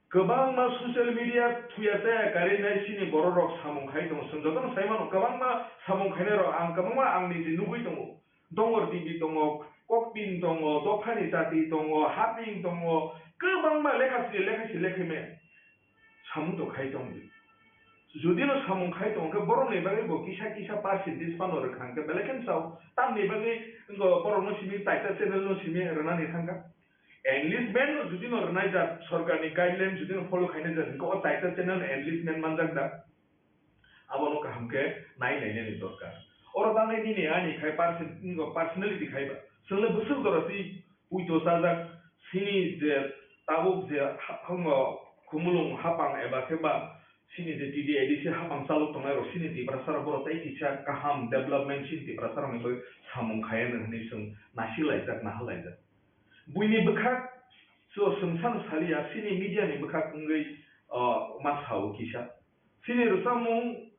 Kwbangma social media thuya chaya karwi nai chini bororok samung khai tong. Chwng jotono sai mano kwbangma samung khainairok ang kwbangma ang niji nugwi tongo. Dongor T V tongo, Kokpin tongo, Dophani Chati tongo, Haping tongo, kwbangma lekha sri lekha sri lekha me samung to khai tongdi. Judino samung khai tongkhe borokni bagwi bo kisa kisa percentage phano rwkha hwnkhe belai kheno chao. Tamni bagwi wngkha borokno simi taita channel no simi rwnani thangkha. Enlistment no judino rwnai jat, sorkarni guideline judino follow khainai jat hwnkhe o taita channel enlistment manjak da? Abono kaham khe nai nainani dorkar. Oro tangnai nini ani khai perso-, personality khai ba. Chwngno bwswk jora twi puito chajak, sini je tabuk je ha-, hango khumulwng hapang eba khe ba sini je T T A D C hapang chalok tongnai rok sini Tiprasa rok borok tei kisa kaham development sini Tiprasa rokni bagwi samung khaiya hwnwi chwng nasi laijak, naha laijak. Buini bwkhak so chwng sano saliya, sini media ni bwkhak wngwi, o, ma sao kisa. Sini rwchapmung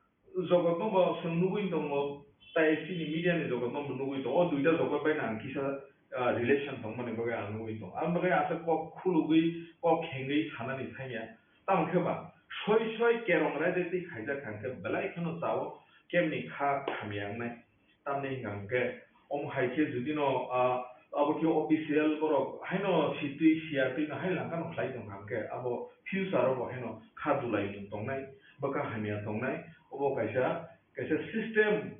jogotno bo chwng nugwi tongo, tai sini media ni jogotno bo nugwi tongo. O duita jogot bai no ang kisa, ah, relation tongmani bagwi ang nugwi tongo. Ang bagwi aswk kok khulugwi, kok khengwi sanani thangya. Tamo khe ba, soi soi kerong raida twi khaijak kha hwnkhe belai kheno chao, kemni kha hamya wngnai. Tamni hwnka hwnkhe, omo hai khe judino, ah, abo khe official borok haino sitwi siya twi no hai langkha no khlai tong kha hwnkhe, abo future o bo haino kha dulai mung tongnai, bwkha hamya tongnai, obo kaisa, kaisa system,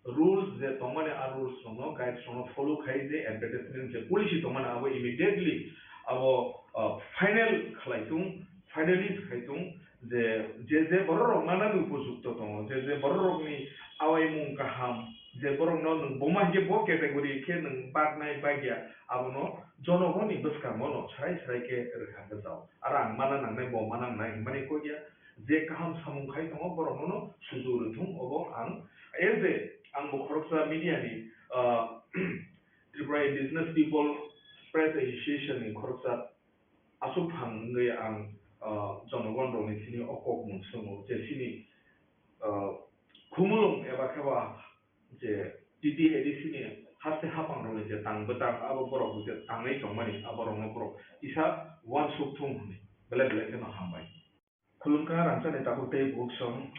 rules je tongmani, a rules rokno, guides rokno follow khai je advertisement je policy tongmani, abo immediately abo, ah, final khlai tung, finalize khai tung, je, je, je borok rok nanani upojukto tongo, je, je borok rokni awaimung kaham, je borokno nwng buma hinkhe bo category khe nwng baknai bagya, abono jonogoni bwskango no srai srai khe rwkha bwsao. Aro ang mana nangnai, bo mana nangnai hinmani kok ya, je kaham samung khai tongo, borokno no suju rwthung, obo ang, as a, ang bo khoroksa media ni, ah, Tripura Indigenous People Press Association ni khoroksa aswk phang wngwi ang, ah, jonogon rokni thani o kok mung swngo, je chini, ah, khumulwng eba khe ba je T T A D C ni haste hapang rokni je tang bwtang, abo borok je tangwi tongmani, abo rokno borok kisa uansuk thung hwnwi belai belai kheno hambai. Khulumkha rangchakni takhuk tei bukhuk song,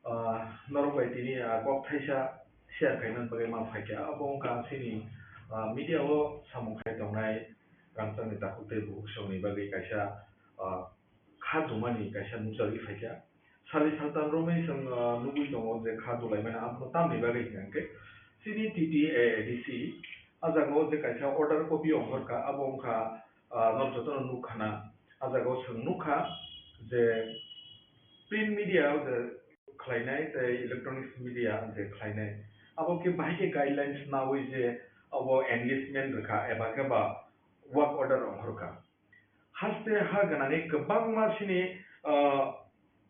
ah, norok bai tini, ah, kok thaisa share khainani bagwi ma phaikha. Abo wngkha chini, ah, media o samung khai tongnai rangchakni takhuk tei bukhuk songni bagwi kaisa, ah, kha dumani kaisa nukjagwi phaikha. Sali saltam romwi chwng, ah, nugwi tongo je kha dulaimani abono tamni bagwi hwnkhe chini T T A A D C ah jaga o je kaisa order copy ongkhorkha, abo wngkha, ah, norok jotono nukkhana. Ah jaga o chwng nukha je print media o je khlainai tei electronics media je khlainai, abo khe bahai khe guidelines naui je abo enlistment rwkha eba khe ba work order ongkhorkha. Haste ha gwnangwi kwbangma chini, ah,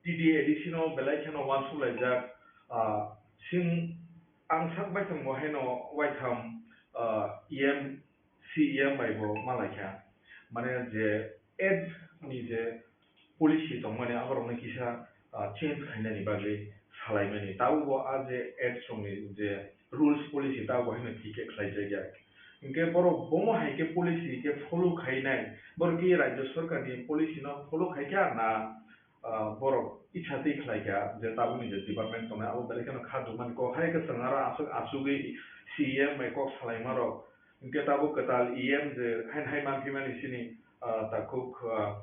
T T A D C no belai kheno uansuk laijak, ah, sing ang sak bai tongbo haino waitham, ah, E M, C E M bai bo ma laikha. Mane je ads ni je policy tongmani aborokno kisa, ah, change khainani bagwi salaimani. Tabukbo a je ads rokni je rules policy tabukbo haino thik khe khlaijakya. Hinkhe borok bomo hai khe policy khe follow khainai, borok khe rajya sarkar ni policy no follow khaikha na, ah, borok itsa twi khlaikha je tabukni je department tongnai abo belai kheno kha dukmani kok hai khe chwng aro aswk achugwi C E M bai kok salaima rok. Hinkhe tabuk kwtal E M je hain hai manphimani chini, ah, takhuk, ah,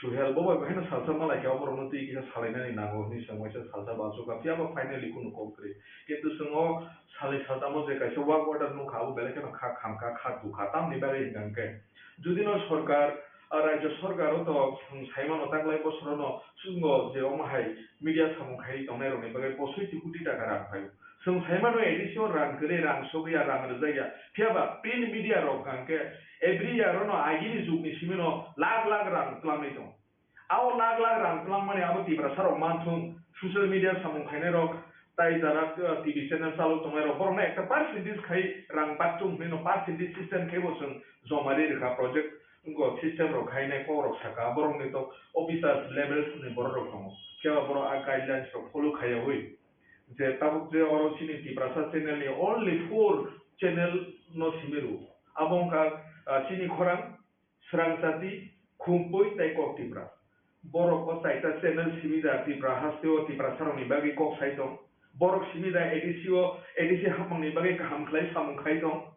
Suhel bo bai haino salsa ma laikha, oborokno twi kisa salainani nango hwnwi chwng waisa salsa bo achukha, phiya ba finally kunu kok kwrwi. Kintu chwng o salni saltamo je kaisa work order nukha, abo belai kheno kha khamkha, kha dukha. Tamni bagwi hwnkha hwnkhe, judino sorkar, ah, rajya sorkar o to chwng saimano taklai bosorono chwngno je omo hai media samung khaiwi tongnairokni bagwi posoi ti koti taka rang phaio. Chwng saimano A D C o rang kwrwi, rang sogwi ya, rang rwjak ya. Phiya ba print media rok hwnkha hwnkhe every year ono agini jugni simino lakh lakh rang twlangwi tongo. Abo lakh lakh rang twlangmani abo Tiprasa rok manthung, social media samung khainai rok, tai jara, uh, T V channel chalok tongnai rok, borokno ekta percentage khai rang bakchung hwnwi no percentage system khai bo chwng joma ri rwkha project, wngkha system rok khainai kok rok saka, borokni to officers levels ni borok rok tongo, phiya ba borok a guidelines rok follow khaiyawi. Je tabuk je oro chini Tiprasa channel ni only four channel no simi rw. Abo wngkha, ah, chini khorang, Srang Chati, Khumpui tei Kok Tipra. Borok o chaita channel simi da Tipra haste o Tiprasa rokni bagwi kok sai tong. Borok simi da A D C o, A D C hapmang ni bagwi kaham khlai samung khai tong.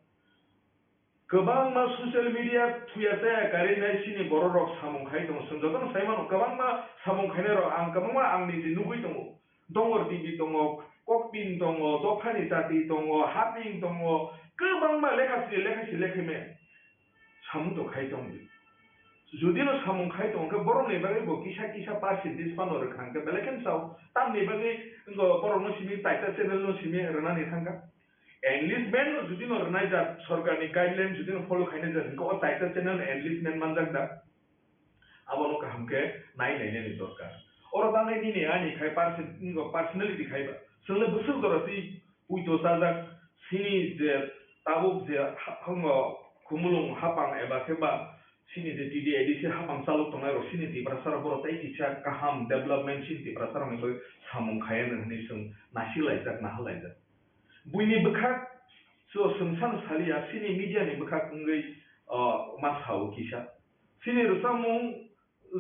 Kwbangma social media thuya chaya karwi nai chini borok rok samung khai tongo. Chwng jotono sai mano, kwbangma samung khainai rok ang kwbangma ang niji nugwi tongo. Dongor T V tongo, Kokpin tongo, Dophani Chati tongo, Haping tongo, kwbangma lekha sri lekha sri lekha me samung to khai tongo. Judino samung khai tongo khe borokni bagwi bo kisa kisa percentage phano rwkha hwnkhe belai kheno sao. Tamni bagwi wngkha borokno simi taita channel no simi rwnani thangkha. Enlistment no judino rwnai jak, sorkarni guideline judino follow khainai jak hwnkhe o taita channel enlistment manjak da? Abono kaham khe nai nainani dorkar. Oro tangnai nini ani khai perso-, personality khai ba. Chwngno bwswk jora twi puito chajak, chini je tabuk je ha-, hango khumulwng hapang eba khe ba chini je T T A D C hapang chalok tongnai rok chini Tiprasa rok borok tei kisa kaham development chini Tiprasa rokni bagwi samung khaiya hwnwi chwng nasi laijak, naha laijak. Buini bwkhak so chwng sano saliya, chini media ni bwkhak wngwi, o, ma sao kisa. Chini rwchapmung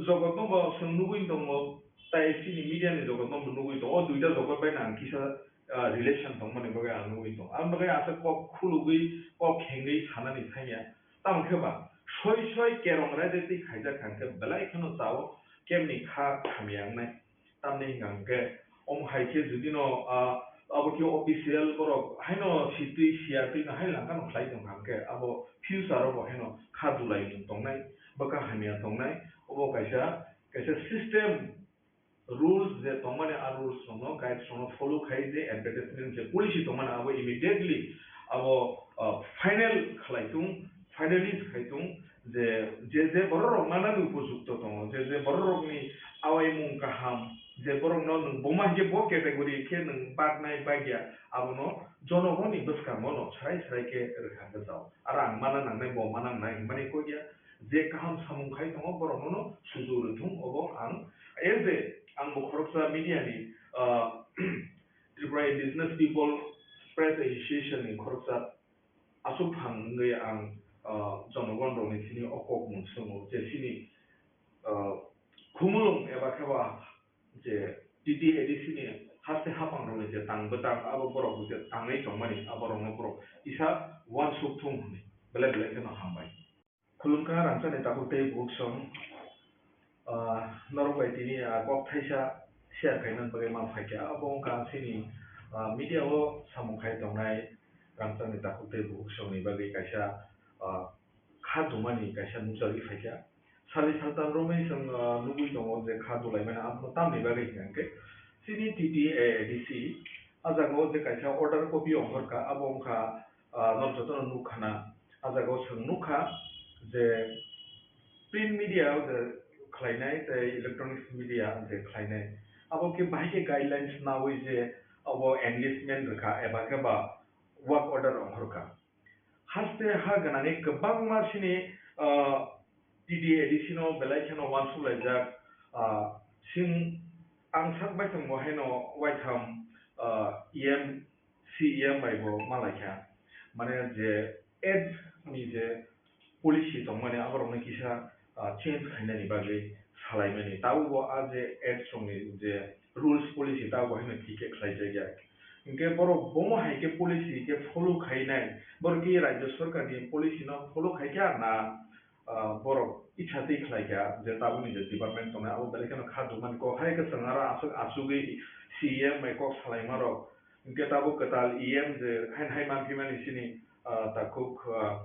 jogotno bo chwng nugwi tongo, tai chini media ni jogotno bo nugwi tongo. O duita jogot bai ang kisa, ah, relation tongmani bagwi ang nugwi tongo. Aboni bagwi aswk kok khulugwi, kok khengwi sanani thangya. Tamo khe ba soi soi kerong raida twi khaijak hwnkhe belai kheno chao, kemni kha hamya wngnai. Tamni hwnkha hwnkhe, omo hai khe judino, ah, abo khe official borok haino sitwi siya twi no hai langkha no khlai tong kha hwnkhe, abo future o bo haino kha dulai mung tongnai, bwkha hamya tongnai, obo kaisa, kaisa system, rules je tongmani, a rules rokno, guides rokno follow khai je advertisement je policy tongmani, abo immediately abo, ah, final khlai tung, finalize khai tung, je, je, je borok rok manani upojukto tongo, je, je borok rokni awaimung kaham, je borokno nwng buma hinkhe bo category khe nwng baknai bagya, abono jonogoni bwskango no srai srai khe rwkha bwsao. Aro ang mana nangnai, bo mana nangnai hinmani kok ya, je kaham samung khai tongo borokno no suju rwthung, obo ang as a, ang bo khoroksa media ni, ah, Tripura Indigenous People Press Association ni khoroksa aswk phang wngwi ang, ah, jonogon rokni thani o kok mung swngo je chini, ah, khumulwng eba khe ba je T T A D C ni haste haphang rokni je tang bwtang abo borok je tangwi tongmani abo rokno borok kisa uansuk thung hwnwi belai belai kheno hambai. Khulumkha rangchakni takhuk tei bukhuk song, ah, norok bai tini, ah, kok thaisa share khaina bagwi ma phaikha. Abo wngkha chini, ah, media o samung khai tongnai rangchakni takhuk tei bukhuk songni bagwi kaisa, ah, kha dumani kaisa nukjagwi phaikha. Sali saltam romwi chwng, ah, nugwi tongo je kha dulaimani abono tamni bagwi hwnkha hwnkhe chini T T A D C a jaga o je kaisa order copy ongkhorkha, abo wngkha, ah, norok jotono nukkhana. A jaga o chwng nukha je print media o je khlainai tei electronics media je khlainai, abo khe bahai khe guidelines naui je abo enlistment rwkha eba khe ba work order ongkhorkha. Haste ha gwnangni kwbangma chini, ah, T T A D C no belai kheno uansuk laijak, ah, sing ang sak bai tongbo haino waitham, ah, E M C E M bai bo ma lai kha, mane je ads ni je policy tongmani aborokno kisa, ah, change khainani bagwi salaimani. Tabukbo a je ads rokni je rules policy tabukbo haino thik khe khlaijakya. Hinkhe borok bomo hai khe policy khe follow khainai, borok khe rajya sarkar ni policy no follow khaikha na, ah, borok itsa twi khlaikha je tabukni je department tongnai abo belai kheno kha dumani kok hai khe chwng aro aswk achugwi C E M bai kok salaima rok. Hinkhe tabuk kwtal E M je haino hai manphimani chini, ah, takhuk, ah,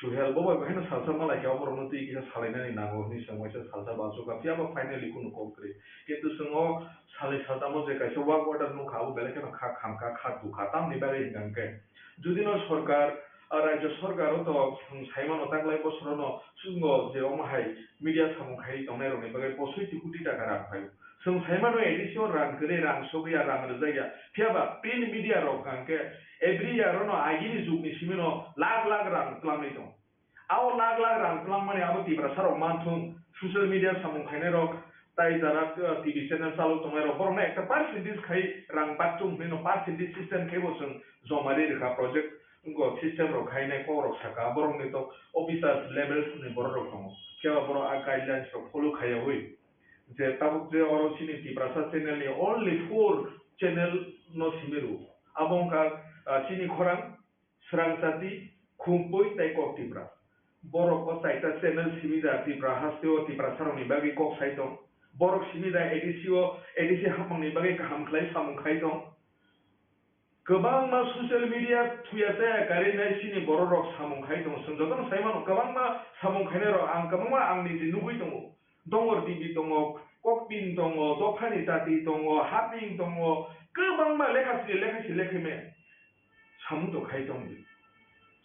Suhel bo bai haino salsa ma lai kha, oborokno twi kisa salainani nango hwnwi chwng waisa salsa bo achukha, phiya ba finally kunu kok kwrwi. Kintu chwng o salnwi saltamo je kaisa work order nukha, abo belai kheno kha khamkha, kha tukha. Tamni bagwi hwnkha hwnkhe, judino sorkar, ah, rajya sorkar o to chwng sai mano, taklai bosorono chwngno je omo hai media samung khaiwi tongnairokni bagwi bosoi ti koti taka rang phaio. Chwng sai mano, A D C o rang kwrwi, rang sogwi ya, rang rwjak ya. Phiya ba print media rok hwnkha hwnkhe every year o no agini jugni simi no lakh lakh rang twlangwi tong. Abo lakh lakh rang twlangmani abo Tiprasa rok manthung, social media samung khainai rok, tai jara, uh, T V channel chalok tongnai rok, borokno ekta percentage khai rang bakchung hwnwi no percentage system khai bo chwng joma ri rwkha project, wngkha system rok khainai kok rok saka, borokni to officers levels ni borok rok tongo, phiya ba borok a guidelines rok follow khaiyaui. Je tabuk je oro chini Tiprasa channel ni only four channel no simi rwo. Abo wngkha, ah, chini khorang, Srang Chati, Khumpui tei Kok Tipra. Borok o chaita channel simi da Tipra haste o Tiprasa rok ni bagwi kok sai tong. Borok simi da A D C o, A D C hapmang ni bagwi kaham khlai samung khai tong. Kwbangma social media thuya chaya karwi nai chini borok rok samung khai tong. Chwng jotono sai mano kwbangma samung khainai rok ang kwbangma ang niji nugwi tongo. Dongor T V tongo, Kokpin tongo, Dophani Tati tongo, Haping tongo, kwbangma lekha sini lekha si lekha me samung to khai tong di.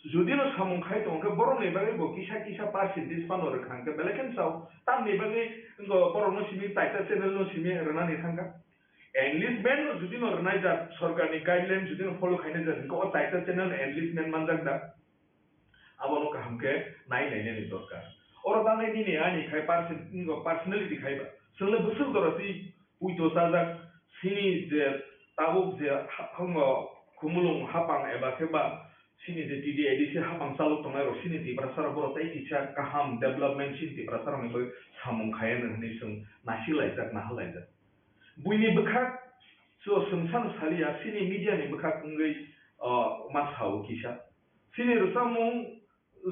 Judi no samung khai tong khe borok ni bagwi bo kisa kisa percentage phano rwkha hwnkhe belai kheno sao. Tamni bagwi wngkha borok no simi taita channel no simi rwnani thangkha. Enlistment no judi no rwnai jak, sorkar ni guideline judi no follow khainai jak hwnkhe o taita channel enlistment manjak da. Abono kaham khe nai nainani dorkar. Oro tangnai nini ani khai person-, personality khai ba. Chwng le bwswk jora twi puito chajak sini je tabuk je ha-, hango khumulung hapang eba khe ba sini je T D A D C hapang chalok tongnai rok sini Tiprasa rok borok tei kisa kaham development sini Tiprasa rok ni bagwi samung khai ano hinwi chwng nasik laijak, nahal laijak. Buini bwkhak so chwng sano saliya, sini media ni bwkhak wngwi, o, ma sao kisa. Sini rwchapmung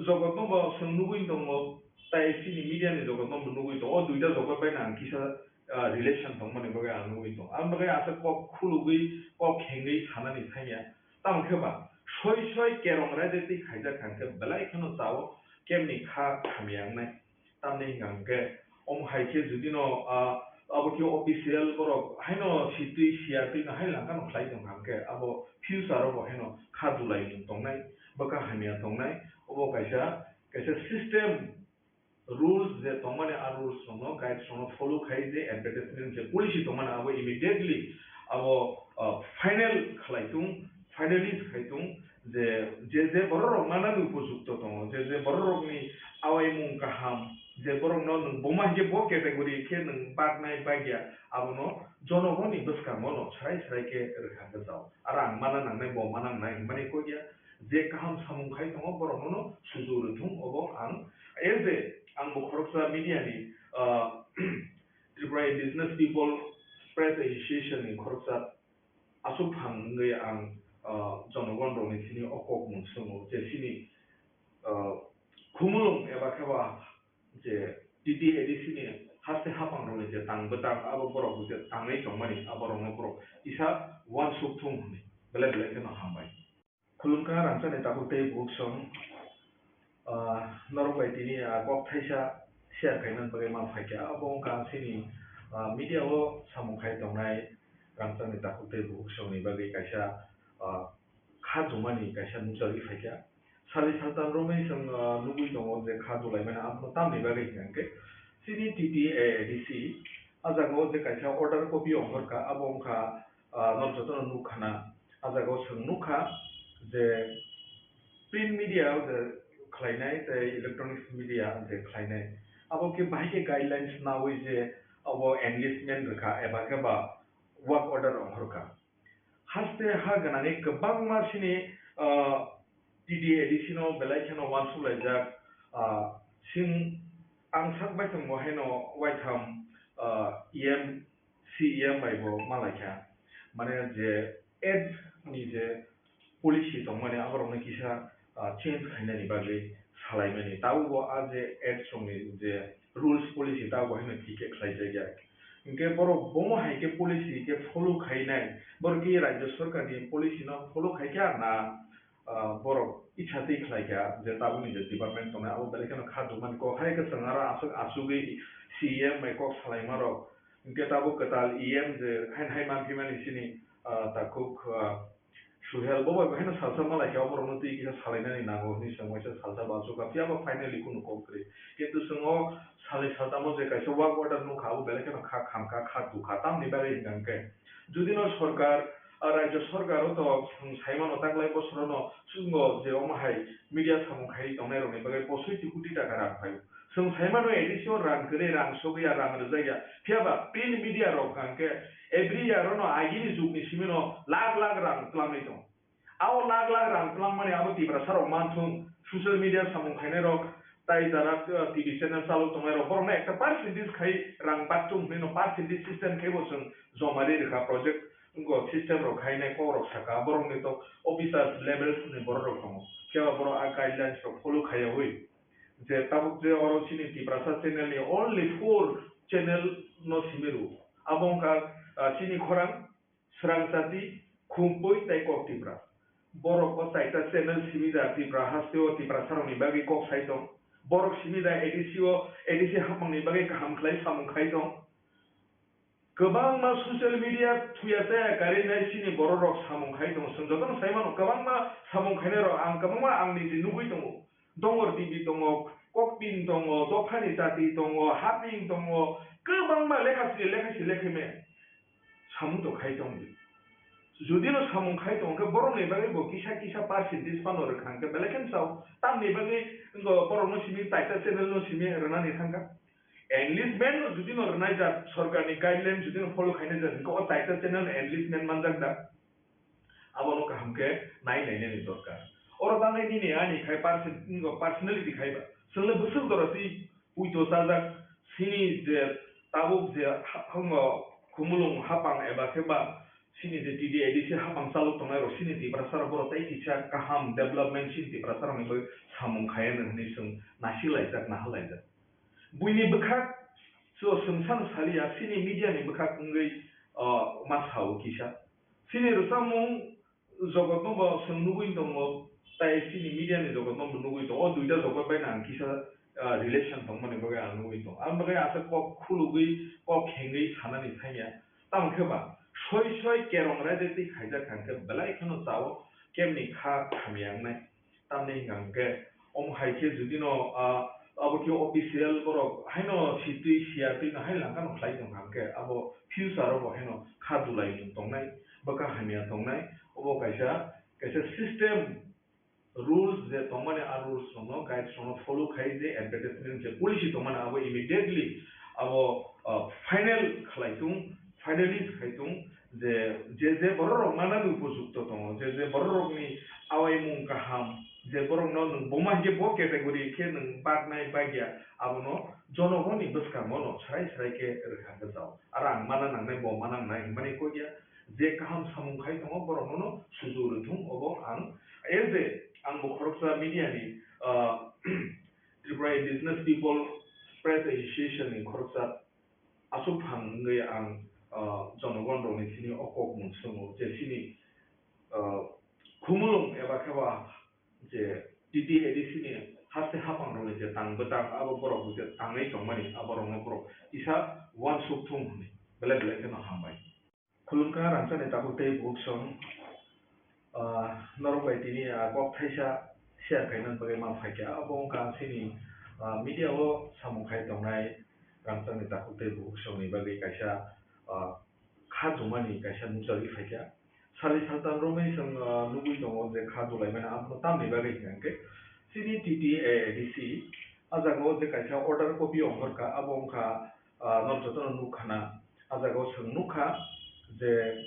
jogotno bo chwng nugwi tongo, tai sini media ni jogotno bo nugwi tongo. O duita jogot bai no ang kisa, ah, relation tongmani bagwi ang nugwi tongo. Ang bagwi asa kok khulugwi, kok khengwi sanani thangya. Tamo khe ba, soi soi kerong raida twi khaijak kha hwnkhe belai kheno chao, kemni kha hamya wngnai. Tamni hwnkha hwnkhe, omo hai khe judino, ah, abo khe official borok haino sitwi siyatwi no hai langkha no khlai tongkha hwnkhe, abo future o bo haino kha dulai mung tongnai, bwkha hamya tongnai, obo kaisa, kaisa system, rules je tongmani a rules rokno, guides rokno follow khai je advertisement je policy tongmani abo immediately abo, ah, final khlai tung, finalize khai tung, je, je, je borok rok manani upojukto tongo, je, je borok rokni awaimung kaham, je borokno nwng buma hinkhe bo category khe nwng baknai bakya, abono jonogoni bwskango no srai srai khe rwkha bwsao. Aro ang mana nangnai, bo mana nangnai hinmani kok ya, je kaham samung khai tongo, borokno no suju rwthung, obo ang as a, ang bo khoroksa media ni, ah, Tripura Indigenous People Press Association ni khoroksa aswk phang wngwi ang, ah, jonogon rokni thani o kok mung swngo je chini, ah, khumulwng eba khe ba je T T A D C ni haste hapang rokni je tang bwtang abo borok je tangwi tongmani abo rokno borok kisa uansuk thung hwnwi belai belai kheno hambai. Khulumkha rangchakni takhuk tei bukhuk song, ah, norok bai tini, ah, kok thaisa share khaina bagwi ma phaikha. Abo wngkha chini, ah, media o samung khai tongnai rangchakni takhuk tei bukhuk songni bagwi kaisa, ah, kha jumani kaisa nukjagwi phaikha. Sali saltam romwi chwng, ah, nugwi tongo je kha dulaimani, abono tamni bagwi hwnkha hwnkhe chini T T A D C ah jaga o je kaisa order copy ongkhorkha, abo wngkha, ah, norok jotono nukkhana. Ah jaga o chwng nukha je print media o je khlainai tei electronics media je khlainai, abo khe bahai khe guidelines naui je abo enlistment rwkha eba khe ba work order ongkhorkha. Haste ha gwnangwi kwbangma chini, ah, T D A D C no belai kheno uansuk laijak, ah, sing ang sak bai tongbo haino waitham, ah, E M, C E M bai bo ma laikha. Mane je ads ni je policy tongmani aborokno kisa, ah, change khainani bagwi salaimani. Tabukbo a je ads rokni je rules policy tabukbo haino thik khe khlaijakya. Hinkhe borok bomo hai khe policy khe follow khainai, borok khe rajya sorkar ni policy no follow khaikha na, ah, borok itsa twi khlaikha je tabukni je department tongnai abo belai kheno kha dukmani kok hai khe chwng aro aswk asugwi C E M bai kok salaima rok. Hinkhe tabuk kwtal E M je haino hai manphi mani chini, ah, takhuk, ah, Suhel bo bai bo haino salsa ma laikha, oborokno twi kisa salainani nango hwnwi chwng waisa salsa bo achukha, phiya ba finally kunu kok kwrwi. Kintu chwng o salnwi saltamo je kaisa work order nukha, abo belai kheno kha khamkha, kha tukha, tamni bagwi hwnkha hwnkhe judino sorkar, ah, rajya sorkar o to chwng saimano taklai bosorono chwngno je omo hai media samung khaiwi tongnairokni bagwi posoi ti koti taka rang phaio. Chwng sai mano, A D C o rang kwrwi, rang sogwi ya, rang rwjak ya. Phiya ba print media rok hwnkha hwnkhe every year ono agini jugni simi no lakh lakh rang twlangwi tongo. Abo lakh lakh rang twlangmani abo Tiprasa rok manthung, social media samung khainai rok, tai jara, uh, T V channel chalok tongnai rok, borokno ekta percentage khai rang baktung hwnwi no percentage system khai bo chwng joma ri rwkha project. Wngkha system rok khainai kok rok saka, borok ni to officers levels ni borok rok tongo, phiya ba borok a guidelines rok follow khaiyawi je tabuk je oro chini Tiprasa channel ni only four channel no simi rwo. Abo wngkha, ah, chini khorang, srang jati, khumpui tei kok Tipra. Borok o chaita channel simi da Tipra haste o Tiprasa rok ni bagwi kok sai tong. Borok simi da A D C o, A D C hapmang ni bagwi kaham khlai samung khai tong. Kwbangma social media thuya chaya karwi nai chini borok rok samung khai tongo. Chwng jotono sai mano, kwbangma samung khainai rok ang kwbangma ang niji nugwi tongo. Dongor T V tongo, Kokpin tongo, Dophani Chati tongo, Haping tongo, kwbangma lekha sini lekha si lekha me samung to khai tong di. Jodi no samung khai tong khe borok ni bagwi bo kisa kisa percentage phano rwkha hwnkhe belai kheno sao. Tamni bagwi wngkha borok no simi taita channel no simi rwnani thangkha. Enlistment no jodi no rwnai jak, sorkar ni guideline jodi no follow khainai jak, hwnkhe o taita channel enlistment manjak da? Abono kaham khe nai nainani dorkar. Oro bagwi nini ani khai perso-, personality khai ba. Chwng le bwswk jora twi puito chajak, sini je tabuk je ha-, hango khumulwng hapang eba khe ba sini je T D A D C hapang chalok tongnai rok sini Tiprasa rok borok tei kisa kaham development sini Tiprasa rokni bagwi samung khai anw hwnwi chwng nasik laijak, nahal laijak. Buini bwkhak so chwng san saliya, chini media ni bwkhak wngwi, o, ma sao kisa. Chini rwchapmung jogotno bo chwng nugwi tongo, tai chini media ni jogotno bo nugwi tongo. O duita jogot bai no ang kisa, ah, relation tongmani bagwi ang nugwi tongo. Ang bagwi aswk kok khulugwi, kok khengwi sanani thangya. Tamo khe ba, soi soi kerong raida twi khaijak kha hwnkhe belai kheno chao, kemni kha hamya wngnai. Tamni hwnka hwnkhe, omo hai khe jodi no, ah, abo khe official borok haino sitwi siyatwi no hai langkha no khlai tong kha hwnkhe, abo future o bo haino kha dulai mung tongnai, bwkha hamya tongnai, obo kaisa, kaisa system, rules je tongmani, a rules rokno, guides rokno follow khai je advertisement je policy tongmani abo immediately abo, ah, final khlai tung, finalize khai tung. Je, je, je borok rok manani upojukto tongo, je, je borok rokni awaimung kaham, je borokno nwng boma hinkhe bo category khe nwng baknai bakya, abono jonogoni bwskango no srai srai khe rwkha gajao. Aro ang mana nangnai, bo mana nangnai hwnmani kok ya, je kaham samung khai tongo borokno no sujuk rwthung, obo ang as a, ang bo khoroksa media ni, ah, Tripura Indigenous People Press Association ni khoroksa aswk phang wngwi ang, ah, jonogon rokni sini o kok mung swngo je chini, ah, khumulwng eba khe ba je T T A D C ni haste hapang rokni je tang bwtang abo borok je tangwi tongmani abo rokno borok kisa uansuk thung hwnwi belai belai kheno hambai. Khulumkha rangchakni takhuk tei bukhuk song, ah, norok bai tini, ah, kok thaisa share khaina bagwi ma phaikha. Abo wngkha chini, ah, media o samung khai tongnai rangchakni takhuk tei bukhuk songni bagwi kaisa, ah, kha jumani kaisa nukjagwi phaikha. Salni saltam romwi chwng, ah, nugwi tongo je kha dulaimani abono tamni bagwi hwnkha hwnkhe chini T T A D C ah jagao je kaisa order copy ongkhorkha, abo wngkha, ah, norok jotono nukkhana. Ah jagao chwng nukha je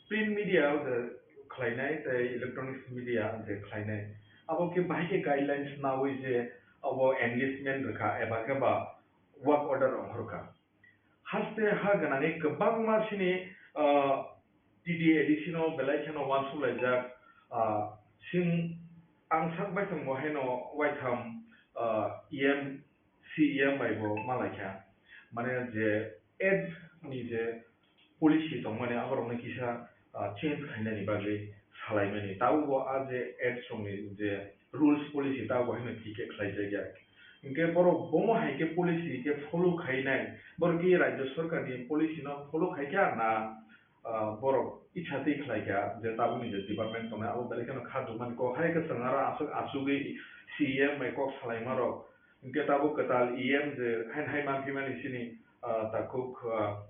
print media o je khlainai tei electronics media je khlainai, abo khe bahai khe guidelines naui je abo engagement rwkha eba khe ba work order ongkhorkha. Haste ha gwnangwi kwbangma chini, ah, T D A D C no belai kheno uansuk laijak, ah, chwng ang sak bai tongbo haino waitham, ah, E M, C E M bai bo malaikha. Mane je ads ni je policy tongmani aborokno kisa, ah, change khainani bagwi salaimani. Tabukbo a je ads rokni je rules policy tabukbo haino thik khe khlaijakya. Hinkhe borok bomo hai khe policy khe follow khainai, borok khe rajya sorkar ni policy no follow khaikha na, ah, borok icha twi khlaikha je tabukni je department tongnai abo belai kheno kha jumani kok hai khe chwng aro aswk asugwi C E M bai kok salaima rok. Hinkhe tabuk kwtal E M je haino hai manphi mani chini, ah, takhuk, ah,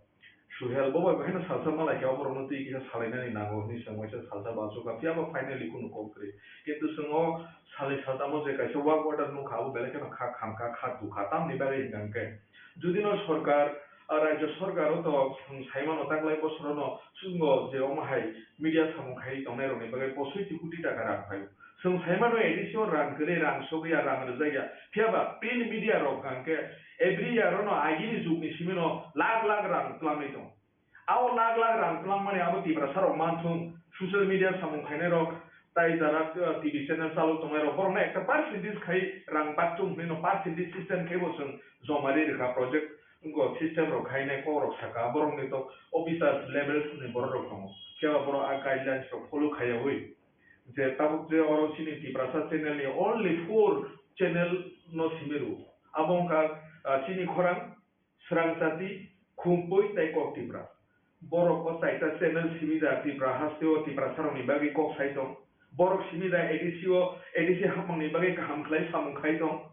Suhel bo bai haino salsa malaikha, oborokno twi kisa salainani nango hwnwi chwng waisa salsa bo achukha, phiya ba finally kunu kok kwrwi. Kintu chwng o salni saltamo je kaisa work order nukha, abo belai kheno kha khamkha, kha dukha, tamni bagwi hwnkha hwnkhe jodi no sorkar, ah, rajya sorkar o to chwng sai mano taklai bosorono chwngno je omo hai media samung khai tongnai rokni bagwi posoi ti koti taka rang phaio. Chwng sai mano A D C o rang kwrwi, rang sogwi ya, rang rwjak ya. Phiya ba print media rok hwnkha hwnkhe every year ono agini jugni simi no lakh lakh rang twlangwi tongo. Abo lakh lakh rang twlangmani abo Tiprasa rok manthung, social media samung khainai rok, tai jara, uh, T V channel chalok tongnai rok, borok no ekta percentage khai rang bakchung hinwi no percentage system khai bo chwng joma ri rwkha project, wngkha system rok khainai kok rok saka, borok ni to officers level ni borok rok tongo, phiya ba borok a guidelines rok follow khaiyawi. Je tabuk je oro chini Tiprasa channel ni only four channel no simi rw. Abo wngkha, ah, chini khorang, Srang Chati, Khumpui tei Kok Tipra. Borok o chaita channel simi da Tipra haste o Tiprasa rok ni bagwi kok sai tong. Borok simi da A D C o, A D C hapmang ni bagwi kaham khlai samung khai tong.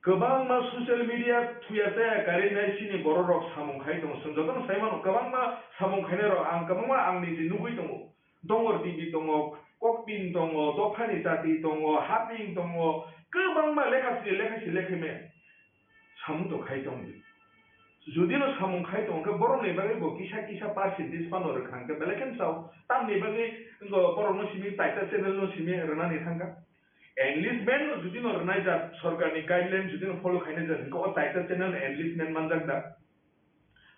Kwbangma social media thuya chaya karwi nai chini borok rok samung khai tongo. Chwng jotono sai mano, kwbangma samung khainai rok ang kwbangma ang niji nugwi tongo. Dongor T V tongo, Kokpin tongo, Dophani Chati tongo, Haping tongo, kwbangma lekha siri lekha si lekha me samung to khai tongdi. Judino samung khai tongkhe borokni bagwi bo kisa kisa percentage phano rwkha hwnkhe belai kheno chao. Tamni bagwi wngkha borokno simi taita channel no simi rwnani thangkha. Enlistment no judino rwnai jak, sorkarni guideline judino follow khainai jak hwnkhe o taita channel enlistment manjak da?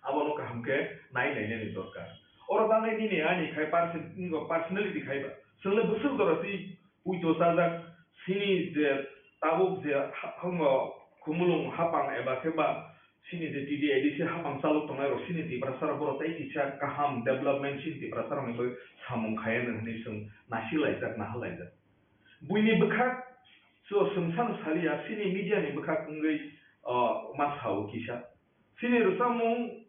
Abono kaham khe nai nainani dorkar. Oro bagwi nini ani khai perso-, personality khai ba. Chwngno bwswk jora twi puito chajak, chini je tabuk je ha-, hwngo khumulwng hapang eba khe ba chini je T D A D C hapang chalok tongnai rok chini Tiprasa rok borok tei kisa kaham development chini Tiprasa rokni bagwi samung khaiya hwnwi chwng nasik laijak, nahal laijak. Buini bwkhak so chwng sano saliya, chini media ni bwkhak wngwi, o, ma sao kisa. Chini rwchapmung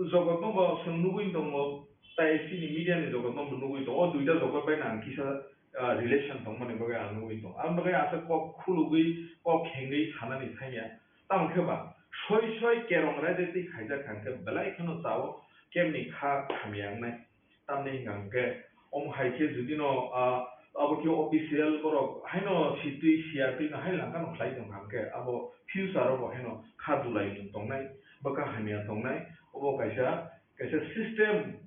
jogotno bo chwng nugwi tongo, tai chini media ni jogotno bo nugwi tongo. O duita jogot bai nang kisa, ah, relation tongmani bagwi ang nugwi tongo. Aboni bagwi aswk kok khulugwi, kok khengwi sanani thangya. Tamo khe ba soi soi kerong raida twi khaijak kha hwnkhe belai kheno chao, kemni kha hamya wngnai. Tamni hwnka hwnkhe, omo hai khe judino, ah, abo khe official borok haino sitwi siyatwi no hai langkha no khlai tongkha hwnkhe, abo future o bo haino kha dulai mung tongnai, bwkha hamya tongnai, obo kaisa, kaisa system,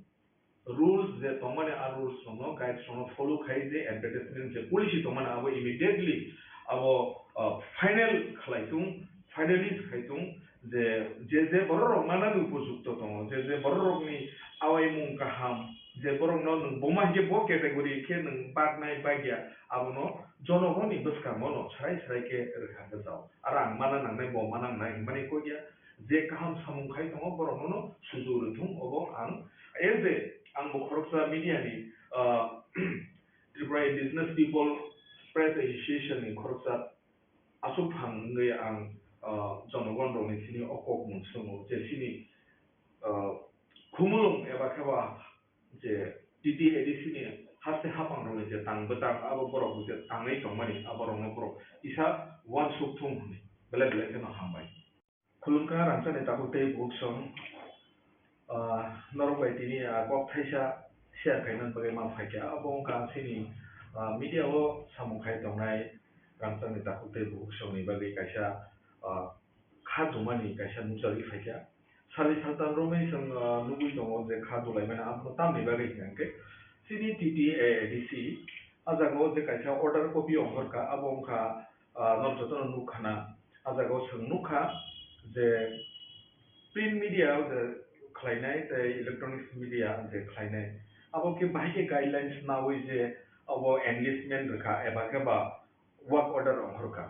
rules je tongmani, a rules rokno, guides rokno follow khai je advertisement je policy tongmani, abo immediately abo, ah, final khlai tung, finalize khai tung, je, je, je borok rok manani upojukto tongo, je, je borok rokni awaimung kaham, je borokno nwng boma hinkhe bo category khe nwng baknai bakya, abono jonogoni bwskango no srai srai khe rwkha hwnkhe chao. Aro ang mana nangnai, bo mana nangnai hwnmani kok ya, je kaham samung khai tongo borokno no sujuk rwthung, obo ang as a, ang bo khoroksa media ni, ah, Tripura Indigenous People Press Association ni khoroksa aswk phang wngwi ang, ah, jonogon rokni thini o kok mung swngo je chini, ah, khumulwng eba khe ba je T T A D C ni haste haphang rokni je tang bwtang abo borok je tangwi tongmani abo rokno borok kisa uansuk thung hwnwi belai belai kheno hambai. Khulumkha rangchakni takhuk tei bukhuk song, ah, norok bai tini, ah, kok thaisa share khaina bagwi ma phaikha. Abo wngkha chini, ah, media o samung khai tongnai rangchakni takhuk tei bukhuk songni bagwi kaisa, ah, kha dumani kaisa nukjagwi phaikha. Salni saltam romwi chwng, ah, nugwi tongo je kha dulaimani abono tamni bagwi hwnkhe chini T T A D C ah jaga o je kaisa order copy ongkhorkha, abo wngkha, ah, norok jotono nukkhana. Ah jaga o chwng nukha je print media o je khlainai tei electronics media je khlainai, abo khe bahai khe guidelines naui je abo enlistment rwkha eba khe ba work order ongkhorkha.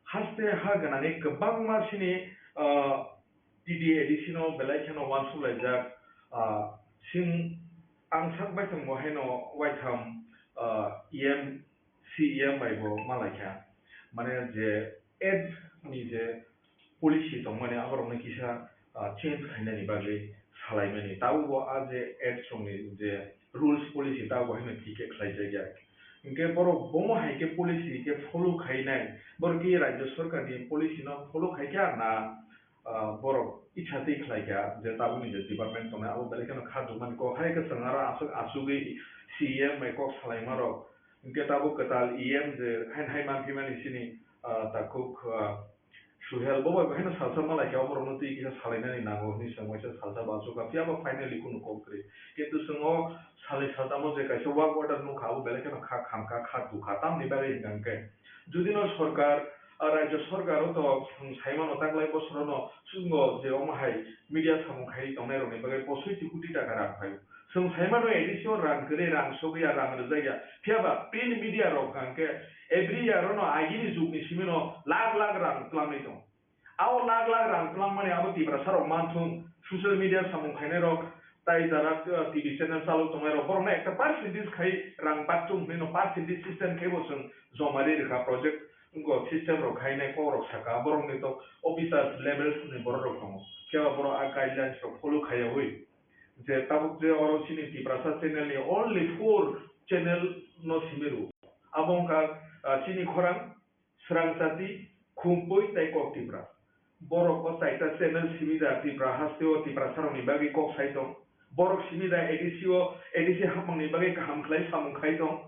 Haste ha gwnangwi kwbangma chini, ah, T T A D C no belai kheno uansuk laijak, ah, sing ang sak bai thang bo haino waitham, ah, E M C E M bai bo malaikha, mane je act ni je policy tongmani aborokno kisa, ah, change khainani bagwi salaimani. Tabukbo a je act songni je rules policy tabukbo haino thik khe khlaijakya. Hinkhe borok bomo hai khe policy khe follow khainai, borok khe rajya sorkarni policy no follow khaikha na, ah, borok itsa twi khlaikha je tabukni je department tongnai abo belai kheno kha dumani kok hai kwchwng aro aswk achugwi C E M bai kok salaimarok. Hinkhe tabuk kwtal E M je haino hai manphimani chini, ah, takhuk, ah, Suhel bo bai haino salsa malaikha, oborokno twi kisa salainani nango hwnwi chwng waisa salsa bo achukha, phiya ba finally kunu kok kwrwi. Kintu chwng o salni saltamo je kaisa work order nukha, abo belai kheno kha khamkha, kha tukha, tamni bagwi hwnkha hwnkhe judino sorkar, A rajya sorkar o to chwng sai mano taklai bosorono chwngno je omo hai media samung khaiwi tongnairokni bagwi posoi ti koti taka rang phaio. Chwng sai mano A D C o rang kwrwi, rang sogwi ya, rang rwjak ya. Phiya ba print media rok hwnkhe every year ono agini jugni simi no lakh lakh rang twlangwi tongo. Abo lakh lakh rang twlangmani abo Tiprasa rok manthung, social media samung khainai rok, tai jara, uh, T V channel chalok tongnai rok, borokno ekta percentage khai rang bakchung hinwi no percentage system khai bo chwng joma ri rwkha project, wngkha system rok khainai kok rok saka, borokni to officers levels ni borok rok tongo. Phiya ba borok a guidelines rok follow khaiyawi je tabuk je oro chini Tiprasa channel ni only four channel no simi rwo. Abo wngkha, uh, chini khorang, Srang Chati, Khumpui tei Kok Tipra. Borok o chaita channel simi da Tipra haste o Tiprasa rokni bagwi kok sai tong. Borok simi da A D C o, A D C hapmang ni bagwi kaham khlai samung khai tong.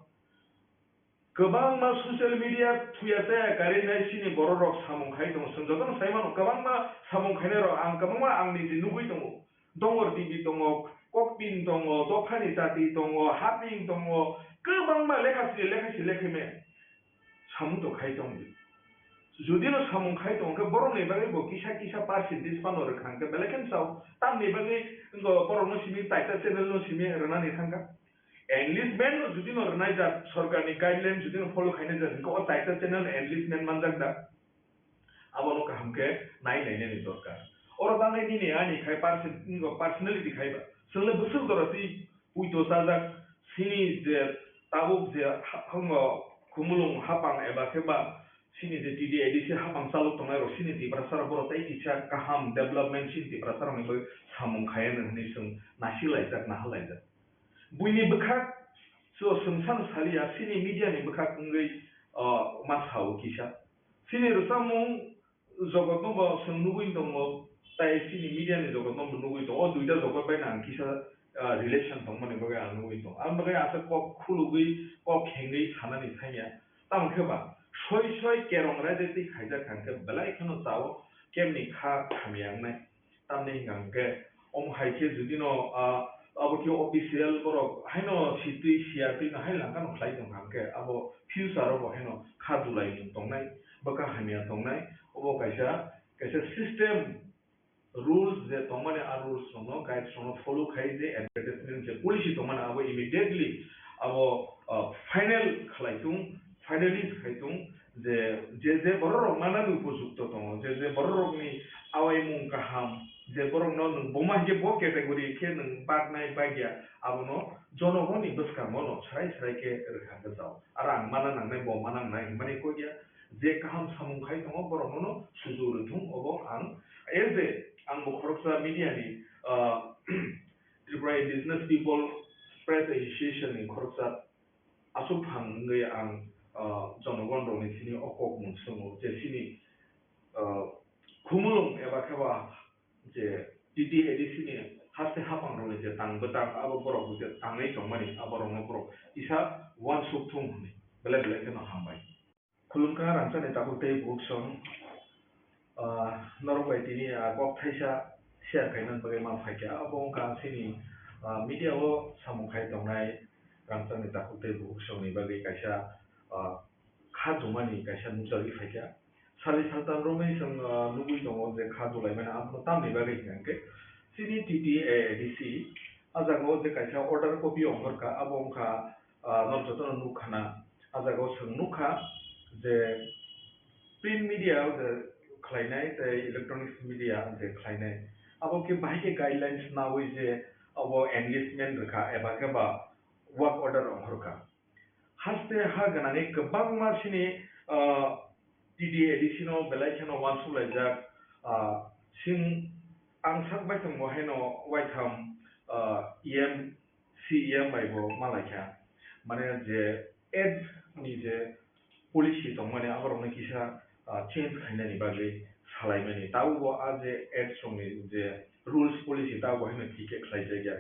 Kwbangma social media thuya chaya karwi nai chini borok rok samung khai tong. Chwng jotono sai mano kwbangma samung khainai rok ang kwbangma ang niji nugwi tongo. Dongor T V tongo, Kokpin tongo, Dophani Chati tongo, Haping tongo, kwbangma lekha si lekha si lekha me samung to khai tong di. Jodi no samung khai tong khe borok ni bagwi bo kisa kisa percentage phano rwkha hwnkhe belai khe sao. Tamni bagwi wngkha borok no simi taita channel no simi rwnani thangkha. Enlistment no jodi no rwnai jak, sorkar ni guideline jodi no follow khainai jak hwnkhe o taita channel enlistment manjak da. Abono kaham khe nai nainani dorkar. Oro tangnai nini ani khai perso-, personality khai ba. Chwng le bwswk jora twi puito chajak sini je tabuk je ha-, hango khumulwng hapang eba khe ba sini je T D A D C hapang chalok tongnai rok sini Tiprasa rok borok tei kisa kaham development sini Tiprasa rokni bagwi samung khai anw hinwi chwng nasik laijak, nahal laijak. Buini bwkhak so chwng san saliya sini media ni bwkhak wngwi, o, ma sao kisa. Chini rwchapmung jogotno bo chwng nugwi tongo, tai chini media ni jogotno bo nugwi tongo. O duita jogot bai no ang kisa, ah, relation tongmani bagwi ang nugwi tongo. Ang bagwi aswk kok khulugwi, kok khengwi sanani thangya. Tamo khe ba soi soi kerong raida twi khaijak kha hwnkhe belai kheno chao kemni kha hamya wngnai. Tamni hwnkha hwnkhe, omo hai khe jodi no, ah, abo khe official borok haino sitwi siyatwi no hai langkha no khlai tong kha hwnkhe, abo future o bo haino kha dulai mung tongnai, bwkha hamya tongnai, obo kaisa, kaisa system rules je tongmani, a rules rokno, guides rokno follow khai je advertisement je policy tongmani abo immediately abo, ah, final khlai tung, finalize khai tung. Je, je, je borok rok manani upojukto tongo, je, je borok rokni awaimung kaham, je borok no nwng boma hinkhe bo category khe nwng baknai bakya, abono jonogoni bwskango no srai srai khe rwkha gajao. Aro ang mana nangnai, bo mana nangnai hinmani kok ya, je kaham samung khai tongo borok no suju rwthung, obo ang as a, ang bo khoroksa media ni, ah, Tripura Indigenous People Press Association ni khoroksa aswk phang wngwi ang, ah, jonogon rokni sini o kok mung swngo je sini, ah, khumulwng eba khe ba je T T A D C ni haste hapang rokni je tang bwtang abo borok je tangwi tongmani abo rokno borok kisa uansuk thung hwnwi belai belai kheno hambai. Khulumkha rangchakni takhuk tei bukhuk song, ah, norok bai tini, ah, kok thaisa share khaina bagwi ma phaikha. Abo wngkha chini, ah, media o samung khai tongnai rangchakni takhuk tei bukhuk songni bagwi kaisa, ah, kha jumani kaisa nukjagwi phaikha. Sali saltam romwi chwng, ah, nugwi tongo je kha dulaimani abono tamni bagwi hwnkhe chini T T A D C ah jaga o je kaisa order copy ongkhorkha, abo wngkha ah, norok jotono nukha na, ah jaga o chwng nukha je print media je khlainai tei electronics media je khlainai, abo khe bahai khe guidelines naui je abo enlistment rwkha eba khe ba work order ongkhorkha. Haste ha gwnangwi kwbangma chini, ah, T T A D C no belai kheno uansuk laijak, ah, chwng ang sak bai thangbo haino waitham, ah, E M C E M bai bo malaikha, mane je ad ni je policy tongmani aborokno kisa, ah, change khainani bagwi salaimani. Tabukbo a je ad songni je rules policy tabukbo haino thik khe khlaijakya.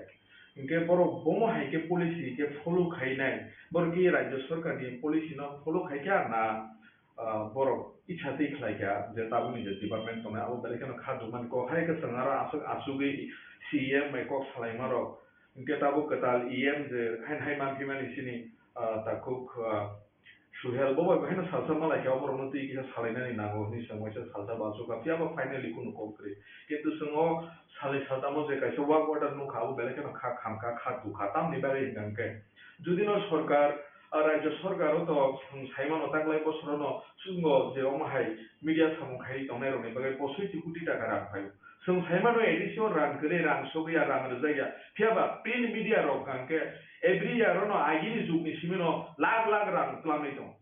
Hinkhe borok bomo hai khe policy khe follow khainai, borok khe rajya sorkarni policy no follow khaikha na, ah, borok icha twi khlai kha je tabukni je department tongnai abo belai kheno kha dukmani kok hai khe chwng aro aswk achugwi C E M bai kok salaima rok hinkhe tabuk kwtal E M je haino hai manphi mani chini, ah, takhuk, ah, Suhel, bo bai haino salsa malai khe, oborokno twi kisa salainani nango hwnwi chwng waisa salsa bachuka, phiya ba finally kunu kok kwrwi. Kintu chwng o salnwi saltamo je kaisa work order nukha, abo belai kheno kha khamkha, kha tukha. Tamni bagwi hwnkha hwnkhe, judino sorkar, ah, rajyo sorkaro to chwng saimano taklai bosorono chwngno je omo hai media samung khaiwi tongnairokni bagwi posoi ti koti taka rang phaio. Chwng saimano A D C o rang kwrwi, rang sogwi ya, rang rwjak ya. Phiya ba print media rok hwnkha hwnkhe every year ono agini jugni simino lakh lakh rang twlangwi tongo.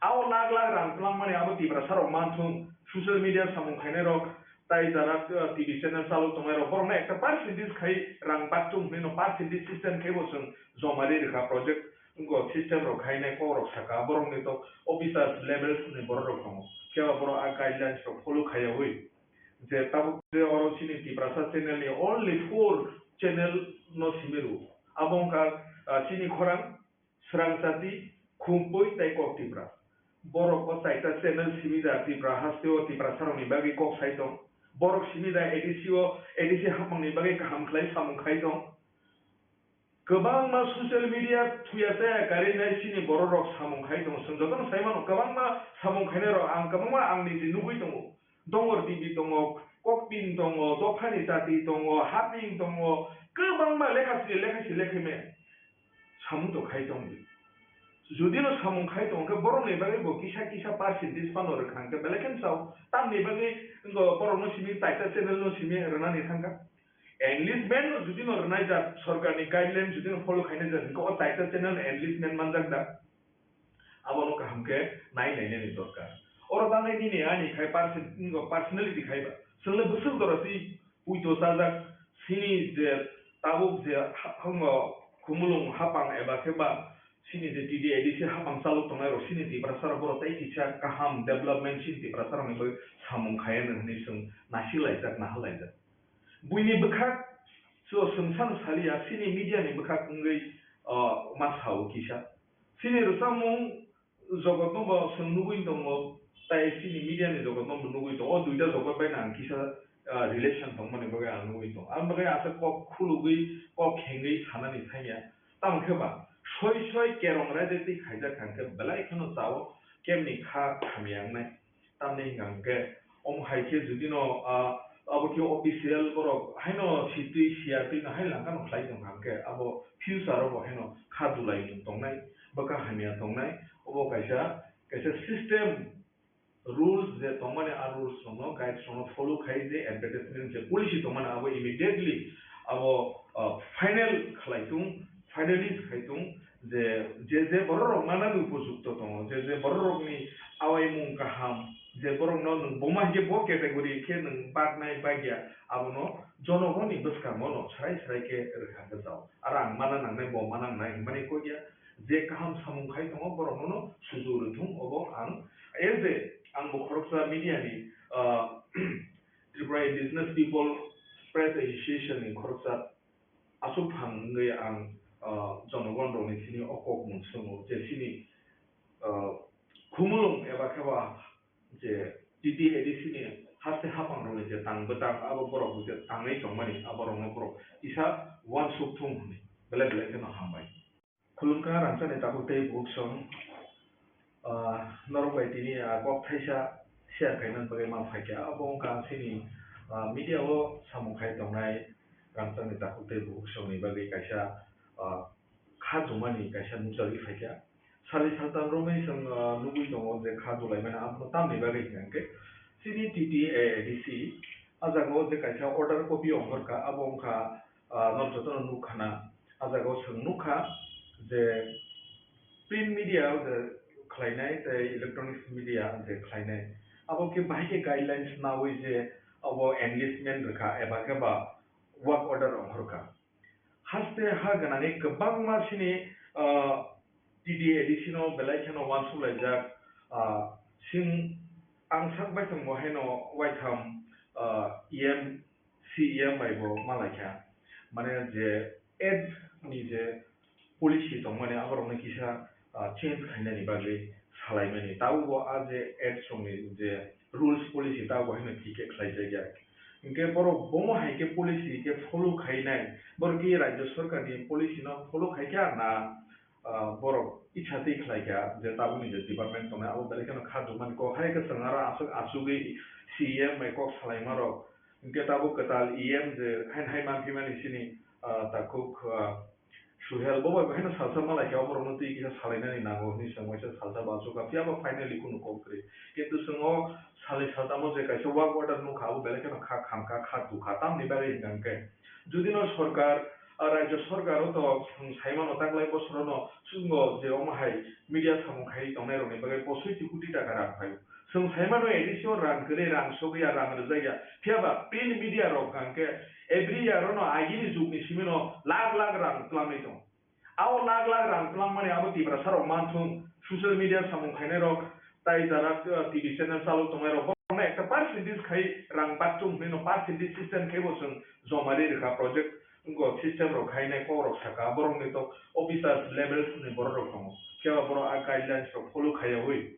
Abo lakh lakh rang twlangmani abo Tiprasa rok manthung, social media samung khainai rok, tai jara, uh, T V channel chalok tongnai rok, borokno ekta percentage khai rang bakchung hwnwi no percentage system khai bo chwng joma ri rwkha project, wngkha system rok khainai kok rok saka, borokni to officers levels ni borok rok tongo, phiya ba borok a guidelines rok follow khaiyawi je tabuk je oro chini Tiprasa channel ni only four channel no simi rwo, abo wngkha, uh, chini khorang, Srang Chati, Khumpui tei Kok Tipra. Borok o chaita channel simi da Tipra haste o Tiprasa rokni bagwi kok sai tong. Borok simi da A D C o, A D C hapmang ni bagwi kaham khlai samung khai tong. Kwbangma social media thuya chaya karwi nai chini borok rok samung khai tongo. Chwng jotono sai mano, kwbangma samung khainai rok ang kwbangma ang niji nugwi tongo. Dongor T V tongo, Kokping tongo, Dophani Chati tongo, Haping tongo, kwbangma lekha sini lekha si lekha me samung to khai tong di. Jodi no samung khai tong khe borok ni bagwi bo kisa kisa percentage phano rwkha hwnkhe belai khe sao. Tamni bagwi wngkha borok no simi taita channel no simi rwnani thangkha. Enlistment no jodi no rwnai jak sorkar ni guideline jodi no follow khainai jak hwnkhe o taita channel enlistment manjak da. Abono kaham khe nai nainani dorkar. Oro bagwi nini ani khai perso-, wngkha personality khai ba. Chwng le bwswk jora twi puito chajak sini je tabuk je ha-, wngkha khumulwng hapang eba khe ba sini je T D A D C hapang chalok tongnai rok sini Tiprasa rok borok tei kisa kaham development sini Tiprasa rokni bagwi samung khai anw hwnwi chwng nasik laijak, nahal laijak. Buini bwkhak so chwng sano saliya, sini media ni bwkhak wngwi, o, ma sao kisa. Sini rwchapmung jogotno bo chwng nugwi tongo, tai sini media ni jogotno bo nugwi tongo. O duita jogot bai no ang kisa, ah, relation tongmani bagwi ang nugwi tongo. Ang bagwi asa kok khulugwi, kok khengwi sanani thangya. Tamo khe ba, soi soi kerong raida twi khaijak kha khe belai kheno chao, kemni kha hamya wngnai. Tamni hwnka hwnkhe, omo hai khe jodi no, ah, abo khe official borok haino sitwi siya twi no hai langkha no khlai tong kha hwnkhe, abo future o bo haino kha dulai tongnai, bwkha hamya tongnai, obo kaisa, kaisa system, rules je tongmani, a rules rokno, guides rokno follow khai je advertisement je policy tongmani, abo immediately abo, ah, final khlai tung, finalize khai tung, je, je, je borok rok manani upojukto tongo, je, je borok rokni awaimung kaham, je borokno nwng buma hinkhe bo category khe nwng baknai bakya, abono jonogoni bwskango no srai srai khe rwkha khe jao. Aro ang mana nangnai, bo mana nangnai hwnmani kok ya, je kaham samung khai tongo, borokno no sujuk rwthung, obo ang as a, ang bo khoroksa media ni, ah, Tripura Indigenous People Press Association ni khoroksa aswk phang wngwi ang, ah, jonogon rokni thini o kok mung swngo je chini, ah, khumulwng eba khe ba je T T A D C ni haste haphang rokni je tang bwtang abo borok je tangwi tongmani abo rokno borok kisa uansuk thung hwnwi belai belai kheno hambai. Khulumkha rangchakni takhuk tei bukhuk song, ah, norok bai tini, ah, kok thaisa share khaina bagwi ma phaikha. Abo wngkha chini, ah, media o samung khai tongnai rangchakni takhuk tei bukhuk songni bagwi kaisa, ah, kha jumani kaisa nukjagwi phaikha. Sari saltam romwi chwng, ah, nugwi tongo je kha dulaimani abono tamni bagwi hwnkha hwnkhe chini T T A D C ah jaga o je kaisa order copy ongkhorkha, abo wngkha, ah, norok jotono nukkhana. Ah jaga o chwng nukha je print media o je khlainai tei electronics media je khlainai, abo khe bahai khe guidelines naui je abo enlistment rwkha eba khe ba work order ongkhorkha. Haste ha gwnangwi kwbangma chini, ah, T D A D C no belai kheno uansuk laijak, ah, sing ang sak bai tongbo haino waitham, ah, E M C E M bai bo malaikha, mane je ads ni je policy tongmani aborokno kisa, ah, change khainani bagwi salaimani. Tabukbo a je ads rokni je rules policy tabukbo haino thik khe khlaijakya. Hinkhe borok bomo hai khe policy khe follow khainai, borok khe rajyo sorkarni policy no follow khaikha na, ah, borok icha twi khlai kha je tabukni je department tongnai abo belai kheno kha dukmani kok hai kwchwng aro aswk achugwi C E M bai kok salaima rok hinkhe tabuk kwtal E M je haino hai manphi mani chini, ah, takhuk, ah, Suhel bo bai haino salsa malai kha borokno twi kisa salainani nango hinwi chwng waisa salsa bo achukha phiya bo finally kunu kok kwrwi kintu chwng o salni saltamo je kaisa work order nukha abo belai kheno kha khamkha kha dukha tamni bagwi hinkha hinkhe judino sorkar, ah, rajyo sorkar o to chwng saimano taklai bosorono chwngno je omo hai media samung khaiwi tongnairokni bagwi posoi ti koti taka rang phaio. Chwng saimano A D C o rang kwrwi, rang sogwi ya, rang rwjak ya. Phiya ba print media rok hwnkha khe every year ono agini jugni simino lakh lakh rang twlangwi tongo. Abo lakh lakh rang twlangmani abo Tiprasa rok manthung, social media samung khainai rok, tai jara, uh, T V channel chalok tongnai rok, borokno ekta percentage khai rang bakchung hwnwi no percentage system khai bo chwng joma ri rwkha project, wngkha system rok khainai kok rok saka, borokni to officers levels ni borok rok tongo. Phiya ba borok a guidelines rok follow khaiyawi.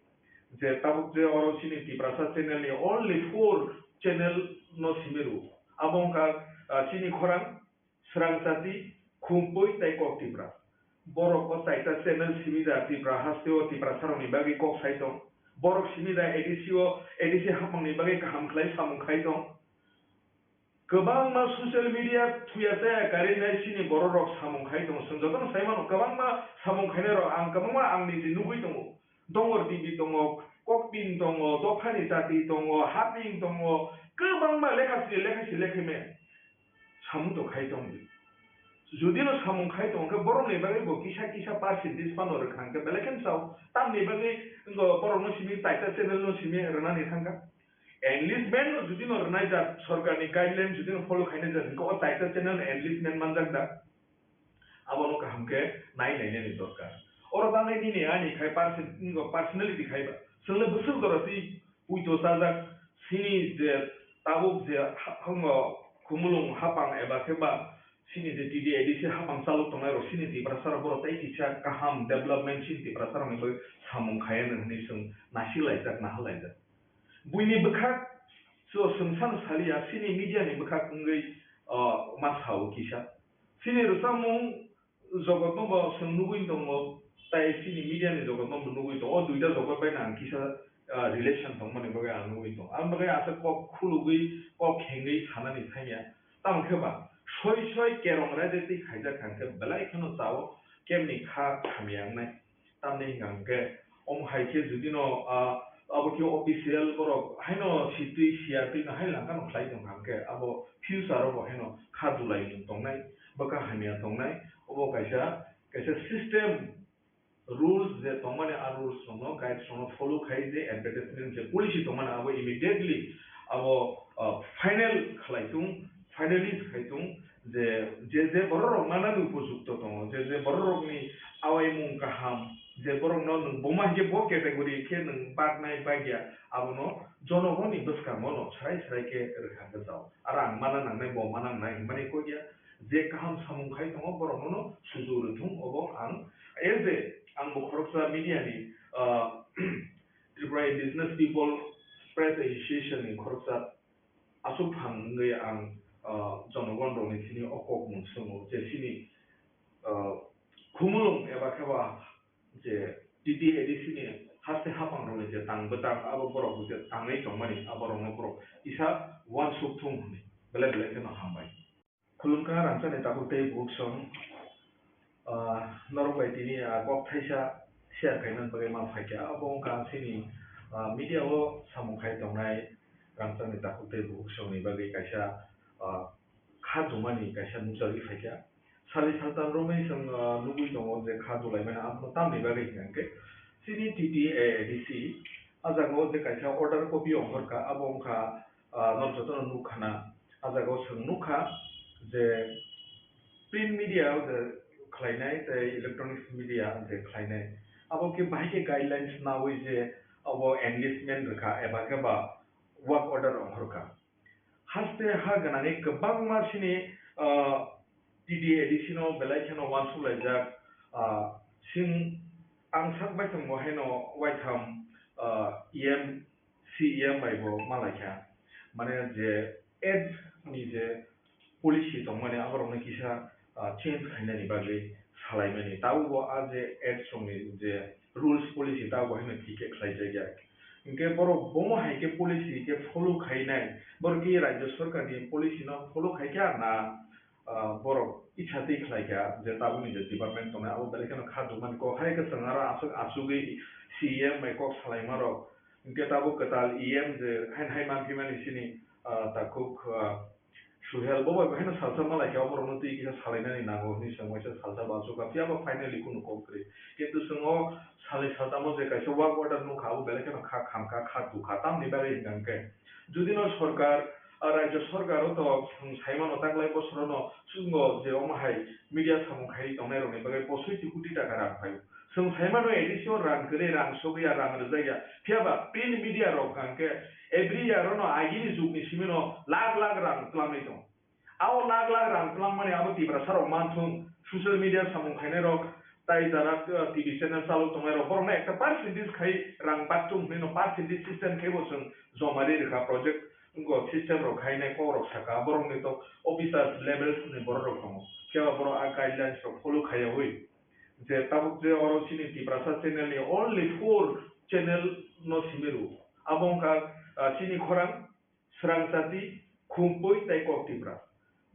Je tabuk je oro chini Tiprasa channel ni only four channel no simi rwo. Abo wngkha, ah, chini khorang, Srang Chati, Khumpui tei Kok Tipra. Borok o chaita channel simi da Tipra haste o Tiprasa rokni bagwi kok sai tong. Borok simi da A D C o, A D C hapmang ni bagwi kaham khlai samung khai tong. Kwbangma social media thuya chaya karwi nai chini borok rok samung khai tongo. Chwng jotono sai mano, kwbangma samung khainai rok ang kwbangma ang niji nugwi tongo. Dongor T V tongo, Kokpin tongo, Dophani Chati tongo, Haping tongo, kwbangma lekha sini lekha si lekha me samung to khai tong di. Judino samung khai tong khe borokni bagwi bo kisa kisa percentage phano rwkha hwnkhe belai kheno sao. Tamni bagwi wngkha borokno simi taita channel no simi rwnani thangkha. Enlistment no judino rwnai jak, sorkarni guideline judino follow khainai jak, hwnkhe o taita channel enlistment manjak da? Abono kaham khe nai nainani dorkar. Oro bagwi nini ani khai perso-, personality khai ba. Chwngno bwswk jora twi puito chajak, chini je tabuk je ha-, hango Khumulwng hapang eba khe ba chini je T D A D C hapang chalok tongnai rok chini Tiprasa rok borok tei kisa kaham development chini Tiprasa rokni bagwi samung khai anw hwnwi chwng naisik laijak, nahal laijak. Buini bwkhak so chwng sano saliya, chini media ni bwkhak wngwi, o, ma sao kisa. Chini rwchapmung jogotno bo chwng nugwi tongo, tai chini media ni jogotno bo nugwi tongo. O duita jogot bai no ang kisa, ah, relation tongmani bagwi ang nugwi tongo. Ang bagwi aswk kok khulugwi, kok khengwi sanani thangya. Tamo khe ba soi soi kerong raida twi khaijak kha khe belai kheno chao kemni kha hamya wngnai. Tamni hwnka hwnkhe, omo hai khe judino, ah, abo khe official borok haino sitwi siyatwi no hai langkha no khlai tongkha hwnkhe, abo future o bo haino kha dulai mung tongnai, bwkha hamya tongnai, obo kaisa, kaisa system rules je tongmani, a rules rokno, guides rokno follow khai je advertisement je policy tongmani abo immediately abo, ah, final khlai tung, finalist khai tung. Je, je, je borok rok manani upojukto tongo, je, je borok rokni awaimung kaham, je borok no nwng buma hinkhe bo category khe nwng baknai bakya, abono jonogoni bwskango no srai srai khe rwkha khe jao. Aro ang mana nangnai, bo mana nangnai hinmani kok ya, je kaham samung khai tongo borok no sujuk rwthung, obo ang as a, ang bo khoroksa media ni, ah, Tripura Indigenous People Press Association ni khoroksa aswk phang wngwi ang, ah, jonogon rokni thani o kok mung swngo je chini, ah, Khumulwng eba khe ba je T T A D C ni haste hapang rokni je tang bwtang abo borok je tangwi tongmani abo rokno borok kisa uansuk thung hwnwi belai belai kheno hambai. Khulumkha rangchakni takhuk tei bukhuk song, ah, norok bai tini, ah, kok thaisa share khaimani bagwi ma phaikha. Abo wngkha chini, ah, media o samung khai tongnai rangchakni takhuk tei bukhuk songni bagwi kaisa, ah, kha dumani kaisa nukjagwi phaikha. Sali saltan romwi chwng, ah, nugwi tongo je kha dulaimani abono tamni bagwi hwnkhe chini T T A D C ah jagao je kaisa order copy ongkhorkha abo wngkha, ah, norok jotono nukkhana. Ah jagao chwng nukha je print media o je khlainai tei electronics media je khlainai, abo khe bahai khe guidelines naui je abo engagement rwkha eba khe ba work order ongkhorkha. Haste ha gwnangwi kwbangma chini, ah, T D A D C no belai kheno uansuk laijak, ah, sing ang sak bai tongbo haino waitham, ah, E M C E M bai bo malaikha, mane je ad ni je policy tongmani aborokno kisa, ah, change khainani bagwi salaimani. Tabukbo a je acts rokni je rules policy tabukbo haino thik khe khlaijakya. Hinkhe borok bomo hai khe policy khe follow khainai, borok khe rajya sarkarni policy no follow khai kha na, ah, borok icha twi khlai kha je tabukni je department tongnai abo belai kheno kha dukmani kok hai kwchwng aro aswk achugwi C E M bai kok salaima rok. Hinkhe tabuk kwtal E M je haino hai manphi mani chini, ah, takhuk, ah, Suhel, bo bai haino salsa malai khe, oborokno twi kisa salainani nango hwnwi chwng waisa salsa bachu kha, phiya ba finally kunu kok kwrwi. Kintu chwng o salni saltamo je kaisa work order nukha, abo belai kheno kha khamkha, kha tukha, tamni bagwi hwnkha hwnkhe judino sorkar, ah, rajya sorkar o to chwng saimano taklai bosorono chwngno je omo hai media samung khaiwi tongnairokni bagwi posoi ti koti taka rang phaio. Chwng saimano A D C o rang kwrwi, rang sogwi ya, rang rwjak ya. Phiya ba print media rok hwnkha hwnkhe every year ono agini jugni simino lakh lakh rang twlangwi tongo. Abo lakh lakh rang twlangmani abo Tiprasa rok manthung, social media samung khainai rok, tai jara, uh, T V channel chalok tongnai rok, borokno ekta percentage khai rang baktung hwnwi no percentage system khai bo chwng joma ri rwkha project, wngkha system rok khainai kok rok saka, borokni to officers levels ni borok rok tongo. Phiya ba borok a guidelines rok follow khaiyawi. Je tabuk je oro chini Tiprasa channel ni only four channel no simi rw. Abo wngkha, ah, chini khorang, Srang Chati, Khumpui tei Kok Tipra.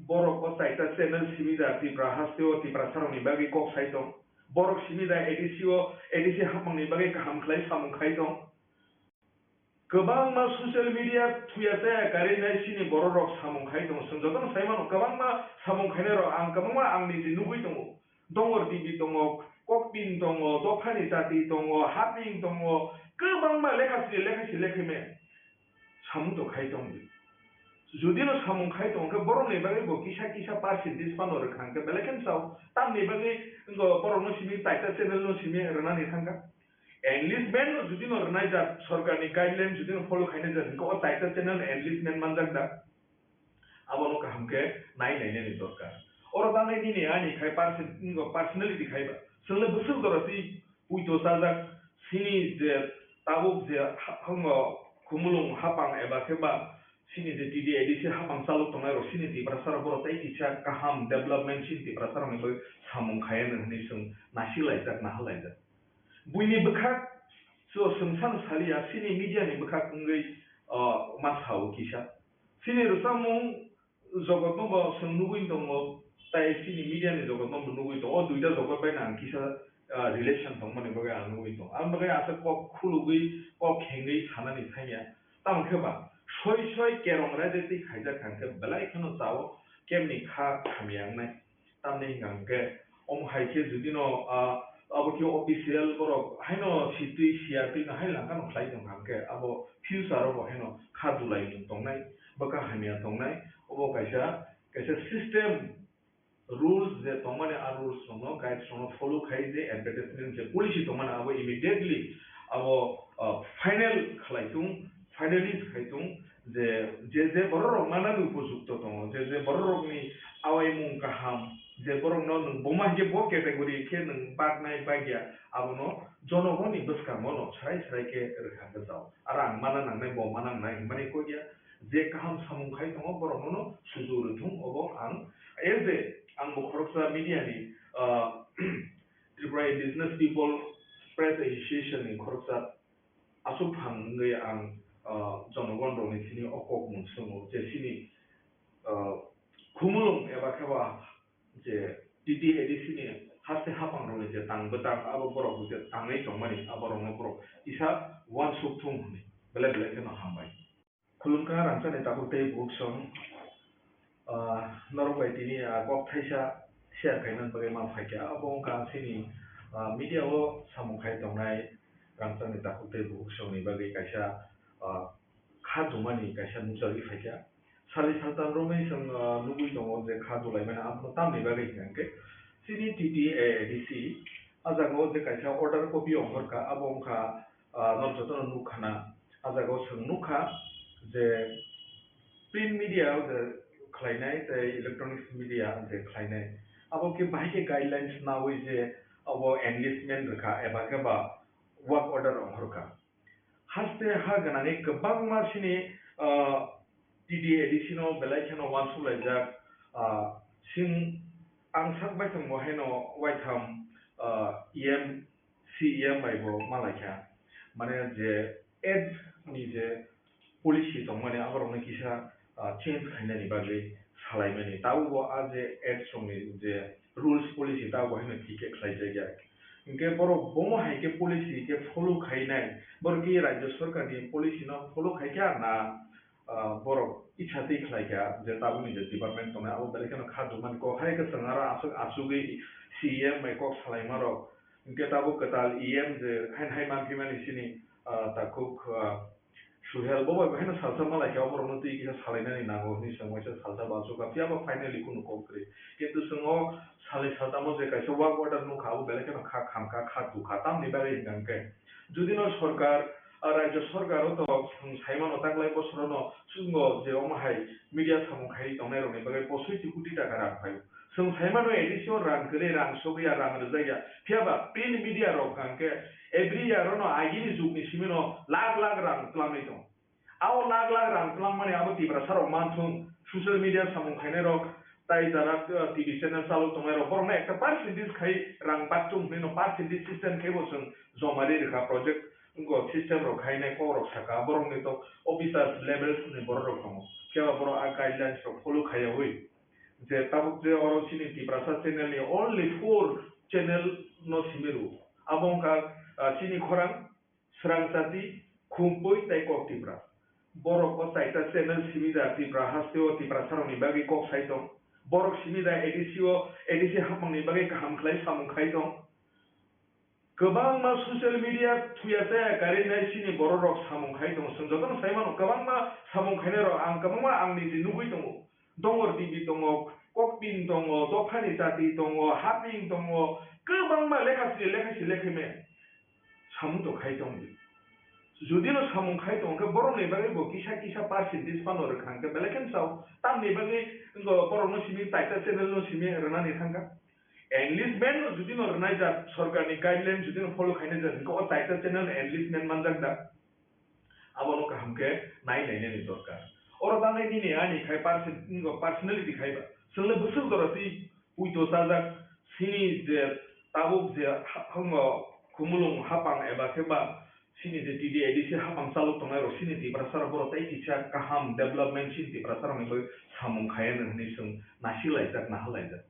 Borok o chaita channel simi da Tipra haste o Tiprasa rokni bagwi kok sai tong. Borok simi da A D C o, A D C hapmang ni bagwi kaham khlai samung khai tong. Kwbangma social media thuya chaya karwi nai chini borok rok samung khai tongo. Chwng jotono sai mano, kwbangma samung khainai rok ang kwbangma ang niji nugwi tongo. Dongor T V tongo, Kokpin tongo, Dophani Chati tongo, Haping tongo, kwbangma lekha sri lekha sri lekha me samung to khai tong di. Judino samung khai tong khe borokni bagwi bo kisa kisa percentage phano rwkha hwnkhe belai kheno sao. Tamni bagwi wngkha borokno simi taita channel no simi rwnani thangkha. Enlistment no judino rwnai jak, sorkarni guideline judino follow khainai jak, hwnkhe o taita channel enlistment manjak da? Abono kaham khe nai nainani dorkar. Oro tangnai nini ani khai perso-, personality khai ba. Chwngno bwswk jora twi puito chajak, chini je tabuk je ha-, hango khumulwng hapang eba khe ba chini je T D A D C hapang chalok tongnai rok chini Tiprasa rok borok tei kisa kaham development chini Tiprasa rokni bagwi samung khai anw hwnwi chwng nasi laijak, naha laijak. Buini bwkhak so chwng sano saliya, chini media ni bwkhak wngwi, o, ma sao kisa. Chini rwchapmung jogotno bo chwng nugwi tongo, tai chini media ni jogotno bo nugwi tongo. O duita jogot bai no ang kisa, ah, relation tongmani bagwi ang nugwi tongo. Ang bagwi asa kok khulugwi, kok khengwi sanani thangya. Tamo khe ba soi soi kerong raida twi khaijak hwnkhe belai kheno chao kemni kha hamya wngnai. Tamni hwnkha hwnkhe, omo hai khe judino, ah, abo khe official borok haino sitwi siya twi no hai langkha no khlai tong kha hwnkhe, abo future o bo haino kha dulai mung tongnai, bwkha hamya tongnai, obo kaisa, kaisa system rules je tongmani, a rules rokno, guides rokno follow khai je advertisement je policy tongmani abo immediately abo, ah, final khlai tung, finalize khai tung. Je, je, je borok rok manani upojukto tongo, je, je borok rokni awaimung kaham, je borok no nwng buma hinkhe bo category khe nwng baknai bagya, abono jonogoni bwskango no srai srai khe rwkha bwsao. Aro ang mana nangnai, bo mana nangnai hinmani kok ya, je kaham samung khai tongo borok no suju rwthung, obo ang as a, ang bo khoroksa media ni, ah, Tripura Indigenous People Press Association ni khoroksa aswk phang wngwi ang, ah, jonogon rokni thani o kokmung swngo je chini, ah, khumulwng eba khe ba je T T A D C ni haste hapang rokni je tang bwtang abo borok je tangwi tongmani abo rokno borok kisa uansuk thung hwnwi belai belai kheno hambai. Khulumkha rangchakni takhuk tei bukhuk song, ah, norok bai tini, ah, kok thaisa share khaimani bagwi ma phaikha. Abo wngkha chini, ah, media o samung khai tongnai rangchakni takhuk tei bukhuk songni bagwi kaisa, ah, kha dumani kaisa nukjagwi phaikha. Sali saltan romwi chwng, ah, nugwi tongo je kha dulaimani abono tamni bagwi hwnkha hwnkhe chini T T A D C ah jaga o je kaisa order copy ongkhorkha, abo wngkha, ah, norok jotono nukha na, ah jaga o chwng nukha je print media o je khlainai tei electronics media je khlainai, abo khe bahai khe guidelines naui je abo enlistment rwkha eba khe ba work order ongkhorkha. Haste ha gwnangwi kwbangma chini, ah, T T A D C no belai kheno uansuk laijak, ah, sing ang sak bai tongbo haino waitham, ah, E M, C E M bai bo malaikha. Mane je ads ni je policy tongmani aborokno kisa, ah, change khainani bagwi salaimani. Tabukbo a je ads rokni je rules policy tabukbo haino thik khe khlaijakya. Hinkhe borok bomo hai khe policy khe follow khainai, borok ki rajya sarkarni policy no follow khaikha na, ah, borok itsa twi khlaikha je tabukni je department tongnai abo belai kheno kha dukmani kok hai kwchwng aro aswk asugwi C E M bai kok salaimarok. Hinkhe tabuk kwtal E M je haino hai manphimani chini, ah, takhuk, ah, Suhel bo bai haino salsa malaikha, oborokno twi kisa salainani nango hwnwi chwng waisa salsa bo achukha, phiya ba finally kunu kok kwrwi. Kintu chwng o salnwi saltamo je kaisa work order nukha, abo belai kheno kha khamkha, kha tukha, tamni bagwi hwnkha hwnkhe judino sorkar, ah, rajya sorkar o to chwng saimano taklai bosorono chwngno je omo hai media samung khaiwi tongnairokni bagwi posoiti koti taka rang phaio. Chwng saimano A D C o rang kwrwi, rang sogwi ya, rang rwjak ya. Phiya ba print media rok hwnkha hwnkhe every year ono agini jugni simi no lakh lakh rang twlangwi tongo. Abo lakh lakh rang twlangmani abo Tiprasa rok manthung, social media samung khainai rok, tai jara, uh, T V channel chalok tongnai rok, borokno ekta percentage khai rang bakchung hwnwi no percentage system khai bo chwng joma ri rwkha project wngkha system rok khainai kok rok saka, borokni to officers levels ni borok rok tongo. Phiya ba borok a guidelines rok follow khaiyawi. Je tabuk je oro chini Tiprasa channel ni only four channel no simi rwo. Abo wngkha, ah, chini khorang, Srang Chati, Khumpui tei Kok Tipra. Borok o chaita channel simi da Tipra haste o Tiprasa rokni bagwi kok sai tong. Borok simi da A D C o, A D C hapmang ni bagwi kaham khlai samung khai tong. Kwbangma social media thuya chaya karwi nai chini borok rok samung khai tongo. Chwng jotono sai mano, kwbangma samung khainai rok ang kwbangma ang niji nugwi tongo. Dongor T V tongo, Kokpin tongo, Dophani Chati tongo, Haping tongo, kwbangma lekha sri lekha sri lekha me samung to khai tong di. Judino samung khai tong khe borok ni bagwi bo kisa kisa percentage phano rwkha hwnkhe belai kheno sao. Tamni bagwi wngkha borok no simi taita channel no simi rwnani thangkha. Enlistment no judino rwnai jak, sorkarni guideline judino follow khainai jak, hwnkhe o taita channel enlistment manjak da? Abono kaham khe nai nainani dorkar. Oro tanai nini ani khai perso-, personality khai ba. Chwng le bwswk jora twi puito chajak, chini je tabuk je ha-, hango Khumulwng hapang eba khe ba chini je T D A D C hapang chalok tongnai rok chini Tiprasa rok borok tei kisa kaham development chini Tiprasa rokni bagwi samung khaiya nw hwnwi chwng nasik laijak, nahal laijak.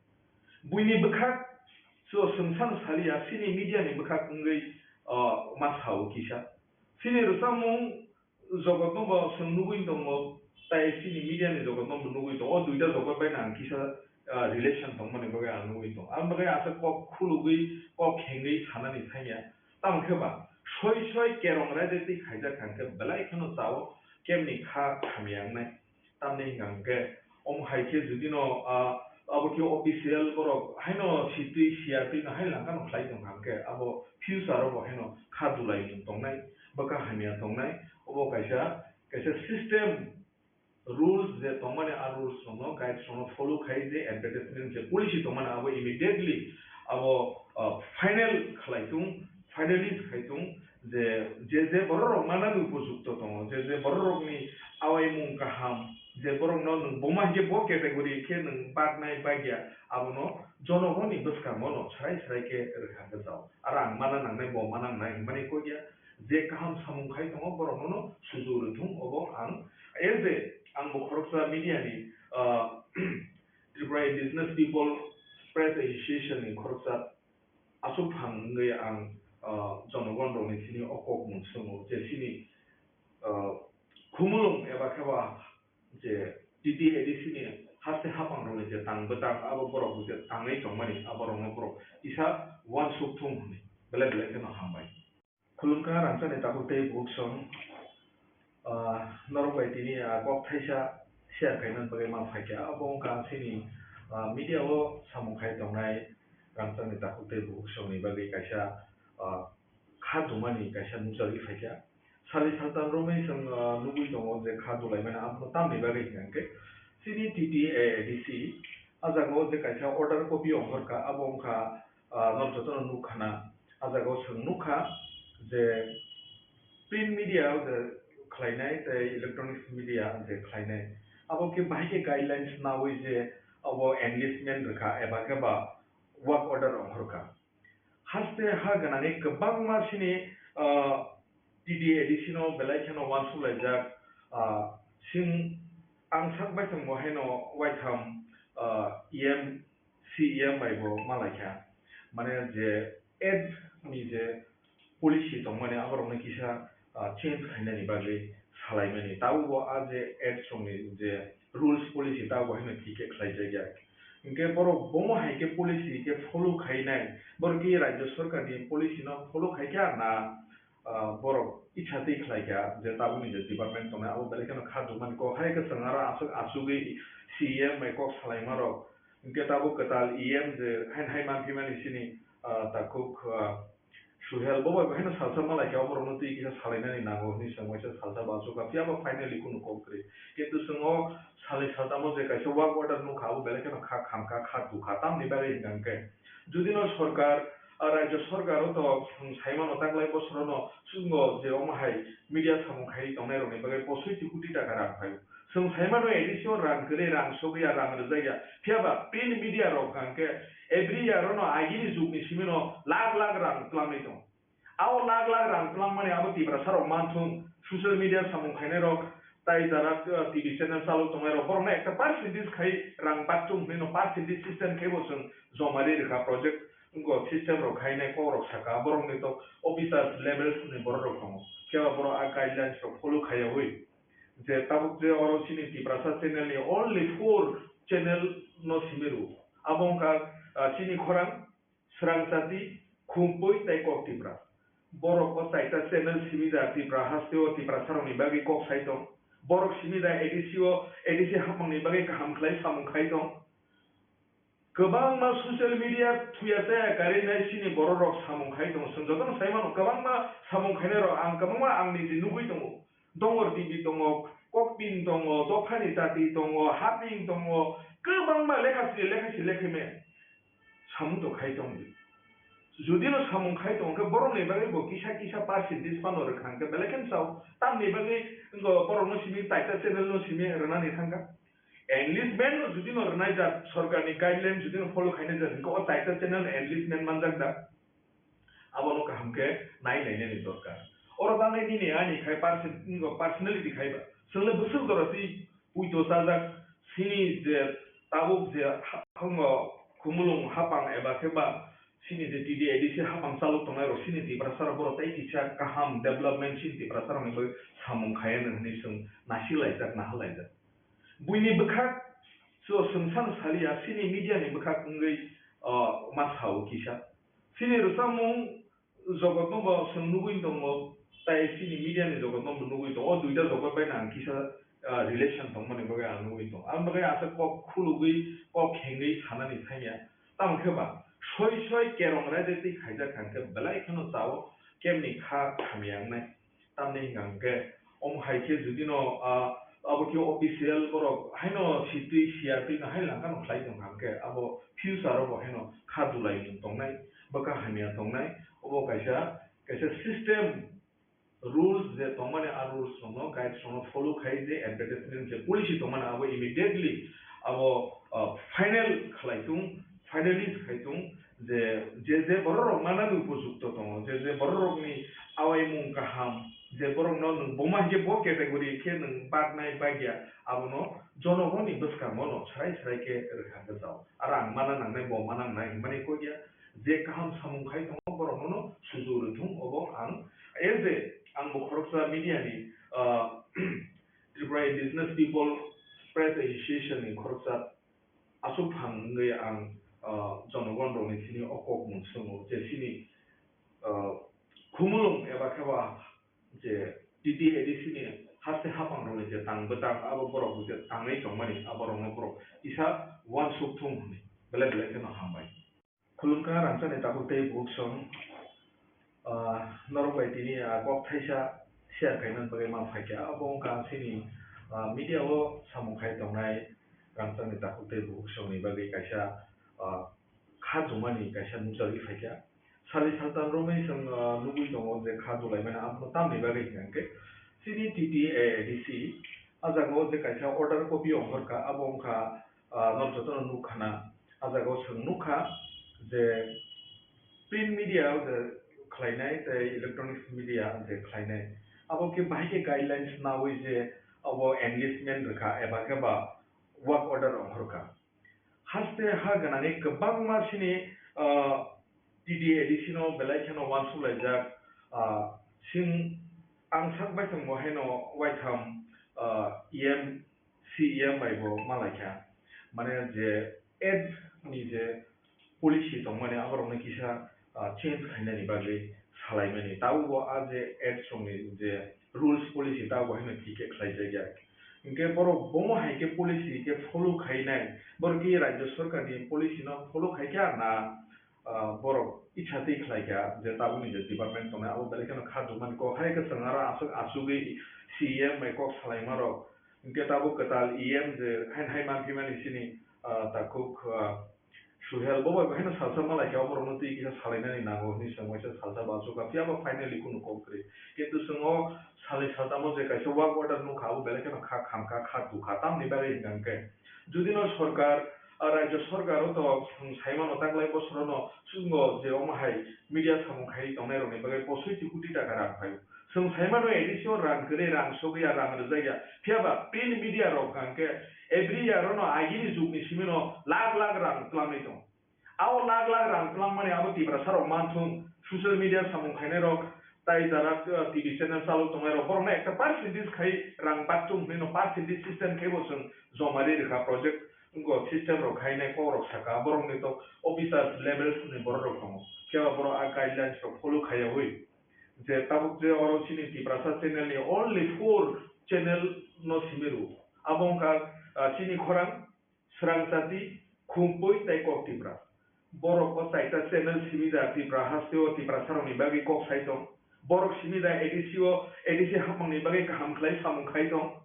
Buini bwkhak so chwng sano saliya, chini media ni bwkhak wngwi, ah, ma sao kisa. Chini rwchapmung jogotno bo chwng nugwi tongo, tai chini media ni jogotno bo nugwi tongo. O duita jogot bai no ang kisa, ah, relation tongmani bagwi ang nugwi tongo. Ang bagwi asa kok khulugwi, kok khengwi sanani thangya. Tamo khe ba, soi soi kerong raida twi khaijak kha hwnkhe belai kheno chao, kemni kha hamya wngnai. Tamni hwnkha hwnkhe, omo hai khe judino, ah, abo khe official borok haino sitwi siya twi no hai langkha no khlai tong kha hwnkhe, abo future o bo haino kha dulai mung tongnai, bwkha hamya tongnai, obo kaisa, kaisa system, rules je tongmani, a rules rokno, guides rokno follow khai je advertisement je policy tongmani, abo immediately abo, ah, final khlai tung, finalize khai tung, je, je, je borok rok manani upojukto tongo, je, je borok rokni awaimung kaham, je borokno nwng buma hinkhe bo category khe nwng baknai bakya, abono jonogoni bwskango no srai srai khe rwkha hwnkhe chao. Aro ang mana nangnai, bo mana nangnai hwnmani kok ya, je kaham samung khai tongo borokno no suju rwthung, obo ang as a, ang bo khoroksa media ni, ah, Tripura Indigenous People Press Association ni khoroksa aswk phang wngwi ang, ah, jonogon rokni sini o kok mung swngo je chini, ah, Khumulwng eba khe ba je T T A D C ni haste hapang rokni je tang bwtang abo borok je tangwi tongmani abo rokno borok kisa uansuk thung hwnwi belai belai kheno hambai. Khulumkha rangchakni takhuk tei bukhuk song, ah, norok bai tini, ah, kok thaisa share khaina bagwi ma phaikha. Abo wngkha chini, ah, media o samung khai tongnai rangchakni takhuk tei bukhuk songni bagwi kaisa, ah, kha dumani kaisa nukjagwi phaikha. Sali saltan romwi chwng, ah, nugwi tongo je kha dulaimani, abono tamni bagwi hwnkha hwnkhe chini T T A D C, ah, jagao je kaisa order copy ongkhorkha, abo wngkha, ah, norok jotono nukha na, ah, jagao chwng nukha je print media je khlainai tei electronics media je khlainai, abo khe bahai khe guidelines naui je, abo enlistment rwkha eba khe ba work order ongkhorkha. Haste ha gwnangwi kwbangma chini, ah, T D A D C no belai kheno uansuk laijak, ah, sing ang sak baithang bo haino waitham, ah, E M, C E M bai bo ma laikha. Mane je act ni je policy tongmani aborokno kisa, ah, change khainani bagwi salaimani. Tabukbo a je act songni je rules policy tabukbo haino thik khe khlaijakya. Hinkhe borok bomo hai khe policy khe follow khainai, borok ki rajya sarkarni policy no follow khaikha na, ah, borok icha twi khlaikha je tabukni je department tongnai abo belai kheno kha dukmani kok hai khe chwng aro aswk achugwi C E M bai kok salaimarok. Hinkhe tabuk kwtal E M je haino hai manphimani chini, ah, takhuk, ah, Suhel bo bai haino salsa ma laikha, oborokno twi kisa salainani nango hwnwi chwng waisa salsa bo achukha, phiya ba finally kunu kok kwrwi. Kintu chwng o salnwi saltamo je kaisa work order nukha, abo belai kheno kha khamkha, kha dukha. Tamni bagwi hwnkha hwnkhe, judino sorkar, ah, rajya sorkar o to chwng saimano taklai bosorono chwngno je omo hai media samung khaiwi tongnairokni bagwi posoi ti koti taka rang phaio. Chwng saimano A D C o rang kwrwi, rang sogwi ya, rang rwjak ya. Phiya ba print media rok hwnkha hwnkhe every year ono agini jugni simi no lakh lakh rang twlangwi tongo. Abo lakh lakh rang twlangmani abo Tiprasa rok manthung, social media samung khainai rok, tai jara, uh, T V channel chalok tongnai rok, borokno ekta percentage khai rang bakchung hwnwi no percentage system khai bo chwng joma ri rwkha project, wngkha system rok khainai kok rok saka, borokni to officers levels ni borok rok tongo, phiya ba borok a guidelines rok follow khaiyawi. Je tabuk je oro chini Tiprasa channel ni only four channel no simi rwo. Abo wngkha, ah, chini khorang, swrang chati, khumpui tei kok Tipra. Borok o chaita channel simi da Tipra haste o Tiprasa rokni bagwi kok sai tong. Borok simi da A D C o, A D C hapmang ni bagwi kaham khlai samung khai tong. Kwbangma social media thuya chaya karwi nai chini borok rok samung khai tongo. Chwng jotono sai mano, kwbangma samung khainai rok ang kwbangma ang niji nugwi tongo. Dongor T V tongo, Kokpin tongo, Dophani Tati tongo, Haping tongo, kwbangma lekha sini lekha si lekha me samung to khai tong di. Jodi no samung khai tong khe borok ni bagwi bo kisa kisa percentage phano rwkha hwnkhe belai khe sao. Tamni bagwi wngkha borok no simi taita channel no simi rwnani thangkha. Enlistment no jodi no rwnai jat, sorkar ni guideline jodi no follow khainai jat, hwnkhe o taita channel enlistment manjak da? Abono kaham khe nai nainani dorkar. Oro tangnai nini ani khai person-, personality khai ba. Chwng le bwswk jora twi puito chajak, chini je tabuk je ha-, hango khumulwng hapang eba khe ba chini je T D A D C hapang chalok tongnai rok chini Tiprasa rok borok tei kisa kaham development chini Tiprasa rokni bagwi samung khai anw hwnwi chwng nasik laijak, nahal laijak. Buini bwkhak so chwng sano saliya, chini media ni bwkhak wngwi, o, ma sao kisa. Chini rwchapmung jogotno bo chwng nugwi tongo, tai chini media ni jogotno bo nugwi tongo. O duita jogot bai no ang kisa, ah, relation tongmani bagwi ang nugwi tongo. Aboni bagwi aswk kok khulugwi, kok khengwi sanani thangya. Tamo khe ba soi soi kerong raida twi khaijak kha hwnkhe belai kheno chao kemni kha hamya wngnai. Tamni hwnkha hwnkhe, omo hai khe jodi no, ah, abo khe official borok haino sitwi siya twi no hai langkha no khlai tong kha hwnkhe, abo future o bo haino kha dulai mung tongnai, bwkha hamya tongnai, obo kaisa, kaisa system, rules je tongmani, a rules rok no, guides rok no follow khai je advertisement je policy tongmani abo immediately abo, ah, final khlai tung, finalize khai tung, je, je, je borok rok manani upojukto tongo, je, je borok rokni awaimung kaham, je borokno nwng buma hinkhe bo category khe nwng baknai bakya, abono jonogoni bwskango no srai srai khe rwkha gajao. Aro ang mana nangnai, bo mana nangnai hwnmani kok ya, je kaham samung khai tongo, borokno no suju rwthung, obo ang, as a, ang bo khoroksa media ni, ah, Tripura Indigenous People Press Association ni khoroksa aswk phang wngwi ang, ah, jonogon rokni thani o kok mung swngo je chini, ah, khumulwng eba khe ba je T D A D C ni haste hapang rokni je tang bwtang abo borok je tangwi tongmani abo rokno borok kisa uansuk thung hwnwi belai belai kheno hambai. Khulumkha rangchakni takhuk tei bukhuk song, ah, norok bai tini, ah, kok thaisa share khaina bagwi ma phaikha. Abo wngkha chini, ah, media o samung khai tongnai rangchakni takhuk tei bukhuk songni bagwi kaisa, ah, kha jumani kaisa nukjagwi phaikha. Sali saltan romwi chwng, ah, nugwi tongo je kha dulaimani, abono tamni bagwi hwnkha hwnkhe chini T T A D C a jaga o je kaisa order copy ongkhorkha, abo wngkha, ah, norok jotono nukha na, ah jaga o chwng nukha je print media o je khlainai tei electronics media je khlainai, abo khe bahai khe guidelines naui je abo engagement rwkha eba khe ba work order ongkhorkha. Haste ha gwnangwi kwbangma chini, ah, T D A D C no belai kheno uansuk laijak, ah, sing ang sak baithang bo haino waitham, ah, E M, C E M bai bo ma laikha. Mane je ads ni je policy tongmani aborokno kisa, ah, change khainani bagwi salaimani. Tabukbo a je ads rokni je rules policy tabukbo haino thik khe khlaijakya. Hinkhe borok bomo hai khe policy khe follow khainai, borok khe rajya sarkarni policy no follow khaikha na, ah, borok icha twi khlaikha je tabukni je department tongnai abo belai kheno kha dukmani kok hai khe chwng aro aswk achugwi C E M bai kok salaimarok. Hinkhe tabuk kwtal E M je haino hai manphimani chini, ah, takhuk, ah, Suhel bo bai haino salsa malaikha, oborokno twi kisa salainani nango hwnwi chwng waisa salsa bo achukha, phiya ba finally kunu kok kwrwi. Kintu chwng o salnwi saltamo je kaisa work order nukha, abo belai kheno kha khamkha, kha tukha, tamni bagwi hwnkha hwnkhe judino sorkar, ah, rajya sorkar o to chwng saimano taklai bosorono chwngno je omo hai media samung khai tongnairokni bagwi posoi ti koti taka rang phaio. Chwng saimano A D C o rang kwrwi, rang sogwi ya, rang rwjak ya. Phiya ba print media rok hwnkha hwnkhe every year ono agini jugni simino lakh lakh rang twlangwi tongo. Abo lakh lakh rang twlangmani abo Tiprasa rok manthung, social media samung khainai rok, tai jara, uh, T V channel chalok tongnai rok, borokno ekta percentage khai rang bakchung hwnwi no percentage system khai bo chwng joma ri rwkha project, wngkha system rok khainai kok rok saka, borokni to officers levels ni borok rok tongo, phiya ba borok a guidelines rok follow khaiyaui. Je tabuk je oro chini Tiprasa channel ni only four channel no simi rwo. Abo wngkha, ah, chini khorang, Srang Chati, Khumpui tei Kok Tipra. Borok o chaita channel simi da Tipra haste o Tiprasa rokni bagwi kok sai tong. Borok simi da A D C o, A D C hapmang ni bagwi kaham khlai samung khai tong.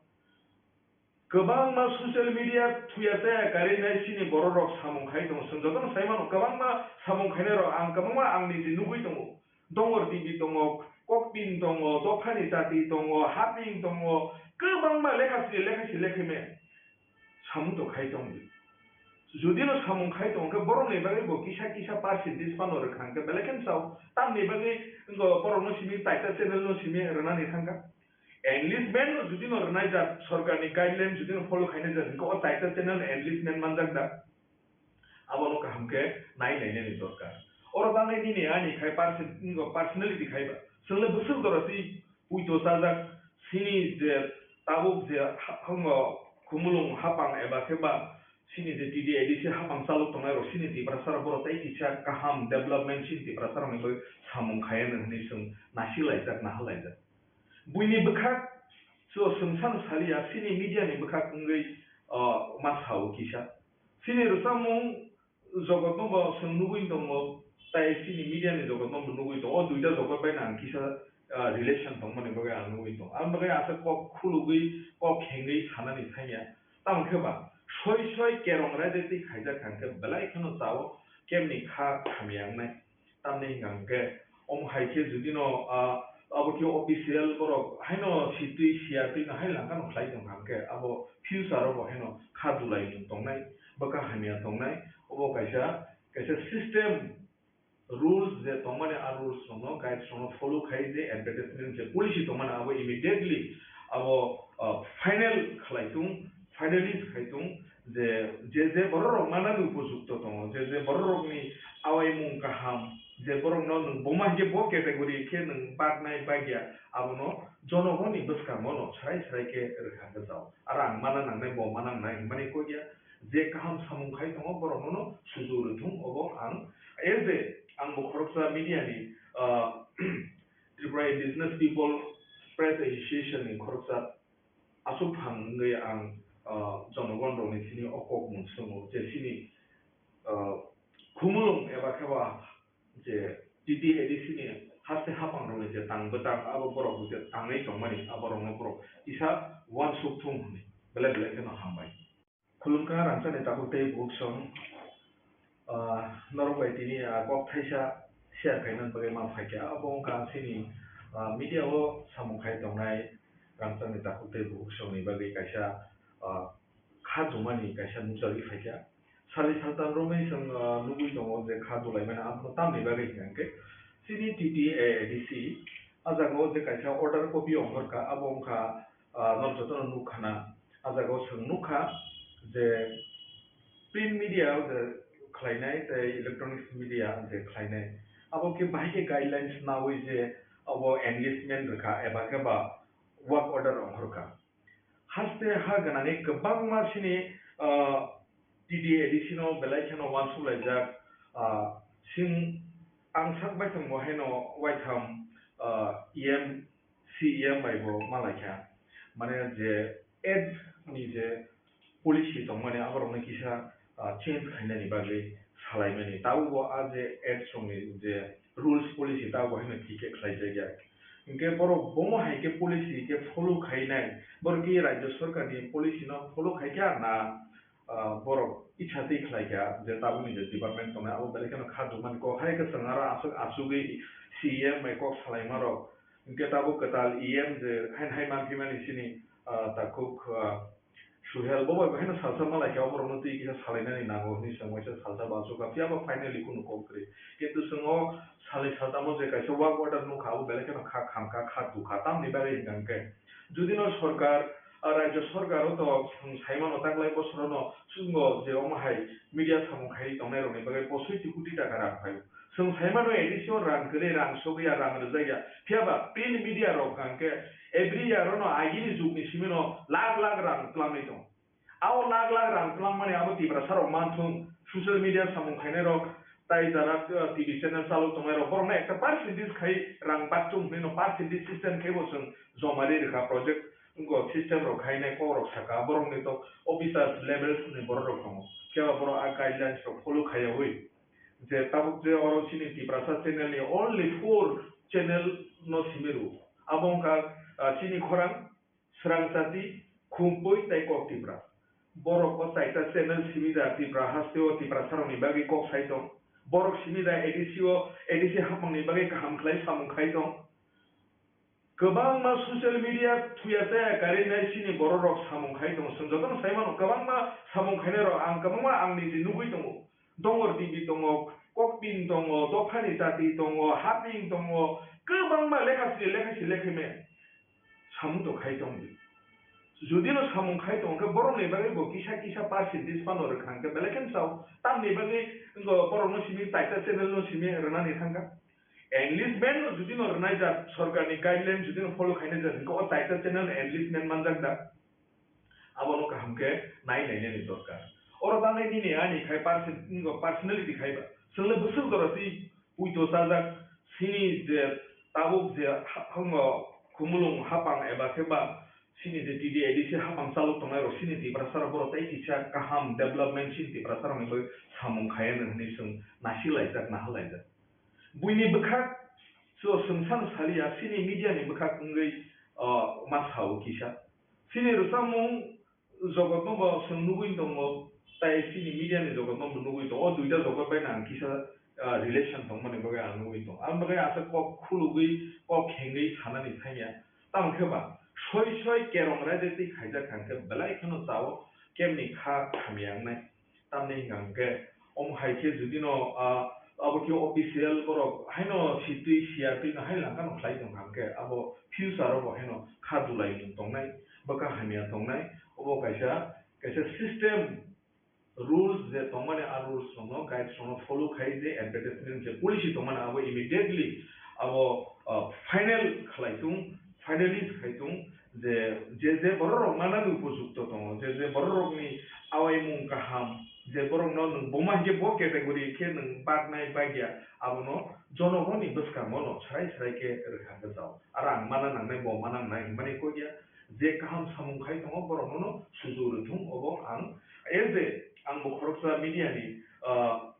Kwbangma social media thuya chaya karwi nai chini borok rok samung khai tongo. Chwng jotono sai mano, kwbangma samung khainai rok, ang kwbangma ang niji nugwi tongo. Dongor T V tongo, Kokpin tongo, Dophani Chati tongo, Haping tongo, kwbangma lekha sini lekha si lekha me samung to khai tongdi. Judino samung khai tongo khe borokni bagwi bo kisa kisa percentage phano rwkha hwnkhe belai kheno sao. Tamni bagwi wngkha borokno simi taita channel no simi rwnani thangkha. Enlistment no judino rwnai jak, sorkarni guideline judino follow khainai jak, hwnkhe o taita channel enlistment manjak da? Abono kaham khe nai nainani dorkar. Oro tangnai nini ani khai perso-, personality khai ba. Chwngno bwswk jora twi puito chajak, chini je tabuk je ha-, hango khumulwng hapang eba khe ba chini je T D A D C hapang chalok tongnai rok chini Tiprasa rok borok tei kisa kaham development chini Tiprasa rokni bagwi samung khai anw hwnwi chwng nasik laijak, naha laijak. Buini bwkhak so chwng sano saliya, chini media ni bwkhak wngwi, o, ma sao kisa. Chini rwchapmung jogotno bo chwng nugwi tongo, tai chini media ni jogotno bo nugwi tongo. O duita jogot bai no ang kisa, ah, relation tongmani bagwi ang nugwi tongo. Aboni bagwi aswk kok khulugwi, kok khengwi sanani thangya. Tamo khe ba soi soi kerong raida twi khaijak kha hwnkhe belai kheno chao kemni kha hamya wngnai. Tamni hwnkha hwnkhe, omo hai khe judino, ah, abo khe official borok haino sitwi siyatwino hai langkhano khlai tongkha hwnkhe, abo future o bo haino kha dulai tongnai, bwkha hamya tongnai, obo kaisa, kaisa system, rules je tongmani, a rules rokno, guides rokno follow khai je advertisement je policy tongmani, abo immediately abo, ah, final khlai tung, finalize khai tung, je, je, je borok rok manani upojukto tongo, je, je borok rokni awaimung kaham, je borokno nwng buma hinkhe bo category khe nwng baknai bakya, abono jonogoni bwskango no srai srai khe rwkha gajao. Aro ang mana nangnai, bo mana nangnai hwnmani kok ya, je kaham samung khai tongo, borokno no sujuk rwthung, obo ang as a, ang bo khoroksa media ni, ah, Tripura Indigenous People Press Association ni khoroksa aswk phang wngwi ang, ah, jonogon rokni thani o kokmung swngo je chini, ah, khumulwng eba khe ba je T T A D C ni haste haphang rokni je tang bwtang abo borok je tangwi tongmani abo rokno borok kisa uansuk thung hwnwi belai belai kheno hambai. Khulumkha rangchakni takhuk tei bukhuk song, ah, norok bai tini, ah, kok thaisa share khaina bagwi ma phaikha. Abo wngkha chini, ah, media o samung khai tongnai rangchakni takhuk tei bukhuk songni bagwi kaisa, ah, kha dumani kaisa nukjagwi phaikha. Salni saltam romwi chwng, ah, nugwi tongo je kha dulaimani abono tamni bagwi hwnkhe chini T T A A D C ah jaga o je kaisa order copy ongkhorkha, abo wngkha, ah, norok jotono nukkhana. Ah jaga o chwng nukha je print media o je khlainai tei electronics media je khlainai, abo khe bahai khe guidelines nawi je abo engagement rwkha eba khe ba work order ongkhorkha. Haste ha gwnangwi kwbangma chini, ah, T T A D C no belai kheno uansuk laijak, ah, sing ang sak baithang bo haino waitham, ah, E M, C E M bai bo ma laikha. Mane je ad ni je policy tongmani aborokno kisa, ah, change khainani bagwi salaimani. Tabukbo a je ads rokni je rules policy tabukbo haino thik khe khlaijakya. Hinkhe borok bomo hai khe policy khe follow khainai, borok khe rajya sarkarni policy no follow khaikha na, ah, borok icha twi khlaikha je tabukni je department tongnai abo belai kheno kha dukmani kok hai khe chwng aro aswk achugwi C E M bai kok salaimarok. Hinkhe tabuk kwtal E M je haino hai manphimani chini, ah, takhuk, ah, Suhel, bo bai bo haino salsa ma laikha, oborokno twi kisa salainani nango hwnwi chwng waisa salsa bo achukha, phiya ba finally kunu kok kwrwi. Kintu chwng o salni saltamo je kaisa work order nukha, abo belai kheno kha khamkha, kha dukha, tamni bagwi hwnkha hwnkhe judino sorkar, ah, rajya sorkar o to chwng saimano taklai bosorono chwngno je omo hai media samung khaiwi tongnairokni bagwi posoiti koti taka rang phaio. Chwng saimano A D C o rang kwrwi, rang sogwi ya, rang rwjak ya. Phiya ba print media rok hwnkha hwnkhe every year ono agini jugni simino lakh lakh rang twlangwi tongo. Abo lakh lakh rang twlangmani abo Tiprasa rok manthung, social media samung khainai rok, tai jara, uh, T V channel chalok tongnai rok, borokno ekta percentage khai rang bakchung hwnwi no percentage system khai bo chwng joma ri rwkha project, wngkha system rok khainai kok rok saka, borokni to officers levels ni borok rok tongo. Phiya ba borok a guidelines rok follow khaiyawi. Je tabuk je oro chini Tiprasa channel ni only four channel no simi rwo. Abo wngkha, ah, chini khorang, Srang Chati, Khumpui tei Kok Tipra. Borok o chaita channel simi da Tipra haste o Tiprasa rokni bagwi kok sai tong. Borok simi da A D C o, A D C hapmangni bagwi kaham khlai samung khai tong. Kwbangma social media thuya chaya karwi nai chini borok rok samung khai tongo. Chwng jotono sai mano, kwbangma samung khainai rok ang kwbangma ang niji nugwi tongo. Dongor T V tongo, Kokping tongo, Dophani Chati tongo, Haping tongo, kwbangma lekha sini lekha si lekha me samung to khai tong di. Judino samung khai tong khe borokni bagwi bo kisa kisa percentage phano rwkha hwnkhe belai khe sao. Tamni bagwi wngkha borokno simi taita channel no simi rwnani thangkha. Enlistment no judino rwnai jak, sorkarni guideline judino follow khainai jak, hwnkhe o taita channel enlistment manjak da? Abono kaham khe nai nainani dorkar. Oro bagwi nini ani khai perso-, personality khai ba. Chwngno bwswk jora twi puito chajak, chini je tabuk je ha-, hango Khumulwng hapang eba khe ba chini je T D A D C hapang chalok tongnai rok chini Tiprasa rok borok tei kisa kaham development chini Tiprasa rokni bagwi samung khai anw hwnwi chwng nasik laijak, nahal laijak. Buini bwkhak so chwng sano saliya, chini media ni bwkhak wngwi, o, ma sao kisa. Chini rwchapmung jogotno bo chwng nugwi tongo, tai chini media ni jogotno bo nugwi tongo. O duita jogot bai ang kisa, ah, relation tongmani bagwi ang nugwi tongo. Aboni bagwi aswk kok khulugwi, kok khengwi sanani thangya. Tamo khe ba soi soi kerong raida twi khaijak kha hwnkhe belai kheno chao kemni kha hamya wngnai. Tamni hwnkha hwnkhe, omo hai khe judino, ah, abo khe official borok haino sitwi siyatwi no hai langkha no khlai tongkha hwnkhe, abo future o bo haino kha dulaimung tongnai, bwkha hamya tongnai, obo kaisa, kaisa system rules je tongmani, a rules rokno, guides rokno follow khai je advertisement je policy tongmani abo immediately abo, ah, final khlai tung, finalize khai tung. Je, je, je borok rok manani upojukto tongo, je, je borok rokni awaimung kaham, je borok no nwng boma hinkhe bo category khe nwng baknai bakya, abono jonogoni bwskango no srai srai khe rwkha hwnkhe jao. Aro ang mana nangnai, bo mana nangnai hinmani kok ya, je kaham samung khai tongo borok no sujuk rwthung, obo ang as a, ang bo khoroksa media ni, ah,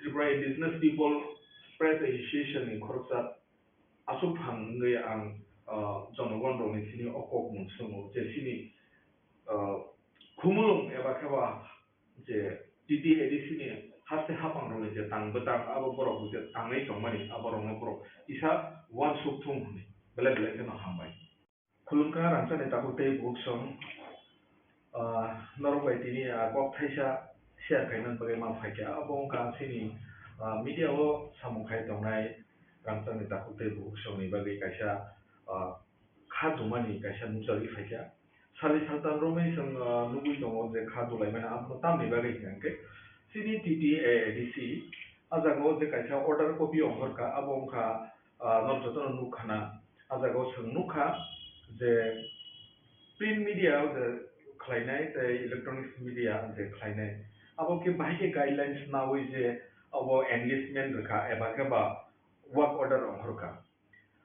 Tripura Indigenous People Press Association ni khoroksa aswk phang wngwi ang, ah, jonogon rokni simi o kok mung swngo je chini, ah, Khumulwng eba khe ba je T T A D C ni haste hapang rokni je tang bwtang abo borok je tangwi tongmani abo rokno borok kisa uansuk thung hwnwi belai belai kheno hambai. Khulumkha rangchakni takhuk tei bukhuk song. Ah, norok bai tini, ah, kok thaisa share khaimani bagwi ma phaikha. Abo wngkha chini, ah, media o samung khai tongnai rangchakni takhuk tei bukhuk songni bagwi kaisa, ah, kha dumani kaisa nukjagwi phaikha. Sali saltam romwi chwng, ah, nugwi tongo je kha dulaimani abono tamni bagwi hwnkha hwnkhe chini T T A A D C a jaga o je kaisa order copy ongkhorkha, abo wngkha, ah, norok jotono nukkhana. A jaga o chwng nukha je print media o je khlainai tei electronics media je khlainai, abo khe bahai khe guidelines naui je abo enlistment rwkha eba khe ba work order ongkhorkha.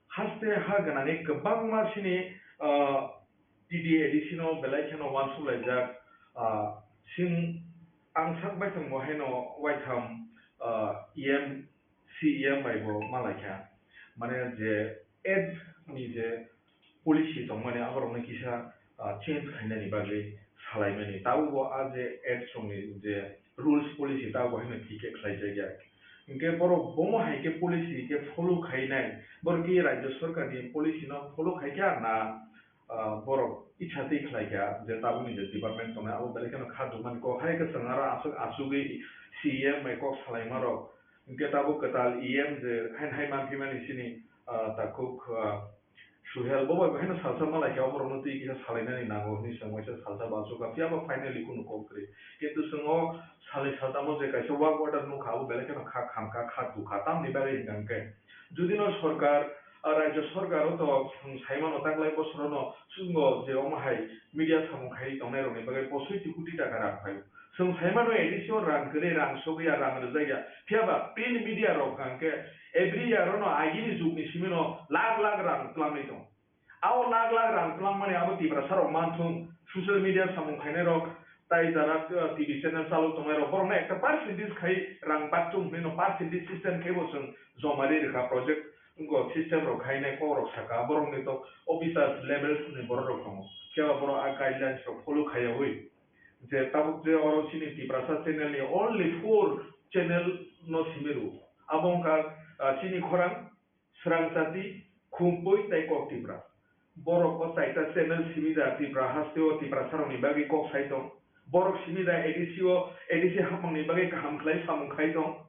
Haste ha gwnangwi kwbangma chini, ah, T T A D C no belai kheno uansuk laijak, ah, sing ang sak baithang bo haino waitham, ah, E M, C E M bai bo ma laikha. Mane je ad ni je policy tongmani aborokno kisa, ah, change khainani bagwi salaimani. Tabukbo a je ad songni je rules policy tabukbo haino thik khe khlaijakya. Hinkhe borok bomo hai khe policy khe follow khainai, borok khe rajya sarkar ni policy no follow khaikha na, ah, borok icha twi khlaikha je tabukni je department tongnai abo belai kheno kha dumani kok hai khe chwng aro aswk achugwi C E M bai kok salaimarok. Hinkhe tabuk kwtal E M je haino hai manphimani chini, ah, takhuk, ah, Suhel bo bai haino salsa ma laikha, oborokno twi kisa salainani nango hwnwi chwng waisa salsa bo achukha, phiya ba finally kunu kok kwrwi. Kintu chwng o salnwi saltamo je kaisa work order nukha, abo belai kheno kha khamkha, kha tukha. Tamni bagwi hwnkha hwnkhe, judino sorkar, ah, rajya sorkar o to chwng saimano taklai bosorono chwngno je omo hai media samung khaiwi tongnairokni bagwi posoi ti koti taka rang phaio. Chwng saimano A D C o rang kwrwi, rang sogwi ya, rang rwjak ya. Phiya ba print media rok hwnkha hwnkhe every year ono agini jugni simino lakh lakh rang twlangwi tongo. Abo lakh lakh rang twlangmani abo Tiprasa rok manthung, social media samung khainai rok, tai jara, uh, T V channel chalok tongnai rok, borokno ekta percentage khai rang bakchung hwnwi no percentage system khai bo chwng joma ri rwkha project, wngkha system rok khainai kok rok saka, borokni to officers levels ni borok rok tongo, phiya ba borok a guidelines rok follow khaiyawi. Je tabuk je oro chini Tiprasa channel ni only four channel no simi rwo. Abo wngkha, ah, chini khorang, Srang Chati, Khumpui tei Kok Tipra. Borok o chaita channel simi da Tipra haste o Tiprasa rokni bagwi kok sai tong. Borok simi da A D C o, A D C hapmang ni bagwi kaham khlai samung khai tong.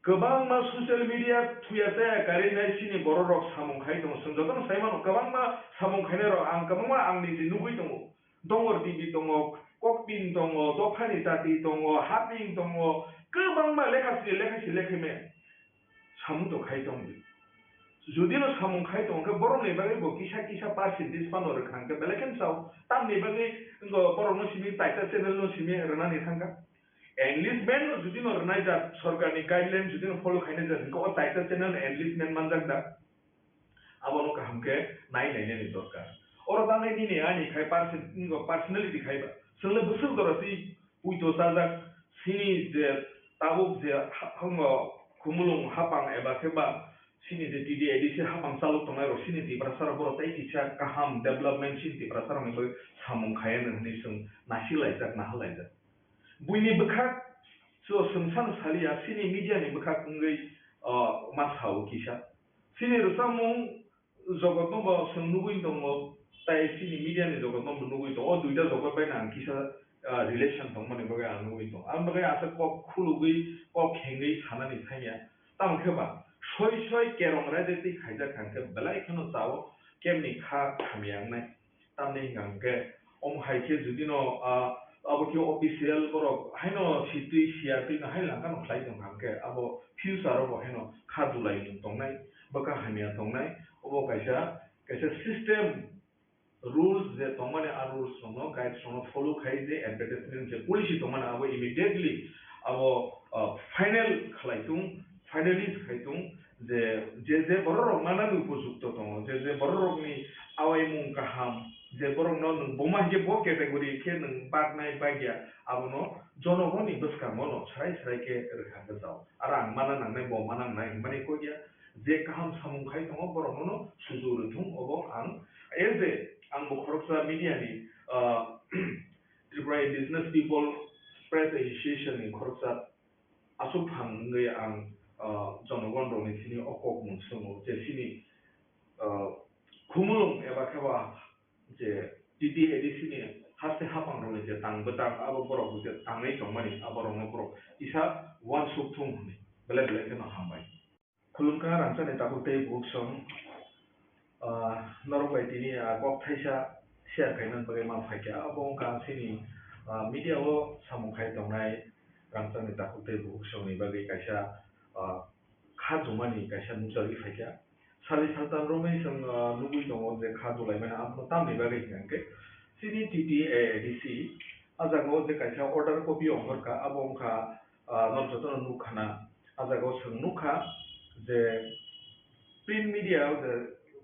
Kwbangma social media thuya chaya karwi nai chini borok rok samung khai tongo. Chwng jotono sai mano, kwbangma samung khainai rok ang kwbangma ang niji nugwi tongo. Dongor T V tongo, Kokpin tongo, Dophani Tati tongo, Haping tongo, kwbangma lekha sini lekha si lekha me samung to khai tong di. Jodi no samung khai tong khe borok ni bagwi bo kisa kisa percentage phano rwkha hwnkhe belai khe sao. Tamni bagwi wngkha borok no simi taita channel no simi rwnani thangkha. Enlistment no jodi no rwnai jak, sorkar ni guideline jodi no follow khainai jak, hwnkhe o taita channel enlistment manjak da? Abono kaham khe nai nainani dorkar. Oro tangnai nini ani khai perso-, personality khai ba. Chwng le bwswk jora twi puito chajak, sini je tabuk je ha-, hango khumulwng hapang eba khe ba sini je T D A D C hapang chalok tongnai rok sini Tiprasa rok borok tei kisa kaham development sini Tiprasa rokni bagwi samung khai anw hwnwi chwng nasi laijak, naha laijak. Buini bwkhak so chwng sano saliya, chini media ni bwkhak wngwi, o, ma sao kisa. Chini rwchapmung jogotno bo chwng nugwi tongo, tai chini media ni jogotno bo nugwi tongo. O duita jogot bai no ang kisa, ah, relation tongmani bagwi ang nugwi tongo. Ang bagwi aswk kok khulugwi, kok khengwi sanani thangya. Tamo khe ba soi soi kerong raida twi khaijak kha hwnkhe belai kheno chao kemni kha hamya wngnai. Tamni hwnka hwnkhe, omo hai khe jodi no, ah, abo khe official borok haino sitwi siyatwi no hai langkha no khlai tong kha hwnkhe, abo future o bo haino kha dulai mung tongnai, bwkha hamya tongnai, obo kaisa, kaisa system rules je tongmani, a rules rokno, guides rokno follow khai je advertisement je policy tongmani abo immediately abo, ah, final khlai tung, finalize khai tung. Je, je, je borok rok manani upojukto tongo, je, je borok rokni awaimung kaham, je borokno nwng buma hinkhe bo category khe nwng baknai bagya, abono jonogoni bwskango no srai srai khe rwkha gajao. Aro ang mana nangnai, bo mana nangnai hinmani kok ya, je kaham samung khai tongo borokno no sujuk rwthung, obo ang as a, ang bo khoroksa media ni, ah, Tripura Indigenous People Press Association ni khoroksa aswk phang wngwi ang, ah, jonogon rokni thani o kok mung swngo je chini, ah, khumulwng eba khe ba je T T A D C ni haste hapangrokni je tang bwtang, abo borok je tangwi tongmani, aborokno borok kisa uansuk thung hwnwi belai belai kheno hambai. Khulumkha rangchakni takhuk tei bukhuk song, ah, norok bai tini, ah, kok thaisa share khaina bagwi ma phaikha. Abo wngkha chini, ah, media o samung khai tongnai rangchakni takhuk tei bukhuk songni bagwi kaisa, ah, kha jumani kaisa nukjagwi phaikha. Sali saltam romwi chwng, ah, nugwi tongo je kha dulaimani abono tamni bagwi hwnkha hwnkhe chini T T A A D C ah jagao je kaisa order copy ongkhorkha, abo wngkha, ah, norok jotono nukkhana. Ah jagao chwng nukha je print media o je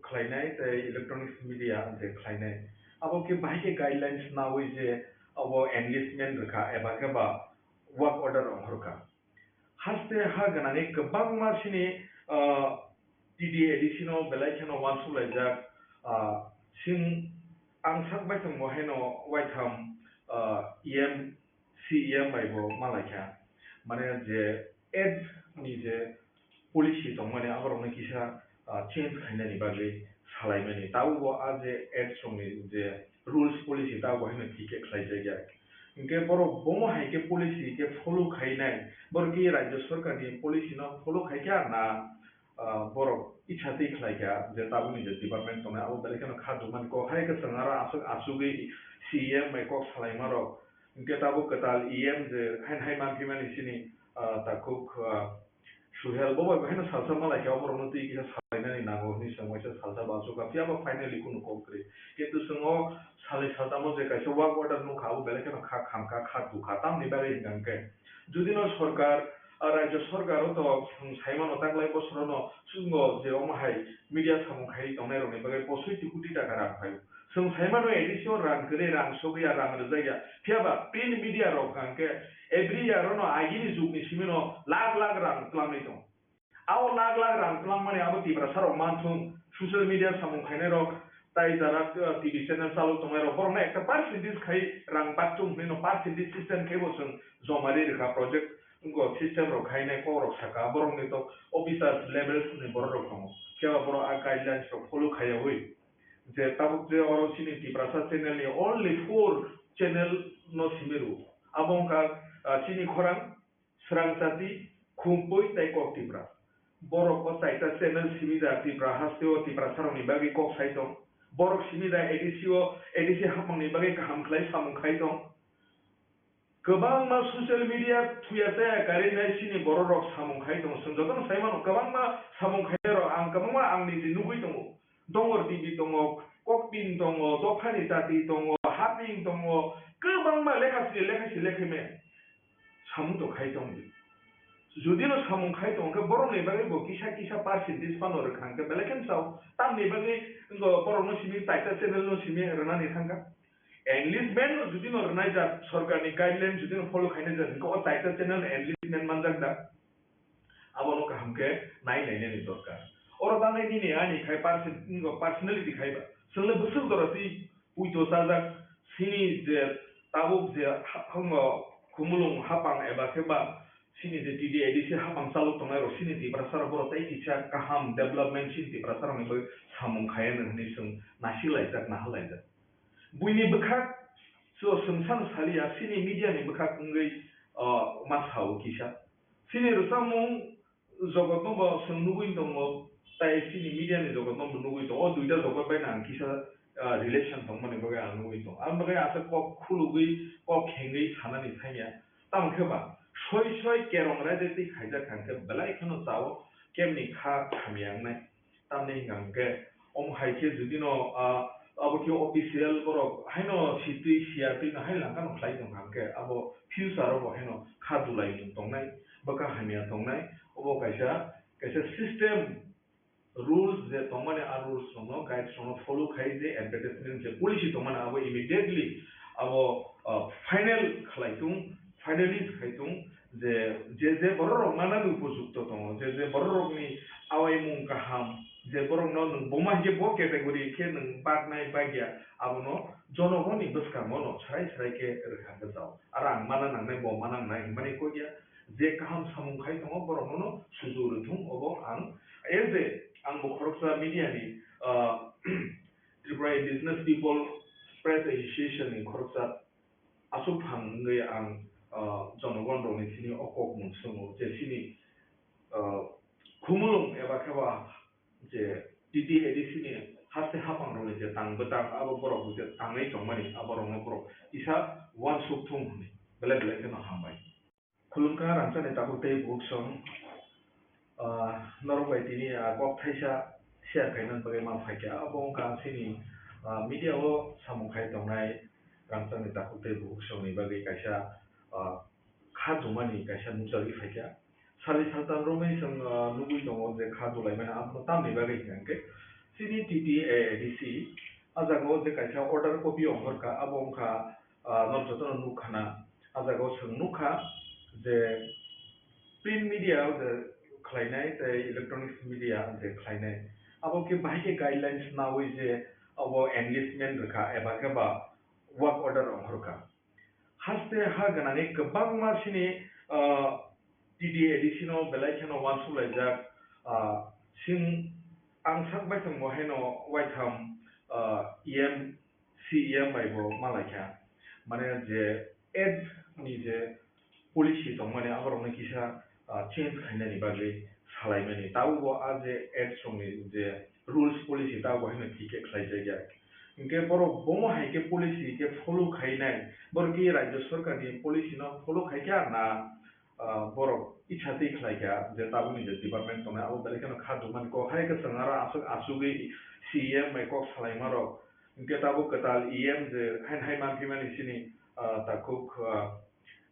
khlainai tei electronics media je khlainai, abo khe bahai khe guidelines naui je abo engagement rwkha eba khe ba work order ongkhorkha. Haste ha gwnangwi kwbangma chini, ah, T T A D C no belai kheno uansuk laijak, ah, chwng ang sak bai tongbo haino waitham, ah, E M, C E M bai bo ma laikha. Mane je ads ni je policy tongmani aborokno kisa, ah, change khainani bagwi salaimani. Tabukbo a je ads rokni je rules policy tabukbo haino thik khe khlaijakya. Hinkhe borok bomo hai khe policy khe follow khainai, borok khe rajya sorkarni policy no follow khaikha na, ah, borok itsa twi khlaikha je tabukni je department tongnai abo belai kheno kha dukmani kok hai khe chwng aro aswk asugwi C E M bai kok salaimarok. Hinkhe tabuk kwtal E M je haino hai manphimani chini, ah, takhuk, ah, Suhel, bo bai haino salsa ma laikha, oborokno twi kisa salainani nango hwnwi chwng waisa salsa bansukha, phiya ba finally kunu kok kwrwi. Kintu chwng o salnwi saltamo je kaisa work order nukha, abo belai kheno kha khamkha, kha dukha. Tamni bagwi hwnkha hwnkhe, judino sorkar, ah, rajya sorkar o to chwng saimano taklai bosorono chwngno je omo hai media samung khaiwi tongnairokni bagwi posoi ti koti taka rang phaio. Chwng saimano A D C o rang kwrwi, rang sogwi ya, rang rwjak ya. Phiya ba print media rok hwnkha hwnkhe every year ono agini jugni simino lakh lakh rang twlangwi tongo. Abo lakh lakh rang twlangmani abo Tiprasa rok manthung, social media samung khainai rok, tai jara, uh, T V channel chalok tongnai rok, borokno ekta percentage khai rang bakchung hwnwi no percentage system khai bo chwng joma ri rwkha project, wngkha system rok khainai kok rok saka, borokni to officers levels ni borok rok tongo, phiya ba borok a guidelines rok follow khaiyawi. Je tabuk je oro chini Tiprasa channel ni only four channel no simi rwo. Abo wngkha, ah, chini khorang, Srang Chati, Khumpui tei Kok Tipra. Borok o chaita channel simi da Tipra haste o Tiprasa rok ni bagwi kok sai tong. Borok simi da A D C o, A D C hapmang ni bagwi kaham khlai samung khai tong. Kwbangma social media thuya chaya karwi nai chini borok rok samung khai tongo. Chwng jotono sai mano, kwbangma samung khainai rok ang kwbangma ang niji nugwi tongo. Dongor T V tongo, Kokpin tongo, Dophani Chati tongo, Haping tongo, kwbangma lekha sri lekha sri lekha me samung to khai tongdi. Judino samung khai tong khe borokni bagwi bo kisa kisa percentage phano rwkha hwnkhe belai kheno chao. Tamni bagwi wngkha borokno simi chaita channel no simi rwnani thangkha. Enlistment no judino rwnai jak, sorkarni guideline judino follow khainai jak, hwnkhe o chaita channel enlistment manjak da? Abono kaham khe nai nainani dorkar. Oro tanai nini ani khai perso-, personality khai ba. Chwngno bwswk jora twi puito chajak, chini je tabuk je ha-, hango khumulwng hapang eba khe ba chini je T D A D C hapang chalok tongnai rok chini Tiprasa rok borok tei kisa kaham development chini Tiprasa rokni bagwi samung khaiya hwnwi chwng nasi laijak, naha laijak. Buini bwkhak so chwng sano saliya, chini media ni bwkhak wngwi, o, ma sao kisa. Chini rwchapmung jogotno bo chwng nugwi tongo, tai chini media ni jogotno bo nugwi tongo. O duita jogot bai no ang kisa, ah, relation tongmani bagwi ang nugwi tongo. Ang bagwi aswk kok khulugwi, kok khengwi sanani thangya. Tamo khe ba soi soi kerong raida twi khaijak kha hwnkhe belai kheno chao kemni kha hamya wngnai. Tamni hwnka hwnkhe, omo hai khe judino, ah, abo khe official borok haino sitwi siyatwi no hai langkha no khlai tongkha hwnkhe, abo future o bo haino kha dulaimung tongnai, bwkha hamya tongnai, obo kaisa, kaisa system, rules je tongmani, a rules rokno, guides rokno follow khai je advertisement je policy tongmani abo immediately abo, ah, final khlai tung, finalize khai tung, je, je, je borok rok manani upojukto tongo, je, je borok rokni awaimung kaham, je borokno nwng buma hinkhe bo category khe nwng baknai bagya, abono jonogoni bwskango no srai srai khe rwkha hwnkhe chao. Aro ang mana nangnai, bo mana nangnai hinmani kok ya, je kaham samung khai tongo borokno no sujuk rwthung, obo ang as a, ang bo khoroksa media ni, ah, Tripura Indigenous People Press Association ni khoroksa aswk phan wngwi ang, ah, jonogon rokni thini o kok mung swngo je chini, ah, khumulwng eba khe ba je T T A D C ni haste haphang rokni je tang bwtang abo borok je tangwi tongmani abo rokno borok kisa uansuk thung hwnwi belai belai kheno hambai. Khulumkha rangchakni takhuk tei bukhuk song, ah, norok bai tini, ah, kok thaisa share khaina bagwi ma phaikha. Abo wngkha ang chini, ah, media o samung khai tongnai rangchakni takhuk tei bukhuk songni bagwi kaisa, ah, kha jumani kaisa nukjagwi phaikha. Sali saltam romwi chwng, ah, nugwi tongo je kha dulaimani abono tamni bagwi hwnkha hwnkhe chini T T A D C ah jaga o je kaisa order copy ongkhorkha abo wngkha, ah, norok jotono nukha na, ah jaga o chwng nukha je print media o je khlainai tei electronics media je khlainai, abo khe bahai khe guidelines naui je abo engagement rwkha eba khe ba work order ongkhorkha. Haste ha gwnangwi kwbangma chini, ah, T T A D C no belai kheno uansuk laijak, ah, sing ang sak bai tongbo haino waitham, ah, E M C E M bai bo malaikha, mane je ad ni je policy tongmani aborokno kisa, ah, change khainani bagwi salaimani. Tabukbo a je ads rokni je rules policy tabukbo haino thik khe khlaijakya. Hinkhe borok bomo hai khe policy khe follow khainai, borok ki rajya sarkarni policy no follow khaikha na, ah, borok icha twi khlaikha je tabukni je department tongnai abo belai kheno kha dukmani kok hai kwchwng aro aswk asugwi C E M bai kok salaimarok. Hinkhe tabuk kwtal E M je haino hai manphimani chini, ah, takhuk, ah,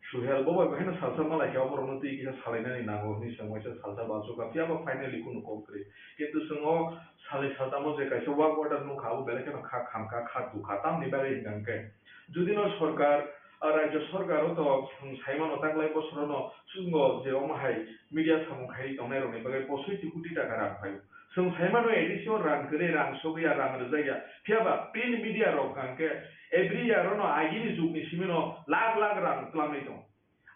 Suhel bo bai haino salsa malaikha, oborokno twi kisa salainani nango hwnwi chwng waisa salsa bo achukha, phiya ba finally kunu kok kwrwi. Kintu chwng o salni saltamo je kaisa work order nukha, abo belai kheno kha khamkha, kha dukha, tamni bagwi hwnkha hwnkhe judino sorkar, ah, rajya sorkar o to chwng saimano taklai bosorono chwngno je omo hai media samung khaiwi tongnairokni bagwi posoi ti koti taka rang phaio. Chwng saimano A D C o rang kwrwi, rang sogwi ya, rang rwjak ya. Phiya ba print media rok hwnkha hwnkhe every year ono agini jugni simi no lakh lakh rang twlangwi tongo.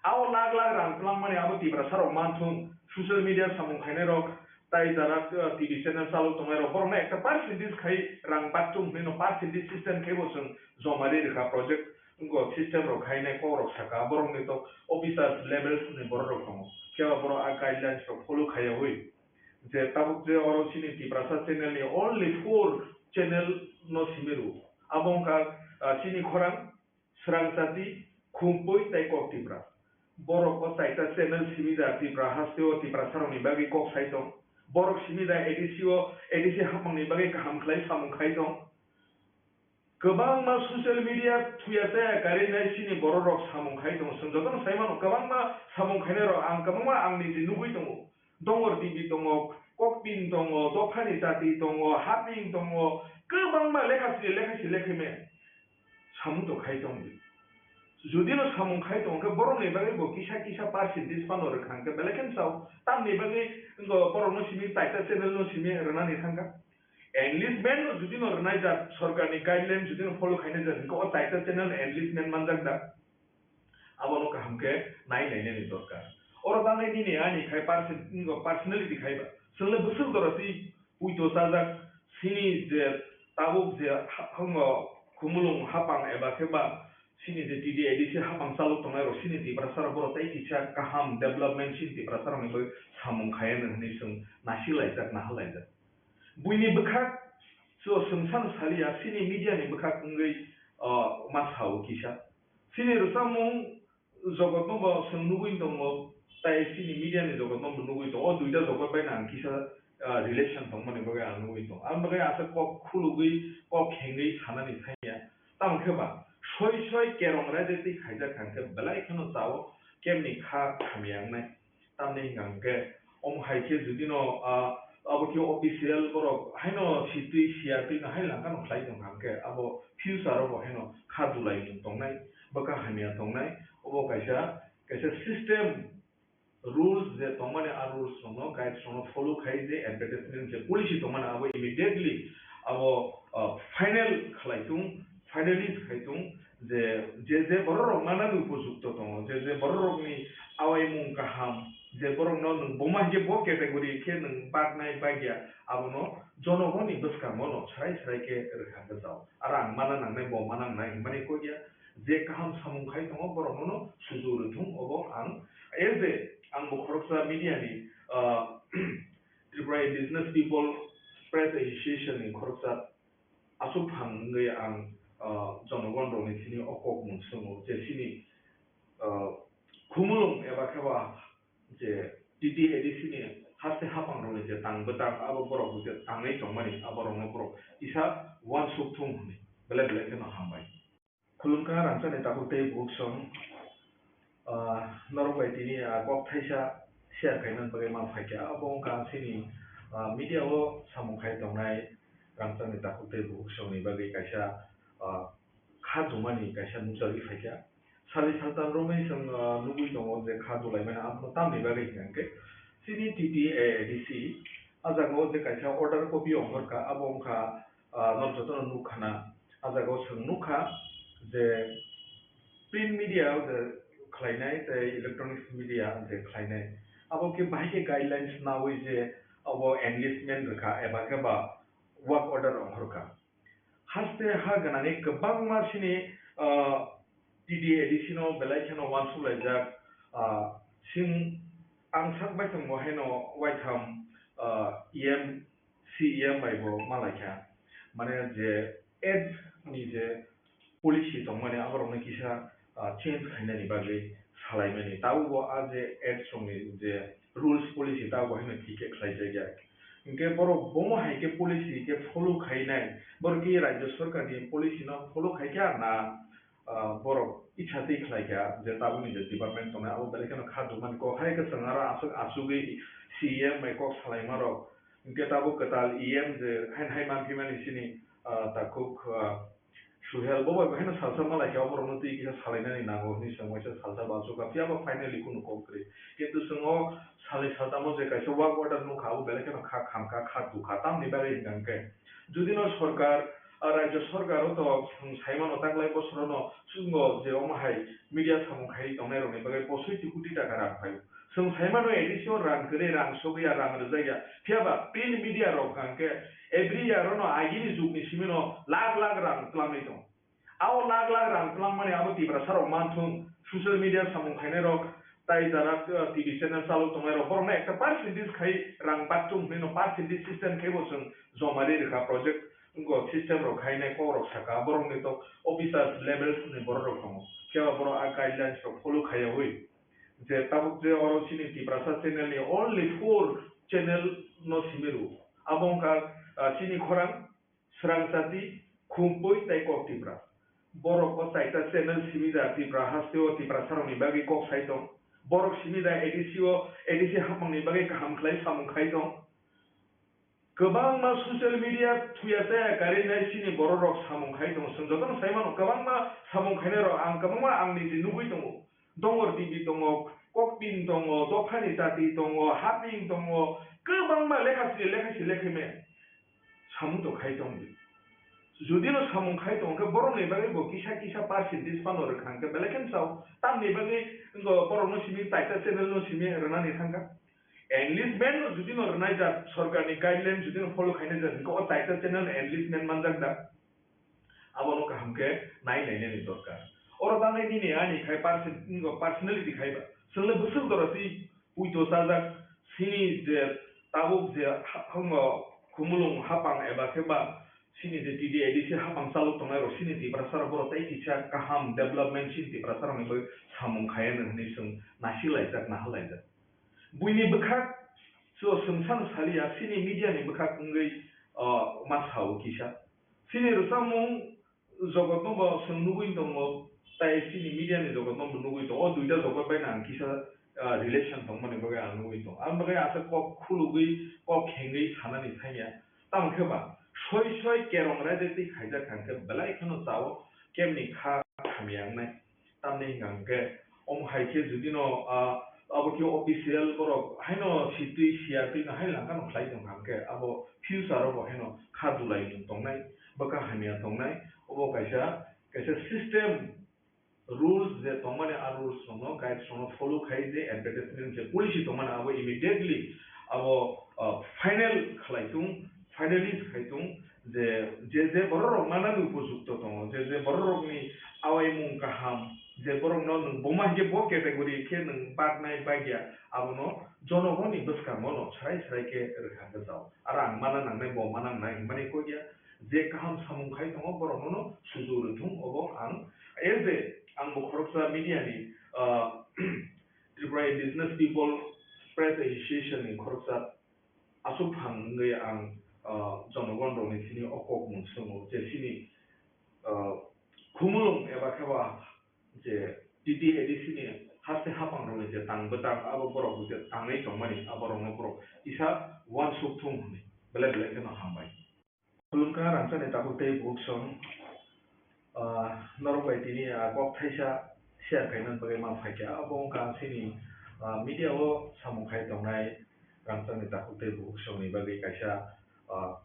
Abo lakh lakh rang twlangmani abo Tiprasa rok manthung, social media samung khainai rok, tai jara, uh, T V channel chalok tongnai rok, borokno ekta percentage khai rang baktung hwnwi no percentage system khai bo chwng joma ri rwkha project, wngkha system rok khainai kok rok saka, borokni to officers levels ni borok rok tongo. Phiya ba borok a guidelines rok follow khaiyawi. Je tabuk je oro chini Tiprasa channel ni only four channel no simi rwo. Abo wngkha, ah, chini khorang, Srang Chati, Khumpui tei Kok Tipra. Borok o chaita channel simi da Tipra haste o Tiprasa rokni bagwi kok sai tong. Borok simi da A D C o, A D C hapmang ni bagwi kaham khlai samung khai tong. Kwbangma social media thuya chaya karwi nai chini borok rok samung khai tongo. Chwng jotono sai mano, kwbangma samung khainai rok ang kwbangma ang niji nugwi tongo. Dongor T V tongo, Kokpin tongo, Dophani Chati tongo, Haping tongo, kwbangma lekha siri lekha si lekha me samung to khai tong di. Judino samung khai tong khe borokni bagwi bo kisa kisa percentage phano rwkha hwnkhe belai kheno sao. Tamni bagwi wngkha borokno simi chaita channel no simi rwnani thangkha. Enlistment no judino rwnai jak, sorkarni guideline judino follow khainai jak, hwnkhe o chaita channel enlistment manjak da? Abono kaham khe nai nainani dorkar. Oro bagwi nini ani khai perso-, personality khai ba. Chwngno bwswk dora twi puito chajak, chini je tabuk je ha-, hango khumulwng hapang eba khe ba chini je T D A D C hapang chalok tongnai rok chini Tiprasa rok borok tei kisa kaham development chini Tiprasa rokni bagwi samung khai anw hwnwi chwng nasi laijak, naha laijak. Buini bwkhak so chwng san saliya, chini media ni bwkhak wngwi, ah, ma sao kisa. Chini rwchapmung jogotno bo chwng nugwi tongo, tai chini media ni jogotno bo nugwi tongo. O duita jogot bai no ang kisa, ah, relation tongmani bagwi ang nugwi tongo. Ang bagwi asa kok khulugwi, kok khengwi sanani thangya. Tamo khe ba soi soi kerong raida twi khaijak kha hwnkhe belai kheno chao kemni kha hamya wngnai. Tamni hwnkha hwnkhe omo hai khe judino, ah, abo khe official borok haino sitwi siya twi no hai langkha no khlai tong kha hwnkhe abo future o bo haino kha dulai mung tongnai, bwkha hamya tongnai, obo kaisa, kaisa system, rules je tongmani a rules rokno, guides rokno follow khai je advertisement je policy tongmani abo immediately abo, ah, final khlai tung, finalize khai tung je, je, je borok rok manani upojukto tongo, je, je borok rokni awaimung kaham, je borokno nwng buma hinkhe bo category khe nwng baknai bagya, abono jonogoni bwskango no srai srai khe rwkha bwchao. Aro ang mana nangnai, bo mana nangnai hinmani kok ya, je kaham samung khai tongo borokno no suju rwthung, obo ang as a, ang bo khoroksa media ni, ah, Tripura Indigenous People Press Association ni khoroksa aswk phan wngwi ang, ah, jonogon rokni thani o kok mung swngo je chini, ah, khumulwng eba khe ba je T T A D C ni haste hapang rokni je tang bwtang abo borok je tangwi tongmani abo rokno borok kisa uansuk thung hwnwi belai belai kheno hambai. Khulumkha rangchakni takhuk tei bukhuk song, ah, norok bai tini, ah, kok thaisa share khaimani bagwi ma phaikha. Abo wngkha chini, ah, media o samung khai tongnai rangchakni takhuk tei bukhuk songni bagwi kaisa, ah, kha dumani kaisa nukjagwi phaikha. Sali saltam romwi chwng, ah, nugwi tongo je kha dulaimani abono tamni bagwi hwnkha hwnkhe chini T T A D C ah jagao je kaisa order copy ongkhorkha, abo wngkha ah, norok jotono nukha na, ah jaga o chwng nukha je print media o je khlainai tei electronics media je khlainai, abo khe bahai khe guidelines naui je abo enlistment rwkha eba khe ba work order ongkhorkha. Haste ha gwnangwi kwbangma chini, ah, T T A D C no belai kheno uansuk laijak, ah, sing ang sak bai tongbo haino waitham, ah, E M C E M bai bo malaikha, mane je ads ni je policy tongmani aborokno kisa, ah, change khainani bagwi salaimani. Tabukbo a je ads rokni je rules policy tabukbo haino thik khe khlaijakya. Hinkhe borok bomo hai khe policy khe follow khainai, borok khe rajya sarkarni policy no follow khaikha na, ah, borok itsa twi khlaikha je tabukni je department tongnai abo belai kheno kha dumani kok hai khe chwng aro aswk asugwi C E M bai kok salaimarok. Hinkhe tabuk kwtal E M je haino hai manphimani chini, ah, takhuk, ah, Suhel bo bai bo haino salsa malaikha, oborokno twi kisa salainani nango hwnwi chwng waisa salsa bachukkha, phiyaba finally kunu kok kwrwi. Kintu chwng o salnwi saltamo je kaisa work order nukha, abo belai kheno kha khamkha, kha dukha, tamni bagwi hwnkha hwnkhe judino sorkar, ah, rajya sorkar o to chwng saimano taklai bosorono chwngno je omo hai media samung khaiwi tongnairokni bagwi bosoi ti koti taka rang phaio. Chwng saimano A D C o rang kwrwi, rang sogwi ya, rang rwjak ya. Phiyaba print media rok hwnkha hwnkhe every year ono agini jugni simino lakh lakh rang twlangwi tong. Ao lakh lakh rang twlangmani abo Tiprasa rok manthung, social media samung khainai rok, tai jara, uh, T V channel chalok tongnai rok, borokno ekta percentage khai rang bakthung hwnwi no percentage system khai bo chwng joma ri rwkha project, wngkha system rok khainai kok rok saka, borokni to officers levels ni borok rok tongo, phiya ba borok a guidelines rok follow khaiyawi. Je tabuk je oro chini Tiprasa channel ni only four channel no simi rw. Abo wngkha, ah, chini khorang, Srang Chati, Khumpui tei Kok Tipra. Borok o chaita channel simi da Tipra haste o Tiprasa rok ni bagwi kok sai tong. Borok simi da A D C o, A D C hapmang ni bagwi kaham khlai samung khai tong. Kwbangma social media thuya chaya karwi nai chini borok rok samung khai tongo. Chwng jotono sai mano, kwbangma samung khainai rok ang kwbangma ang niji nugwi tongo. Dongor T V tongo, Kokpin tongo, Dophani Chati tongo, Haping tongo, kwbangma lekha sri lekha sri lekha me samung to khai tong di. Judino samung khai tong khe borok ni bagwi bo kisa kisa percentage phano rwkha hwnkhe belai khe sao. Tamni bagwi wngkha borok no simi taita channel no simi rwnani thangkha. Enlistment no judino rwnai jat, sorkarni guideline judino follow khainai jat, hwnkhe o taita channel enlistment manjak da? Abono kaham khe nai nainani dorkar. Oro tanai nini ani khai perso-, personality khai ba. Chwng le bwswk jora twi puito chajak, chini je tabuk je ha-, hango khumulwng hapang eba khe ba chini je T D A D C hapang chalok tongnai rok chini Tiprasa rok borok tei kisa kaham development chini Tiprasa rokni bagwi samung khaiya nw hwnwi chwng nasik laijak, nahal laijak. Buini bwkhak so chwng san saliya, chini media ni bwkhak wngwi, o, ma sao kisa. Chini rwchapmung jogotno bo chwng nugwi tongo, tai chini media ni jogotno bo nugwi tongo. O duita jogot bai ang kisa, ah, relation tongmani bagwi ang nugwi tongo. Ang bagwi asa kok khulugwi, kok khengwi sanani thangya. Tamo khe ba, soi soi kerong raida twi khaijak hwnkhe belai kheno chao, kemni kha hamya wngnai. Tamni hwnkha hwnkhe, omo hai khe judino, ah, abo khe official borok haino sitwi siyatwi no hai langkha no khlai tongkha hwnkhe, abo future o bo haino kha dulai mung tongnai, bwkha hamya tongnai, obo kaisa, kaisa system rules je tongmani, a rules rokno, guides rokno follow khai je advertisement je policy tongmani abo immediately abo, ah, final khlai tung, finalize khai tung je, je, je borok rok manani upojukto tongo, je, je borok rokni awaimung kaham, je borokno nwng boma hinkhe bo category khe nwng baknai bagya, abono jonogoni bwskango no srai srai khe rwkha khe jao. Aro ang mana nangnai, bo mana nangnai hinmani kok ya, je kaham samung khai tongo, borokno no sujuk rwthung, obo ang as a, ang bo khoroksa media ni, ah, Tripura Indigenous People Press Association ni khoroksa aswk phang wngwi ang, ah, jonogon rokni thani o kok mung swngo je chini, ah, khumulwng eba khe ba je T T A D C ni haste haphang rokni je tang bwtang abo borok je tangwi tongmani aborokno borok kisa uansuk thung hwnwi belai belai kheno hambai. Khulumkha rangchakni takhuk tei bukhuk song, ah, norok bai tini a kok thaisa share khaina bagwi ma phaikha. Abo wngkha chini, ah, media o samung khai tongnai rangchakni takhuk tei bukhuk songni bagwi kaisa, ah,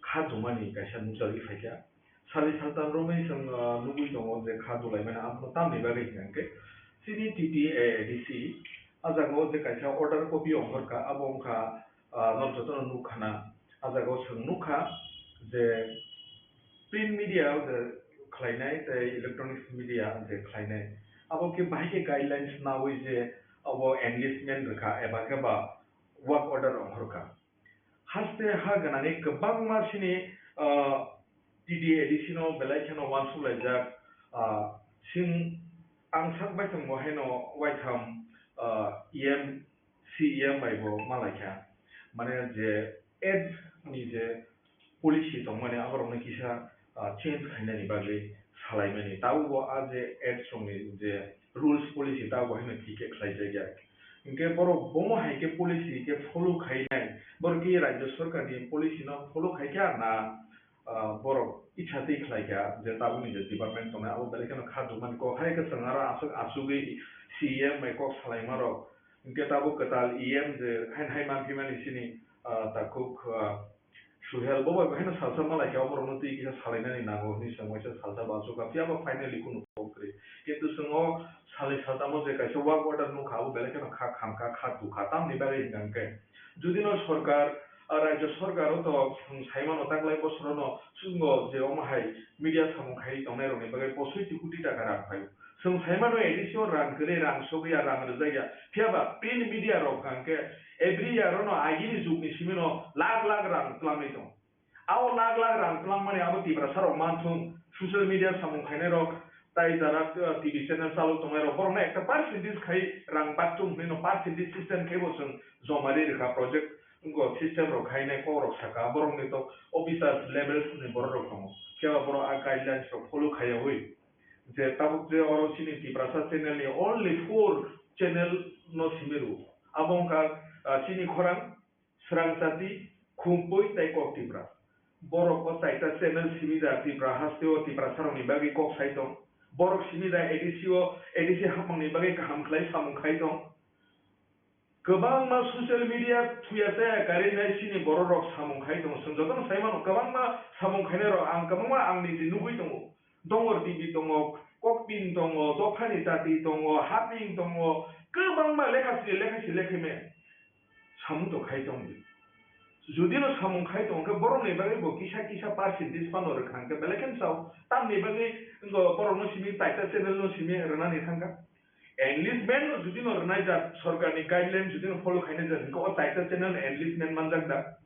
kha dumani kaisa nukjagwi phaikha. Sali saltan romwi chwng, ah, nugwi tongo je kha dulaimani abono tamni bagwi hwnkhe chini T T A D C a jaga o je kaisa order copy ongkhorkha, abo wngkha, ah, norok jotono nukkhana. A jaga o chwng nukha je print media o je khlainai tei electronics media je khlainai, abo khe bahai khe guidelines naui je abo enlistment rwkha eba khe ba work order ongkhorkha. Haste ha gwnangwi kwbangma chini, ah, T T A D C no belai kheno uansuk laijak, ah, chwng ang sak bai tongbo haino waitham, ah, E M C E M bai bo ma lai kha, mane je ads ni je policy tongmani aborokno kisa, ah, change khainani bagwi salaimani. Tabukbo a je ads rokni je rules policy tabukbo haino thik khe khlaijakya. Hinkhe borok bomo hai khe policy khe follow khainai, borok khe rajya sarkar ni policy no follow khai kha na, ah, borok itsa twi khlai kha je tabukni je department tongnai abo belai kheno kha dumani kok hai khe chwng aro aswk asugwi C E M bai kok salaima rok. Hinkhe tabuk kwtal E M je haino hai manphimani chini, ah, takhuk, ah, Suhel bo bai bo haino salsa malai khe oborokno twi kisa salainani nango hwnwi chwng waisa salsa bo achukha, phiya bo finally kunu kok kwrwi. Kintu chwng o salnwi saltamo je kaisa work order nukha, abo belai kheno kha khamkha, kha tukha. Tamni bagwi hwnkha hwnkhe, judino sorkar, ah, rajya sorkar o to chwng saimano taklai bosorono chwngno je omo hai media samung khaiwi tongnairokni bagwi posoiti koti taka rang phaio. Chwng saimano A D C o rang kwrwi, rang sogwi ya, rang rwjak ya. Phiya ba print media rok hwnkha khe every year o no agini jugni simi no lakh lakh rang twlangwi tongo. Abo lakh lakh rang twlangmani abo Tiprasa rok manthung, social media samung khainai rok, tai jara, uh, T V channel chalok tongnai rok, borokno ekta percentage khai rang baktung hwnwi no percentage system khai bo chwng joma ri rwkha project, wngkha system rok khainai kok rok saka, borokni to officers levels ni borok rok tongo, phiya ba borok a guidelines rok follow khaiyawi. Je tabuk je oro chini Tiprasa channel ni only four channel no simi rwo. Abo wngkha, ah, chini khorang, Srang Chati, Khumpui tei Kok Tipra. Borok o chaita channel simi da Tipra haste o Tiprasa rokni bagwi kok sai tong. Borok simi da A D C o, A D C hapmang ni bagwi kaham khlai samung khai tong. Kwbangma social media thuya chaya karwi nai chini borok rok samung khai tongo. Chwng jotono sai mano, kwbangma samung khainai rok ang kwbangma ang niji nugwi tongo. Dongor T V tongo, Kokpin tongo, Dophani Chati tongo, Haping tongo, kwbangma lekha si lekha si lekha me samung to khai tongo. Judino samung khai tongo khe borokni bagwi bo kisa kisa percentage phano rwkha hwnkhe belai kheno sao. Tamni bagwi wngkha borokno simi taita channel no simi rwnani thangkha. Enlistment no judino rwnai jak, sorkarni guideline judino follow khainai jak, hwnkhe o taita channel enlistment manjak da?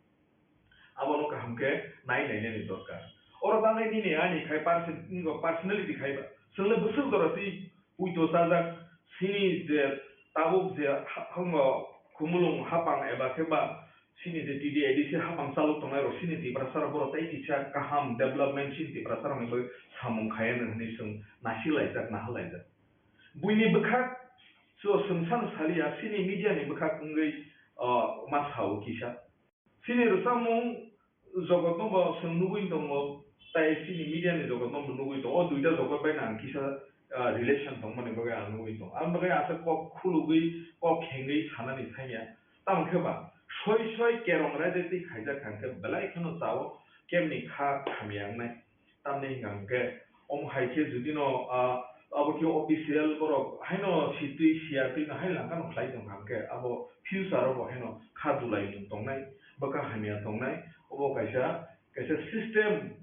Abono kaham khe nai nainani dorkar. Oro tangnai nini ani khai perso-, personality khai ba. Chwngno bwswk jora twi puito chajak, chini je tabuk je ha-, hango Khumulwng hapang eba khe ba chini je T D A D C hapang chalok tongnai rok chini Tiprasa rok borok tei kisa kaham development chini Tiprasa rokni bagwi samung khai anw hwnwi chwng nasik laijak, nahal laijak. Buini bwkhak so chwng san saliya, chini media ni bwkhak wngwi, o, ma sao kisa. Chini rwchapmung jogotno bo chwng nugwi tongo, tai chini media ni jogotno bo nugwi tongo. O duita jogot bai no ang kisa, ah, relation tongmani bagwi ang nugwi tongo. Ang bagwi asa kok khulugwi, kok khengwi sanani thangya. Tamo khe ba soi soi kerong raida twi khaijak kha hwnkhe belai kheno chao kemni kha hamya wngnai. Tamni hwnkha hwnkhe, omo hai khe judino, ah, Abo khe official borok haino sitwi siyatwi no hai langkha no khlai tong kha, hwnkhe abo future o bo haino kha dulai mung tongnai, bwkha hamya tongnai, obo kaisa, kaisa system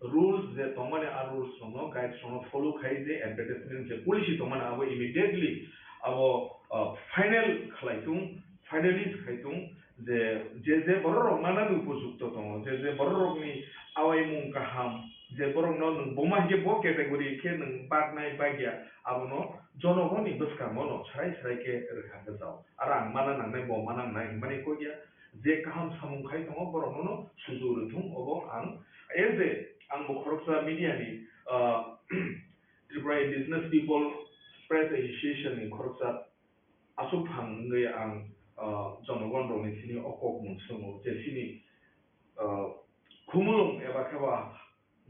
rules je tongmani, a rules rokno, guides rokno follow khai je advertisement je policy tongmani abo immediately abo, ah, final khlai tung, finalize khai tung. Je, je, je borok rok manani upojukto tongo, je, je borok rokni awaimung kaham, je borok no nwng buma hinkhe bo category khe nwng baknai bagya, abono jonogoni bwskango no srai srai khe rwkha khe jao. Aro ang mana nangnai, bo mana nangnai hinmani kok ya, je kaham samung khai tongo borok no suju rwthung, obo ang as a, ang bo khoroksa media ni, ah, Tripura Indigenous People Press Association ni khoroksa aswk phang wngwi ang, ah, jonogon rokni thani o kok mung swngo je chini, ah, khumulwng eba khe ba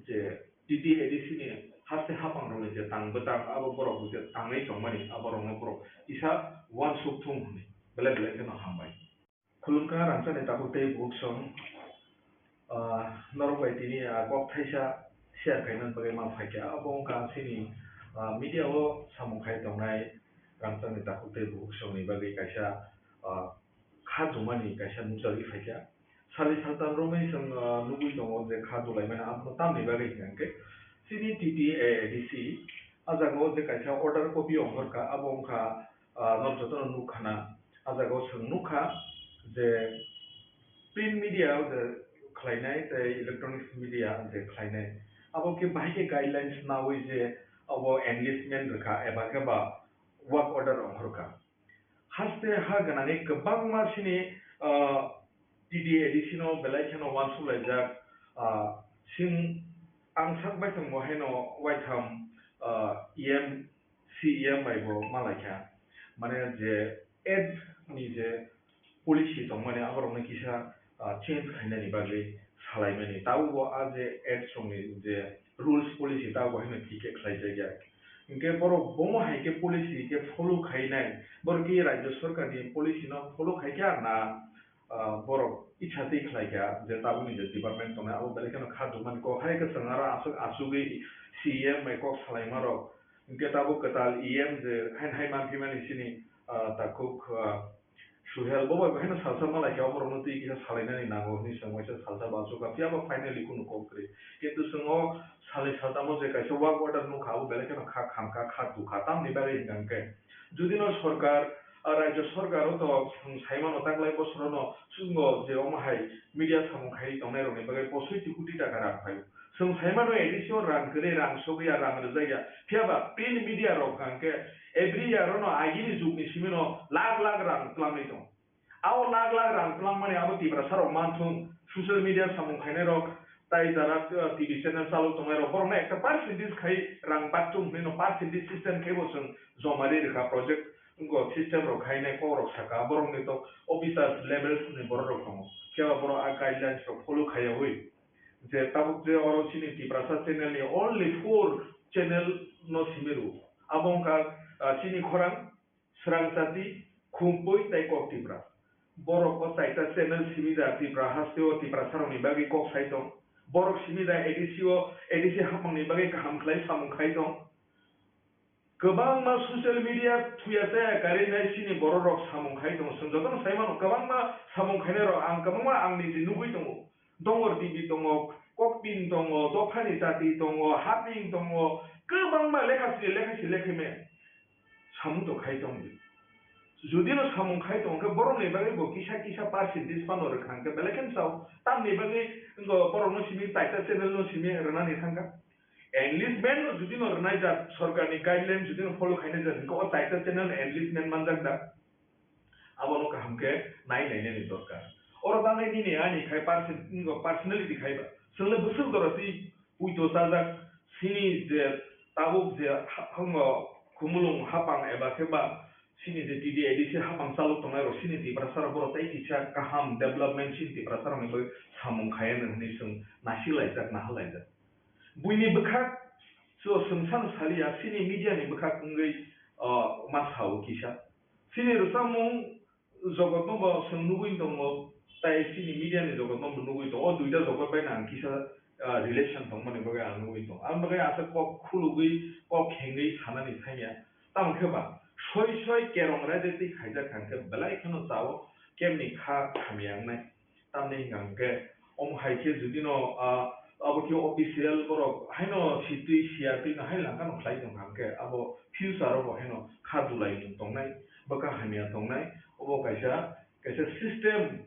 je T T A D C ni haste hapang rokni je tang bwtang abo borok je tangwi tongmani abo rokno borok kisa uansuk thung hwnwi belai belai kheno hambai. Khulumkha rangchakni takhuk tei bukhuk song, ah, norok bai tini, ah, kok thaisa share khaimani bagwi ma phaikha. Abo wngkha chini, ah, media o samung khai tongnai rangchakni takhuk tei bukhuk songni bagwi kaisa, ah, kha jumani kaisa nukjagwi phaikha. Sali saltam romwi chwng, ah, nugwi tongo je kha dulaimani abono tamni bagwi hwnkhe chini T T A D C a jaga o je kaisa order copy ongkhorkha, abo wngkha ah, norok jotono nukha na, ah jaga o chwng nukha je print media o je khlainai tei electronics media je khlainai, abo khe bahai khe guidelines naui je abo enlistment rwkha eba khe ba work order ongkhorkha. Haste ha gwnangwi kwbangma chini, ah, T T A D C no belai kheno uansuk laijak, ah, chwng ang sak bai tongbo haino waitham, ah, E M C E M bai bo malaikha, mane je ad ni je policy tongmani aborokno kisa, ah, change khainani bagwi salaimani. Tabukbo a je ad songni je rules policy tabukbo haino thik khe khlaijakya. Hinkhe borok bomo hai khe policy khe follow khainai, borok khe rajya sarkarni policy no follow khaikha na, ah, borok icha twi khlaikha je tabukni je department tongnai abo belai kheno kha dukmani kok hai kwchwng aro aswk achugwi C E M bai kok salaima rok. Hinkhe tabuk kwtal E M je haino hai manphi mani chini, ah, takhuk, ah, Suhel bo bai haino salsa malaikha, oborokno twi kisa salainani nango hwnwi chwng waisa salsa bo achukha, phiya bo finally kunu kok kwrwi. Kintu chwng o salnwi saltamo je kaisa work order nukha, abo belai kheno kha khamkha, kha tukha, tamni bagwi hwnkha hwnkhe judino sorkar, ah, rajya sorkar o to chwng saimano taklai bosorono chwngno je omo hai media samung khai tongnairokni bagwi posoiti koti taka rang phaio. Chwng saimano A D C o rang kwrwi, rang sogwi ya, rang rwjak ya. Phiya ba print media rok hwnkha hwnkhe every year no agini jugni simi no lakh lakh rang twlangwi tongo. Abo lakh lakh rang twlangmani abo Tiprasa rok manthung, social media samung khainai rok, tai jara, uh, T V channel chalok tongnai rok, borokno ekta percentage khai rang bakchung hwnwi no percentage system khai bo chwng joma ri rwkha project wngkha system rok khainai kok rok saka, borokni to officers levels ni borok rok tongo. Phiya ba borok a guidelines rok follow khaiyawi. Je tabuk je oro chini Tiprasa channel ni only four channel no simi rwo. Abo wngkha, ah, chini khorang, Srang Chati, Khumpui tei Kok Tipra. Borok o chaita channel simi da Tipra haste o Tiprasa rokni bagwi kok sai tong. Borok simi da A D C o, A D C hapmang ni bagwi kaham khlai samung khai tong. Kwbangma social media thuya chaya karwi nai chini borok rok samung khai tongo. Chwng jotono sai mano, kwbangma samung khainai rok ang kwbangma ang niji nugwi tongo. Dongor T V tongo, Kokpin tongo, Dophani Chati tongo, Haping tongo, kwbangma lekha sri lekha si lekhi me samung to khai tong di. Judino samung khai tong khe borokni bagwi bo kisa kisa percentage phano rwkha hwnkhe belai kheno sao. Tamni bagwi wngkha borokno simi chaita channel no simi rwnani thangkha. Enlistment no judino rwnai jak, sorkarni guideline judino follow khainai jak, hwnkhe o chaita channel enlistment manjak da? Abono kaham khe nai nainani dorkar. Oro tangnai nini ani khai person-, personality khai ba. Chwngno bwswk jora twi puito chajak, chini je tabuk je ha-, hango khumulwng hapang eba khe ba chini je T D A D C hapang chalok tongnai rok chini Tiprasa rok borok tei kisa kaham development chini Tiprasa rokni bagwi samung khaiya hwnwi chwng nasik laijak, nahal laijak. Buini bwkhak so chwng sano saliya, chini media ni bwkhak wngwi, o, ma sao kisa. Chini rwchapmung jogotno bo chwng nugwi tongo, tai chini media ni jogotno bo nugwi tongo. O duita jogot bai no ang kisa ah, relation tongmani bagwi ang nugwi tongo. Ang bagwi asa kok khulugwi, kok khengwi sanani thangya. Tamo khe ba, soi soi kerong raida twi khaijak hwnkhe belai kheno chao, kemni kha hamya wngnai. Tamni hwnkha hwnkhe, omo hai khe judino, ah, abo khe official borok haino sitwi siyatwi no hai langkha no khlai tong kha hwnkhe, abo future o bo haino kha dulai tongnai, bwkha hamya tongnai, obo kaisa, kaisa system,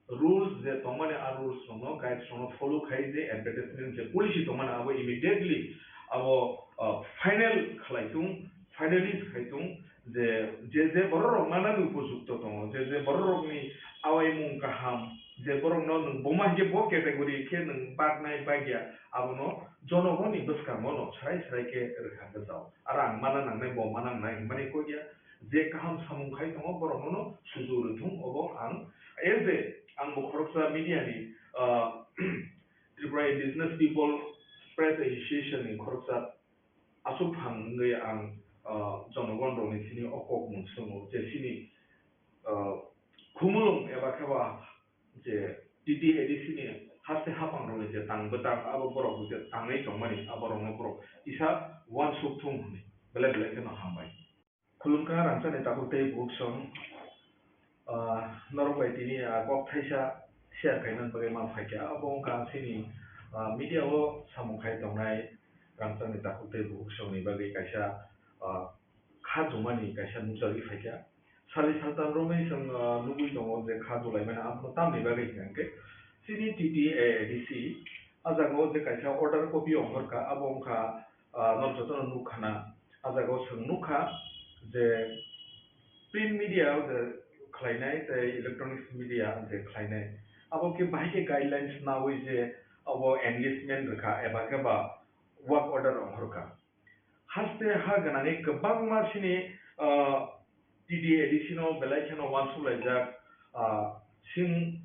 rules je tongmani, a rules rokno, guides rokno follow khai je advertisement je policy tongmani, abo immediately abo, ah, final khlai tung, finalize khai tung, je, je, je borok rok manani upojukto tongo, je, je borok rokni awaimung kaham, je borokno nwng buma hinkhe bo category khe nwng baknai bakya, abono jonogoni bwskango no srai srai khe rwkha bwchao. Aro ang mana nangnai, bo mana nangnai hinmani kok ya, je kaham samung khai tongo, borokno no sujuk rwthung, obo ang, as a, ang bo khoroksa media ni, ah, Tripura Indigenous People Press Association ni khoroksa aswk phang wngwi ang, ah, jonogon rokni sini o kok mung swngo je sini, ah, khumulwng eba khe ba je T T A D C ni haste haphang rokni je tang bwtang abo borok je tangwi tongmani abo rokno borok kisa uansuk thung hwnwi belai belai kheno hambai. Khulumkha rangchakni takhuk tei bukhuk song, ah, norok bai tini, ah, kok thaisa share khaina bagwi ma phaikha. Abo wngkha chini, ah, media o samung khai tongnai rangchakni takhuk tei bukhuk songni bagwi kaisa, ah, kha jumani kaisa nukjagwi phaikha. Sali saltam romwi chwng, ah, nugwi tongo je kha dulaimani, abono tamni bagwi hwnkha hwnkhe chini T T A D C ah jaga o je kaisa order copy ongkhorkha, abo wngkha, ah, norok jotono nukkhana. Ah jaga o chwng nukha je print media o je khlainai tei electronics media je khlainai, abo khe bahai khe guidelines naui je abo enlistment rwkha eba khe ba work order ongkhorkha. Haste ha gwnangwi kwbangma chini, ah, T T A D C no belai kheno uansukhlaijak, ah, sing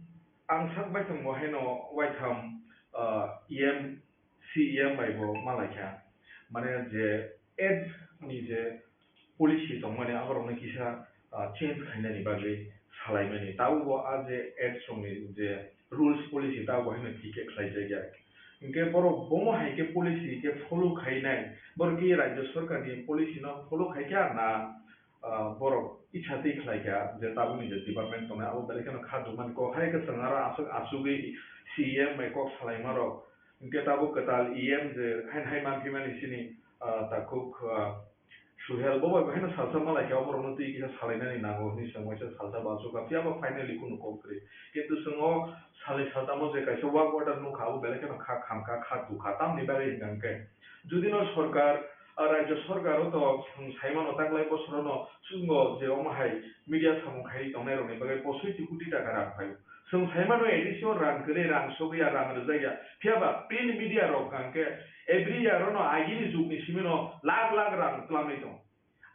ang sak baithang bo haino waitham, ah, E M C E M bai bo malaikha, mane je ads ni je policy tongmani aborokno kisa, ah, change khainani bagwi salaimani. Tabukbo a je ads rokni je rules policy tabukbo haino thik khe khlaijakya. Hinkhe borok bomo hai khe policy khe follow khainai, borok khe rajya sorkarni policy no follow khaikha na, ah, borok icha twi khlaikha je tabukni je department tongnai abo belai kheno kha dukmani kok hai kwchwng aro aswk achugwi C E M bai kok salaimarok. Hinkhe tabuk kwtal E M je haino hai manphimani chini, ah, takhuk, ah, Suhel bo bai haino salsa malaikha, oborokno twi kisa salainani nango hwnwi chwng waisa salsa bo achukha, phiya ba finally kunu kok kwrwi. Kintu chwng o salnwi saltamo je kaisa work order nukha, abo belai kheno kha khamkha, kha tukha, tamni bagwi hwnkha hwnkhe judino sorkar, ah, rajya sorkar o to chwng saimano taklai bosorono chwngno je omo hai media samung khaiwi tongnairokni bagwi posoi ti koti taka rang phaio. Chwng saimano A D C o rang kwrwi, rang sogwi ya, rang rwjak ya. Phiya ba print media rok hwnkha hwnkhe every year ono agini jugni simi no lakh lakh rang twlangwi tongo.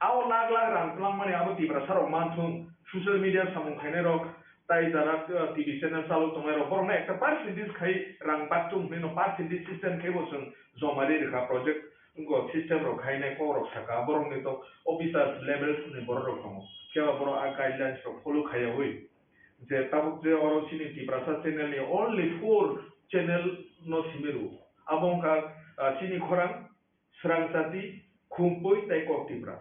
Abo lakh lakh rang twlangmani abo Tiprasa rok manthung, social media samung khainai rok, tai jara, uh, T V channel chalok tongnai rok, borokno ekta percentage khai rang baktung hwnwi no percentage system khai bo chwng joma ri rwkha project, wngkha system rok khainai kok rok saka, borokni to officers levels ni borok rok tongo. Phiya ba borok a guidelines rok follow khaiyawi. Je tabuk je oro chini Tiprasa channel ni only four channel no simi rwo. Abo wngkha, ah, chini khorang, Srang Chati, Khumpui tei Kok Tipra.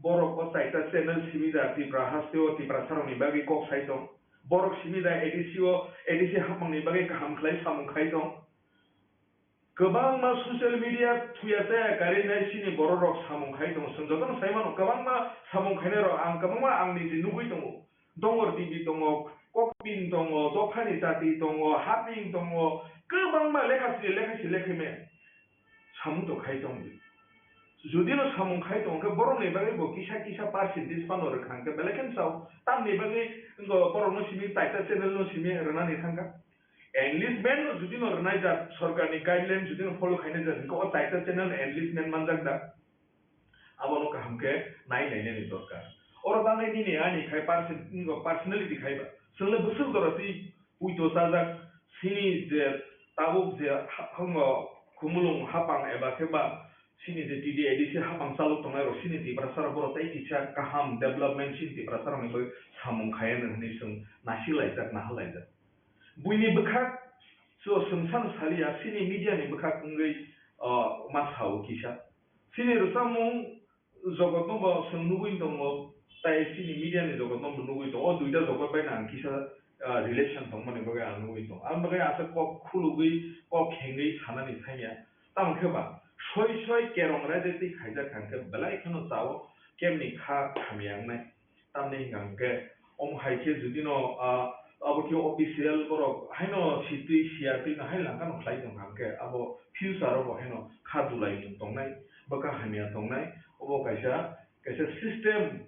Borok o chaita channel simi da Tipra haste o Tiprasa rokni bagwi kok sai tong. Borok simi da A D C o, A D C hapmang ni bagwi kaham khlai samung khai tong. Kwbangma social media thuya chaya karwi nai chini borok rok samung khai tongo. Chwng jotono sai mano, kwbangma samung khainai rok ang kwbangma ang niji nugwi tongo. Dongor T V tongo, Kokpin tongo, Dophani Chati tongo, Haping tongo, kwbangma lekha sri lekha sri lekha me samung to khai tong di. Judino samung khai tong khe borokni bagwi bo kisa kisa percentage phano rwkha hwnkhe belai khe sao. Tamni bagwi wngkha borokno simi taita channel no simi rwnani thangkha. Enlistment no judino rwnai jak sorkarni guideline judino follow khainai jak hwnkhe o taita channel enlistment manjak da. Abono kaham khe nai nainani dorkar. Oro tanai nini ani khai person-, personality khai ba. Chwng le bwswk jora twi puito chajak sini je tabuk je ha-, hango khumulwng hapang eba khe ba sini je T D A D C hapang chalok tongnai rok sini Tiprasa rok borok tei kisa kaham development sini Tiprasa rokni bagwi samung khai anw hwnwi chwng nasik laijak, nahal laijak. Buini bwkhak Chwng sano saliya, chini media ni bwkhak wngwi, ah, ma sao kisa. Chini rwchapmung jogotno bo chwng nugwi tongo, tai chini media ni jogotno bo nugwi tongo. O duita jogot bai ang kisa, ah, relation tongmani bagwi ang nugwi tongo. Ang bagwi asa kok khulugwi, kok khengwi sanani thangya. Tamo khe ba, soi soi kerong raida twi khaijak hwnkhe belai kheno chao, kemni kha hamya wngnai. Tamni hwnkha hwnkhe, omo hai khe judino, ah, abo khe official borok haino sitwi siya twi no hai langkha no khlai tong hwnkhe, abo future o bo haino kha dulai mung tongnai, bwkha hamya tongnai, obo kaisa, kaisa system,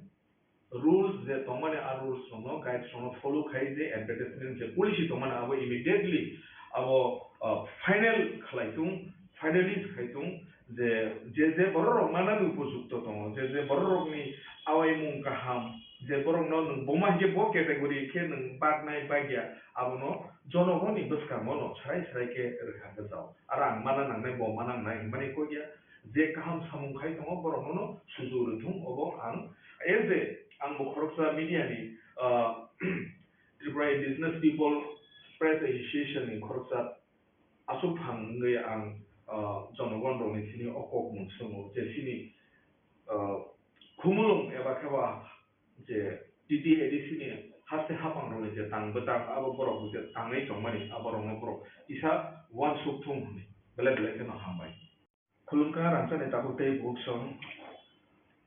rules je tongmani, a rules rokno, guides rokno follow khai je advertisement je policy tongmani, abo immediately abo, ah, final khlai tung, finalize khai tung, je, je, je bororok manani upojukto tongo, je, je bororokni awaimung kaham, je borokno nwng buma hinkhe bo category khe nwng baknai bagya, abono jonogoni bwskango no srai srai khe rwkha bwsao. Aro ang mana nangnai, bo mana nangnai hinmani kok ya, je kaham samung khai tongo, borokno no suju rwthung, obo ang, as a, ang bo khoroksa media ni, ah, Tripura Indigenous People Press Association ni khoroksa aswk phang wngwi ang, ah, jonogon rokni thani o kok mung swngo je chini, ah, khumulwng eba khe ba je T T A D C ni haste haphang rokni je tang bwtang abo borok je tangwi tongmani abo rokno borok kisa uansuk thung hwnwi belai belai kheno hambai. Khulumkha rangchakni takhuk tei bukhuk song,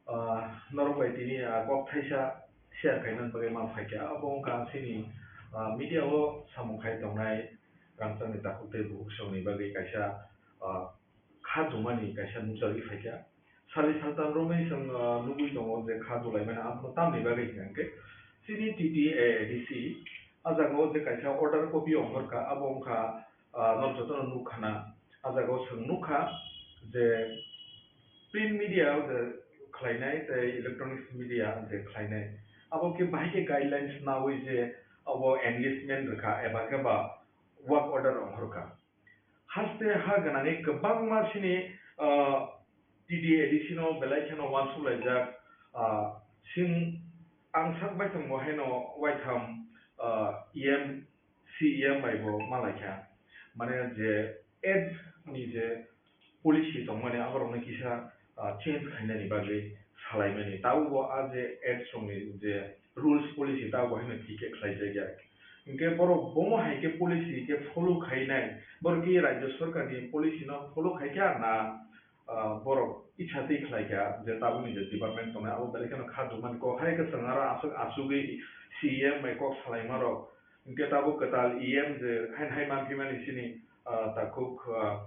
ah, norok bai tini, ah, kok thaisa share khaina bagwi ma phaikha. Abo wngkha chini, ah, media o samung khai tongnai rangchakni takhuk tei bukhuk songni bagwi kaisa, ah, kha dumani kaisa nukjagwi phaikha. Sali saltam romwi chwng, ah, nugwi tongo je kha dulaimani abono tamni bagwi hwnkhe chini T T A D C, ah, jagao je kaisa order copy ongkhorkha, abo wngkha, ah, norok jotono nukkhana. Ah, jagao chwng nukha je print media o je khlainai tei electronics media je khlainai, abo khe bahai khe guidelines naui je abo enlistment rwkha eba khe ba work order ongkhorkha. Haste ha gwnangwi kwbangma chini, ah, T T A D C no belai kheno uansuk laijak, ah, sing ang sak bai tongbo haino waitham, ah, E M, C E M bai bo ma laikha. Mane je ads ni je policy tongmani aborokno kisa, ah, change khainani bagwi salaimani. Tabukbo a je ads rokni je rules policy tabukbo haino thik khe khlaijakya. Hinkhe borok bomo hai khe policy khe follow khainai, borok khe rajya sorkar ni policy no follow khaikha na, ah, borok icha twi khlaikha je tabukni je department tongnai abo belai kheno kha dumani kok hai khe chwng aro aswk asugwi C E M bai kok salaimarok. Hinkhe tabuk kwtal E M je hain hai manphimani chini, ah, takhuk, ah,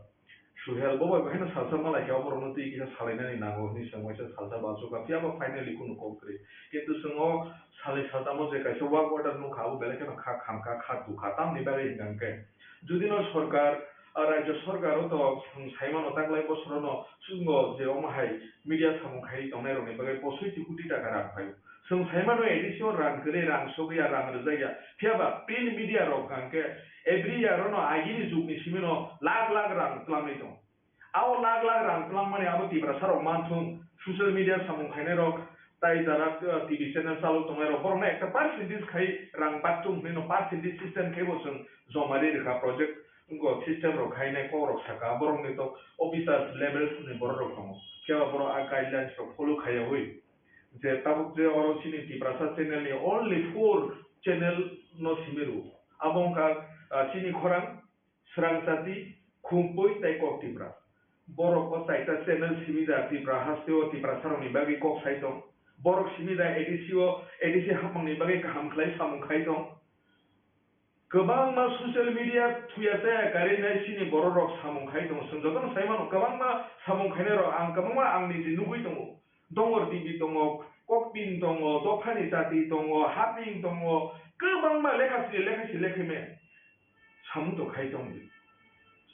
Suhel bo bai haino salsa malaikha, oborokno twi kisa salainani nango hwnwi chwng waisa salsa bansukha, phiya ba finally kunu kok kwrwi. Kintu chwng o salnwi saltamo je kaisa work order nukha, abo belai kheno kha khamkha, kha dukha. Tamni bagwi hwnkha hwnkhe, judino sorkar, ah, rajya sorkar o to chwng saimano taklai bosorono chwngno je omo hai media samung khai tongnairokni bagwi posoi ti koti taka rang phaio. Chwng saimano A D C o rang kwrwi, rang sogwi ya, rang rwjak ya. Phiya ba print media rok hwnkha hwnkhe every year ono agini jugni simino lakh lakh rang twlangwi tongo. Abo lakh lakh rang twlangmani abo Tiprasa rok manthung, social media samung khainai rok, tai jara, uh, T V channel chalok tongnai rok, borokno ekta percentage khai rang baktung hwnwi no percentage system khai bo chwng joma ri rwkha project, wngkha system rok khainai kok rok saka, borokni to officers levels ni borok rok tongo, phiya ba borok a guidelines rok follow khaiyawi. Je tabuk je oro chini Tiprasa channel ni only four channel no simi rwo. Abo wngkha, ah, chini khorang, Srang Chati, Khumpui tei Kok Tipra. Borok o chaita channel simi da Tipra haste o Tiprasa rokni bagwi kok sai tong. Borok simi da A D C o, A D C hapmang ni bagwi kaham khlai samung khai tong. Kwbangma social media thuya chaya karwi nai chini borok rok samung khai tongo. Chwng jotono sai mano, kwbangma samung khainai rok, ang kwbangma ang niji nugwi tongo. Dongor T V tongo, Kokpin tongo, Dophani Chati tongo, Haping tongo, kwbangma lekha sri lekha sri lekha me samung to khai tongdi.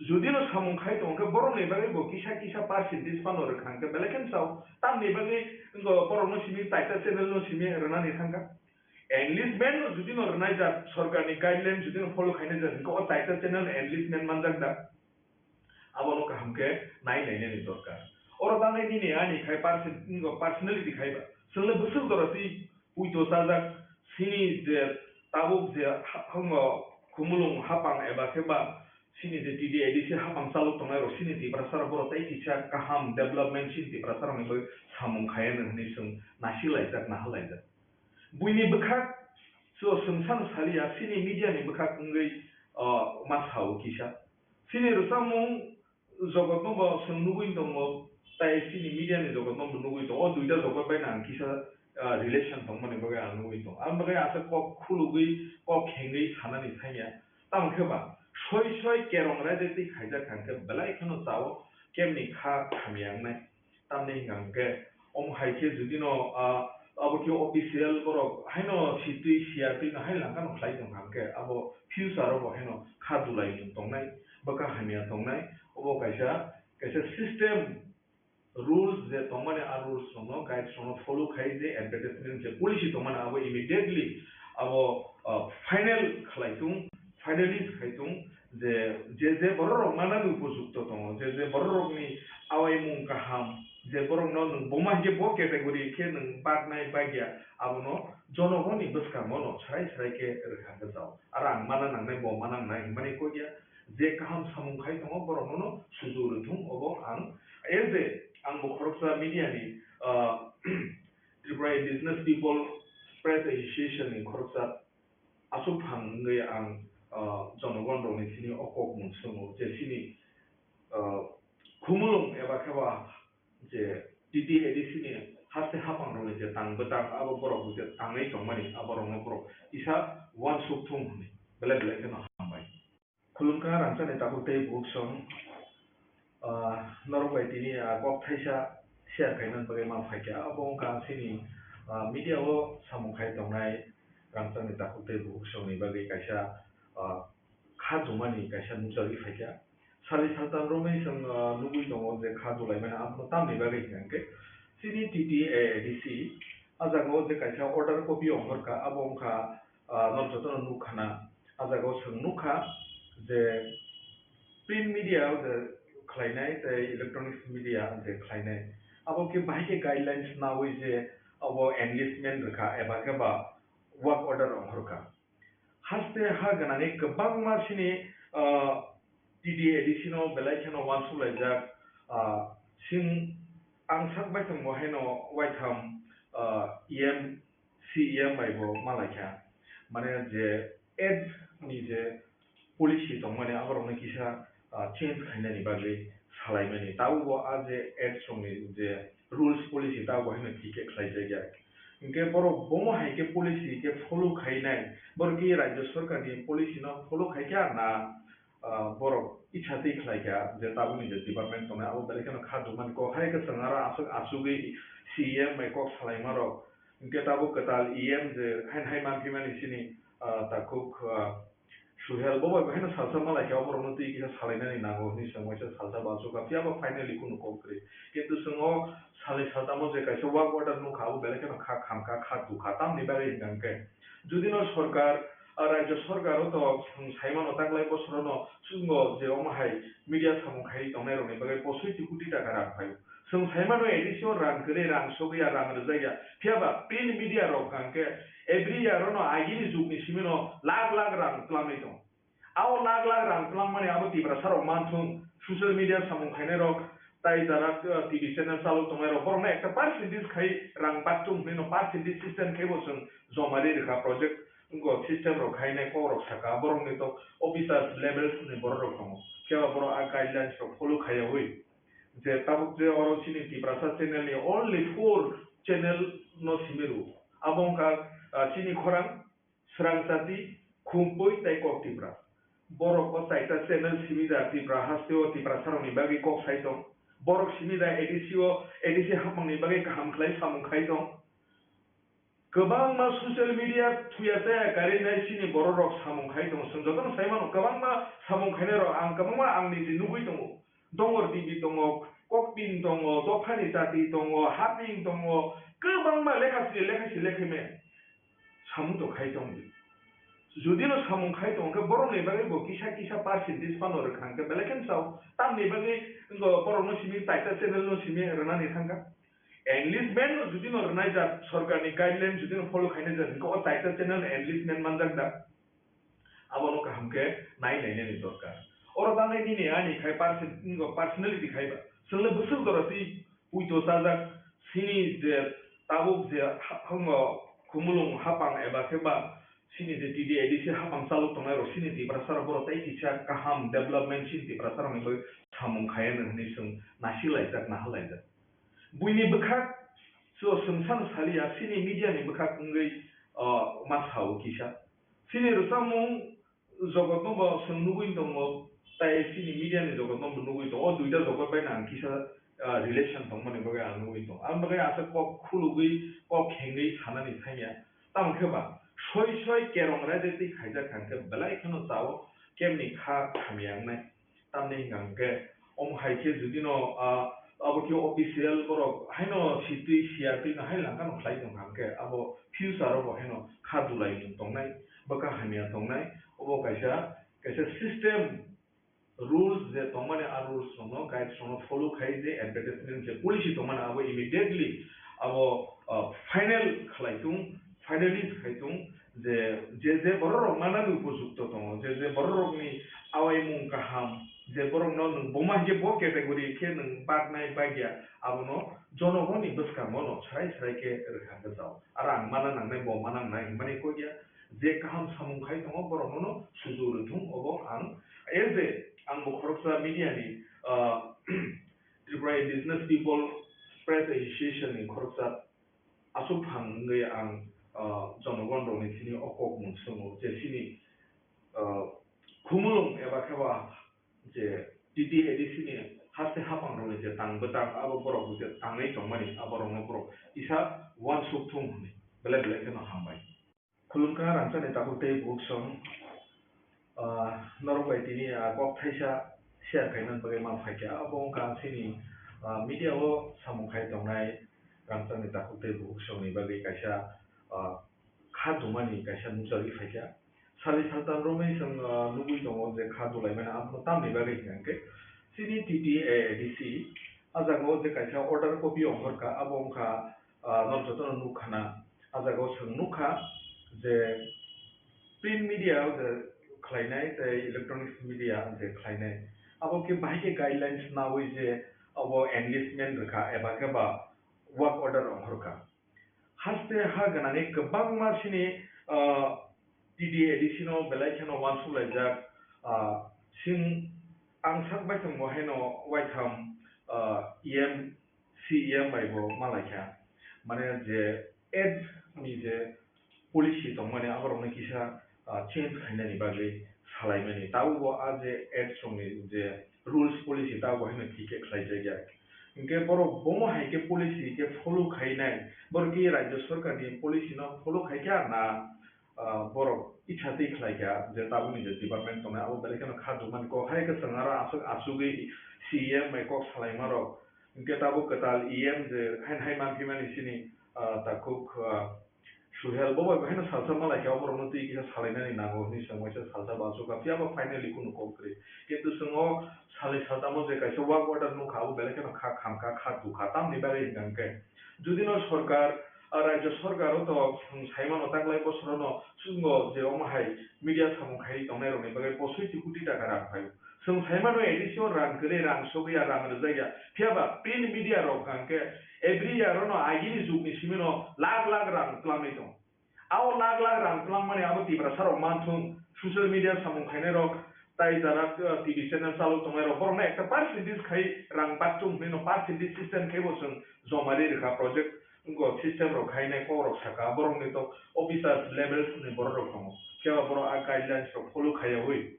Judino samung khai tongo khe borokni bagwi bo kisa kisa percentage phano rwkha hwnkhe belai kheno sao. Tamni bagwi wngkha borokno simi taita channel no simi rwnani thangkha. Enlistment no judino rwnai jak, sorkarni guideline judino follow khainai jak, hwnkhe o taita channel enlistment manjak da? Abono kaham khe nai nainani dorkar. Oro bagwi nini ani khai perso-, personality khai ba. Chwngno bwswk jora twi puito chajak, chini je tabuk je ha-, hango khumulwng hapang eba khe ba Chini je T T A D C hapang chalok tongnai rok chini Tiprasa rok borok tei kisa kaham development chini Tiprasa rokni bagwi samung khai anw hwnwi chwng nasi laijak, naha laijak. Buini bwkhak so chwng sano saliya, chini media ni bwkhak wngwi, ah, ma sao kisa. Chini rwchapmung jogotno bo chwng nugwi tongo, tei chini media ni jogotno bo nugwi tongo. O duita jogot bai ang kisa, ah, relation tongmani bagwi ang nugwi tongo. Ang bagwi asa kok khulugwi, kok khengwi sanani thangya. Tamo khe ba, soi soi kerong raida twi khaijak hwnkhe belai kheno chao, kemni kha hamya wngnai. Tamni hwnkha hwnkhe, omo hai khe judino, ah, abo khe official borok haino sitwi siya twi no hai langkha no khlai tong kha hwnkhe, abo future o bo haino kha dulai mung tongnai, bwkha hamya tongnai, obo kaisa, kaisa system rules je tongmani, a rules rokno, guides rokno follow khai je advertisement je policy tongmani abo immediately abo, ah, final khlai tung, finalize khai tung, je, je, je borok rok manani upojukto tongo, je, je borok rokni awaimung kaham, je borokno nwng buma hinkhe bo category khe nwng baknai bagya, abono jonogoni bwskango no srai srai khe rwkha khe jao. Aro ang mana nangnai, bo mana nangnai hinmani kok ya, je kaham samung khai tongo, borokno no suju rwthung, obo ang, as a, ang bo khoroksa media ni, ah, Tripura Indigenous People Press Association ni khoroksa aswk phang wngwi ang, ah, jonogon rokni simi o kok mung swngo je chini, ah, khumulwng eba khe ba je T T A D C ni haste hapang rokni je tang bwtang abo borok je tangwi tongmani abo rokno borok kisa uansuk thung hwnwi belai belai kheno hambai. Khulumkha rangchakni takhuk tei bukhuk song, ah, norok bai tini, ah, kok thaisa share khaina bagwi ma phaikha. Abo wngkha chini, ah, media o samung khai tongnai rangchakni takhuk tei bukhuk songni bagwi kaisa, ah, kha jumani kaisa nukjagwi phaikha. Sali saltam romwi chwng, ah, nugwi tongo je kha dulaimani abono tamni bagwi hwnkhe chini T T A D C a jaga o je kaisa order copy ongkhorkha, abo wngkha ah, no jotono nukha na, ah jaga o chwng nukha je print media o je khlainai tei electronics media je khlainai, abo khe bahai khe guidelines naui je abo enlistment rwkha eba khe ba work order ongkhorkha. Haste ha gwnangwi kwbangma chini, ah, T T A D C no belai kheno uansuk laijak, ah, sing ang sak bai tongbo haino waitham, ah, E M C E M bai bo malaikha, mane je ads ni je policy tongmani aborokno kisa, ah, change khainani bagwi salaimani. Tabukbo a je ads rokni je rules policy tabukbo haino thik khe khlaijakya. Hinkhe borok bomo hai khe policy khe follow khainai, borok khe rajya sarkar ni policy no follow khaikha na, ah, borok itsa twi khlai kha je tabukni je department tongnai abo belai kheno kha dukmani kok hai kwchwng aro aswk asugwi C E M bai kok salaima rok hinkhe tabuk kwtal E M je hain hai manphi mani chini, ah, takhuk, ah, Suhel bo bai haino salsa malai kha oborokno twi kisa salainani nango hinwi chwng waisa salsa bo asuk kha phiya bo finally kunu kok kwrwi kintu chwng o salnwi saltamo je kaisa work order nukha abo belai kheno kha khamkha kha dukha tamni bagwi hinkha hinkhe judino sorkar, ah, rajya sorkar o to chwng saimano taklai bosorono chwngno je omo hai media samung khai tongnai rokni bagwi posoi ti koti taka rang phaio. Chwng saimano A D C o rang kwrwi, rang sogwi ya, rang rwjak ya. Phiya ba print media rok hwnkha khe every year o no agini jugni simi no lakh lakh rang twlangwi tongo. Abo lakh lakh rang twlangmani abo Tiprasa rok manthung, social media samung khainai rok, tai jara, uh, T V channel chalok tongnai rok, borokno ekta percentage khai rang baktung hwnwi no percentage system khai bo chwng joma ri rwkha project, wngkha system rok khainai kok rok saka, borokni to officers levels ni borok rok tongo, phiya ba borok a guidelines rok follow khaiyawi je tabuk je oro chini Tiprasa channel ni only four channel no simi rwo, abo wngkha, ah, chini khorang, Srang Chati, Khumpui tei Kok Tipra. Borok o chaita channel simi da Tipra haste o Tiprasa rokni bagwi kok sai tong. Borok simi da A D C o, A D C hapmangni bagwi kaham khlai samung khai tong. Kwbangma social media thuya chaya karwi nai chini borok rok samung khai tong. Chwng jotono sai mano kwbangma samung khainai rok ang kwbangma ang niji nugwi tongo. Dongor T V tongo, Kokpin tongo, Dophani Chati tongo, Haping tongo, kwbangma lekha sri lekha sri lekha me samung to khai tong di. Judino samung khai tong khe borokni bagwi bo kisa kisa percentage phano rwkha hwnkhe belai kheno sao. Tamni bagwi wngkha borokno simi taita channel no simi rwnani thangkha. Enlistment no judino rwnai jak, sorkarni guideline judino follow khainai jak hwnkhe o taita channel enlistment manjak da. Abono kaham khe nai nainani dorkar. Oro tangnai nini ani khai person-, personality khai ba. Chwng le bwswk jora twi puito chajak, sini je tabuk je ha-, hango khumulwng hapang eba khe ba sini je T D A D C hapang chalok tongnai rok sini Tiprasa rok borok tei kisa kaham development sini Tiprasa rokni bagwi samung khai anw hwnwi chwng nasi laijak, naha laijak. Buini bwkhak so chwng san saliya, sini media ni bwkhak wngwi, o, ma sao kisa. Sini rwchapmung jogotno bo chwng nugwi tongo, tai sini media ni jogotno bo nugwi tongo. O duita jogot bai ang kisa, ah, relation tongmani bagwi ang nugwi tongo. Ang bagwi asa kok khulugwi, kok khengwi sanani thangya. Tamo khe ba soi soi kerong raida twi khaijak kha hwnkhe belai kheno chao kemni kha hamya wngnai. Tamni hwnkha hwnkhe, omo hai khe jodi no, ah, abo khe official borok haino sitwi siyatwi no hai langkha no khlai tong kha hwnkhe, abo future o bo haino kha dulai mung tongnai, bwkha hamya tongnai, obo kaisa, kaisa system rules je tongmani, a rules rokno, guides rokno follow khai je advertisement je policy tongmani abo immediately abo, ah, final khlai tung, finalize khai tung. Je, je, je borok rok manani upojukto tongo, je, je borok rokni awaimung kaham, je borokno nwng boma hinkhe bo category khe nwng baknai bagya, abono jonogoni bwskango no srai srai khe rwkha hwnkhe jao. Aro ang mana nangnai, bo mana nangnai hwnmani kok ya, je kaham samung khai tongo borokno no sujuk rwthung, obo ang as a, ang bo khoroksa media ni, ah, Tripura Indigenous People Press Association ni khoroksa aswk phang wngwi ang, ah, jonogon rokni thini o kok mung swngo je chini, ah, khumulwng eba khe ba je T T A D C ni haste hapang rokni je tang bwtang abo borok je tangwi tongmani abo rokno borok kisa uansuk thung hwnwi belai belai kheno hambai. Khulumkha rangchakni takhuk tei bukhuk song, ah, norok bai tini, ah, kok thaisa share khaina bagwi ma phaikha. Abo wngkha chini, ah, media o samung khai tongnai rangchakni takhuk tei bukhuk songni bagwi kaisa, ah, kha dumani kaisa nukjagwi phaikha. Sali saltam romwi chwng, ah, nugwi tongo je kha dulaimani abono tamni bagwi hwnkha hwnkhe chini T T A D C ah jagao je kaisa order copy ongkhorkha, abo wngkha, ah, norok jotono nukkhana. Ah jagao chwng nukha je print media o je khlainai tei electronics media je khlainai, abo khe bahai khe guidelines naui je abo engagement rwkha eba khe ba work order ongkhorkha. Haste ha gwnangwi kwbangma chini, ah, T D A D C no belai kheno uansuk laijak, ah, sing ang sak bai tongbo haino waitham, ah, E M, C E M bai bo ma laikha. Mane je ads ni je policy tongmani aborokno kisa, ah, change khainani bagwi salaimani. Tabukbo a je ads rokni je rules policy tabukbo haino thik khe khlaijakya. Hinkhe borok bomo hai khe policy khe follow khainai, borok khe Rajya Sarkarni policy no follow khaikha na, ah, borok itsa twi khlaikha je tabukni je department tongnai abo belai kheno kha dukmani kok hai khe chwng aro aswk achugwi C E M bai kok salaimarok. Hinkhe tabuk kwtal E M je haino hai manphimani chini, ah, takhuk, ah, Suhel, bo bai bo haino salsa ma laikha, oborokno twi kisa salainani nango hwnwi chwng waisa salsa bo achukha, phiya ba finally kunu kok kwrwi. Kintu chwng o salnwi saltamo je kaisa work order nukha, abo belai kheno kha khamkha, kha dukha. Tamni bagwi hwnkha hwnkhe, jodi no sorkar, ah, rajyo sorkar o to chwng sai mano, taklai bosorono chwngno je omo hai media samung khaiwi tongnairokni bagwi bo soi ti koti taka rang phaio. Chwng sai mano, A D C o rang kwrwi, rang sogwi ya, rang rwjak ya. Phiya ba print media rok hwnkha hwnkhe every year o no agini jugni simi no lakh lakh rang twlangwi tongo. Abo lakh lakh rang twlangmani abo Tiprasa rok manthung, social media samung khainai rok, tai jara, uh, T V channel chalok tongnai rok, borok no ekta percentage khai rang bakchung hwnwi no percentage system khai bo chwng joma ri rwkha project, wngkha system rok khainai kok rok saka, borok ni to officers levels ni borok rok tongo, phiya ba borok a guidelines rok follow khaiyawi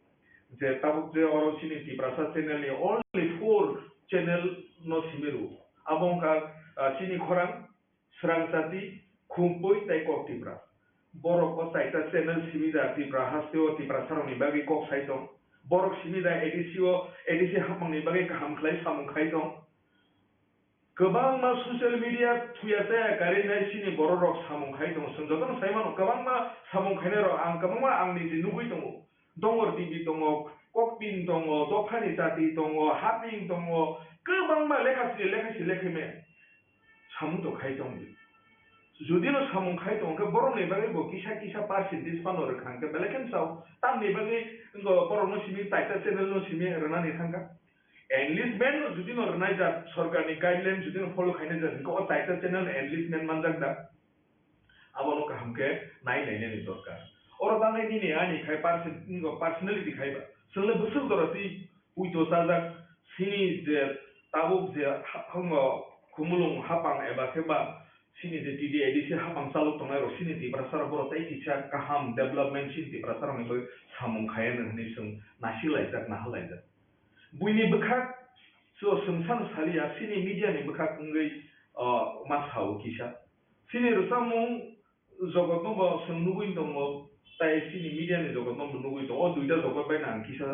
je tabuk je oro chini Tiprasa channel ni only four channel no simi rwo, abo wngkha, uh, chini khorang, Srang Chati, Khumpui tei Kok Tipra. Borok o chaita channel simi da Tipra hasteo Tiprasarokni bagwi kok sai tong. Borok simi da A D C o, A D C hapmangni bagwi kaham khlai samung khai tong. Kwbangma social media thuya chaya karwi nai chini bororok samung khai tong. Chwng jotono sai mano, kwbangma samung khainairok ang kwbangma ang niji nugwi tongo. Dongor T V tongo, Kokpin tongo, Dophani Chati tongo, Haping tongo, kwbangma lekha sri lekha sri lekha me samung to khai tong di. Judino samung khai tongkhe borokni bagwi bo kisa kisa percentage phano rwkha hwnkhe belai kheno chao. Tamni bagwi wngkha borokno simi taita channel no simi rwnani thangkha. Enlistment no judino rwnai jak, sorkarni guideline judino follow khainai jak hwnkhe o taita channel enlistment manjak da? Abono kaham khe nai nainani dorkar. Oro bagwi nini ani khai perso-, personality khai ba. Chwngno bwswk jora twi puito chajak, sini je tabuk je ha-, hango khumulwng hapang eba khe ba sini je T T A D C hapang chalok tongnai rok sini Tiprasa rok borok tei kisa kaham development sini Tiprasa rokni bagwi samung khaiya nang hinwi chwng nasik laijak, naha laijak. Buini bwkhak so chwng sano saliya, sini media ni bwkhak wngwi, o, ma sao kisa. Sini rwchapmung jogotno bo chwng nugwi tongo, tai sini media ni jogotno bo nugwi tongo. O duita jogot bai no ang kisa,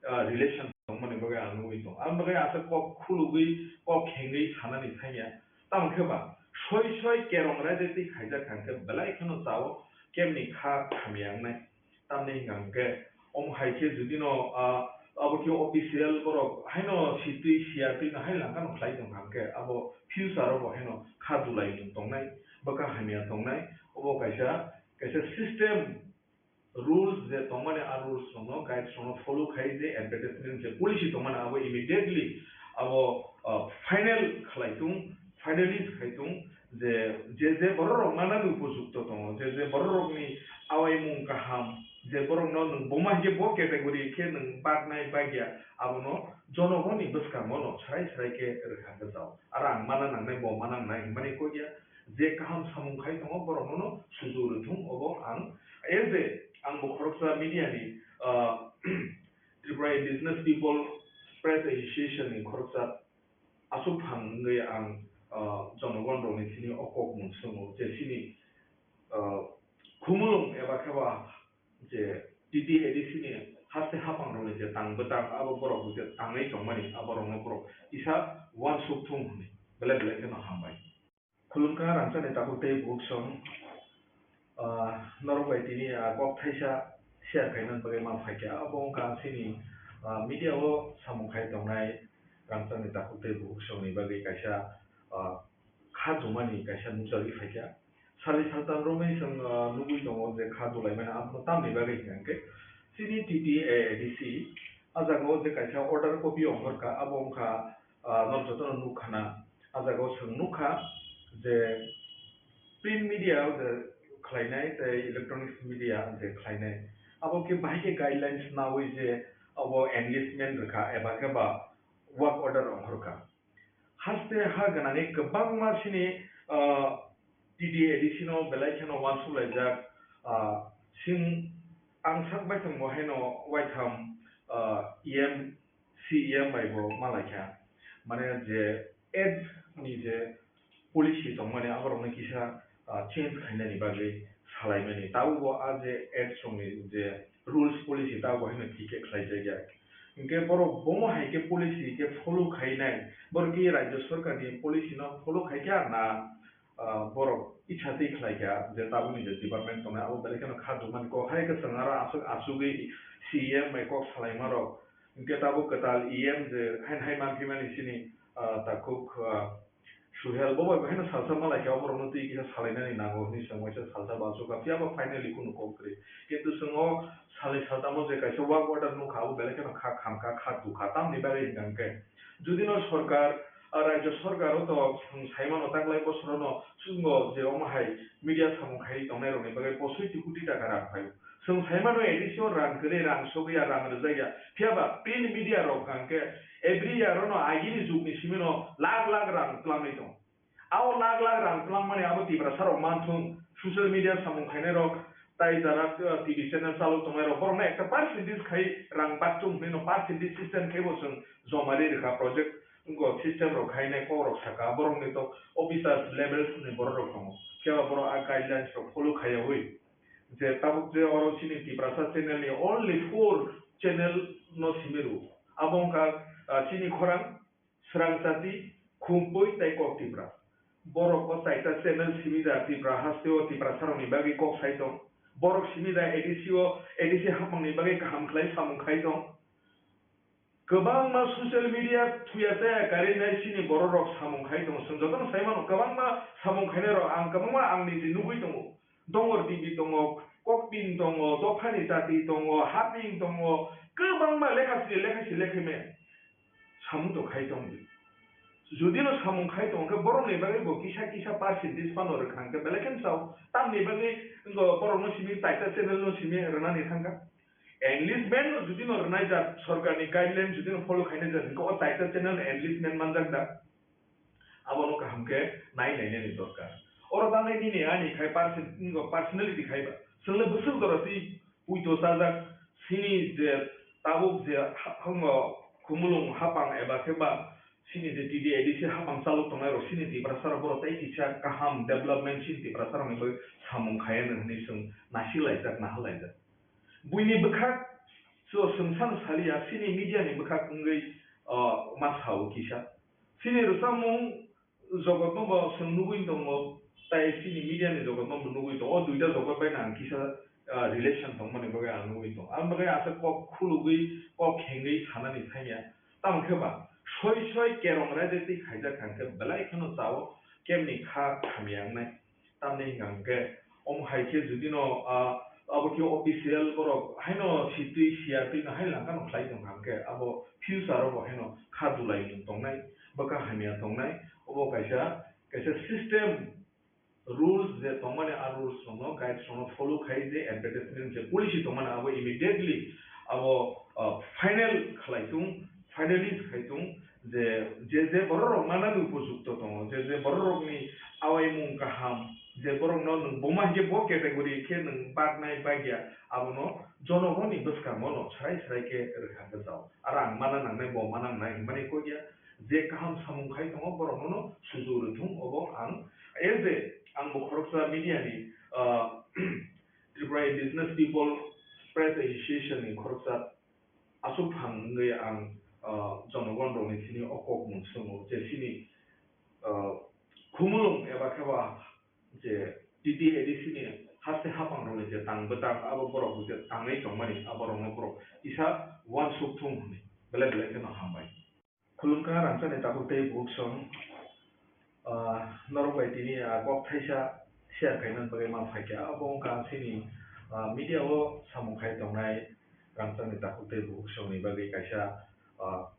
ah, relation tongmani bagwi ang nugwi tongo. Aboni bagwi aswk kok khulugwi, kok khengwi sanani thangya. Tamo khe ba soi soi kerong raida twi khaijak kha hwnkhe belai kheno chao kemni kha hamya wngnai. Tamni hwnkha hwnkhe, omo hai khe judino, ah, abo khe official borok haino sitwi siya twi no hai langkha no khlai tongkha hwnkhe, abo future o bo haino kha dulai mung tongnai, bwkha hamya tongnai, obo kaisa, kaisa system, rules je tongmani, a rules rokno, guides rokno follow khai je advertisement je policy tongmani, abo immediately abo, ah, final khlai tung, finalize khai tung, je, je, je bororok manani upojukto tongo, je, je bororokni awaimung kaham, je borokno nwng buma hinkhe bo category khe nwng baknai bagya, abono jonogoni bwskango no srai srai khe rwkha hwnkhe chao. Aro ang mana nangnai, bo mana nangnai hwnmani kok ya, je kaham samung khai tongo, borokno no sujuk rwthung, obo ang, as a, ang bo khoroksa media ni, ah, Tripura Indigenous People Press Association ni khoroksa aswk phang wngwi ang, ah, jonogon rokni thani o kok mung swngo, je chini, ah, khumulwng eba khe ba je T T A D C ni haste haphang rokni je tang bwtang abo borok je tangwi tongmani abo rokno borok kisa uansuk thung hwnwi belai belai kheno hambai. Khulumkha rangchakni takhuk tei bukhuk song, ah, norok bai tini, ah, kok thaisa share khaina bagwi ma phaikha. Abo wngkha chini, ah, media o samung khai tongnai rangchakni takhuk tei bukhuk songni bagwi kaisa, ah, kha jumani kaisa nukjagwi phaikha. Sali saltam romwi chwng, ah, nugwi tongo je kha dulaimani abono tamni bagwi hwnkha hwnkhe chini T T A D C ah jagao je kaisa order copy ongkhorkha, abo wngkha, ah, norok jotono nukkhana. Ah jagao chwng nukha je print media o je khlainai tei electronics media je khlainai, abo khe bahai khe guidelines naui je abo engagement rwkha eba khe ba work order ongkhorkha. Haste ha gwnangwi kwbangma chini, ah, T T A D C no belai kheno uansuk laijak, ah, sing ang sak baithang bo haino waitham, ah, E M, C E M bai bo ma laikha. Mane je ads ni je policy tongmani aborokno kisa, ah, change khainani bagwi salaimani. Tabukbo a je ads rokni je rules policy tabukbo haino thik khe khlaijakya. Hinkhe borok bomo hai khe policy khe follow khainai, borok khe rajya sorkarni policy no follow khaikha na, ah, borok icha twi khlaikha je tabukni je department tongnai abo belai kheno kha dukmani kok hai kwchwng aro aswk achugwi C E M bai kok salaimarok. Hinkhe tabuk kwtal E M je haino hai manphimani chini, ah, takhuk, ah, Suhel bo bai haino salsa malaikha, oborokno twi kisa salainani nango hwnwi chwng waisa salsa bo achukha, phiya ba finally kunu kok kwrwi. Kintu chwng o salni saltamo je kaisa work order nukha, abo belai kheno kha khamkha, kha dukha, tamni bagwi hwnkha hwnkhe judino sorkar, ah, rajya sorkar o to chwng saimano taklai bosorono chwngno je omo hai media samung khaiwi tongnairokni bagwi posoi ti koti taka rang phaio. Chwng saimano A D C o rang kwrwi, rang sogwi ya, rang rwjak ya. Phiya ba print media rok hwnkha hwnkhe every year ono agini jugni simino lakh lakh rang twlangwi tongo. Abo lakh lakh rang twlangmani abo Tiprasa rok manthung, social media samung khainai rok, tai jara, uh, T V channel chalok tongnai rok, borokno ekta percentage khai rang bakchung hwnwi no percentage system khai bo chwng joma ri rwkha project, wngkha system rok khainai kok rok saka, borokni to officers levels ni borok rok tongo, phiya ba borok a guidelines rok follow khaiyawi. Je tabuk je oro chini Tiprasa channel ni only four channel no simi rwo. Abo wngkha, ah, chini khorang, Srang Chati, Khumpui tei Kok Tipra. Borok o chaita channel simi da Tipra haste o Tiprasa rokni bagwi kok sai tong. Borok simi da A D C o, A D C hapmang ni bagwi kaham khlai samung khai tong. Kwbangma social media thuya chaya karwi nai chini borok rok samung khai tongo. Chwng jotono sai mano, kwbangma samung khainai rok ang kwbangma ang niji nugwi tongo. Dongor T V tongo, Kokpin tongo, Dophani Chati tongo, Haping tongo, kwbangma lekha sini lekha si lekha me samung to khai tongo. Jodi no samung khai tongo khe borok ni bagwi bo kisa kisa percentage phano rwkha hwnkhe belai kheno sao. Tamni bagwi wngkha borok no simi taita channel no simi rwnani thangkha. Enlistment no jodi no rwnai jak, sorkar ni guideline jodi no follow khainai jak hwnkhe o taita channel enlistment manjak da? Abono kaham khe nai nainani dorkar. Oro tangnai nini ani khai perso-, personality khai ba. Chwng le bwswk jora twi puito chajak, sini je tabuk je ha-, hango khumulwng hapang eba khe ba sini je T T A D C hapang chalok tongnai rok sini Tiprasa rok borok tei kisa kaham development sini Tiprasa rok ni bagwi samung khai anw hwnwi chwng nasik laijak, nahal laijak. Buini bwkhak so chwng sano saliya, sini media ni bwkhak wngwi, o, ma sao kisa. Sini rwchapmung jogotno bo chwng nugwi tongo, tai sini media ni jogotno bo nugwi tongo. O duita jogot bai ang kisa, ah, relation tongmani bagwi ang nugwi tongo. Ang bagwi aswk kok khulugwi, kok khengwi sanani thangya. Tamo khe ba soi soi kerong raida twi khaijak kha khe belai kheno chao, kemni kha hamya wngnai. Tamni hwnkha hwnkhe, omo hai khe jodi no, ah, abo khe official borok haino sitwi siyatwi no hai langkha no khlai tong kha hwnkhe, abo future o bo haino kha dulai mung tongnai, bwkha hamya tongnai, obo kaisa, kaisa system, rules je tongmani, a rules rokno, guides rokno follow khai je advertisement je policy tongmani, abo immediately abo, ah, final khlai tung, finalize khai tung, je, je, je borok rok manani upojukto tongo, je, je borok rokni awaimung kaham, je borokno nwng buma hinkhe bo category khe nwng baknai bakya, abono jonogoni bwskango no srai srai khe rwkha khe jao. Aro ang mana nangnai, bo mana nangnai hwnmani kok ya, je kaham samung khai tongo borokno no sujuk rwthung, obo ang as a, ang bo khoroksa media ni, ah, Tripura Indigenous People Press Association ni khoroksa aswk phang wngwi ang, ah, jonogon rokni thani o kok mung swngo je chini, ah, khumulwng eba khe ba je T T A D C ni haste haphang rokni je tang bwtang abo borok je tangwi tongmani abo rokno borok kisa uansuk thung hwnwi belai belai kheno hambai. Khulumkha rangchakni takhuk tei bukhuk song, ah, norok bai tini, ah, kok thaisa share khaina bagwi ma phaikha. Abo wngkha chini, ah, media o samung khai tongnai rangchakni takhuk tei bukhuk songni bagwi kaisa, ah,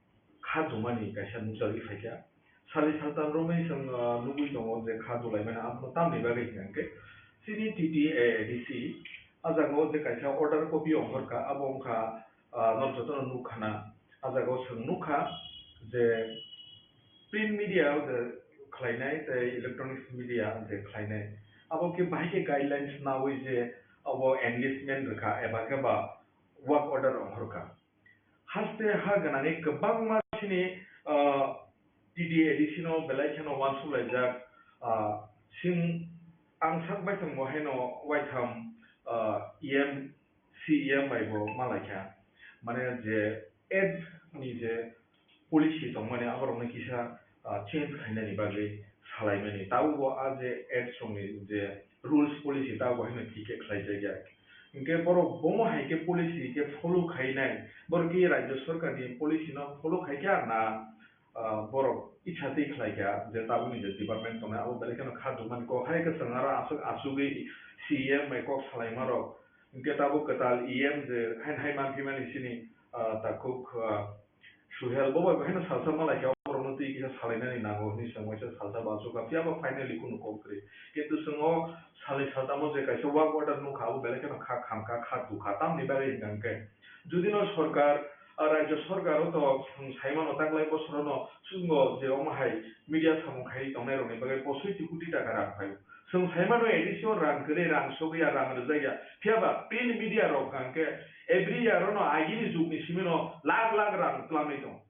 kha dumani kaisa nukjagwi phaikha. Sali saltam romwi chwng, ah, nugwi tongo je kha dulaimani, abono tamni bagwi hwnkha hwnkhe chini T T A D C, ah, jagao je kaisa order copy ongkhorkha, abo wngkha, ah, norok jotono nukkhana. Ah jagao chwng nukha je print media o je khlainai tei electronics media je khlainai, abo khe bahai khe guidelines naui je abo engagement rwkha eba khe ba work order ongkhorkha. Haste ha gwnangwi kwbangma chini, ah, T T A D C no belai kheno uansukjak, ah, sing ang sak bai thangbo haino waitham, ah, E M C E M bai bo malaikha, mane je ad ni je policy tongmani aborokno kisa, ah, change khainani bagwi salaimani. Tabukbo a je ad songni je rules policy tabukbo haino thik khe khlaijakya. Hinkhe borok bomo hai khe policy khe follow khainai, borok khe rajya sarkar ni policy no follow khaikha na, ah, borok itsa twi khlaikha je tabukni je department tongnai abo belai kheno kha dukmani kok hai khe chwng aro aswk achugwi C E M bai kok salaimarok. Hinkhe tabuk kwtal E M je haino hai manphimani chini, ah, takhuk, ah, Suhel bo bai bo haino salsa malaikha borokno twi kisa salainani nango hwnwi chwng waisa salsa bo achukha, phiyaba finally kunu kok kwrwi. Kintu chwng o salnwi saltamo je kaisa work order nukha abo belai kheno kha khamkha kha dukha tamni bagwi hwnkha hwnkhe jodi no sorkar, ah, rajya sorkar o to chwng saimano taklai bosorono chwngno je omo hai media samung khaiwi tongnairokni bagwi posoi ti koti taka rang phaio. Chwng sai mano, A D C o rang kwrwi, rang sogwi ya, rang rwjak ya. Phiya ba print media rok hwnkha hwnkhe every year no agini jugni simi no lakh lakh rang twlangwi tongo.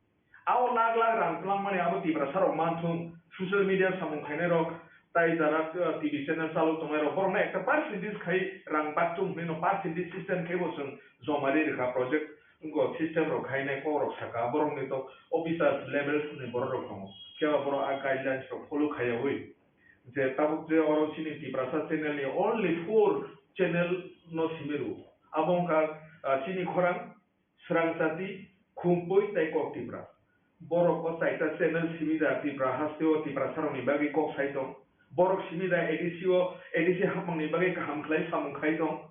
Abo lakh lakh rang twlangmani abo Tiprasa rok manthung, social media samung khainai rok, tai jara, uh, T V channel chalok tongnai rok, borok no ekta percentage khai rang bakchung hwnwi no percentage system khai bo chwng joma ri rwkha project. Wngkha system rok khainai kok rok saka, borok ni to officers levels ni borok rok tongo. Phiya ba borok a guidelines rok follow khaiyawi je tabuk je oro chini Tiprasa channel ni only four channel no simi rwo. Abo wngkha, ah, chini khorang, Srang Chati, Khumpui tei Kok Tipra. Borok o chaita channel simi da Tipra haste o Tiprasa rokni bagwi kok sai tong. Borok simi da A D C o, A D C hapmang ni bagwi kaham khlai samung khai tong.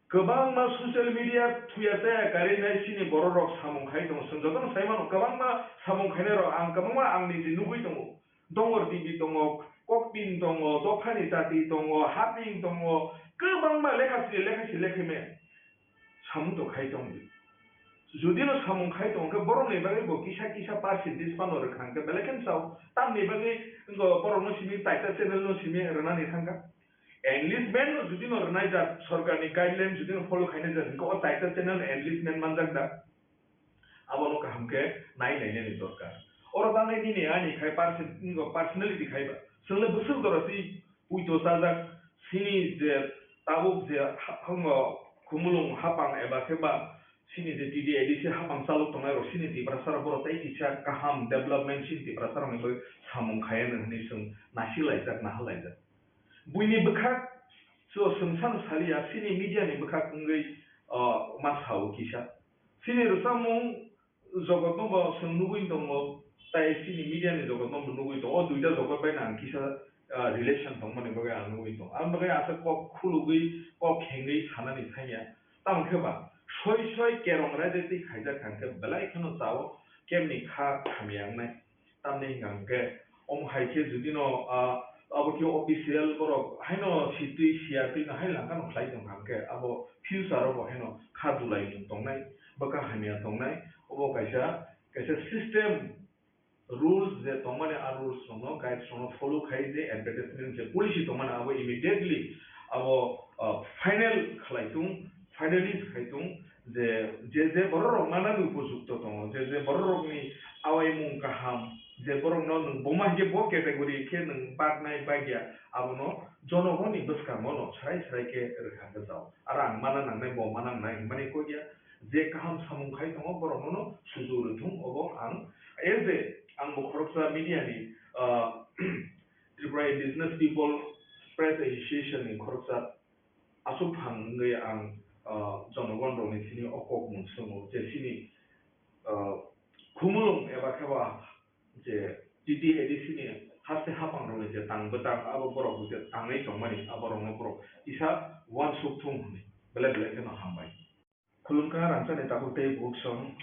Kwbangma social media thuya chaya karwi nai chini borok rok samung khai tongo. Chwng jotono sai mano, kwbangma samung khainai rok ang kwbangma ang niji nugwi tongo. Dongor T V tongo, Kokpin tongo, Dophani Chati tongo, Haping tongo, kwbangma lekha siri lekha si lekhi me samung to khai tong di. Judino samung khai tong khe borokni bagwi bo kisa kisa percentage phano rwkha hwnkhe belai kheno chao. Tamni bagwi wngkha borokno simi taita channel no simi rwnani thangkha. Enlistment no judino rwnai jat, sorkarni guideline judino follow khainai jat hwnkhe o taita channel enlistment manjak da. Abono kaham khe nai nainani dorkar. Oro tangnai nini ani khai person-, personality khai ba. Chwng le bwswk jora twi puito chajak sini je tabuk je ha-, hango khumulung hapang eba khe ba sini je T D A D C hapang chalok tongnai rok sini Tiprasa rok borok tei kisa kaham development sini Tiprasa rokni bagwi samung khai anw hwnwi chwng nasik laijak, naha laijak. Buini bwkhak so chwng sano saliya, sini media ni bwkhak wngwi, o, ma sao kisa. Sini rwchapmung jogotno bo chwng nugwi tongo, tai sini media ni jogotno bo nugwi tongo. O duita jogot bai no ang kisa, ah, relation tongmani bagwi ang nugwi tongo. Ang bagwi aswk kok khulugwi, kok khengwi sanani thangya. Tamo khe ba soi soi kerong raida twi khaijak hwnkhe belai kheno chao, kemni kha hamya wngnai. Tamni hwnkha hwnkhe, omo hai khe judino, ah, abo khe official borok haino sitwi siyatwi no hai langkha no khlai tongkha hwnkhe, abo future o bo haino kha dulai mung tongnai, bwkha hamya tongnai, obo kaisa, kaisa system, rules je tongmani a rules rokno, guides rokno follow khai je advertisement je policy tongmani abo immediately abo, ah, final khlai tung, finalize khai tung, je, je, je borok rok manani upojukto tongo, je, je borok rokni awaimung kaham, je borokno nwng buma hinkhe bo category khe nwng baknai bagya, abono jonogoni bwskango no srai srai khe rwkha bwsao. Aro ang mana nangnai, bo mana nangnai hinmani kok ya, je kaham samung khai tongo borokno no suju rwthung, obo ang as a, ang bo khoroksa media ni, ah, Tripura Indigenous People Press Association ni khoroksa aswk phang wngwi ang, ah, jonogon rokni sini o kok mung swngo je sini, ah, khumulwng eba khe ba je T T A D C ni haste hapang rokni je tang bwtang abo borok je tangwi tongmani abo rokno borok kisa uansuk thung hwnwi belai belai kheno hambai. Khulumkha rangchakni takhuk tei bukhuk song,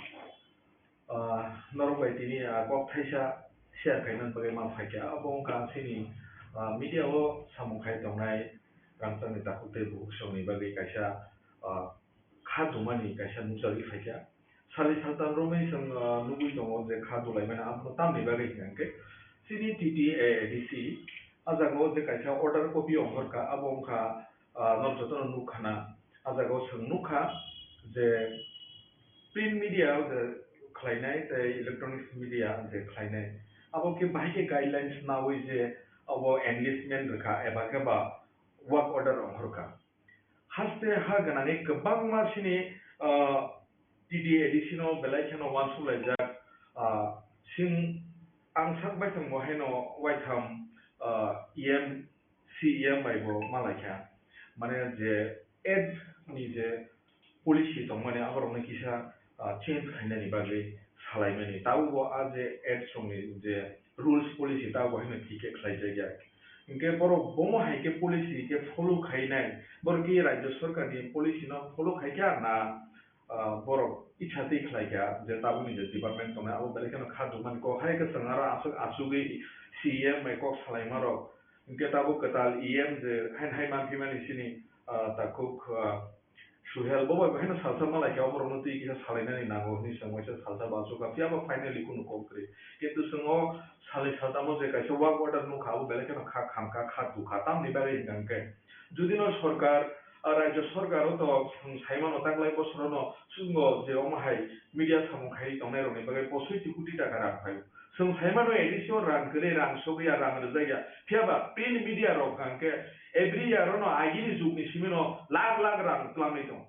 ah, norok bai tini, ah, kok thaisa share khaina bagwi ma phaikha. Abo wngkha chini, ah, media o samung khai tongnai rangchakni takhuk tei bukhuk songni bagwi kaisa, ah, kha dumani kaisa nukjagwi phaikha. Sali saltam romwi chwng, ah, nugwi tongo je kha dulaimani abono tamni bagwi hwnkha hwnkhe chini T T A D C ah jaga o je kaisa order copy ongkhorkha, abo wngkha ah, norok jotono nukha na. Ah jaga o chwng nukha je print media o je khlainai tei electronics media je khlainai, abo khe bahai khe guidelines naui je abo enlistment rwkha eba khe ba work order ongkhorkha. Haste ha gwnangwi kwbangma chini, ah, T D A D C no belai kheno uansuk laijak, ah, sing ang sak bai thangbo haino waitham, ah, E M C E M bai bo malaikha, mane je ads ni je policy tongmani aborokno kisa, ah, change khainani bagwi salaimani. Tabukbo a je ads rokni je rules policy tabukbo haino thik khe khlaijakya. Hinkhe borok bomo hai khe policy khe follow khainai, borok khe rajya sarkar ni policy no follow khaikha na, ah, borok itha twi khlai kha je tabukni je department tongnai abo belai kheno kha dukmani kok hai khe chwng aro aswk achugwi C E M bai kok salaima rok hinkhe tabuk kwtal E M je haino hai manphi mani chini, ah, takhuk, ah, Suhel bo bai bo haino salsa malai kha oborokno twi kisa salainani nango hinwi chwng waisa salsa bo achukha phiya bo finally kunu kok kwrwi kintu chwng o salai saltamo je kaisa work order nukha abo belai kheno kha khamkha kha dukha tamni bagwi hwnkha hwnkhe judino sorkar Ah, Rajya Sarkar o to chwng sai mano, taklai bosorono chwngno je omo hai media samung khaiwi tongnairokni bagwi bo soi ti koti taka rang phaio. Chwng sai mano, A D C o rang kwrwi, rang sogwi ya, rang rwjak ya. Phiya ba print media rok hwnkha hwnkhe every year o no agini jugni simi no lakh lakh rang twlangwi tongo.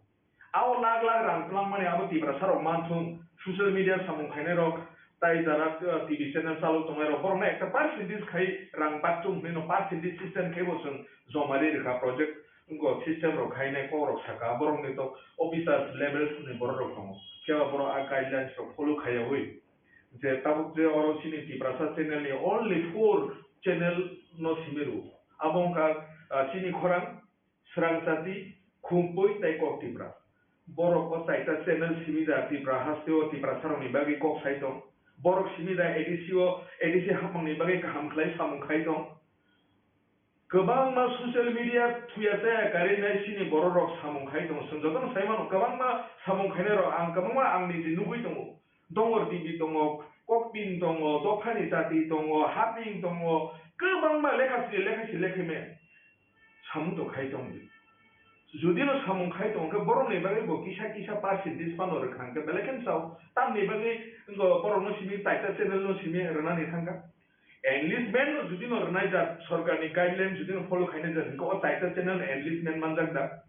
Abo lakh lakh rang twlangmani abo Tiprasa rok manthung, social media samung khainairok, tai jara, ah, T V channel chalok tongnairok, borokno ekta percentage khai rang bakchung hwnwi no percentage system khai bo chwng joma ri rwkha project. Wngkha system rok khainai kok rok saka, borok ni to officers level ni borok rok tongo. Phiya ba borok a guidelines rok follow khaiyawi. Je tabuk je oro chini Tiprasa channel ni only four channel no simi rw. Abo wngkha, ah, chini khorang, srang chati, khumpui tei kok Tipra. Borok o chaita channel simi da Tipra haste o Tiprasa rok ni bagwi kok sai tong. Borok simi da A D C o, A D C hapmang ni bagwi kaham khlai samung khai tong. Kwbangma social media thuya chaya karwi nai chini borok rok samung khai tongo. Chwng jotono sai mano, kwbangma samung khainai rok ang kwbangma ang niji nugwi tongo. Dongor T V tongo, Kokpin tongo, Dophani Chati tongo, Haping tongo, kwbangma lekha sri lekha sri lekha me samung to khai tong di. Judi no samung khai tong khe borok ni bagwi bo kisa kisa percentage phano rwkha hwnkhe belai khe sao. Tamni bagwi wngkha borok no simi taita channel no simi rwnani thangkha. Enlistment no jodi no rwnai jak, sorkar ni guideline jodi no follow khainai jak, hwnkhe o taita channel no enlistment manjak da?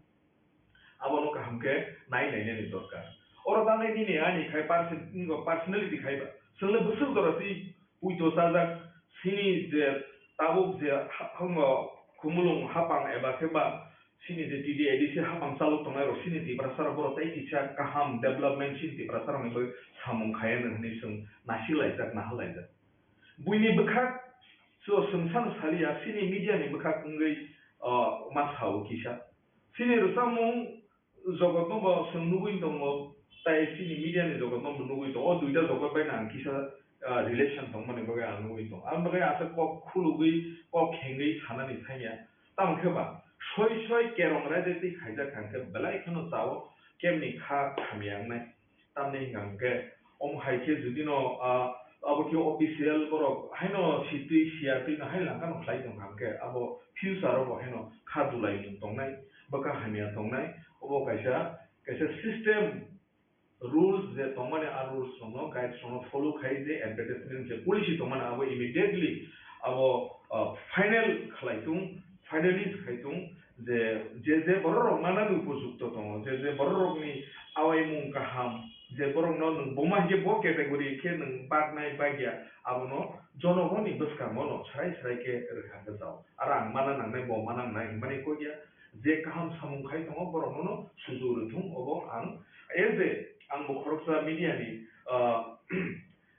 Abono kaham khe nai nainani dorkar. Oro tangnai nini ani khai perso-, personality khai ba. Chwng le bwswk jora twi puito chajak, chini je tabuk je ha-, hango khumulwng hapang eba khe ba chini je T D A D C hapang chalok tongnai rok chini Tiprasa rok borok tei kisa kaham development chini Tiprasa rok ni bagwi samung khai ya hwnwi chwng nasik laijak, nahal laijak. Buini bwkhak so chwng sano saliya, chini media ni bwkhak wngwi, o, ma sao kisa. Chini rwchapmung jogotno bo chwng nugwi tongo, tai chini media ni jogotno bo nugwi tongo. O duita jogot bai no ang kisa, ah, relation tongmani bagwi ang nugwi tongo. Ang bagwi aswk kok khulugwi, kok khengwi sanani thangya. Tamo khe ba soi soi kerong raida twi khaijak hwnkhe belai kheno chao, kemni kha hamya wngnai. Tamni hwnka hwnkhe, omo hai khe jodi no, ah, abo khe official borok haino sitwi siya twi no hai langkha no khlai tong kha hwnkhe, abo future o bo haino kha dulaimung tongnai, bwkha hamya tongnai, obo kaisa, kaisa system, rules je tongmani, a rules rokno, guides rokno follow khai je advertisement je policy tongmani abo immediately abo, ah, final khlai tung, finalize khai tung, je, je, je borok rok manani upojukto tongo, je, je borok rokni awaimung kaham, je borokno nwng buma hinkhe bo category khe nwng baknai bagya, abono jonogoni bwskango no srai srai khe rwkha khe jao. Aro ang mana nangnai, bo mana nangnai hinmani kok ya, je kaham samung khai tongo borokno no sujuk rwthung, obo ang as a, ang bo khoroksa media ni, ah,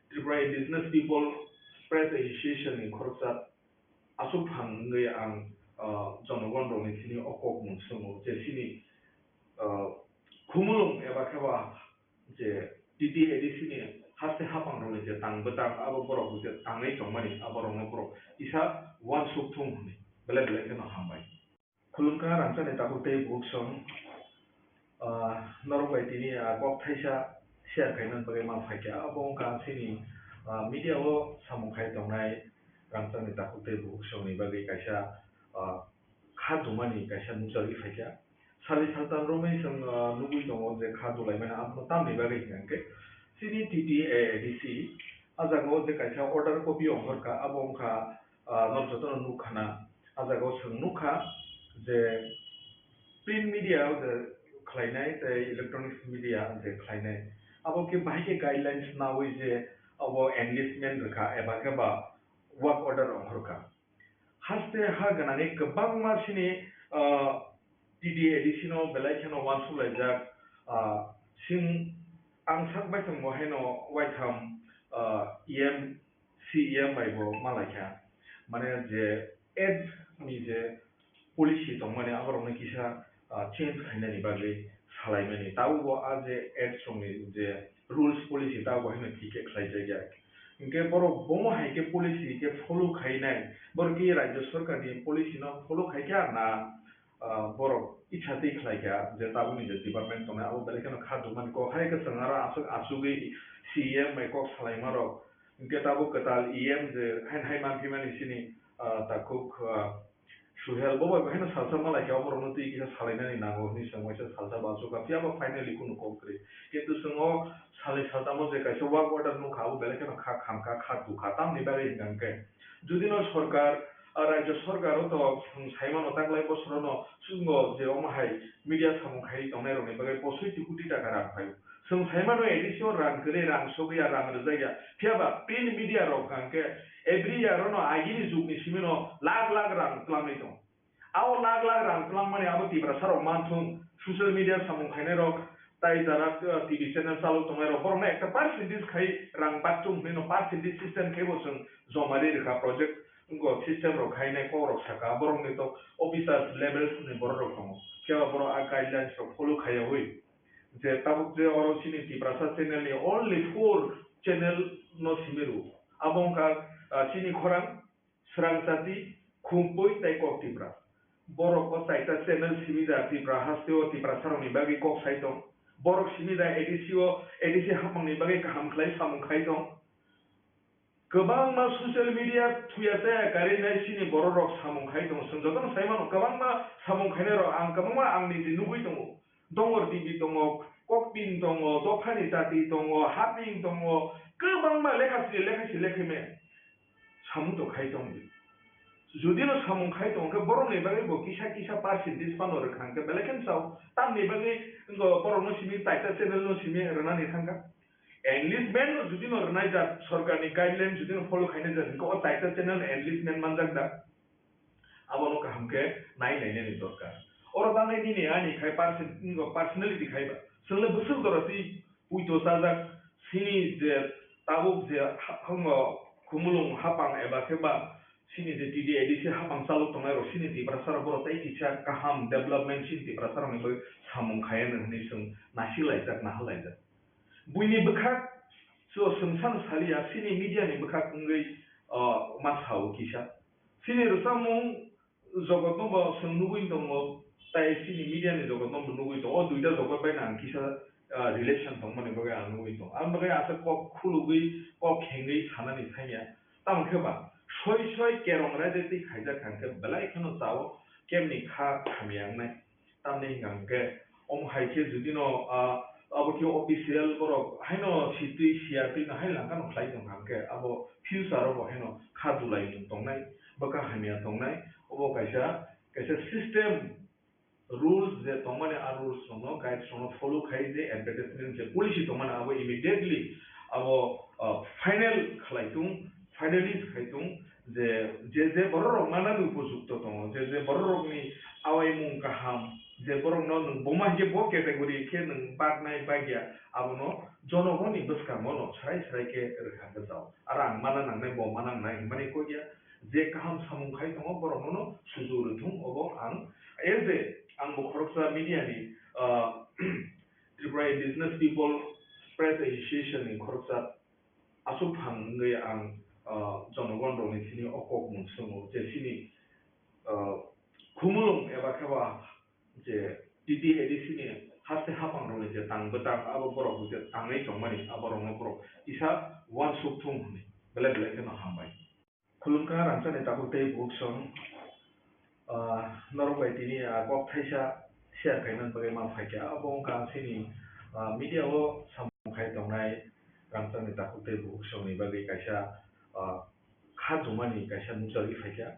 Tripura Indigenous People Press Association ni khoroksa aswk phang wngwi ang, ah, jonogon rokni thani o kokmung swngo je chini, ah, khumulwng eba khe ba je T T A D C ni haste hapang rokni je tang bwtang abo borok je tangwi tongmani abo rokno borok kisa uansuk thung hwnwi belai belai kheno hambai. Khulumkha rangchakni takhuk tei bukhuk song, ah, norok bai tini, ah, kok thaisa share khaina bagwi ma phaikha. Abo wngkha chini, ah, media o samung khai tongnai rangchakni takhuk tei bukhuk songni bagwi kaisa, ah, kha dumani kaisa nukjagwi phaikha. Sali saltan romwi chwng, ah, nugwi tongo je kha dulaimani abono tamni bagwi hwnkha hwnkhe chini T T A A D C ah jaga o je kaisa order copy ongkhorkha, abo wngkha, ah, norok jotono nukkhana. Ah jaga o chwng nukha je print media o je khlainai tei electronics media je khlainai, abo khe bahai khe guidelines naui je abo enlistment rwkha eba khe ba work order ongkhorkha. Haste ha gwnangwi kwbangma chini, ah, T D A D C no belai kheno uansuk laijak, ah, chwng ang sak bai tongbo haino waitham, ah, E M, C E M bai bo malaikha. Mane je ads ni je policy tongmani aborokno kisa, ah, change khainani bagwi salaimani. Tabukbo a je ads rokni je rules policy tabukbo haino thik khe khlaijakya. Hinkhe borok bomo hai khe policy khe follow khainai, borok khe rajya sarkar ni policy no follow khaikha na, ah, borok itsa twi khlaikha je tabukni je department tongnai abo belai kheno kha dumani kok hai kwchwng aro aswk achugwi C E M bai kok salaimarok. Hinkhe tabuk kwtal E M je haino hai manphimani chini, ah, takhuk, ah, Suhel bo bai bo haino salsa malaikha, oborokno twi kisa salainani nango hwnwi chwng waisa salsa bo achukha, phiya ba finally kunu kok kwrwi. Kintu chwng o salnwi saltamo je kaisa work order nukha, abo belai kheno kha khamkha, kha tukha, tamni bagwi hwnkha hwnkhe jodi no sorkar, ah, rajya sorkar o to chwng sai mano taklai bosorono chwngno je omo hai media samung khaiwi tongnairokni bagwi posoi ti koti taka rang phaio. Chwng sai mano A D C o rang kwrwi, rang sogwi ya, rang rwjak ya. Phiya ba print media rok hwnkha hwnkhe every year o no agini jugni simi no lakh lakh rang twlangwi tong. Abo lakh lakh rang twlangmani abo Tiprasa rok manthung, social media samung khainai rok, tai jara, uh, T V channel chalok tongnai rok, borokno ekta percentage khai rang bakchung hinwi no percentage system khai bo chwng joma ri rwkha project wngkha system rok khainai kok rok saka, borokni to officers levels ni borok rok tongo, phiya ba borok a guidelines rok follow khaiyawi je tabuk je oro chini Tiprasa channel ni only four channel no simi rw, abo wngkha, uh, chini khorang, Srang Chati, Khumpui tei Kok Tipra. Borok o chaita channel simi da Tipra haste o Tiprasa rok ni bagwi kok sai tong. Borok simi da A D C o, A D C hapmang ni bagwi kaham khlai samung khai tong. Kwbangma social media thuya chaya karwi nai chini borok rok samung khai tong. Chwng jotono sai mano kwbangma samung khainai rok ang kwbangma ang niji nugwi tongo. Dongor T V tongo, Kokpin tongo, Dophani Chati tongo, Haping tongo, kwbangma lekha si lekha si lekha me samung to khai tong di. Jodi no samung khai tong khe borok ni bagwi bo kisa kisa percentage phano rwkha hwnkhe belai khe sao. Tamni bagwi wngkha borok no simi taita channel no simi rwnani thangkha. Enlistment no jodi no rwnai jak, sorkar ni guideline jodi no follow khainai jak hwnkhe o taita channel enlistment manjak da. Abono kaham khe nai nainani dorkar. Oro tangnai nini ani khai person-, personality khai ba. Chwng le bwswk jora twi puito chajak, sini je tabuk je ha-, hango Khumulwng hapang eba khe ba sini je T D A D C hapang chalok tongnai rok sini Tiprasa rok borok tei kisa kaham development sini Tiprasa rok ni bagwi samung khai anw hinwi chwng nasik laijak, nahal laijak. Buini bwkhak so chwng sano saliya, sini media ni bwkhak wngwi, o, ma sao kisa. Sini rwchapmung jogotno bo chwng nugwi tongo, tai sini media ni jogotno bo nugwi tongo. O duita jogot bai no ang kisa, ah, relation tongmani bagwi ang nugwi tongo. Ang bagwi asa kok khulugwi, kok khengwi sanani thangya. Tamo khe ba, soi soi kerong raida twi khaijak kha hwnkhe belai kheno chao, kemni kha hamya wngnai. Tamni hwnkha hwnkhe, omo hai khe jodi no, ah, abo khe official borok haino sitwi siya twi no hai langkha no khlai tong kha hwnkhe, abo future o bo haino kha dulai mung tongnai, bwkha hamya tongnai, obo kaisa, kaisa system, rules je tongmani, a rules rokno, guides rokno follow khai je advertisement je policy tongmani, abo immediately abo, ah, final khlai tung, finalize khai tung, je, je, je borok rok manani upojukto tongo, je, je borok rokni awaimung kaham, je borokno nwng buma hinkhe bo category khe nwng baknai bakya, abono jonogoni bwskango no srai srai khe rwkha bwchao. Aro ang mana nangnai, bo mana nangnai hinmani kok ya, je kaham samung khai tongo, borokno no suju rwthung, obo ang as a, ang bo khoroksa media ni, ah, Tripura Indigenous People Press Association ni khoroksa aswk phang wngwi ang, ah, jonogon rokni thani o kok mung swngo je chini, ah, Khumulwng eba khe ba je T T A D C ni haste hapang rokni je tang bwtang abo borok je tangwi tongmani abo rokno borok kisa uansuk thung hwnwi belai belai kheno hambai. Khulumkha rangchakni takhuk tei bukhuk song, ah, norok bai tini, ah, kok thaisa share khaina bagwi ma phaikha. Abo wngkha chini, ah, media o samung khai tongnai rangchakni takhuk tei bukhuk songni bagwi kaisa, ah, kha jumani kaisa nukjagwi phaikha.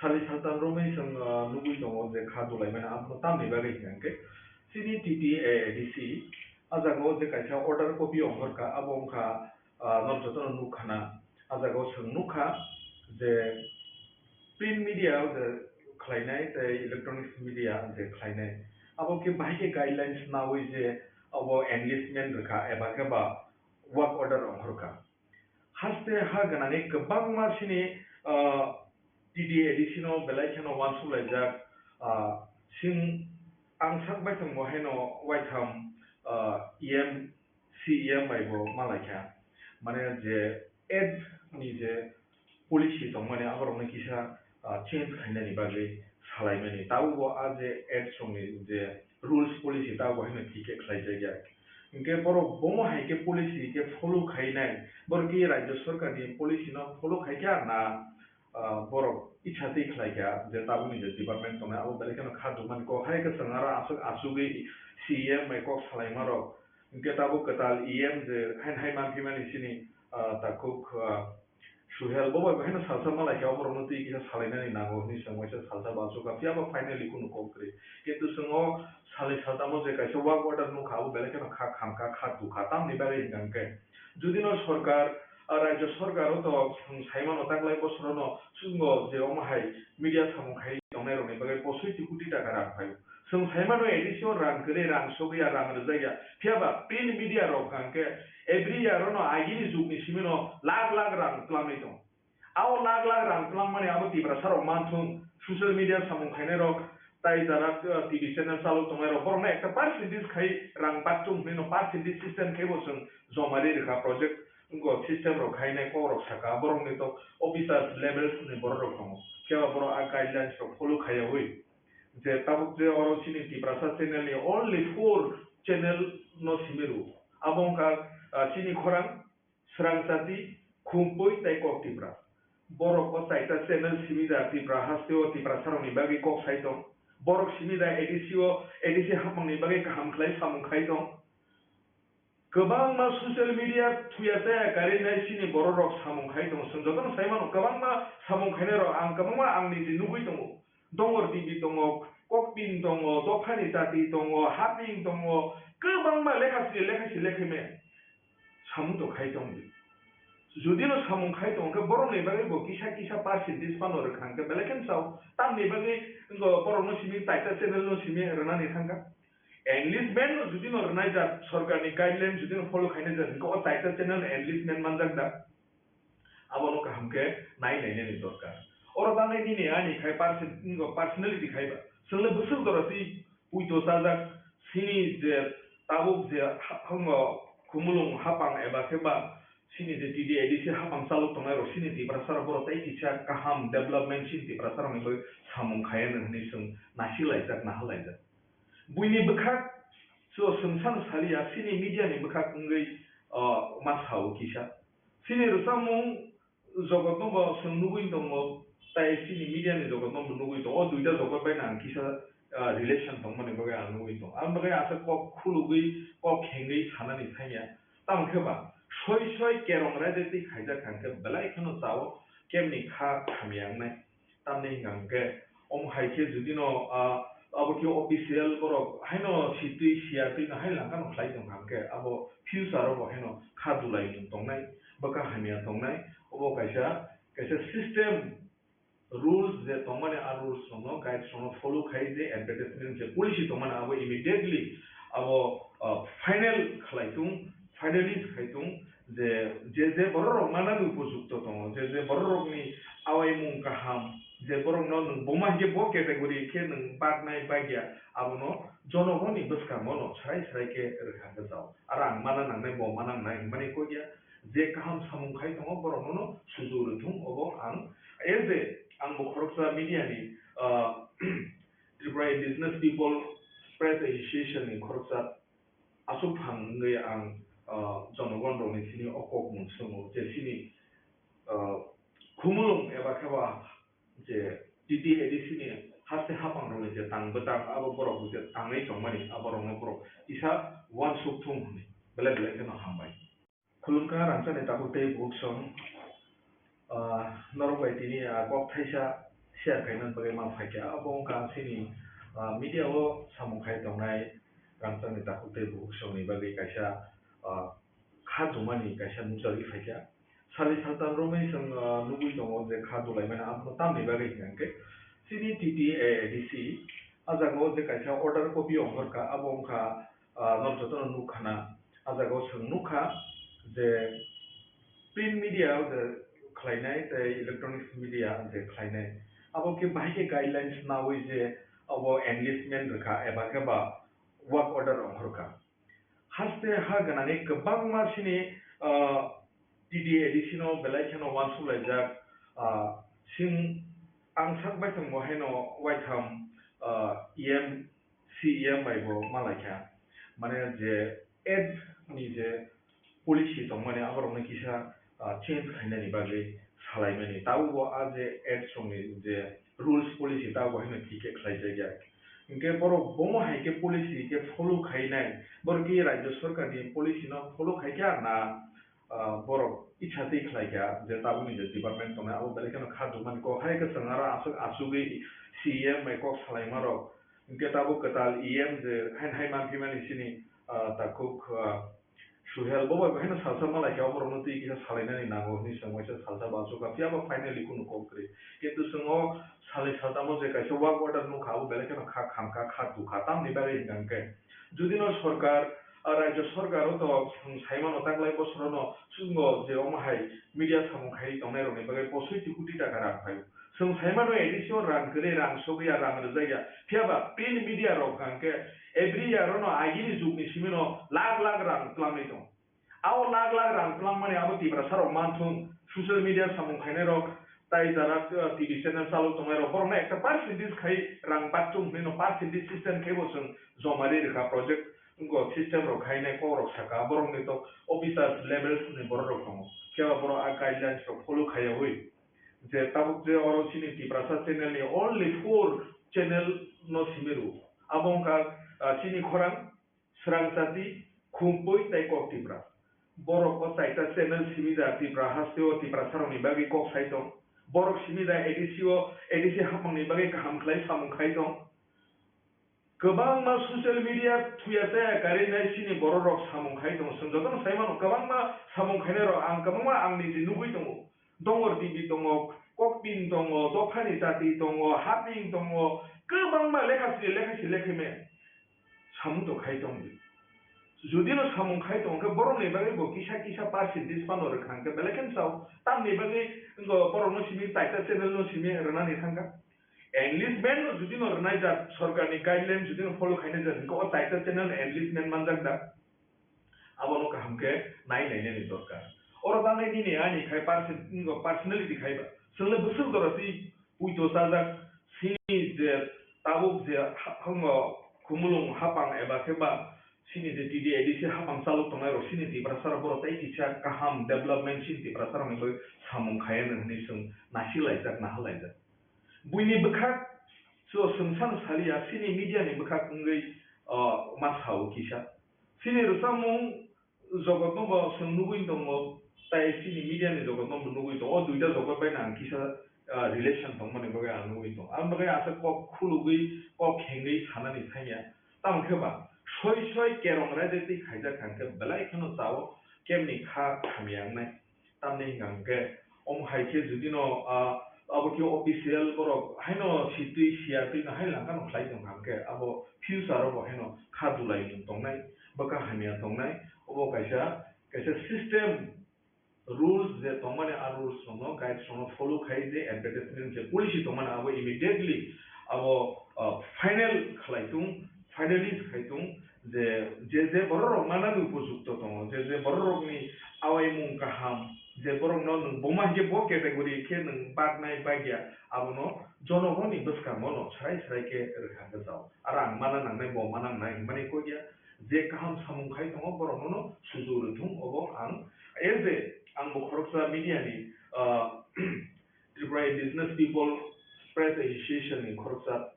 Sali saltan romwi chwng, ah, nugwi tongo je kha dulaimani abono tamni bagwi hwnkha hwnkhe chini T T A D C a jaga o je kaisa order copy ongkhorkha, abo wngkha, ah, norok jotono nukkhana. A jaga o chwng nukha je print media o je khlainai tei electronics media je khlainai, abo khe bahai khe guidelines naui je abo enlistment rwkha eba khe ba work order ongkhorkha. Haste ha gwnani kwbangma chini, ah, T T A D C no belai kheno uansuk laijak, ah, sing ang sak bai thwng bo haino waitham, ah, E M C E M bai bo malaikha, mane je ads ni je policy tongmani aborokno kisa, ah, change khainani bagwi salaimani. Tabukbo a je ads rokni je rules policy tabukbo haino thik khe khlaijakya. Hinkhe borok bomo hai khe policy khe follow khainai, borok khe rajya sarkar ni policy no follow khaikha na, ah, borok itsa twi khlaikha je tabukni je department tongnai abo belai kheno kha dukmani kok hai khe chwng aro aswk achugwi C E M bai kok salaimarok. Hinkhe tabuk kwtal E M je haino hai manphimani chini, ah, takhuk, ah, Suhel bo bai bo haino salsa malaikha, oborokno twi kisa salainani nango hwnwi chwng waisa salsa bo achukha, phiya ba finally kunu kok kwrwi. Kintu chwng o salnwi saltamo je kaisa work order nukha, abo belai kheno kha khamkha, kha tukha. Tamni bagwi hwnkha hwnkhe, jodi no sorkar, ah, rajya sorkar o to chwng saimano taklai bosorono chwngno je omo hai media samung khai tongnai rokni bagwi posoiti koti taka rang phaio. Chwng sai mano A D C o rang kwrwi, rang sogwi ya, rang rwjak ya. Phiya ba print media rok hwnkhe every year no agini jugni simi no lakh lakh rang twlangwi tongo. Abo lakh lakh rang twlangmani abo Tiprasa rok manthung, social media samung khainai rok, tai jara, uh, T V channel chalok tongnai rok, borokno ekta percentage khai rang baktung hwnwi no percentage system khai bo chwng joma ri rwkha project, wngkha system rok khainai kok rok saka, borokni to officers levels ni borok rok tongo, phiya ba borok a guidelines rok follow khaiyawi je tabuk je oro chini Tiprasa channel ni only four channel no simi rwo, abo wngkha, uh, chini khorang, Srang Jati, Khumpui tei Kok Tipra. Borok o chaita channel simi da Tipra haste o Tiprasa rokni bagwi kok sai tong. Borok simi da A D C o, A D C hapmang ni bagwi kaham khlai samung khai tong. Kwbangma social media thuya chaya karwi nai chini borok rok samung khai tong. Chwng jotono sai mano kwbangma samung khainai rok ang kwbangma ang niji nugwi tongo. Dongor T V tongo, Kokpin tongo, Dophani Jati tongo, Haping tongo, kwbangma lekha sri lekha si lekha me samung to khai tong di. Jodi no samung khai tong khe borok ni bagwi bo kisa kisa percentage phano rwkha hwnkhe belai khe sao. Tamni bagwi wngkha borok no simi taita channel no simi rwnani thangkha. Englishman no jodi no rwnai jat, sorkar ni guideline jodi no follow khainai jat hwnkhe o taita channel Englishman manjak da. Abono kaham khe nai nainani dorkar. Oro tangnai nini ani khai perso-, personality khai ba. Chwng le bwswk jora si puito chajak sini je tabuk je ha-, hango khumulung hapang eba khe ba sini je T D A D C hapang chalok tongnai rok sini Tiprasa rok borok tei kisa kaham development sini Tiprasa rokni bagwi samung khai anw hwnwi chwng nasik laijak, naha laijak. Buini bwkhak so chwng san saliya sini media ni bwkhak wngwi, o, ma sao kisa. Sini rwchapmung jogotno bo chwng nugwi tongo, tai sini media ni jogotno bo nugwi tongo. O duita jogot bai no ang kisa, ah, relation tongmani bagwi ang nugwi tongo. Ang bagwi aswk kok khulugwi, kok khengwi sanani thangya. Tamo khe ba, soi soi kerong raida twi khaijak kha khe belai kheno chao, kemni kha hamya wngnai. Tamni hwnkha hwnkhe, omo hai khe jodi no, ah, abo khe official borok haino sitwi siya twi no hai langkha no khlai tong kha hwnkhe, abo future o bo haino kha dulai mung tongnai, bwkha hamya tongnai, obo kaisa, kaisa system, rules je tongmani a rules rok no, guides rok no follow khai je advertisement je policy tongmani abo immediately abo, ah, final khlai tung, finalize khai tung, je, je, je borok rok manani upojukto tongo, je, je borok rokni awaimung kaham, je borokno nwng buma hinkhe bo category khe nwng baknai bakya, abono jonogoni bwskango no srai srai khe rwkha kwchao. Aro ang mana nangnai, bo mana nangnai hwnmani kok ya, je kaham samung khai tongo, borokno no suju rwthung, obo ang as a, ang bo khoroksa media ni, ah, Tripura Indigenous People Press Association ni khoroksa aswk phang wngwi ang, ah, jonogon rokni sini o kok mung swngo je sini, ah, khumulwng eba khe ba je T T A D C ni haste hapang rokni je tang bwtang abo borok je tangwi tongmani abo rokno borok kisa uansuk thung hwnwi belai belai kheno hambai. Khulumkha rangchakni takhuk tei bukhuk song, ah, norok bai tini, ah, kok thaisa share khaina bagwi ma phaikha. Abo wngkha chini, ah, media o samung khai tongnai rangchakni takhuk tei bukhuk songni bagwi kaisa, ah, kha tumani kaisa nukjagwi phaikha. Sali saltan romwi chwng, ah, nugwi tongo je kha dulaimani abono tamni bagwi hwnkhe chini T T A D C ah jaga o je kaisa order copy ongkhorkha, abo wngkha, ah, norok jotono nukkhana. Ah jaga o chwng nukha je print media o je khlainai tei electronics media je khlainai, abo khe bahai khe guidelines naui je abo engagement rwkha eba khe ba work order ongkhorkha. Haste ha gwnangwi kwbangma chini, ah, T D A D C no belai kheno uansuk laijak, ah, sing ang sak baithang bo haino waitham, ah, E M, C E M bai bo ma laikha. Mane je ads ni je policy tongmani aborokno kisa, ah, change khainani bagwi salaimani. Tabukbo a je ads rokni je rules policy tabukbo haino thik khe khlaijakya. Hinkhe borok bomo hai khe policy khe follow khainai, borok khe rajya sorkar ni policy no follow khaikha na, ah, borok itsa twi khlaikha je tabukni je department tongnai abo belai kheno kha dukmani kok hai kwchwng aro aswk achugwi C E M bai kok salaima rok. Hinkhe tabuk kwtal E M je haino hai manphi mani chini, ah, takhuk, ah, Suhel, bo bai haino salsa malai khe, oborokno twi kisa salainani nango hwnwi chwng waisa salsa bachukha, phiya ba finally kunu kok kwrwi. Kintu chwng o salnwi saltamo je kaisa work order nukha, abo belai kheno kha khamkha, kha tukha, tamni bagwi hwnkha hwnkhe judino sorkar, a, rajyo sorkar o to chwng saimano taklai bosorono chwngno je omo hai media samung khai tongnairokni bagwi posoi ti koti taka rang phaio. Chwng saimano A D C o rang kwrwi, rang sogwi ya, rang rwjak ya. Phiya ba print media rok hwnkha hwnkhe every year ono agini jugni simino lakh lakh rang twlangwi tongo. Abo lakh lakh rang twlangmani abo Tiprasa rok manthung, social media samung khainai rok, tai jara, uh, T V channel chalok tongnai rok, borokno ekta percentage khai rang bakchung hwnwi no percentage system khai bo chwng joma ri rwkha project, wngkha system rok khainai kok rok saka, borokni to officers level ni borok rok tongo, phiya ba borok a guidelines rok follow khaiyawi. Je tabuk je oro chini Tiprasa channel ni only four channel no simi rwo. Abo wngkha, ah, chini khorang, swrang chati, khumpui tei kok Tipra. Borok o chaita channel simi da Tipra haste o Tiprasa rokni bagwi kok sai tong. Borok simi da A D C o, A D C hapang ni bagwi kaham khlai samung khai tong. Kwbangma social media thuya chaya karwi nai chini borok rok samung khai tongo. Chwng jotono sai mano, kwbangma samung khainai rok ang kwbangma ang niji nugwi tongo. Dongor T V tongo, Kokpin tongo, Dophani Chati tongo, Haping tongo, kwbangma lekha sini lekha si lekha me samung to khai tongdi. Judino samung khai tong khe borokni bagwi bo kisa kisa percentage phano rwkha hwnkhe belai kheno sao. Tamni bagwi wngkha borokno simi chaita channel no simi rwnani thangkha. Enlistment no judino rwnai jak sorkarni guideline judino follow khainai jak hwnkhe o chaita channel enlistment manjak da. Abono kaham khe nai nainani dorkar. Oro bagwi nini ani khai perso-, personality khai ba. Chwngno bwswk jora twi puito chajak sini je tabuk je ha-, hango khumulwng hapang eba khe ba sini je T D A D C hapang chalok tongnai rok sini Tiprasa rok borok tei kisa kaham development sini Tiprasa rokni bagwi samung khai anw hwnwi chwng nasik laijak, nahal laijak. Buini bwkhak so chwng sano saliya, sini media ni bwkhak wngwi, o, ma sao kisa. Sini rwchapmung jogotno bo chwng nugwi tongo, tai sini media ni jogotno bo nugwi tongo. O duita jogot bai no ang kisa, ah, relation tongmani bagwi ang nugwi tongo. Aboni bagwi aswk kok khulugwi, kok khengwi sanani thangya. Tamo khe ba soi soi kerong raida twi khaijak kha hwnkhe belai kheno chao kemni kha hamya wngnai. Tamni hwnka hwnkhe, omo hai khe judino, ah, abo khe official borok haino sitwi siyatwi no hai langkha no khlai tongkha hwnkhe, abo future o bo haino kha dulaimung tongnai, bwkha hamya tongnai, obo kaisa, kaisa system, rules je tongmani, a rules rokno, guides rokno follow khai je advertisement je policy tongmani, abo immediately abo, ah, final khlai tung, finalize khai tung, je, je, je borok rok manani upojukto tongo, je, je borok rokni awaimung kaham, je borokno nwng buma hinkhe bo category khe nwng baknai bakya, abono jonogoni bwskango no srai srai khe rwkha hwnkhe jao. Aro ang mana nangnai, bo mana nangnai hwnmani kok ya, je kaham samung khai tongo, borokno no sujuk rwthung, obo ang, as a, ang bo khoroksa media ni, ah, Tripura Indigenous People Press Association ni khoroksa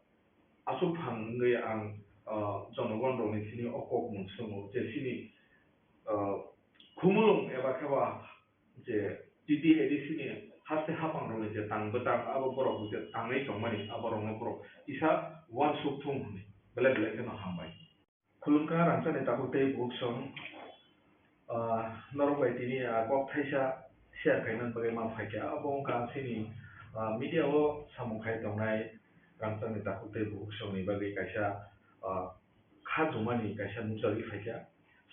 aswk phang wngwi ang, ah, jonogon rokni thani o kok mung swngo je chini, ah, khumulwng eba khe ba je T T A D C ni haste hapang rokni je tang bwtang abo borok je tangwi tongmani abo rokno borok kisa uansuk thung hwnwi belai belai kheno hambai. Khulumkha rangchakni takhuk tei bukhuk song, ah, norok bai tini, ah, kok thaisa share khaina bagwi ma phaikha. Abo wngkha chini, ah, media o samung khai tongnai rangchakni takhuk tei bukhuk songni bagwi kaisa, ah, kha jumani kaisa nukjagwi phaikha.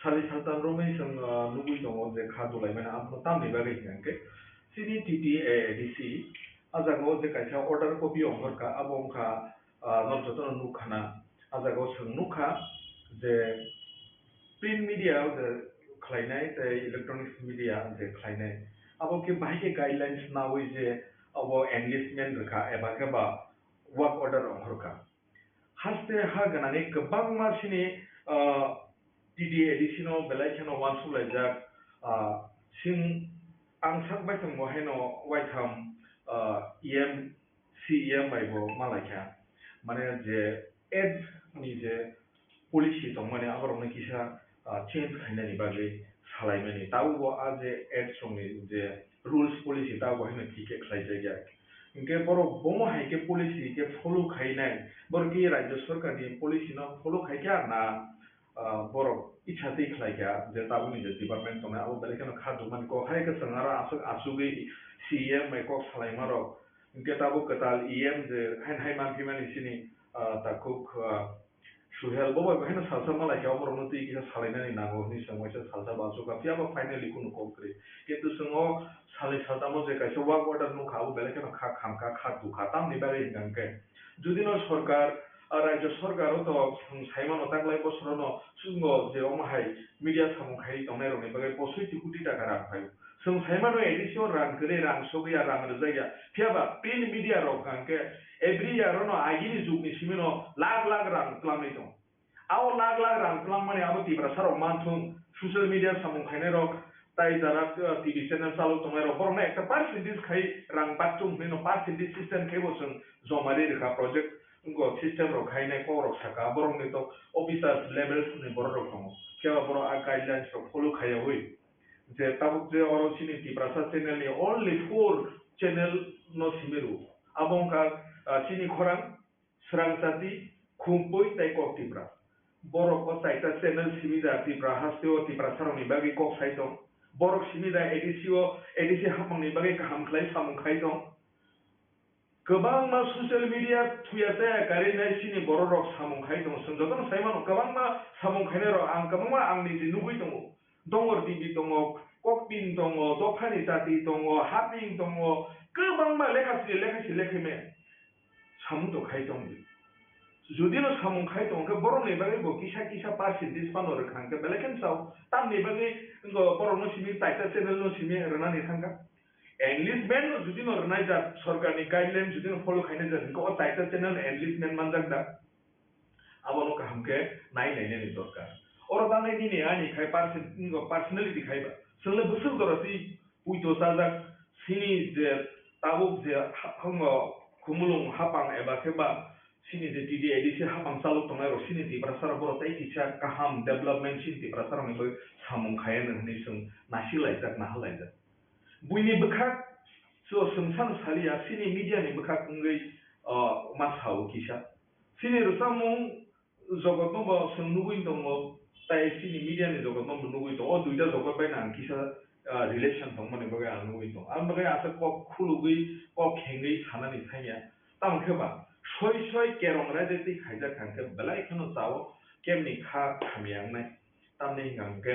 Sali saltan romwi chwng, ah, nugwi tongo je kha dulaimani abono tamni bagwi hwnkha hwnkhe chini T T A A D C ah jaga o je kaisa order copy ongkhorkha, abo wngkha ah, norok jotono nukha na. Ah jaga o chwng nukha je print media o je khlainai tei electronics media je khlainai, abo khe bahai khe guidelines naui je abo enlistment rwkha eba khe ba work order ongkhorkha. Haste ha gwnangwi kwbangma chini, ah, T D A D C no belai kheno uansuk laijak, ah, sing ang sak bai thang bo haino waitham, ah, E M C E M bai bo malaikha, mane je ads ni je policy tongmani aborokno kisa, ah, change khainani bagwi salaimani. Tabukbo a je ads rokni je rules policy tabukbo haino thik khe khlaijakya. Hinkhe borok bomo hai khe policy khe follow khainai, borok khe rajyo sorkarni policy no follow khaikha na, ah, borok icha twi khlai kha je tabukni je department tongnai abo belai kheno kha dukmani kok hai khe chwng aro aswk asugwi C E M bai kok salaima rok hinkhe tabuk kwtal E M je haino hai manphi mani chini, ah, takhuk, ah, Suhel bo bai haino salsa malai kha oborokno twi kisa salainani nango hinwi chwng waisa salsa bo asuk kha phiya ba finally kunu kok kwrwi kintu chwng o salni saltamo je kaisa work order nukha abo belai kheno kha khamkha kha dukha tamni bagwi hinkha hinkhe judino sorkar, ah, rajyo sorkar o to chwng saimano taklai bosorono chwngno je omo hai media samung khaiwi tongnairokni bagwi bo soi ti koti taka rang phaio. Chwng saimano A D C o rang kwrwi, rang sogwi ya, rang rwjak ya. Phiya ba print media rok hwnkha khe every year ono agini jugni simino lakh lakh rang twlangwi tongo. Abo lakh lakh rang twlangmani abo Tiprasa rok manthung, social media samung khainai rok, tai jara, uh, T V channel chalok tongnai rok, borokno ekta percentage khai rang bakchung hinwi no percentage system khai bo chwng joma ri rwkha project wngkha system rok khainai kok rok saka, borokni to officers level ni borok rok tongo. Phiya ba borok a guidelines rok follow khaiyawi. Je tabuk je oro chini Tiprasa channel ni only four channel no simi rwo. Abo wngkha, ah, chini khorang, Srang Chati, Khumpui tei Kok Tipra. Borok o chaita channel simi da Tipra haste o Tiprasa rokni bagwi kok sai tong. Borok simi da A D C o, A D C hapmang ni bagwi kaham khlai samung khai tong. Kwbangma social media thuya chaya karwi nai chini borok rok samung khai tongo. Chwng jotono sai mano, kwbangma samung khainai rok ang kwbangma ang niji nugwi tongo. Dongor T V tongo, Kokpin tongo, Dophani Chati tongo, Haping tongo, kwbangma lekha sri lekha sri lekha me samung to khai tongo. Judino samung khai tongo khe borokni bagwi bo kisa kisa percentage phano rwkha hwnkhe belai kheno sao. Tamni bagwi wngkha borokno simi taita channel no simi rwnani thangkha. Enlistment no judino rwnai jak, sorkarni guideline judino follow khainai jak, hwnkhe o taita channel enlistment manjak da? Abono kaham khe nai nainani dorkar. Oro tangnai nini ani khai perso-, personality khai ba. Chwngno bwswk jora twi puito chajak, chini je tabuk je ha-, hango Khumulwng hapang eba khe ba chini je T D A D C hapang chalok tongnai rok chini Tiprasa rok borok tei kisa kaham development chini Tiprasa rokni bagwi samung khai anw hwnwi chwng nasi laijak, naha laijak. Buini bwkhak so chwng san saliya, chini media ni bwkhak wngwi, o, ma sao kisa. Chini rwchapmung jogotno bo chwng nugwi tongo, tai chini media ni jogotno bo nugwi tongo. O duita jogot bai no ang kisa, ah, relation tongmani bagwi ang nugwi tongo. Ang bagwi asa kok khulugwi, kok khengwi sanani thangya. Tamo khe ba soi soi kerong raida twi khaijak hwnkhe belai kheno chao kemni kha hamya wngnai. Tamni hwnka hwnkhe,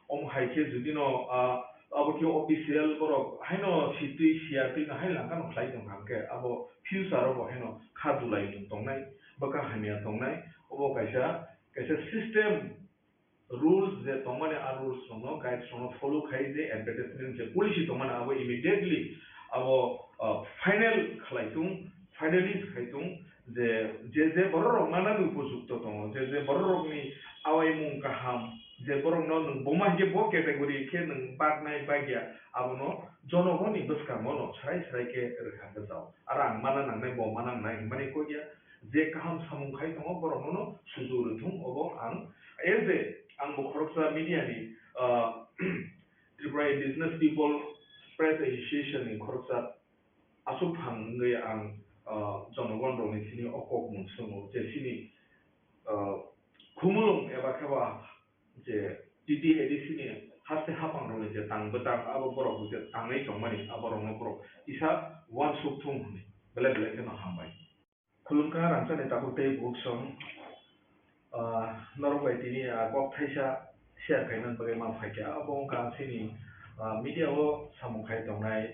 omo hai khe judino, ah, abo khe official borok haino sitwi siya twi no hai langkha no khlai tong kha hwnkhe, abo future o bo haino kha dulai mung tongnai, bwkha hamya tongnai, obo kaisa, kaisa system rules je tongmani, a rules rokno, guides rokno follow khai je advertisement je policy tongmani abo immediately abo, ah, final khlai tung, finalize khai tung. Je, je, je borok rok manani upojukto tongo, je, je borok rokni awaimung kaham, je borok no nwng buma hinkhe bo category khe nwng baknai bagya, abono jonogoni bwskango no srai srai khe rwkha bwchao. Aro ang mana nangnai, bo mana nangnai hinmani kok ya, je kaham samung khai tongo borok no suju rwthung, obo ang as a, ang bo khoroksa media ni, ah, Tripura Indigenous People Press Association ni khoroksa aswk phang wngwi ang, ah, jonogon rokni sini o kok mung swngo je sini, ah, Khumulwng eba khe ba je T T A D C ni haste hapang rokni je tang bwtang abo borok je tangwi tongmani abo rokno borok kisa uansuk thung hwnwi belai belai kheno hambai. Khulumkha rangchakni takhuk tei bukhuk song, ah, norok bai tini, ah, kok thaisa share khaimani bagwi ma phaikha. Abo wngkha chini, ah, media o samung khai tongnai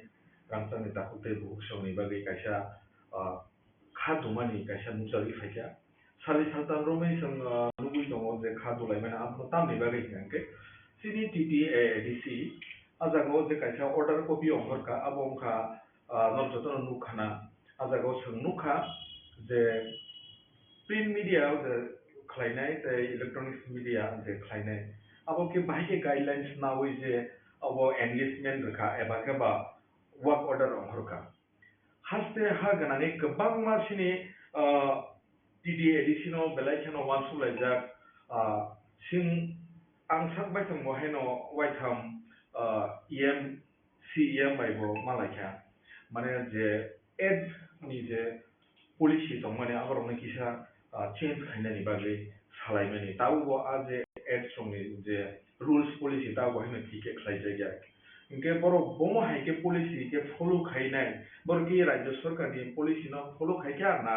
rangchakni takhuk tei bukhuk songni bagwi kaisa, ah, kha dumani kaisa nukjagwi phaikha. Sali saltan romwi chwng, ah, nugwi tongo je kha dulaimani abono tamni bagwi hwnkha hwnkhe chini T T A D C a jaga o je kaisa order copy ongkhorkha abo wngkha, ah, norok jotono nukha na, ah, jaga o chwng nukha je print media o je khlainai tei electronics media je khlainai, abo khe bahai khe guidelines naui je abo enlistment rwkha eba khe ba work order ongkhorkha. Haste ha gwnangwi kwbangma chini, ah, T D A D C no belai kheno uansuk laijak, ah, sing ang sak bai thang bo haino waitham, ah, E M C E M bai bo malaikha, mane je ad ni je policy tongmani aborokno kisa, ah, change khainani bagwi salaimani. Tabukbo a je rights rokni je rules policy ta bo haino thik khe khlai jak ya. Hinkhe borok bomo hai khe policy khe follow khai nai, borok ki rajya sarkar ni policy no follow khai kha na,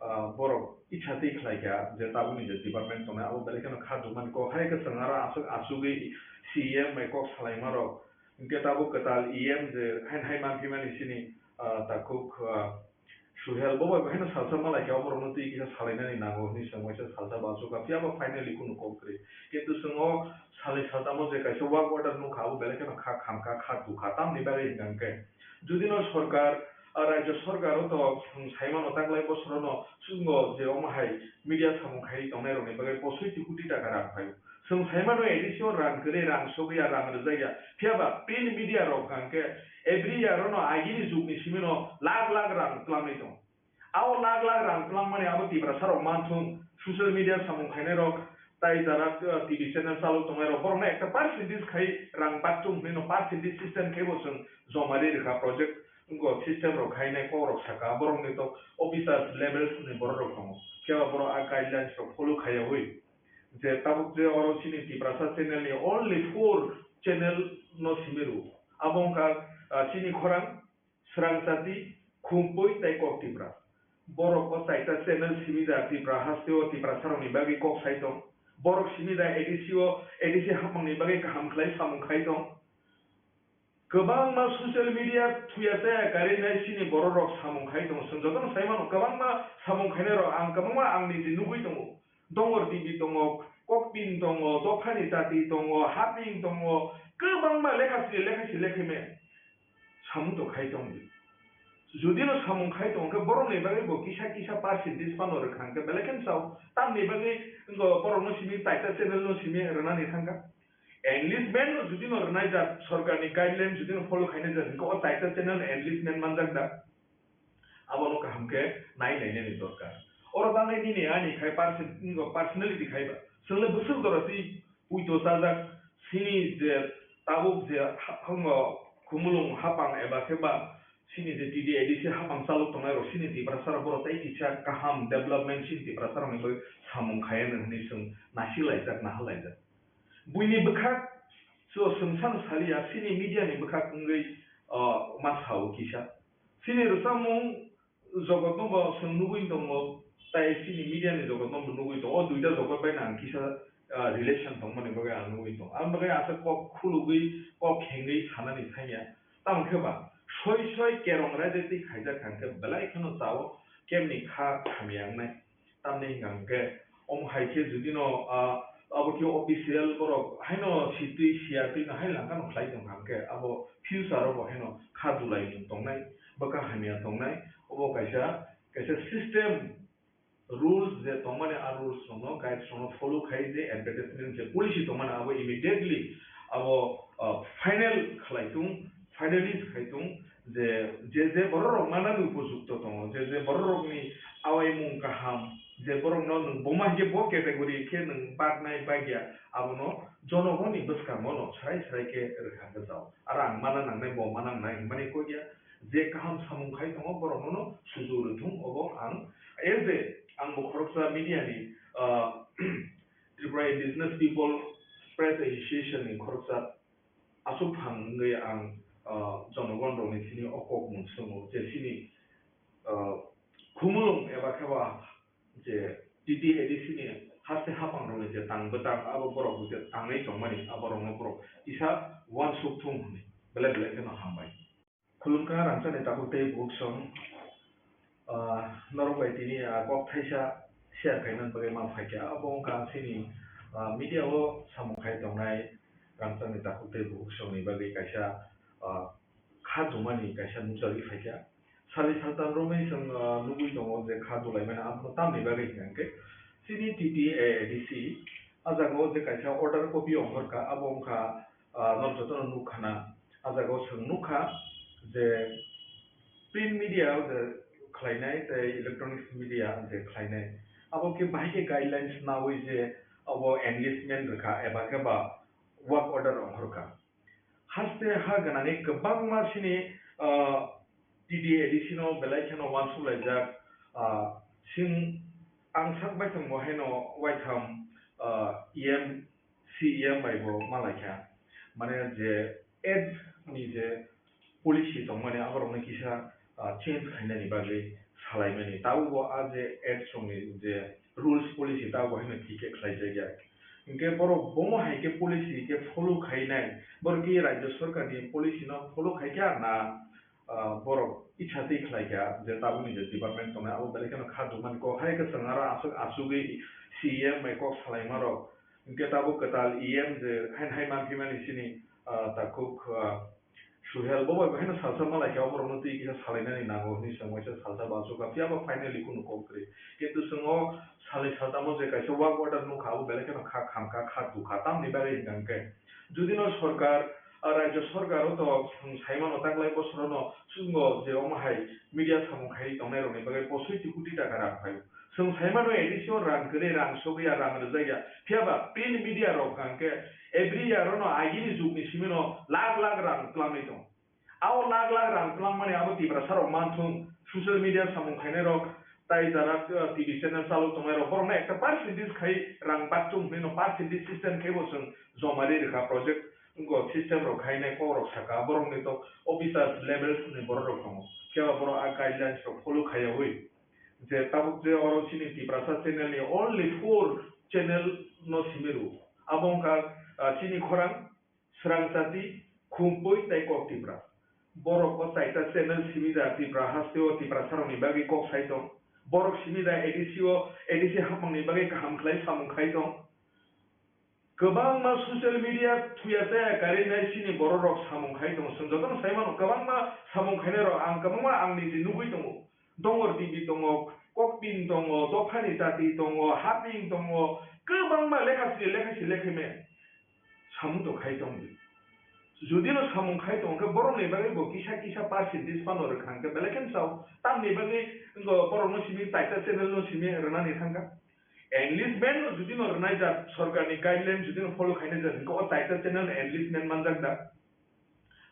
ah, borok itsa twi khlai kha je tabukni je department tongnai abo belai kheno kha dukmani kok hai khe chwng aro aswk asugwi C E M bai kok salaima rok. Hinkhe tabuk kwtal E M je haino hai manphi mani chini, ah, takhuk, ah, Suhel bo bai haino salsa malai khe oborokno twi kisa salainani nango hwnwi chwng waisa salsa bo achukha, phiya ba finally kunu kok kwrwi. Kintu chwng o salnwi saltamo je kaisa work order nukha, abo belai kheno kha khamkha, kha tukha. Tamni bagwi hwnkha hwnkhe judino sorkar, ah, rajya sorkar o to chwng saimano taklai bosorono chwngno je omo hai media samung khaiwi tongnairokni bagwi posoi ti koti taka rang phaio. Chwng saimano A D C o rang kwrwi, rang sogwi ya, rang rwjak ya. Phiya ba print media rok hwnkha hwnkhe every year ono agini jugni simino lakh lakh rang twlangwi tongo. Abo lakh lakh rang twlangmani abo Tiprasa rok manthung, social media samung khainai rok, tai jara, uh, T V channel chalok tongnai rok, borokno ekta percentage khai rang baktung hwnwi no percentage system khai bo chwng joma ri rwkha project, wngkha system rok khainai kok rok saka, borokni to officers levels ni borok rok tongo, phiya ba borok a guidelines rok follow khaiyawi. Je tabuk je oro chini Tiprasa channel ni only four channel no simi rwo. Abo wngkha, ah, chini khorang, Srang Chati, Khumpui tei Kok Tipra. Borok o chaita channel simi da Tipra haste o Tiprasa rokni bagwi kok sai tong. Borok simi da A D C o, A D C hapmang ni bagwi kaham khlai samung khai tong. Kwbangma social media thuya chaya karwi nai chini borok rok samung khai tongo. Chwng jotono sai mano, kwbangma samung khainai rok ang kwbangma ang niji nugwi tongo. Dongor T V tongo, Kokpin tongo, Dophani Chati tongo, Haping tongo, kwbangma lekha sri lekha si lekha me samung to khai tongdi. Judino samung khai tong khe borokni bagwi bo kisa kisa percentage phano rwkha hwnkhe belai kheno sao. Tamni bagwi wngkha borokno simi taita channel no simi rwnani thangkha. Enlistment no judino rwnai jak, sorkarni guideline judino follow khainai jak, hwnkhe o taita channel enlistment manjak da? Abono kaham khe nai nainani dorkar. Oro bagwi nini ani khai perso-, personality khai ba. Chwng le bwswk jora twi puito chajak, chini je tabuk je ha-, hango Khumulwng hapang eba khe ba chini je T D A D C hapang chalok tongnai rok chini Tiprasa rok borok tei kisa kaham development chini Tiprasa rokni bagwi samung khai anw hwnwi chwng nasi laijak, naha laijak. Buini bwkhak so chwng sano saliya, chini media ni bwkhak wngwi, ah, ma sao kisa. Chini rwchapmung jogotno bo chwng nugwi tongo, tai chini media ni jogotno bo nugwi tongo. O duita jogot bai no ang kisa, ah, relation tongmani bagwi ang nugwi tongo. Ang bagwi asa kok khulugwi, kok khengwi sanani thangya. Tamo khe ba soi soi kerong raida twi khaijak kha hwnkhe belai kheno chao kemni kha hamya wngnai. Tamni hwnka hwnkhe, omo hai khe judino, ah, abo khe official borok haino sitwi siyatwi no hai langkha no khlai tong kha hwnkhe, abo future o bo haino kha dulai mung tongnai, bwkha hamya tongnai, obo kaisa, kaisa system rules je tongmani, a rules rokno, guides rokno follow khai je advertisement je policy tongmani abo immediately abo, ah, final khlai tung, finalize khai tung. Je, je, je borok rok manani upojukto tongo, je, je borok rokni awaimung kaham, je borok no nwng boma hinkhe bo category khe nwng baknai bagya, abono jonogoni bwskango no srai srai khe rwkha khe jao. Aro ang mana nangnai, bo mana nangnai hwnmani kok ya, je kaham samung khai tongo borok no sujuk rwthung, obo ang as a, ang bo khoroksa media ni, ah, Tripura Indigenous People Press Association ni khoroksa aswk phang wngwi ang, ah, jonogon rokni thani o kok mung swngo je chini, ah, Khumulwng eba khe ba je T T A D C ni haste hapang rokni je tang bwtang abo borok je tangwi tongmani abo rokno borok kisa uansuk thung hwnwi belai belai kheno hambai. Khulumkha rangchakni takhuk tei bukhuk song, ah, norok bai tini, ah, kok thaisa share khaimani bagwi ma phaikha. Abo wngkha chini, ah, media o samung khai tongnai rangchakni takhuk tei bukhuk songni bagwi kaisa, ah, kha dumani kaisa nukjagwi phaikha. Sali saltam romwi chwng, ah, nugwi tongo je kha dulaimani abono tamni bagwi hwnkha hwnkhe chini T T A D C, ah jaga o je kaisa order copy ongkhorkha, abo wngkha, ah, norok jotono nukkhana. Ah jaga o chwng nukha je print media o je khlainai tei electronics media je khlainai, abo khe bahai khe guidelines naui je abo enlistment rwkha eba khe ba work order ongkhorkha. Haste ha gwnangwi kwbangma chini, ah, T T A D C no belai kheno uansuk laijak, ah, chwng ang sak bai thangbo haino waitham, ah, E M C E M bai bo malaikha, mane je ads ni je policy tongmani aborokno kisa, ah, change khainani bagwi salaimani. Tabukbo a je ads rokni je rules policy tabukbo haino thik khe khlaijakya. Hinkhe borok bomo hai khe policy khe follow khainai, borok ki rajya sarkar ni policy no follow khaikha na, ah, borok icha twi khlaikha je tabukni je department tongnai abo belai kheno kha dukmani kok hai kwchwng aro aswk asugwi C E M bai kok salaimarok. Hinkhe tabuk kwtal E M je hain hai manphimani chini, ah, takhuk, ah, Suhel bo bai haino salsa malaikha, oborokno twi kisa salainani nango hwnwi chwng waisa salsa bachukha, phiya ba finally kunu kok kwrwi. Kintu chwng o salnwi saltamo je kaisa work order nukha, abo belai kheno kha khamkha, kha dukha, tamni bagwi hwnkha hwnkhe judino sorkar, ah, rajya sorkar o to chwng saimano taklai bosorono chwngno je omo hai media samung khaiwi tongnairokni bagwi posoiti koti taka rang phaio. Chwng saimano A D C o rang kwrwi, rang sogwi ya, rang rwjak ya. Phiya ba print media rok hwnkha hwnkhe every year ono agini jugni simino lakh lakh rang twlangwi tongo. Abo lakh lakh rang twlangmani abo Tiprasa rok manthung, social media samung khainai rok, tai jara, uh, T V channel chalok tongnai rok, borokno ekta percentage khai rang bakchung hwnwi no percentage system khai bo chwng joma ri rwkha project, wngkha system rok khainai kok rok saka, borokni to officers levels ni borok rok tongo. Phiya ba borok a guidelines rok follow khaiyawi. Je tabuk je oro chini Tiprasa channel ni only four channel no simi rwo. Abo wngkha, ah, chini khorang, Srang Chati, Khumpui tei Kok Tipra. Borok o chaita channel simi da Tipra haste o Tiprasa rokni bagwi kok sai tong. Borok simi da A D C o, A D C hapmang ni bagwi kaham khlai samung khai tong. Kwbangma social media thuya chaya karwi nai chini borok rok samung khai tongo. Chwng jotono sai mano, kwbangma samung khainai rok ang kwbangma ang niji nugwi tongo. Dongor T V tongo, Kokpin tongo, Dophani Chati tongo, Haping tongo, kwbangma lekha sri lekha sri lekha me samung to khai tongdi. Judino samung khai tong khe borokni bagwi bo kisa kisa percentage phano rwkha hwnkhe belai kheno chao. Tamni bagwi wngkha borokno simi taita channel no simi rwnani thangkha. Enlistment no judino rwnai jak, sorkarni guideline judino follow khainai jak, hwnkhe o taita channel enlistment manjak da?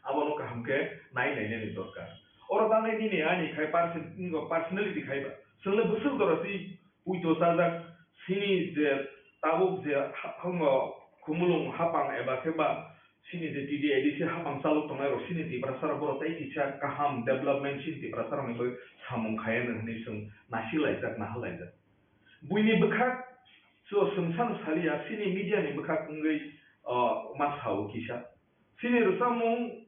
Abono kaham khe nai nainani dorkar. Oro tanai nini ani khai perso-, personality khai ba. Chwngno bwswk jora twi puito chajak, chini je tabuk je ha-, hango Khumulwng hapang eba khe ba chini je T D A D C hapang chalok tongnai rok chini Tiprasa rok borok tei kisa kaham development chini Tiprasa rokni bagwi samung khai anw hwnwi chwng nasi laijak, naha laijak. Buini bwkhak so chwng sano saliya, chini media ni bwkhak wngwi, o, ma sao kisa. Chini rwchapmung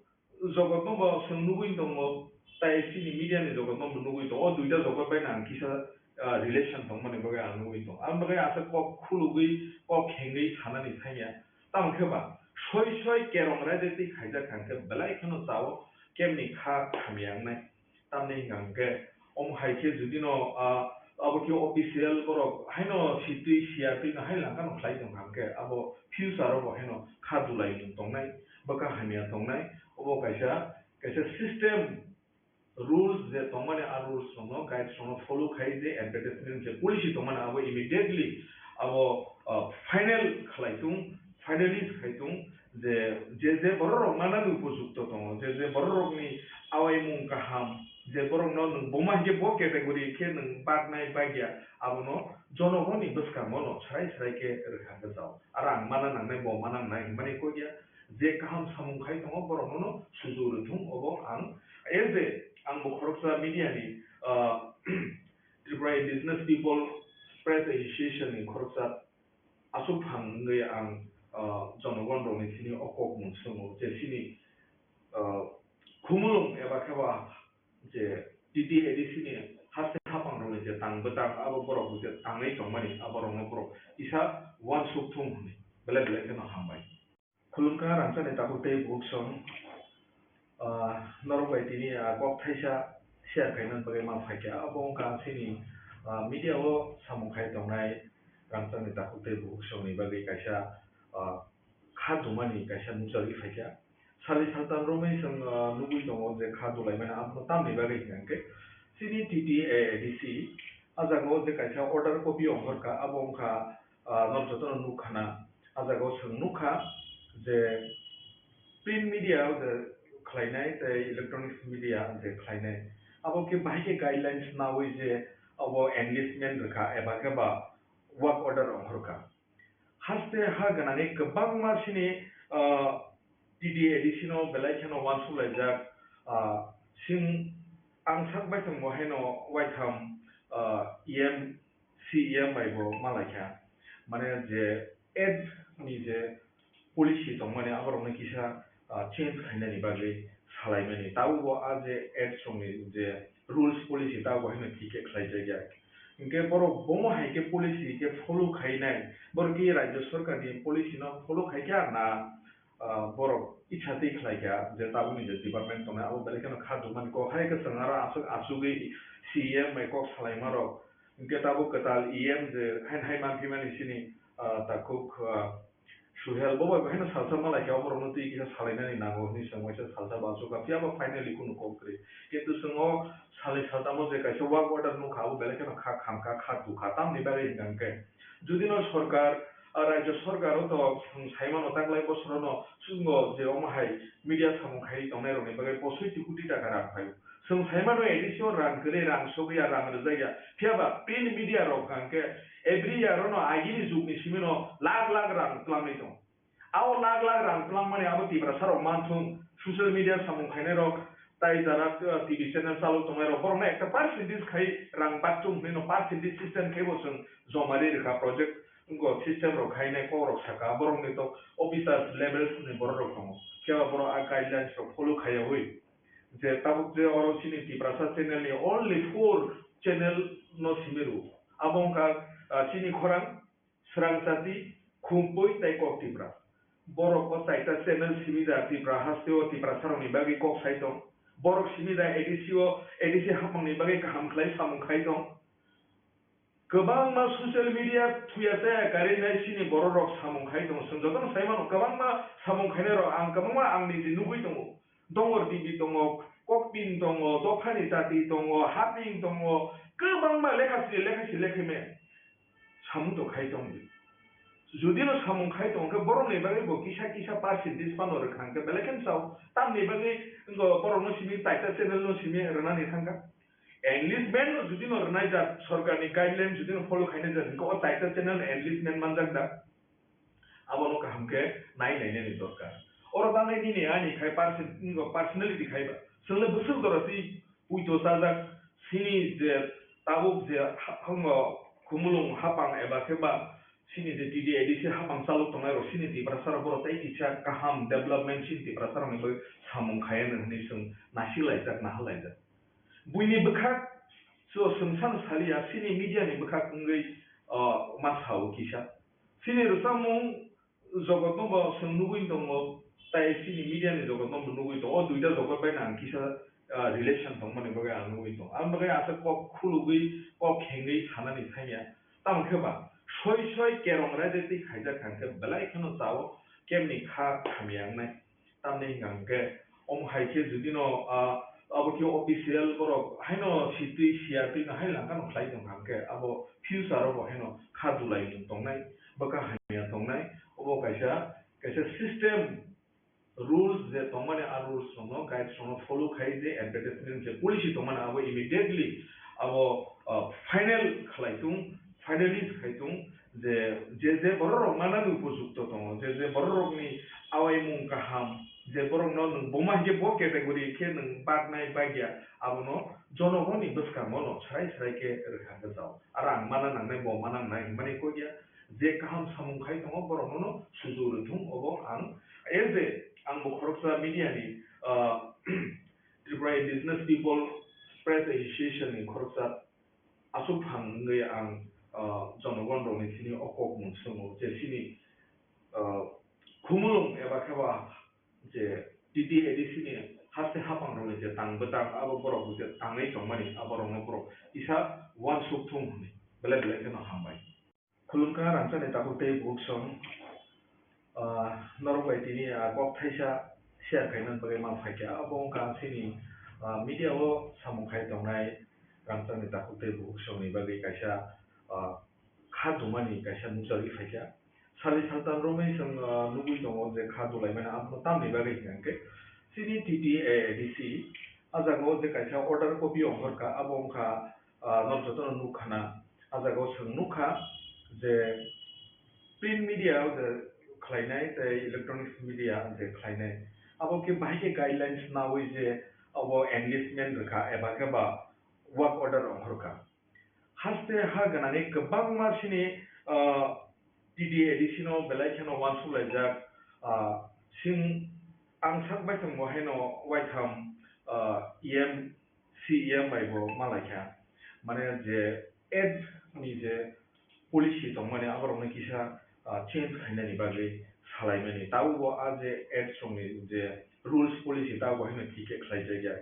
jogotno bo chwng nugwi tongo, tai chini media ni jogotno bo nugwi tongo. O duita jogot bai no ang kisa, ah, relation tongmani bagwi ang nugwi tongo. Aboni bagwi aswk kok khulugwi, kok khengwi sanani thangya. Tamo khe ba soi soi kerong raida twi khaijak kha hwnkhe belai kheno chao, kemni kha hamya wngnai. Tamni hwnka hwnkhe, omo hai khe judino, ah, abo khe official borok haino sitwi siyatwi no hai langkha no khlai tongkha hwnkhe, abo future o bo haino kha dulaimung tongnai, bwkha hamya tongnai, obo kaisa, kaisa system rules je tongmani, a rules rokno, guides rokno follow khai je advertisement je policy tongmani abo immediately abo, ah, final khlai tung, finalize khai tung, je, je, je borok rok manani upojukto tongo, je, je borok rokni awaimung kaham, je borok no nwng boma hinkhe bo category khe nwng baknai bakya, abono jonogoni bwskango no srai srai khe rwkha hwnkhe chao. Aro ang mana nangnai, bo mana nangnai hinmani kok ya, je kaham samung khai tongo borok no sujuk rwthung, obo ang as a, ang bo khoroksa media ni, ah, Tripura Indigenous People Press Association ni khoroksa aswk phang wngwi ang, ah, jonogon rokni thani o kok mung swngo je chini, ah, Khumulwng eba khe ba je T T A D C ni haste haphang rokni je tang bwtang abo borok je tangwi tongmani abo rokno borok kisa uansuk thung hwnwi belai belai kheno hambai. Khulumkha rangchakni takhuk tei bukhuk song, ah, norok bai tini, ah, kok thaisa share khaina bagwi ma phaikha. Abo wngkha chini, ah, media o samung khai tongnai rangchakni takhuk tei bukhuk songni bagwi kaisa, ah, kha dumani kaisa nukjagwi phaikha. Sali saltan romwi chwng, ah, nugwi tongo je kha dulaimani abono tamni bagwi hwnkha hwnkhe chini T T A D C, ah, jagao je kaisa order copy ongkhorkha, abo wngkha, ah, norok jotono nukkhana. Ah, jagao chwng nukha je print media o je khlainai tei electronics media je khlainai, abo khe bahai khe guidelines naui je abo enlistment rwkha eba khe ba work order ongkhorkha. Haste ha gwnangwi kwbangma chini, ah, T D A D C no belai kheno uansuk laijak, ah, sing ang sak baithang bo haino waitham, ah, E M, C E M bai bo ma laikha. Mane je ads ni je policy tongmani aborokno kisa, ah, change khainani bagwi salaimani. Tabukbo a je ads rokni je rules policy tabukbo haino thik khe khlaijakya. Hinkhe borok bomo hai khe policy khe follow khainai, borok ki rajya sarkar ni policy no follow khaikha na, ah, borok icha twi khlaikha je tabukni je department tongnai abo belai kheno kha dukmani kok hai khe chwng aro aswk achugwi C E M bai kok salaimarok. Hinkhe tabuk kwtal E M je haino hai manphimani chini, ah, takhuk, ah, Suhel bo bai haino salsa malaikha, oborokno twi kisa salainani nango hwnwi chwng waisa salsa bo achukha, phiyaba finally kunu kok kwrwi. Kintu chwng o salnwi saltamo je kaisa work order nukha, abo belai kheno kha khamkha, kha dukha, tamni bagwi hwnkha hwnkhe judino sorkar, ah, rajya sorkar o to chwng saimano taklai bosorono chwngno je omo hai media samung khaiwi tongnairokni bagwi posoiti koti taka rang phaio. Chwng saimano A D C o rang kwrwi, rang sogwi ya, rang rwjak ya. Phiyaba print media rok hwnkha hwnkhe every year ono agini jugni simino lakh lakh rang twlangwi tongo. Abo lakh lakh rang twlangmani abo Tiprasa rok manthung, social media samung khainai rok, tai jara, uh, T V channel chalok tongnai rok, borokno ekta percentage khai rang bakchung hwnwi no percentage system khai bo chwng joma ri rwkha project, wngkha system rok khainai kok rok saka, borokni to officers levels ni borok rok tongo. Phiya ba borok a guidelines rok follow khaiyawi. Je tabuk je oro chini Tiprasa channel ni only four channel no simi rwo. Abo wngkha, ah, chini khorang, Srangchati, Khumpui tei Kok Tipra. Borok o chaita channel simi da Tipra haste o Tiprasa rok ni bagwi kok sai tong. Borok simi da A D C o, A D C hapmang ni bagwi kaham khlai samung khai tong. Kwbangma social media thuya chaya karwi nai chini borok rok samung khai tongo. Chwng jotono sai mano, kwbangma samung khainai rok ang kwbangma ang niji nugwi tongo. Dongor T V tongo, Kokpin tongo, Dophani Chati tongo, Haping tongo, kwbangma lekha si lekha si lekha me samung to khai tong di. Judino samung khai tong khe borokni bagwi bo kisa kisa percentage phano rwkha hwnkhe belai kheno chao. Tamni bagwi wngkha borokno simi chaita channel no simi rwnani thangkha. Enlistment no judino rwnai jak, sorkarni guideline judino follow khainai jak, hwnkhe o chaita channel enlistment manjak da? Abono kaham khe nai nainani dorkar. Oro bagwi nini ani khai perso-, personality khai ba. Chwngno bwswk jora twi puito chajak, chini je tabuk je ha-, hango khumulwng hapang eba khe ba chini je T D A D C hapang chalok tongnai rok chini Tiprasa rok borok tei kisa kaham development chini Tiprasa rokni bagwi samung khaiya hwnwi chwng nasik laijak, nahal laijak. Buini bwkhak so chwng sano saliya, chini media ni bwkhak wngwi, o, ma sao kisa. Chini rwchapmung jogotno bo chwng nugwi tongo, tai chini media ni jogotno bo nugwi tongo. O duita jogot bai no ang kisa, ah, relation tongmani bagwi ang nugwi tongo. Ang bagwi asa kok khulugwi, kok khengwi sanani thangya. Tamo khe ba soi soi kerong raida twi khaijak kha khe belai kheno chao kemni kha hamya wngnai. Tamni hwnkha hwnkhe omo hai khe judino, ah, abo khe official borok haino sitwi siyatwi no hai langkha no khlai tongkha hwnkhe abo future o bo haino kha dulaimung tongnai, bwkha hamya tongnai, obo kaisa, kaisa system rules je tongmani a rules rokno guides rokno follow khai je advertisement je policy tongmani abo immediately abo, ah, final khlai tung, finalize khai tung. Je, je, je borok rok manani upojukto tongo, je, je borok rokni awaimung kaham, je borok no nwng boma hinkhe bo category khe nwng baknai bagya, abono jonogoni bwskango no srai srai khe rwkha hwnkhe jao. Aro ang mana nangnai, bo mana nangnai hinmani kok ya, je kaham samung khai tongo borok no sujuk rwthung, obo ang as a, ang bo khoroksa media ni, ah, Tripura Indigenous People Press Association ni khoroksa aswk phang wngwi ang, ah, jonogon rokni thini o kok mung swngo je chini, ah, khumulwng eba khe ba je T T A D C ni haste hapang rokni je tang bwtang abo borok je tangwi tongmani abo rokno borok kisa uansuk thung hwnwi belai belai kheno hambai. Khulumkha rangchakni takhuk tei bukhuk song, ah, norok bai tini, ah, kok thaisa share khaimani bagwi ma phaikha. Abo wngkha chini, ah, media o samung khai tongnai rangchakni takhuk tei bukhuk songni bagwi kaisa, ah, kha dumani kaisa nukjagwi phaikha. Sali saltan romwi chwng, ah, nugwi tongo je kha dulaimani abono tamni bagwi hwnkha hwnkhe chini T T A D C ah jaga o je kaisa order copy ongkhorkha, abo wngkha, ah, norok jotono nukkhana. Ah jaga o chwng nukha je print media o je khlainai tei electronics media je khlainai, abo khe bahai khe guidelines naui je abo enlistment rwkha eba khe ba work order ongkhorkha. Haste ha gwnangwi kwbangma chini, ah, T D A D C no belai kheno uansuk laijak, ah, sing ang sak bai tongbo haino waitham, ah, E M, C E M bai bo ma laikha. Mane je ad ni je policy tongmani aborokno kisa, ah, change khainani bagwi salaimani. Tabukbo a je ads rokni je rules policy tabukbo haino thik khe khlaijakya.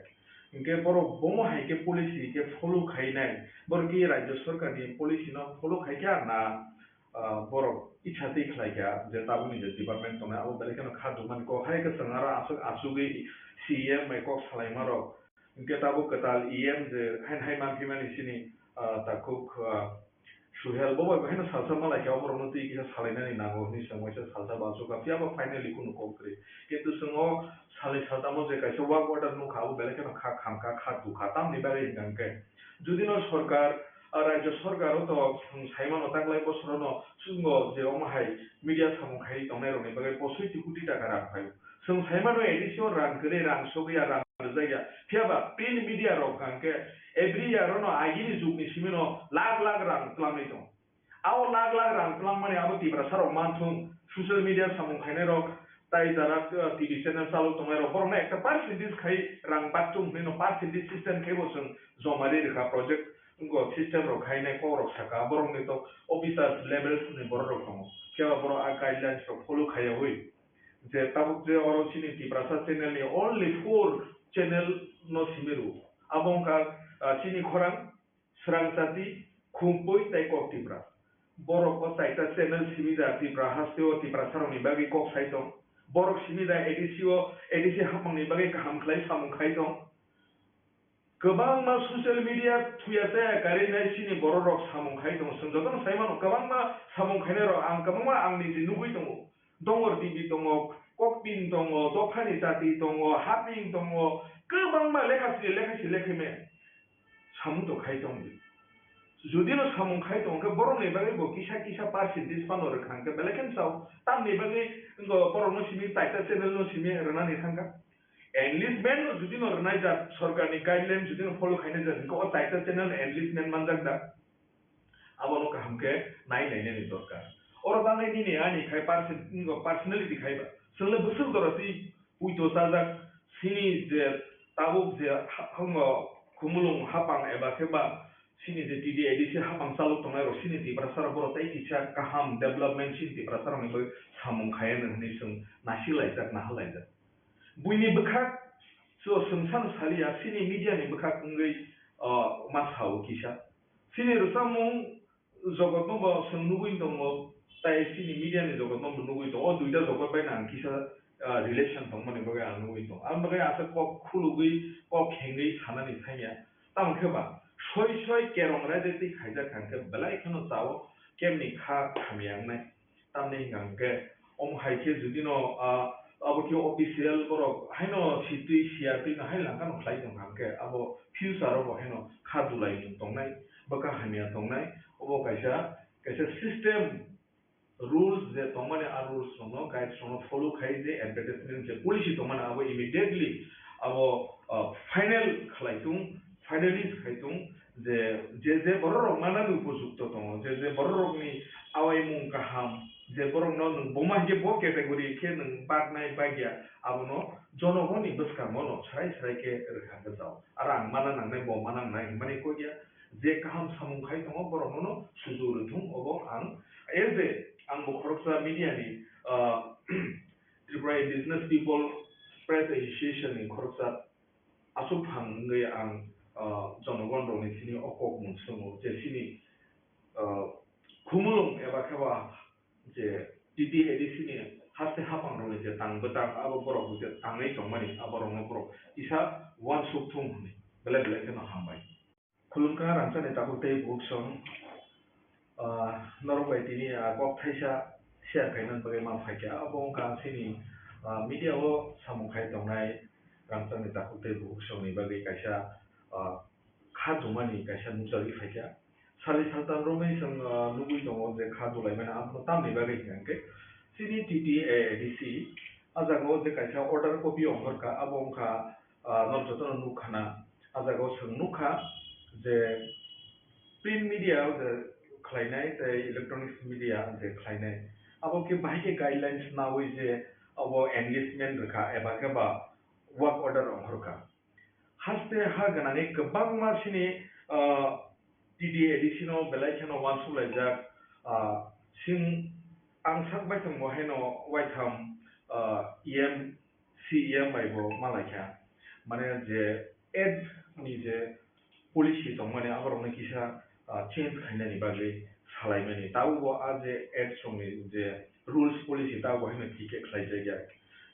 Hinkhe borok bomo hai khe policy khe follow khainai, borok khe Rajya Sarkarni policy no follow khaikha na, ah, borok icha twi khlaikha je tabukni je department tongnai abo belai kheno kha dukmani kok hai khe chwng aro aswk asugwi C E M bai kok salaimarok. Hinkhe tabuk kwtal E M je haino hai manphimani chini, ah, takhuk, ah, Suhel bo bai haino salsa malai khe, oborokno twi kisa salainani nango hwnwi chwng waisa salsa bo achukha, phiya ba finally kunu kok kwrwi. Kintu chwng o salnwi saltamo je kaisa work order nukha, abo belai kheno kha khamkha, kha dukha, tamni bagwi hwnkha hwnkhe judino sorkar, ah, rajyo sorkar o to chwng saimano taklai bosorono chwngno je omo hai media samung khaiwi tongnairokni bagwi posoiti koti taka rang phaio. Chwng saimano A D C o rang kwrwi, rang sogwi ya, rang rwjakya. Phiya ba print media rok hwnkha hwnkhe every year ono agini jugni simi no lakh lakh rang twlangwi tongo. Abo lakh lakh rang twlangmani abo Tiprasa rok manthung, social media samung khainai rok, tai jara, uh, T V channel chalok tongnai rok, borokno ekta percentage khai rang baktung hwnwi no percentage system khai bo chwng joma ri rwkha project, wngkha system rok khainai kok rok saka, borokni to officers levels ni borok rok tongo. Phiya ba borok a guidelines rok follow khaiyawi je tabuk je oro chini Tiprasa channel ni only four channel no simi rwo. Abo wngkha, ah, chini khorang, Srang Chati, Khumpui tei Kok Tipra. Borok o chaita channel simi da Tipra haste o Tiprasa rokni bagwi kok sai tong. Borok simi da A D C o, A D C hapmang ni bagwi kaham khlai samung khai tong. Kwbangma social media thuya chaya karwi nai chini borok rok samung khai tongo. Chwng jotono sai mano, kwbangma samung khainai rok ang kwbangma ang niji nugwi tongo. Dongor T V tongo, Kokpin tongo, Dophani Chati tongo, Haping tongo, kwbangma lekha si lekha si lekha me samung to khai tongo. Judino samung khai tongo khe borokni bagwi bo kisa kisa percentage phano rwkha hwnkhe belai kheno chao. Tamni bagwi wngkha borokno simi taita channel no simi rwnani thangkha. Enlistment no judino rwnai jak, sorkarni guideline judino follow khainai jak, hwnkhe o taita channel enlistment manjak da? Abono kaham khe nai nainani dorkar. Oro tangnai nini ani khai perso-, personality khai ba. Chwngno bwswk jora twi puito chajak, chini je tabuk je ha-, hango Khumulwng hapang eba khe ba chini je T D A D C hapang chalok tongnai rok chini Tiprasa rok borok tei kisa kaham development chini Tiprasa rokni bagwi samung khaiya hwnwi chwng nasik laijak, nahal laijak. Buini bwkhak so chwng sano saliya, chini media ni bwkhak wngwi, o, ma sao kisa. Chini rwchapmung jogotno bo chwng nugwi tongo, tai chini media ni jogotno bo nugwi tongo. O duita jogot bai no ang kisa, ah, relation tongmani bagwi ang nugwi tongo. Ang bagwi aswk kok khulugwi, kok khengwi sanani thangya. Tamo khe ba soi soi kerong raida twi khaijak kha hwnkhe belai kheno chao kemni kha hamya wngnai. Tamni hwnkha hwnkhe omo hai khe judino, ah, abo khe official borok haino sitwi siya twi no hai langkha no khlai tong kha hwnkhe abo future o bo haino kha dulai tongnai, bwkha hamya tongnai. Obo kaisa, kaisa system rules je tongmani, a rules rokno, guides rokno follow khai je advertisement je policy tongmani abo immediately abo, ah, final khlai tung, finalize khai tung je, je, je borok rok manani upojukto tongo, je, je borok rokni awaimung kaham, je borokno nwng buma hinkhe bo category khe nwng baknai bakya, abono jonogoni bwskango no srai srai khe rwkha gajao. Aro ang mana nangnai, bo mana nangnai hinmani kok ya. Je kaham samung khai tongo, borokno no suju rwthung, obo ang as a, ang bo khoroksa media ni, ah, Tripura Indigenous People Press Association ni khoroksa aswk phang wngwi ang, ah, jonogon rokni sini o kok mung swngo je chini, ah, Khumulwng eba khe ba je T D A D C ni haste hapang rokni je tang bwtang abo borok je tangwi tongmani abo rokno borok kisa uansuk thung hwnwi belai belai kheno hambai. Khulumkha rangchakni takhuk tei bukhuk song, ah, norok bai tini, ah, kok thaisa share khaina bagwi ma phaikha. Abo wngkha chini, ah, media o samung khai tongnai rangchakni takhuk tei bukhuk songni bagwi kaisa, ah, kha tongmani kaisa nukjagwi phaikha. Sali saltam romwi chwng, ah, nugwi tongo je kha dulaimani, abono tamni bagwi hwnkha hwnkhe chini T T A A D C a jaga o je kaisa order copy ongkhorkha, abo wngkha, ah, norok jotono nukkhana. A jaga o chwng nukha je print media o je khlainai tei electronics media je khlainai, abo khe bahai khe guidelines naui je abo engagement rwkha eba khe ba work order ongkhorkha. Haste ha gwnangwi kwbangma chini, ah, T D A D C no belai kheno uansuk laijak, ah, sing ang sak bai tongbo haino waitham, ah, E M, C E M bai bo ma laikha. Mane je ads ni je policy tongmani aborokno kisa, ah, change khainani bagwi salaimani. Tabukbo a je ads rokni je rules policy tabukbo haino thik khe khlaijakya.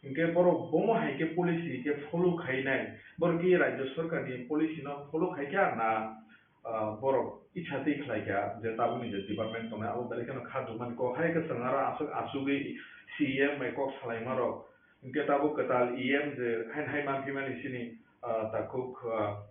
Hinkhe borok bomo hai khe policy khe follow khainai, borok khe rajya sorkarni policy no follow khaikha na, ah, borok icha twi khlaikha je tabukni je department tongnai abo belai kheno kha dukmani kok hai khe chwng aro aswk achugwi C E M bai kok salaimarok. Hinkhe tabuk kwtal E M je haino hai manphimani chini, ah, takhuk, ah,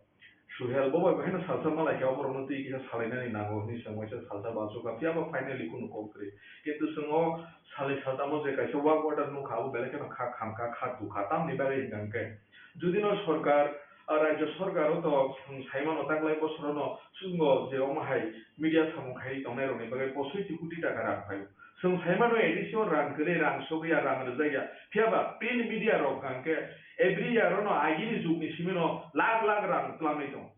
Suhel, bo bai bo haino salsa ma laikha, oborokno twi kisa salainani nango hwnwi chwng waisa salsa bo achukha, phiya ba finally kunu kok kwrwi. Kintu chwng o salnwi saltamo je kaisa work order nukha, abo belai kheno kha khamkha, kha tukha, tamni bagwi hwnkha hwnkhe judino sorkar, ah, rajya sorkar o to chwng saimano taklai bosorono chwngno je omo hai media samung khai tongnairokni bagwi posoi ti koti taka rang phaio. Chwng saimano A D C o rang kwrwi, rang sogwi ya, rang rwjakya. Phiya ba print media rok hwnkha hwnkhe every year ono agini jugni simino lakh lakh rang twlangwi tongo.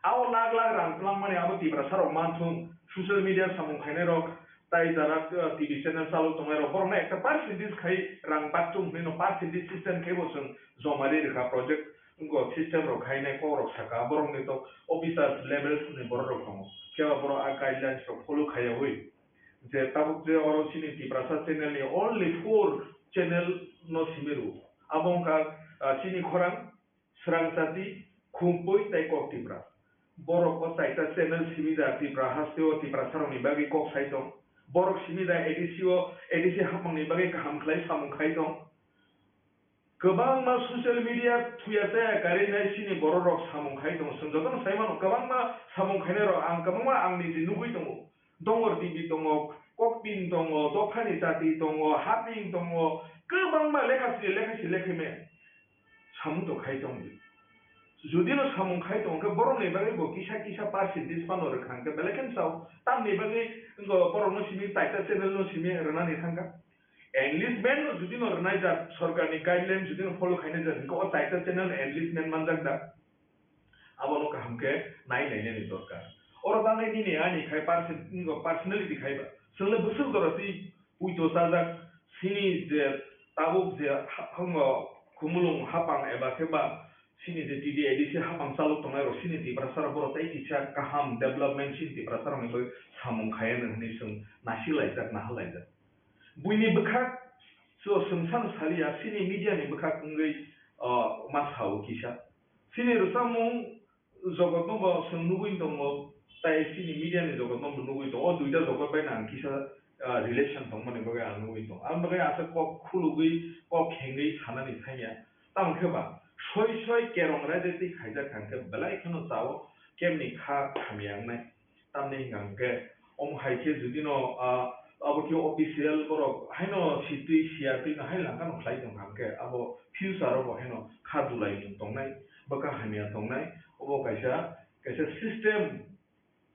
Abo lakh lakh rang twlangmani abo Tiprasa rok manthung, social media samung khainai rok, tai jara, uh, T V channel chalok tongnai rok, borokno ekta percentage khai rang bakchung hwnwi no percentage system khai bo chwng joma ri rwkha project, wngkha system rok khainai kok rok saka, borokni to officers levels ni borok rok tongo, phiya ba borok a guidelines rok follow khaiyawi. Je tabuk je oro chini Tiprasa channel ni only four channel no simi rwo. Abo wngkha, ah, chini khorang, Srang Chati, Khumpui tei Kok Tipra. Borok o chaita channel simi da Tipra haste o Tiprasa rokni bagwi kok sai tong. Borok simi da A D C o, A D C hapmang ni bagwi kaham khlai samung khai tong. Kwbangma social media thuya chaya karwi nai chini borok rok samung khai tongo. Chwng jotono sai mano, kwbangma samung khainai rok, ang kwbangma ang niji nugwi tongo. Dongor T V tongo, Kokpin tongo, Dophani Chati tongo, Haping tongo, kwbangma lekha sri lekha si lekha me samung to khai tongdi. Judino samung khai tongo khe borokni bagwi bo kisa kisa percentage phano rwkha hwnkhe belai kheno sao. Tamni bagwi wngkha borokno simi taita channel no simi rwnani thangkha. Enlistment no judino rwnai jak, sorkarni guideline judino follow khainai jak, hwnkhe o taita channel enlistment manjak da? Abono kaham khe nai nainani dorkar. Oro bagwi nini ani khai perso-, personality khai ba. Chwngno bwswk jora twi puito chajak, chini je tabuk je ha-, hango Khumulwng hapang eba khe ba chini je T D A D C hapang chalok tongnai rok chini Tiprasa rok borok tei kisa kaham development chini Tiprasa rokni bagwi samung khai anw hwnwi chwng nasi laijak, naha laijak. Buini bwkhak so chwng sano saliya, chini media ni bwkhak wngwi, o, ma sao kisa. Chini rwchapmung jogotno bo chwng nugwi tongo, tai chini media ni jogotno bo nugwi tongo. O duita jogot bai no ang kisa, ah, relation tongmani bagwi ang nugwi tongo. Ang bagwi aswk kok khulugwi, kok khengwi sanani thangya. Tamo khe ba, soi soi kerong raida twi khaijak kha hwnkhe belai kheno chao, kemni kha hamya wngnai. Tamni hwnkha hwnkhe, omo hai khe judino, ah, abo khe official borok haino sitwi siya twi no hai langkha no khlai tong kha hwnkhe, abo future o bo haino kha dulai mung tongnai, bwkha hamya tongnai, obo kaisa, kaisa system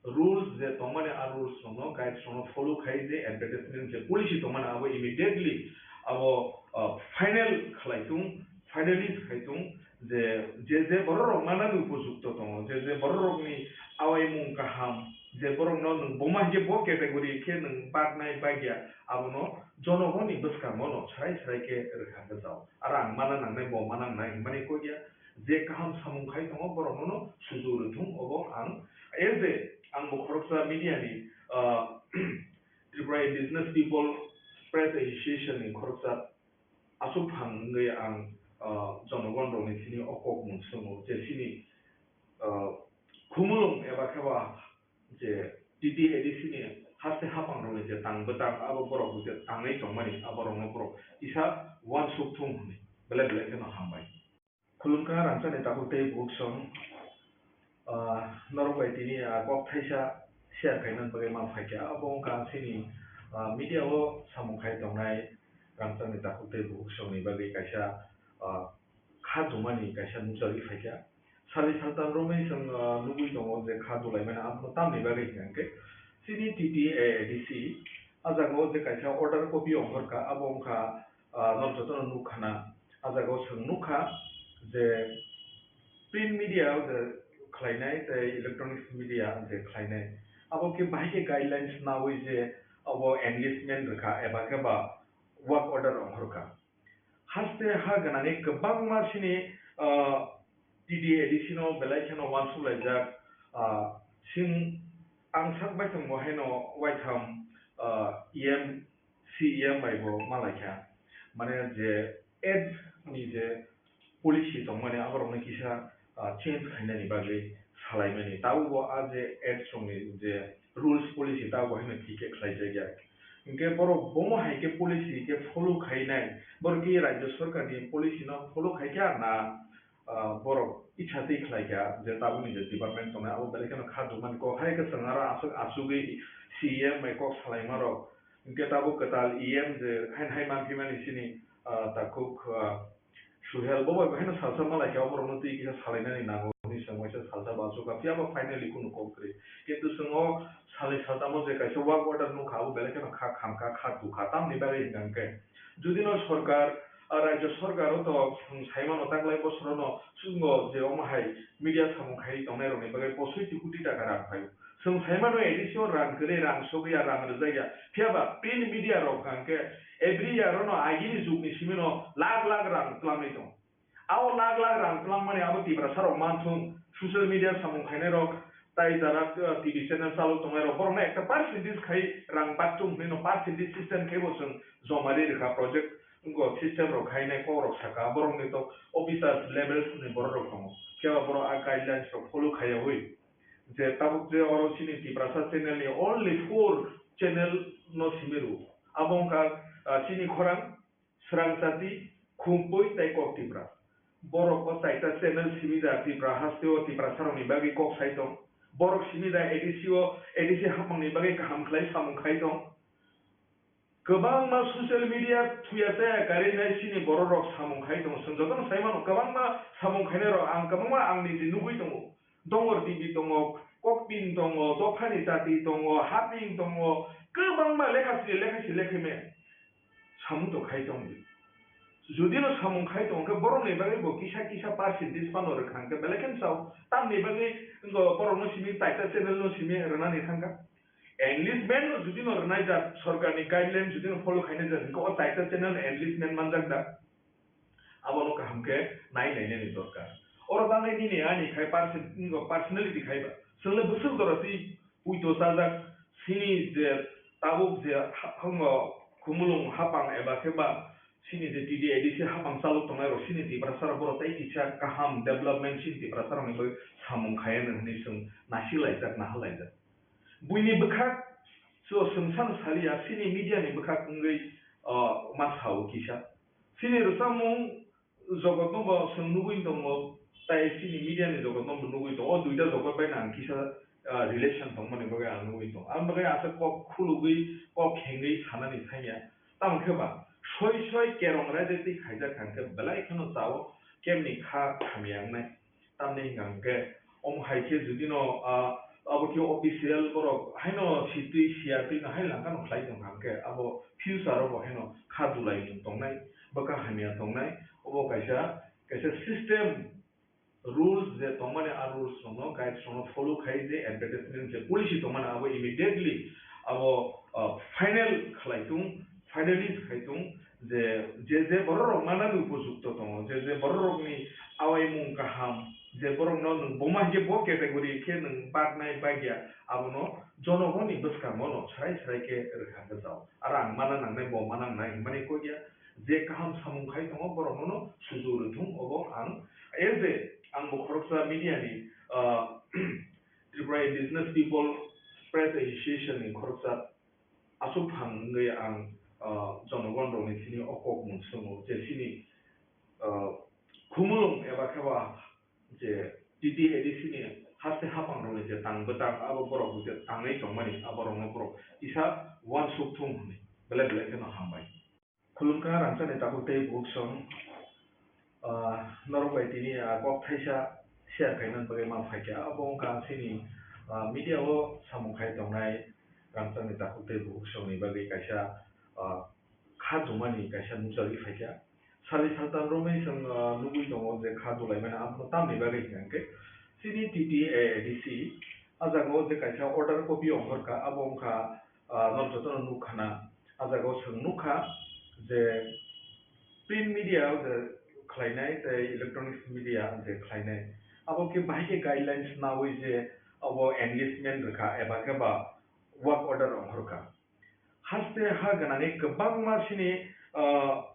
rules je tongmani, a rules rokno, guides rokno follow khai je advertisement je policy tongmani abo immediately abo, ah, final khlai tung, finalize khai tung. Je, je, je borok rok manani upojukto tongo, je, je borok rokni awaimung kaham, je borokno nwng boma hinkhe bo category khe nwng baknai bagya, abono jonogoni bwskango no srai srai khe rwkha khe jao. Aro ang mana nangnai, bo mana nangnai hwnmani kok ya, je kaham samung khai tongo, borokno no sujuk rwthung, obo ang as a, ang bo khoroksa media ni, ah, Tripura Indigenous People Press Association ni khoroksa aswk phang wngwi ang, ah, jonogon rokni thani o kok mung swngo je chini, ah, Khumulwng eba khe ba je T T A D C ni haste hapang rokni je tang bwtang abo borok je tangwi tongmani abo rokno borok kisa uansuk thung hwnwi belai belai kheno hambai. Khulumkha rangchakni takhuk tei bukhuk song, ah, norok bai tini, ah, kok thaisa share khaina bagwi ma phaikha. Abo wngkha chini, ah, media o samung khai tongnai rangchakni takhuk tei bukhuk songni bagwi kaisa, ah, kha dumani kaisa nukjagwi phaikha. Sali saltam romwi chwng, ah, nugwi tongo je kha dulaimani abono tamni bagwi hwnkhe chini T T A A D C a jaga o je kaisa order copy ongkhorkha, abo wngkha, ah, nok jotono nukkhana. A jaga o chwng nukha je print media o je khlainai tei electronics media je khlainai, abo khe bahai khe guidelines nawi je abo enlistment rwkha eba khe ba work order ongkhorkha. Haste ha gwnangwi kwbangma chini, ah, T T A D C no belai kheno uansuk laijak, ah, sing ang sak bai tongbo haino waitham, ah, E M, C E M bai bo ma laikha. Mane je ad ni je policy tongmani aborokno kisa, ah, change khainani bagwi salaimani. Tabukbo a je ad songni je rules policy tabukbo haino thik khe khlaijakya. Hinkhe borok bomo hai khe policy khe follow khainai, borok khe rajya sorkarni policy no follow khaikha na, ah, borok itsa twi khlaikha je tabukni je department tongnai abo belai kheno kha dumani kok hai khe chwng aro aswk asugwi C E M bai kok salaimarok. Hinkhe tabuk kwtal E M je hain hai manphimani chini, ah, takhuk, ah, Suhel bo bai haino salsa malaikha, oborokno twi kisa salainani nango hwnwi chwng waisa salsa bo achukha, phiya ba finally kunu kok kwrwi. Kintu chwng o salni saltamo je kaisa work order nukha, abo belai kheno kha khamkha, kha tukha, tamni bagwi hwnkha hwnkhe judino sorkar, ah, rajya sorkaro to chwng saimano taklai bosorono chwngno je omo hai media samung khaiwi tongnairokni bagwi posoi ti koti taka rang phaio. Chwng saimano A D C o rang kwrwi, rang sogwi ya, rang rwjak ya. Phiya ba print media rok hwnkha hwnkhe every year ono agini jugni simino lakh lakh rang twlangwi tongo. Abo lakh lakh rang twlangmani abo Tiprasa rok manthung, social media samung khainai rok, tai jara, uh, T V channel chalok tongnai rok, borokno ekta percentage khai rang baktung hwnwi no percentage system khai bo chwng joma ri rwkha project, wngkha system rok khainai kok rok saka, borokni to officers levels ni borok rok tongo. Phiya ba borok a guidelines rok follow khaiyawi. Je tabuk je oro chini Tiprasa channel ni only four channel no simi rwo. Abo wngkha, ah, chini khorang, Srang Chati, Khumpui tei Kok Tipra. Borok o chaita channel simi da Tipra haste o Tiprasa rokni bagwi kok sai tong. Borok simi da A D C o, A D C hapmangni bagwi kaham khlai samung khai tong. Kwbangma social media thuya chaya karwi nai chini borok rok samung khai tongo. Chwng jotono sai mano, kwbangma samung khainai rok ang kwbangma ang niji nugwi tongo. Dongor T V tongo, Kokpin tongo, Dophani Chati tongo, Haping tongo, kwbangma lekha sri lekha si lekha me samung to khai tong di. Judino samung khai tong khe borokni bagwi bo kisa kisa percentage phano rwkha hwnkhe belai kheno sao. Tamni bagwi wngkha borokno simi taita channel no simi rwnani thangkha. Enlistment no judino rwnai jak, sorkarni guideline judino follow khainai jak, hwnkhe o taita channel enlistment manjak da? Abono kaham khe nai nainani dorkar. Oro bagwi nini ani khai perso-, personality khai ba. Chwng le bwswk jora twi puito chajak, chini je tabuk je ha-, hango Khumulwng hapang eba khe ba chini je T D A D C hapang chalok tongnai rok chini Tiprasa rok borok tei kisa kaham development chini Tiprasa rokni bagwi samung khai anw hwnwi chwng nasi laijak, naha laijak. Buini bwkhak so chwng san saliya, chini media ni bwkhak wngwi, o, ma sao kisa. Chini rwchapmung jogotno bo chwng nugwi tongo, tai chini media ni jogotno bo nugwi tongo. O duita jogot bai no ang kisa, ah, relation tongmani bagwi ang nugwi tongo. Ang bagwi asa kok khulugwi, kok khengwi sanani thangya. Tamo khe ba, soi soi kerong raida twi khaijak kha hwnkhe belai kheno chao, kemni kha hamya wngnai. Tamni hwnka hwnkhe, omo hai khe judino, ah, abo khe official borok haino sitwi siyatwi no hai langkha no khlai tongkha hwnkhe, abo future o bo haino kha dulai mung tongnai, bwkha hamya tongnai, obo kaisa, kaisa system rules je tongmani, a rules rokno, guides rokno follow khai je advertisement je policy tongmani abo immediately abo, ah, final khlai tung, finalize khai tung. Je, je, je borok rok manani upojukto tongo, je, je borok rokni awaimung kaham, je borokno nwng boma hinkhe bo category khe nwng baknai bakya, abono jonogoni bwskango no srai srai khe rwkha gajao. Aro ang mana nangnai, bo mana nangnai hwnmani kok ya, je kaham samung khai tongo borokno no sujuk rwthung, obo ang as a, ang bo khoroksa media ni, ah, Tripura Indigenous People Press Association ni khoroksa aswk phang wngwi ang, ah, jonogon rokni simi o kok mung swngo je chini, ah, Khumulwng eba khe ba je T T A D C ni haste hapangrokni je tang bwtang, abo borok je tangwi tongmani, aborokno borok kisa uansuk thung hwnwi belai belai kheno hambai. Khulumkha rangchakni takhuk tei bukhuk song, ah, norok bai tini, ah, kok thaisa share khaina bagwi ma phaikha. Abo wngkha chini, ah, media o samung khai tongnai rangchakni takhuk tei bukhuk songni bagwi kaisa, ah, kha dumani kaisa nukjagwi phaikha. Sali saltam romwi chwng, ah, nugwi tongo je kha dulaimani abono tamni bagwi hwnkhe chini T T A A D C ah jaga o je kaisa order copy ongkhorkha, abo wngkha, ah, norok jotono nukkhana. Ah jaga o chwng nukha je print media je khlainai tei electronics media je khlainai, abo khe bahai khe guidelines naui je abo engagement rwkha eba khe ba work order ongkhorkha. Haste ha gwnangwi kwbangma chini, ah,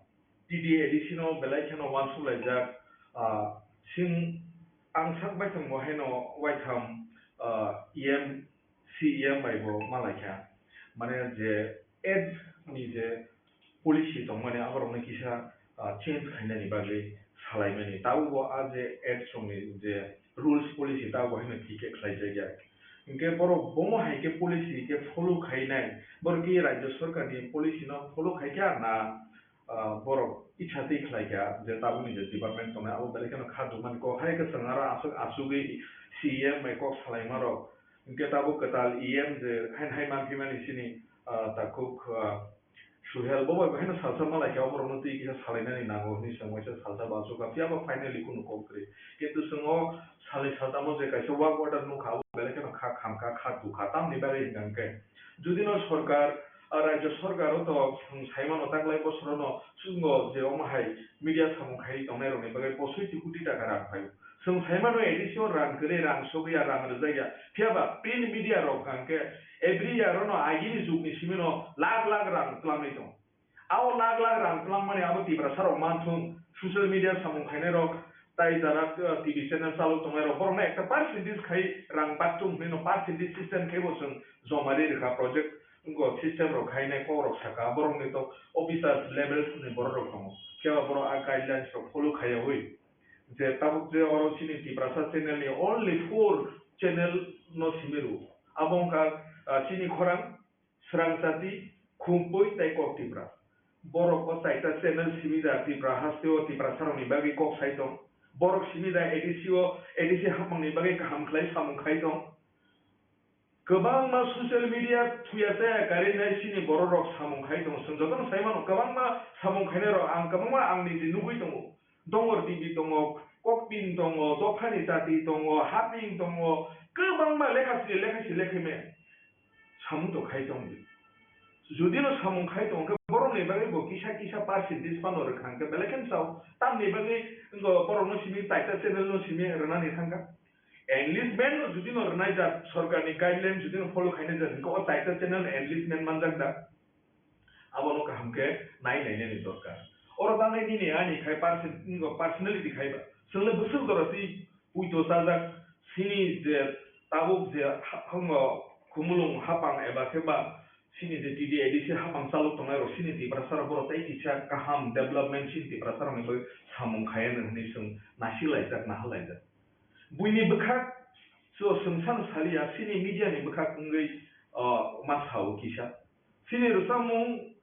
T T A D C no belai kheno uansuk laijak, ah, sing ang sak baithang bo haino waitham, ah, E M, C E M bai bo malaikha. Mane je ad ni je policy tongmani aborokno kisa, ah, change khainani bagwi salaimani. Tabukbo a je ad songni je rules policy tabukbo haino thik khe khlaijakya. Hinkhe borok bomo hai khe policy khe follow khainai, borok khe rajya sarkarni policy no follow khaikha na, ah, borok icha twi khlaikha je tabukni je department tongnai abo belai kheno kha dukmani kok hai khe chwng aro aswk achugwi C E M bai kok salaimarok. Hinkhe tabuk kwtal E M je haino hai manphimani chini, ah, takhuk, ah, Suhel, bo bai haino salsa malaikha, oborokno twi kisa salainani nango hwnwi chwng waisa salsa bachukha, phiya ba finally kunu kok kwrwi. Kintu chwng o salni saltamo je kaisa work order nukha, abo belai kheno kha khamkha, kha dukha, tamni bagwi hwnkha hwnkhe judino sorkar, ah, rajya sorkar o to chwng saimano taklai bosorono chwngno je omo hai media samung khaiwi tongnairokni bagwi posoi ti koti taka rang phaio. Chwng saimano A D C o rang kwrwi, rang sogwi ya, rang rwjak ya. Phiya ba print media rok hwnkha hwnkhe every year ono agini jugni simino lakh lakh rang twlangwi tongo. Abo lakh lakh rang twlangmani abo Tiprasa rok manthung, social media samung khainai rok, tai jara, uh, T V channel chalok tongnai rok, borokno ekta percentage khai rang baktung hwnwi no percentage system khai bo chwng joma ri rwkha project, wngkha system rok khainai kok rok saka, borokni to officers levels ni borok rok tongo. Phiya ba borok a guidelines rok follow khaiyawi. Je tabuk je oro chini Tiprasa channel ni only four channel no simi rwo. Abo wngkha, ah, chini khorang, Srang Chati, Khumpui tei Kok Tipra. Borok o chaita channel simi da Tipra haste o Tiprasa rok ni bagwi kok sai tong. Borok simi da A D C o, A D C hapmang ni bagwi kaham khlai samung khai tong. Kwbangma social media thuya chaya karwi nai chini borok rok samung khai tongo. Chwng jotono sai mano, kwbangma samung khainai rok ang kwbangma ang niji nugwi tongo. Dongor T V tongo, Kokpin tongo, Dophani Chati tongo, Haping tongo, kwbangma lekha sri lekha sri lekha me samung to khai tong di. Judino samung khai tong khe borok ni bagwi bo kisa kisa percentage phano rwkha hwnkhe belai khe sao. Tamni bagwi wngkha borok no simi taita channel no simi rwnani thangkha. Enlistment no judino rwnai jak, sorkar ni guideline judino follow khainai jak, hwnkhe o taita channel enlistment manjak da? Abono kaham khe nai nainani dorkar. Oro tangnai nini ani khai person-, personality khai ba. Chwng le bwswk jora twi puito chajak, chini je tabuk je ha-, hango khumulwng hapang eba khe ba chini je T D A D C hapang chalok tongnai rok chini Tiprasa rok borok tei kisa kaham development chini Tiprasa rokni bagwi samung khaiya hwnwi chwng nasik laijak, nahal laijak. Buini bwkhak so chwng sano saliya, chini media ni bwkhak wngwi, o, ma sao kisa. Chini rwchapmung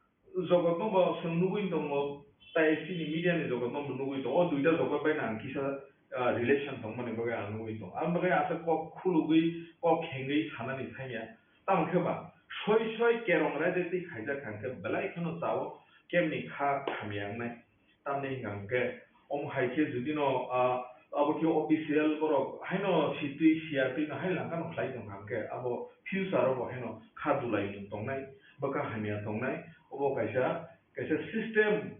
jogotno bo chwng nugwi tongo, tai chini media ni jogotno bo nugwi tongo. O duita jogot bai no ang kisa, ah, relation tongmani bagwi ang nugwi tongo. Ang bagwi aswk kok khulugwi, kok khengwi sanani thangya. Tamo khe ba soi soi kerong raida twi khaijak hwnkhe belai kheno chao kemni kha hamya wngnai. Tamni hwnkha hwnkhe, omo hai khe judino, ah, abo khe official borok haino sitwi siya twi no hai langkha no khlai tong kha hwnkhe, abo future o bo haino kha dulai mung tongnai, bwkha hamya tongnai, obo kaisa, kaisa system,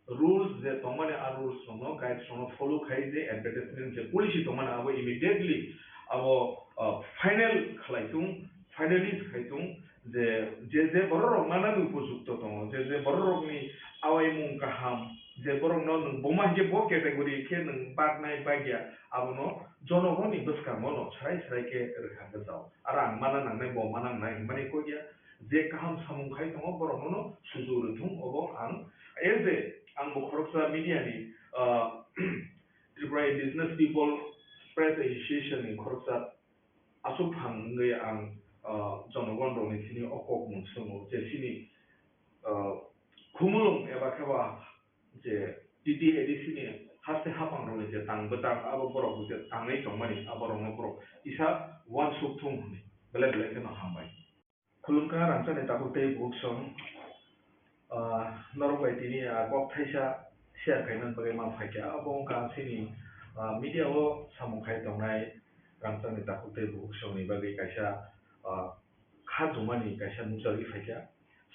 rules je tongmani, a rules rokno, guides rokno follow khai je advertisement je policy tongmani abo immediately abo, ah, final khlai tung, finalize khai tung. Je, je, je borok rok manani upojukto tongo, je, je borok rokni awaimung kaham, je borok no nwng buma hinkhe bo category khe nwng baknai bagya, abono jonogoni bwskango no srai srai khe rwkha bwchao. Aro ang mana nangnai, bo mana nangnai hinmani kok ya, je kaham samung khai tongo borok no no suju rwthung, obo ang as a, ang bo khoroksa media ni, ah, Tripura Indigenous People Press Association ni khoroksa aswk phang wngwi ang, ah, jonogon rokni thani o kok mung swngo je chini, ah, khumulwng eba khe ba je T T A D C ni haste hapang rokni je tang bwtang abo borok je tangwi tongmani abo rokno borok kisa uansuk thung hwnwi belai belai kheno hambai. Khulumkha rangchakni takhuk tei bukhuk song, ah, norok bai tini, ah, kok thaisa share khaimani bagwi ma phaikha. Abo wngkha chini, ah, media o samung khai tongnai rangchakni takhuk tei bukhuk songni bagwi kaisa, ah, kha dumani kaisa nukjagwi phaikha.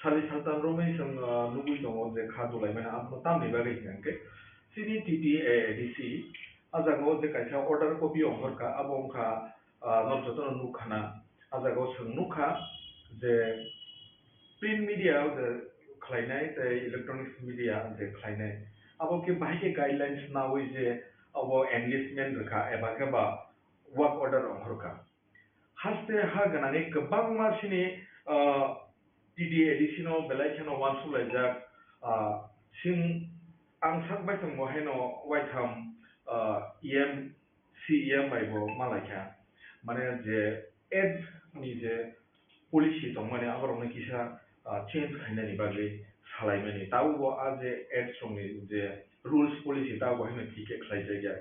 Sali saltam romwi chwng, ah, nugwi tongo je kha dulaimani abono tamni bagwi hwnkha hwnkhe chini T T A D C ah jagao je kaisa order copy ongkhorkha, abo wngkha ah, norok jotono nukha na. Ah jaga o chwng nukha je print media o je khlainai tei electronics media je khlainai, abo khe bahai khe guidelines naui je abo enlistment rwkha eba khe ba work order ongkhorkha. Haste ha gwnangwi kwbangma chini, ah, T T A D C no belai kheno uansuk laijak, ah, chwng ang sak bai tongbo haino waitham, ah, E M C E M bai bo malaikha, mane je ads ni je policy tongmani aborokno kisa, ah, change khainani bagwi salaimani. Tabukbo a je ads rokni je rules policy tabukbo haino thik khe khlaijakya.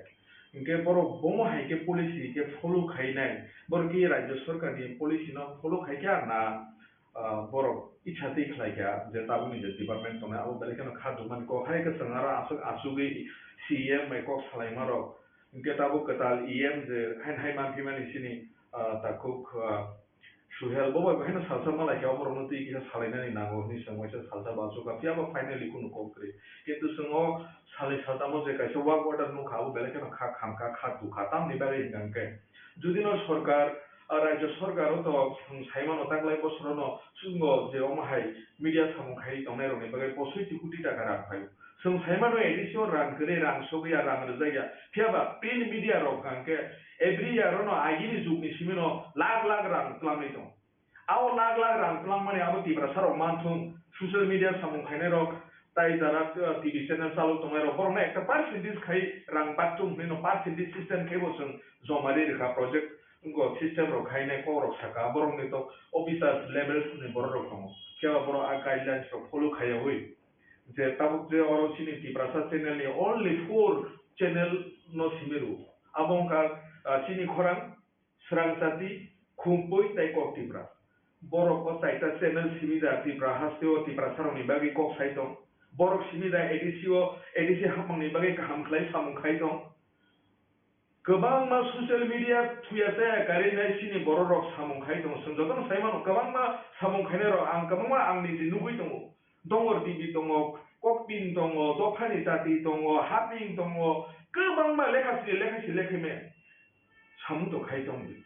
Hinkhe borok bomo hai khe policy khe follow khainai, borok khe rajya sarkarni policy no follow khaikha na, ah, borok icha twi khlai kha je tabukni je department tongnai abo belai kheno kha dumani kok hai kwchwng aro aswk achugwi C E M bai kok salaima rok hinkhe tabuk kwtal E M je haino hai manphimani chini, ah, takhuk, ah, Suhel bo bai haino salsa malai kha oborokno twi kisa salainani nango hinwi chwng waisa salsa bo achukha phiyaba finally kunu kok kwrwi kintu chwng o salni saltamo je kaisa work order nukha abo belai kheno kha khamkha kha dukha tamni bagwi hinkha hinkhe judino sorkar Ah, rajya sorkar o to chwng sai mano, taklai bosorono chwngno je omo hai media samung khai tongnai rokni bagwi posoi ti koti taka rang phai. Chwng sai mano A D C o rang kwrwi, rang sogwi ya, rang rwjak ya. Phiya ba print media rok hwnkha hwnkhe every year o no agini jugni simi no lakh lakh rang twlangwi tong. Abo lakh lakh rang twlangmani abo Tiprasa rok manthung, social media samung khainai rok, tai jara, uh, T V channel chalok tongnai rok, borokno ekta percentage khai rang baktung hinwi no percentage system khai bo chwng joma ri rwkha project. Wngkha, system rok khainai kok rok saka, borok ni to officers levels ni borok rok tongo, phiya ba borok a guidelines rok follow khaiyawi je tabuk je oro chini Tiprasa channel ni only four channel no simi rwo, abo wngkha, ah, chini khorang, swrang chati, khumpui tei kok Tipra. Borok o chaita channel simi da Tipra haste o Tiprasa rok ni bagwi kok sai tong, borok simi da A D C o, A D C hapmang ni bagwi kaham khlai samung khai tong. Kwbangma social media thuya chaya karwi nai chini borok rok samung khai tongo. Chwng jotono sai mano, kwbangma samung khainai rok ang kwbangma ang niji nugwi tongo. Dongor T V tongo, Kokpin tongo, Dophani Chati tongo, Haping tongo, kwbangma lekha sri lekha sri lekha me samung to khai tong di.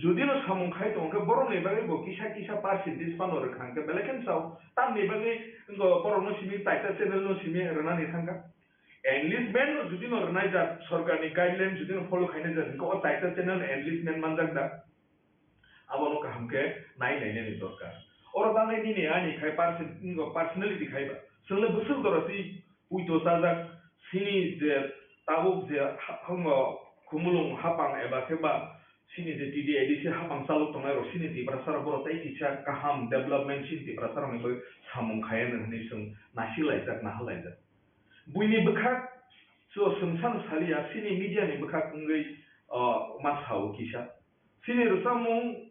Judi no samung khai tong khe borok ni bagwi bo kisa kisa percentage phano rwkha hwnkhe belai khe sao. Tamni bagwi wngkha borok no simi taita channel no simi rwnani thangkha. Enlistment no judi no rwnai jak, sorkar ni guideline judi no follow khainai jak, hwnkhe o taita channel enlistment manjak da? Abono kaham khe nai nainani dorkar. Oro bagwi nini ani khai perso-, personality khai ba. Chwng le bwswk jora twi puito chajak, chini je tabuk je ha-, hango khumulwng hapang eba khe ba chini je T D A D C hapang chalok tongnai rok chini Tiprasa rok borok tei kisa kaham development chini Tiprasa rokni bagwi samung khai anw hwnwi chwng nasik laijak, nahal laijak. Buini bwkhak so chwng san saliya, chini media ni bwkhak wngwi, o, ma sao kisa. Chini rwchapmung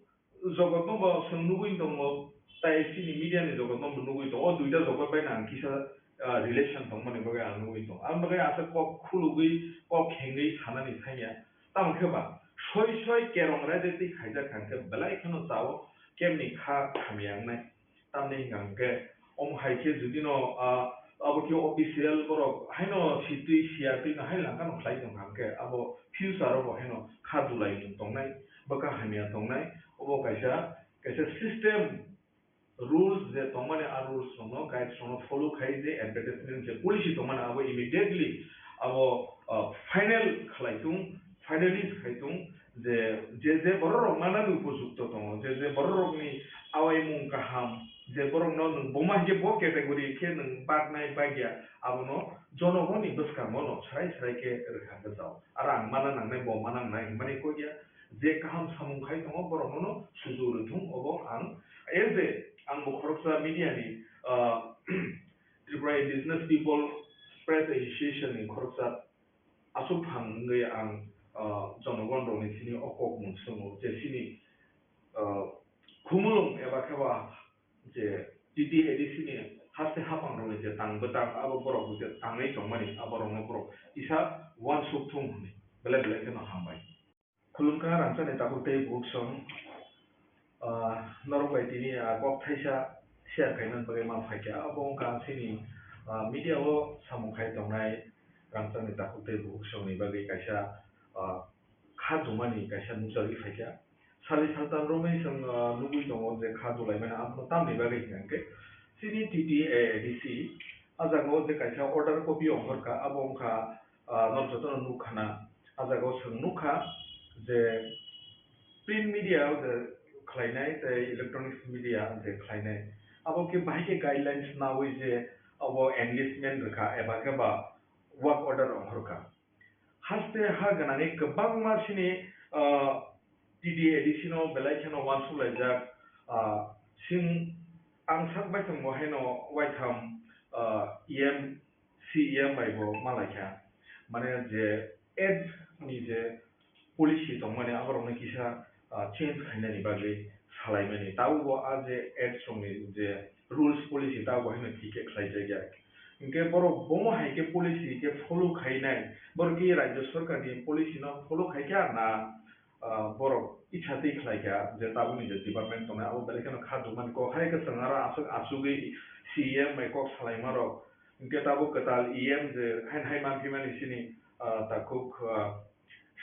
jogotno bo chwng nugwi tongo, tai chini media ni jogotno bo nugwi tongo. O duita jogot bai ang kisa, ah, relation tongmani bagwi ang nugwi tongo. Ang bagwi asa kok khulugwi, kok khengwi sanani thangya. Tamo khe ba soi soi kerong raida twi khaijak hwnkhe belai kheno chao kemni kha hamya wngnai. Tamni hwnkha hwnkhe, omo hai khe judino, ah, abo khe official borok haino sitwi siya twi no hai langkha no khlai tong kha hwnkhe, abo future o bo haino kha dulai tongnai, bwkha hamya tongnai, obo kaisa, kaisa system, rules je tongmani, a rules rokno, guides rokno follow khai je advertisement je policy tongmani, abo immediately abo, ah, final khlai tung, finalize khai tung, je, je, je borok rok manani upojukto tongo, je, je borok rokni awaimung kaham, je borokno nwng buma hinkhe bo category khe nwng baknai bagya, abono jonogoni bwskango no srai srai khe rwkha bwsao. Aro ang mana nangnai, bo mana nangnai hwnmani kok ya. Je kaham samung khai tongo, borokno no sujuk rwthung, obo ang as a, ang bo khoroksa media ni, ah, Tripura Indigenous People Press Association ni khoroksa aswk phang wngwi ang, ah, jonogon rokni sini o kok mung swngo je sini, ah, khumulwng eba khe ba je T T A D C ni haste haphang rokni je tang bwtang abo borok je tangwi tongmani abo rokno borok kisa uansuk thung hwnwi belai belai kheno hambai. Khulumkha rangchakni takhuk tei bukhuk song, ah, norok bai tini, ah, kok thaisa share khaina bagwi ma phaikha. Abo wngkha chini, ah, media o samung khai tongnai rangchakni takhuk tei bukhuk songni bagwi kaisa, ah, kha dumani kaisa nukjagwi phaikha. Sali saltam romwi chwng, ah, nugwi tongo je kha dulaimani abono tamni bagwi hwnkha hwnkhe chini T T A D C ah jaga o je kaisa order copy ongkhorkha, abo wngkha, ah, norok jotono nukha na. Ah jaga o chwng nukha je print media o je khlainai tei electronics media je khlainai, abo khe bahai khe guidelines naui je abo engagement rwkha eba khe ba work order ongkhorkha. Haste ha gwnangwi kwbangma chini, ah, T T A D C no belai kheno uansuk laijak, ah, sing ang sak bai thang bo haino waitham, ah, E M C E M bai bo malaikha, mane je ads ni je policy tongmani aborokno kisa, ah, change khainani bagwi salaimani. Tabukbo a je ads rokni je rules policy tabukbo haino thik khe khlaijakya. Hinkhe borok bomo hai khe policy khe follow khainai, borok khe rajya sarkarni policy no follow khaikha na, ah, borok itsa twi khlaikha je tabukni je department tongnai abo belai kheno kha dumani kok hai khe chwng aro aswk achugwi C E M bai kok salaimarok. Hinkhe tabuk kwtal E M je haino hai manphimani chini, ah, takhuk, ah,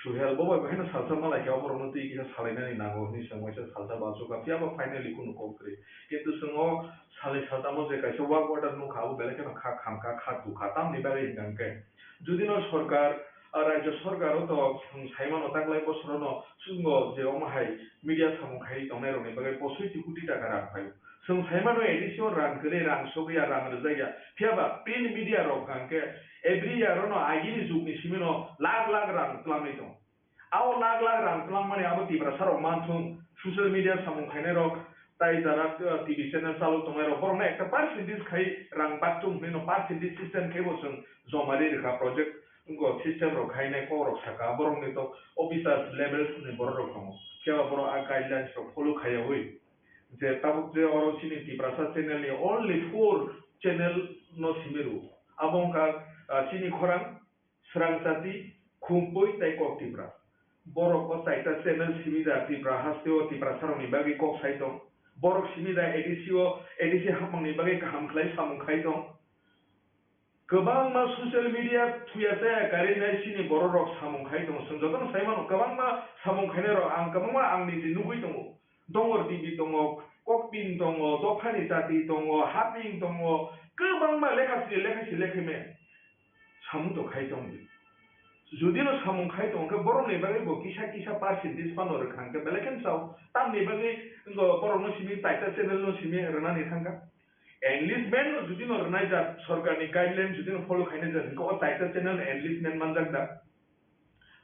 Suhel bo bai haino salsa malaikha, oborokno twi kisa salainani nango hwnwi chwng waisa salsa bo achukha, phiya ba finally kunu kok kwrwi. Kintu chwng o salnwi saltamo je kaisa work order nukha, abo belai kheno kha khamkha, kha tukha. Tamni bagwi hwnkha hwnkhe, judino sorkar, ah, rajya sorkar o to chwng saimano taklai bosorono chwngno je omo hai media samung khaiwi tongnairokni bagwi posoi ti koti taka rang phaio. Chwng saimano A D C o rang kwrwi, rang sogwi ya, rang rwjak ya. Phiya ba print media rok hwnkha hwnkhe every year ono agini jugni simino lakh lakh rang twlangwi tongo. Abo lakh lakh rang twlangmani abo Tiprasa rok manthung, social media samung khainai rok, tai jara, uh, T V channel chalok tongnai rok, borokno ekta percentage khai rang bakthung hwnwi no percentage system khai bo chwng joma ri rwkha project, wngkha system rok khainai kok rok saka, borokni to officers levels ni borok rok tongo, phiya ba borok a guidelines rok follow khaiyawi. Je tabuk je oro chini Tiprasa channel ni only four channel no simi rwo. Abo wngkha, ah, chini khorang, Srang Chati, Khumpui tei Kok Tipra. Borok o chaita channel simi da Tipra haste o Tiprasa rokni bagwi kok sai tong. Borok simi da A D C o, A D C hapmang ni bagwi kaham khlai samung khai tong. Kwbangma social media thuya chaya karwi nai chini borok rok samung khai tongo. Chwng jotono sai mano, kwbangma samung khainai rok ang kwbangma ang niji nugwi tongo. Dongor T V tongo, Kokping tongo, Dophani Chati tongo, Haping tongo, kwbangma lekha sri lekha si lekha me samung to khai tong di. Judino samung khai tong khe borokni bagwi bo kisa kisa percentage phano rwkha hwnkhe belai kheno chao. Tamni bagwi wngkha borokno simi taita channel no simi rwnani thangkha. Enlistment no judino rwnai jak, sorkarni guideline judino follow khainai jak, hwnkhe o taita channel enlistment manjak da?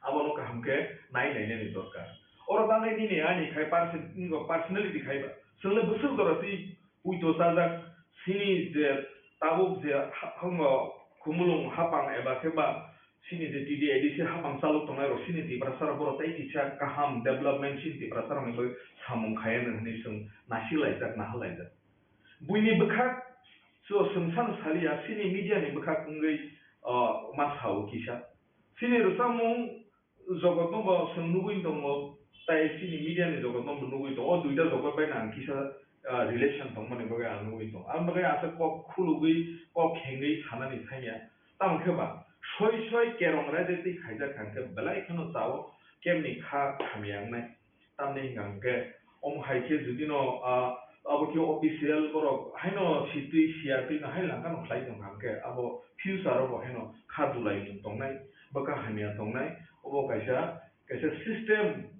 Abono kaham khe nai nainani dorkar. Oro bagwi nini ani khai perso-, wngkha personality khai ba. Chwngno bwswk jora twi puito chajak, chini je tabuk je ha-, wngkha khumulwng hapang eba khe ba chini je T D A D C hapang chalok tongnai rok chini Tiprasa rok borok tei kisa kaham development chini Tiprasa rokni bagwi samung khai anw hwnwi chwng nasik laijak, nahal laijak. Buini bwkhak so chwng san saliya, chini media ni bwkhak wngwi, o, ma sao kisa. Chini rwchapmung jogotno bo chwng nugwi tongo, tai chini media ni jogotno bo nugwi tongo. O duita jogot bai no ang kisa, ah, relation tongmani bagwi ang nugwi tongo. Aboni bagwi aswk kok khulugwi, kok khengwi sanani thangya. Tamo khe ba soi soi kerong raida twi khaijak kha hwnkhe belai kheno chao kemni kha hamya wngnai. Tamni hwnka hwnkhe, omo hai khe judino, ah, abo khe official borok haino sitwi siya twi no hai langkha no khlai tongkha hwnkhe, abo future o bo haino kha dulaimung tongnai, bwkha hamya tongnai, obo kaisa, kaisa system,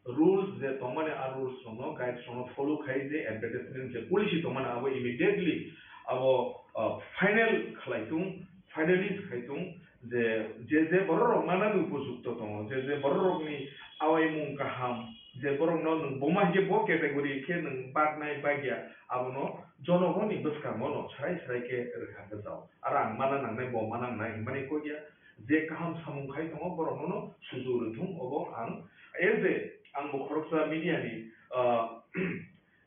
rules je tongmani, a rules rokno, guides rokno follow khai je advertisement je policy tongmani abo immediately abo, ah, final khlai tung, finalize khai tung je, je, je borok rok manani upojukto tongo. Je bororokni awaimung kaham, je borokno nwng buma hinkhe bo category khe nwng baknai bakya, abono jonogoni bwskango no srai srai khe rwkha gajao. Aro ang mana nangnai, bo mana nangnai hinmani kok ya, je kaham samung khai tongo borokno no suju rwthung, obo ang as a, ang bo khoroksa media ni, ah,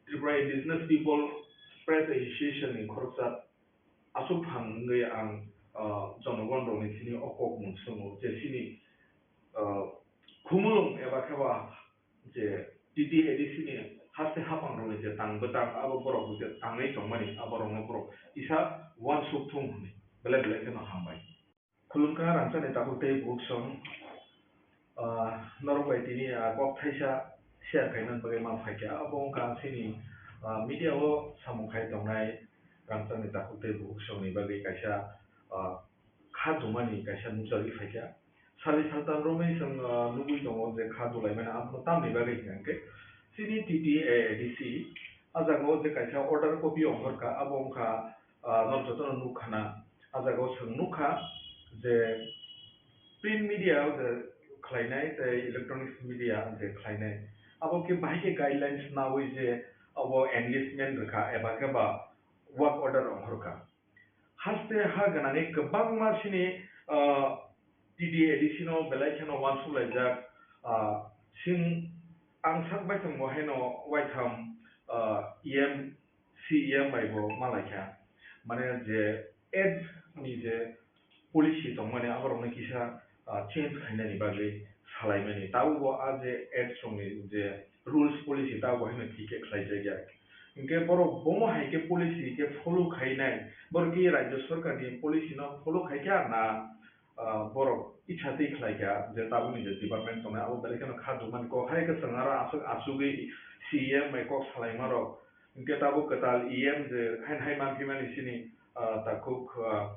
Tripura Indigenous People Press Association ni khoroksa aswk phang wngwi ang, ah, jonogon rokni thini o kok mung swngo je chini, ah, khumulwng eba khe ba je T T A D C ni haste haphang rokni je tang bwtang abo borok je tangwi tongmani abo rokno borok kisa uansuk thung hwnwi belai belai kheno hambai. Khulumkha rangchakni takhuk tei bukhuk song, ah, norok bai tini, ah, kok thaisa share khaina bagwi ma phaikha. Abo wngkha chini, ah, media o samung khai tongnai rangchakni takhuk tei bukhuk songni bagwi kaisa, ah, kha dumani kaisa nukjagwi phaikha. Sali saltan romwi chwng, ah, nugwi tongo je kha dulaimani abono tamni bagwi hwnkha hwnkhe chini T T A D C ah jaga o je kaisa order copy ongkhorkha, abo wngkha ah, norok jotono nukha na. Ah jaga o chwng nukha je print media o je khlainai tei electronics media je khlainai, abo khe bahai khe guidelines naui je abo enlistment rwkha eba khe ba work order ongkhorkha. Haste ha gwnangwi kwbangma chini, ah, T T A D C no belai kheno uansuk laijak, ah, sing ang sak bai tongbo haino waitham, ah, E M C E M bai bo malaikha, mane je ads ni je policy tongmani aborokno kisa, ah, change khainani bagwi salaimani. Tabukbo a je ads rokni je rules policy tabukbo haino thik khe khlaijakya. Hinkhe borok bomo hai khe policy khe follow khainai, borok khe rajya sarkarni policy no follow khaikha na, ah, borok itsa twi khlaikha je tabukni je department tongnai abo belai kheno kha dukmani kok hai khe chwng aro aswk achugwi C E M bai kok salaimarok. Hinkhe tabuk kwtal E M je haino hai manphimani chini, ah, takhuk, ah,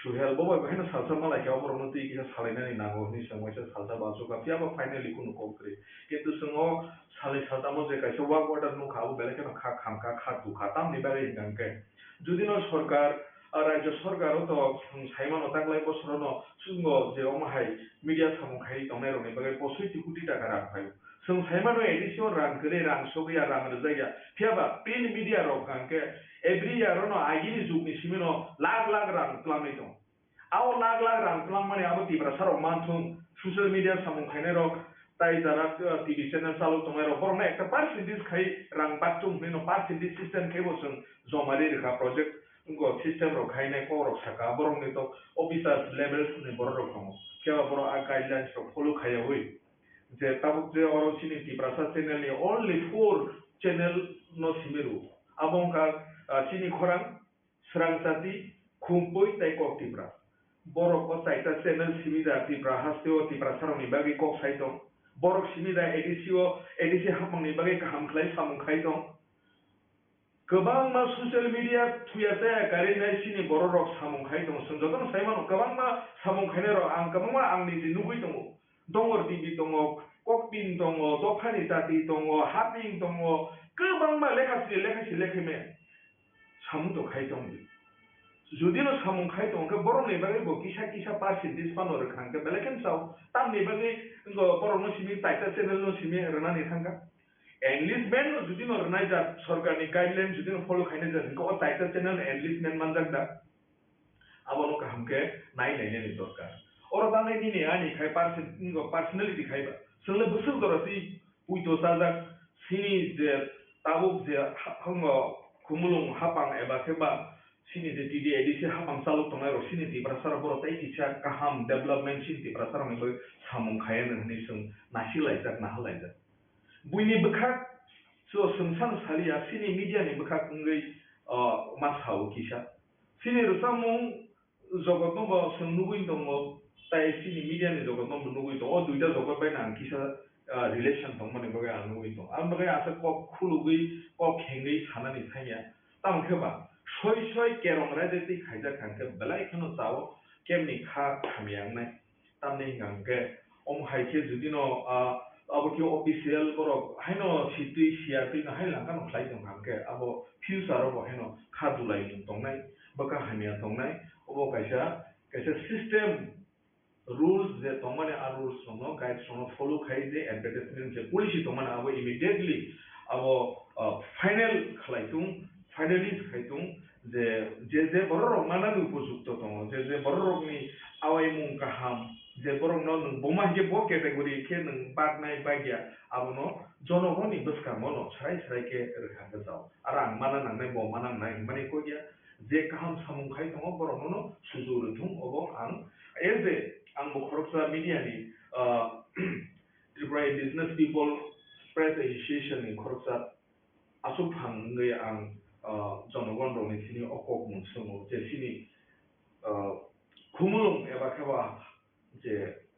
Suhel bo bai haino salsa malaikha, oborokno twi kisa salainani nango hwnwi chwng waisa salsa bo achukha, phiyaba finally kunu kok kwrwi. Kintu chwng o salai saltamo je kaisa work order nukha, abo belai kheno kha khamkha, kha dukha. Tamni bagwi hwnkha hwnkhe, judino sorkar, ah, rajya sorkar o to chwng saimano taklai bosorono chwngno je omo hai media samung khaiwi tongnairokni bagwi posoi ti koti taka rang phaio. Chwng saimano A D C o rang kwrwi, rang sogwi ya, rang rwjak ya. Phiyaba print media rok hwnkha hwnkhe every year ono agini jugni simino lakh lakh rang twlangwi tongo. Abo lakh lakh rang twlangmani abo Tiprasa rok manthung, social media samung khainai rok, tai jara, uh, T V channel chalok tongnai rok, borokno ekta percentage khai rang bakchung hwnwi no percentage system khai bo chwng joma ri rwkha project, wngkha system rok khainai kok rok saka, borokni to officers levels ni borok rok tongo, phiya ba borok a guidelines rok follow khaiyaui. Je tabuk je oro chini Tiprasa channel ni only four channel no simi rw. Abo wngkha, ah, chini khorang, Srang Chati, Khumpui tei Kok Tipra. Borok o chaita channel simi da Tipra haste o Tiprasa rokni bagwi kok sai tong. Borok simi da A D C o, A D C hapmang ni bagwi kaham khlai samung khai tong. Kwbangma social media thuya chaya karwi nai chini borok rok samung khai tongo. Chwng jotono sai mano, kwbangma samung khainai rok ang kwbangma ang niji nugwi tongo. Dongor T V tongo, Kokpin tongo, Dophani Chati tongo, Haping tongo, kwbangma lekha sri lekha sri lekha me samung to khai tongdi. Judi no samung khai tong khe borok ni bagwi bo kisa kisa percentage phano rwkha hwnkhe belai khe sao. Tamni bagwi wngkha borok no simi taita channel no simi rwnani thangkha. Enlistment no judi no rwnai jat, sorkar ni guideline judi no follow khainai jat, hwnkhe o taita channel no enlistment manjak da? Abono kaham khe nai nainani dorkar. Oro tangnai nini ani khai person-, personality khai ba. Chwng le bwswk jora twi puito chajak, chini je tabuk je ha-, hango khumulwng hapang eba khe ba chini je T D A D C hapang chalok tongnai rok chini Tiprasa rok borok tei kisa kaham development chini Tiprasa rokni bagwi samung khai anw hwnwi chwng nasi laijak, naha laijak. Buini bwkhak so swngsan saliya, chini media ni bwkhak wngwi, o, ma sao kisa. Chini rwchapmung jogotno bo chwng nugwi tongo, tai chini media ni jogotno bo nugwi tongo. O duita jogot bai no ang kisa, ah, relation tongmani bagwi ang nugwi tongo. Ang bagwi asa kok khulugwi, kok khengwi sanani thangya. Tamo khe ba soi soi kerong raida twi khaijak kha khe belai kheno chao, kemni kha hamya wngnai. Tamni hwnka hwnkhe, omo hai khe judino, ah, abo khe official borok haino sitwi siya twi no hai langka no khlai tongkha hwnkhe, abo future o bo haino kha dulai mung tongnai, bwkha hamya tongnai, obo kaisa, kaisa system rules je tongmani, a rules rokno, guides rokno follow khai je advertisement je policy tongmani abo immediately abo, ah, final khlai tung, finalize khai tung je, je, je borok rok manani upojukto tongo, je, je borok rokni awaimung kaham, je borokno nwng boma hinkhe bo category khe nwng baknai bagya, abono jonogoni bwskango no srai srai khe rwkha bwsao. Aro ang mana nangnai, bo mana nangnai hinmani kok ya, je kaham samung khai tongo, borokno no sujuk rwthung, obo ang as a, ang bo khoroksa media ni, ah, Tripura Indigenous People Press Association ni khoroksa aswk phang wngwi ang, ah, jonogon rokni sini o kok mung swngo je sini, ah, khumulwng eba khe ba je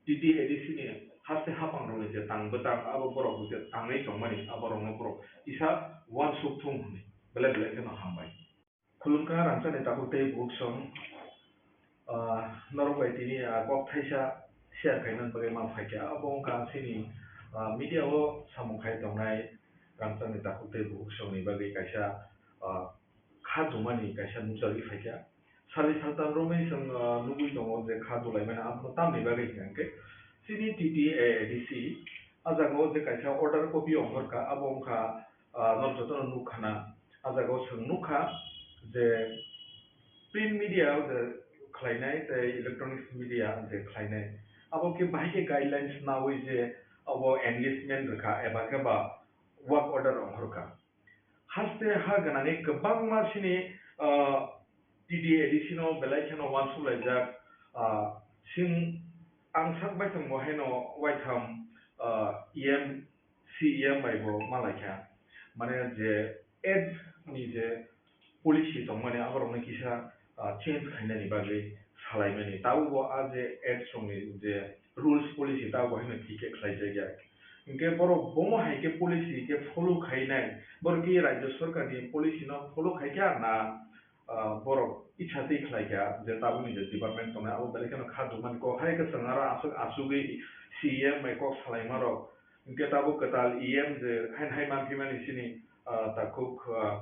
T T A D C ni haste haphang rokni je tang bwtang abo borok je tangwi tongmani abo rokno borok kisa uansuk thung hwnwi belai belai kheno hambai. Khulumkha rangchakni takhuk tei bukhuk song, ah, norok bai tini, ah, kok thaisa share khaina bagwi ma phaikha. Abo wngkha chini, ah, media o samung khai tongnai rangchakni takhuk tei bukhuk songni bagwi kaisa, ah, kha dumani kaisa nukjagwi phaikha. Sali saltan romwi chwng, ah, nugwi tongo je kha dulaimani abono tamni bagwi hwnkhe chini T T A D C ah jaga o je kaisa order copy ongkhorkha, abo wngkha, ah, norok jotono nukkhana. Ah jaga o chwng nukha je print media o je khlainai tei electronics media je khlainai, abo khe bahai khe guidelines naui je abo enlistment rwkha eba khe ba work order ongkhorkha. Haste ha gwnangni kwbangma chini, ah, T T A D C no belai kheno uansuk laijak, ah, sing ang sak bai tongbo haino waitham, ah, E M, C E M bai bo ma laikha. Mane je ad ni je policy tongmani aborokno kisa, ah, change khainani bagwi salaimani. Tabukbo a je ad songni je rules policy tabukbo haino thik khe khlaijakya. Hinkhe borok bomo hai khe policy khe follow khainai, borok khe rajya sarkar ni policy no follow khaikha na, ah, borok itsa twi khlaikha je tabukni je department tongnai abo belai kheno kha dumani kok hai khe chwng aro aswk asugwi C E M bai kok salaima rok. Hinkhe tabuk kwtal E M je haino hai manphimani chini, ah, takhuk, ah,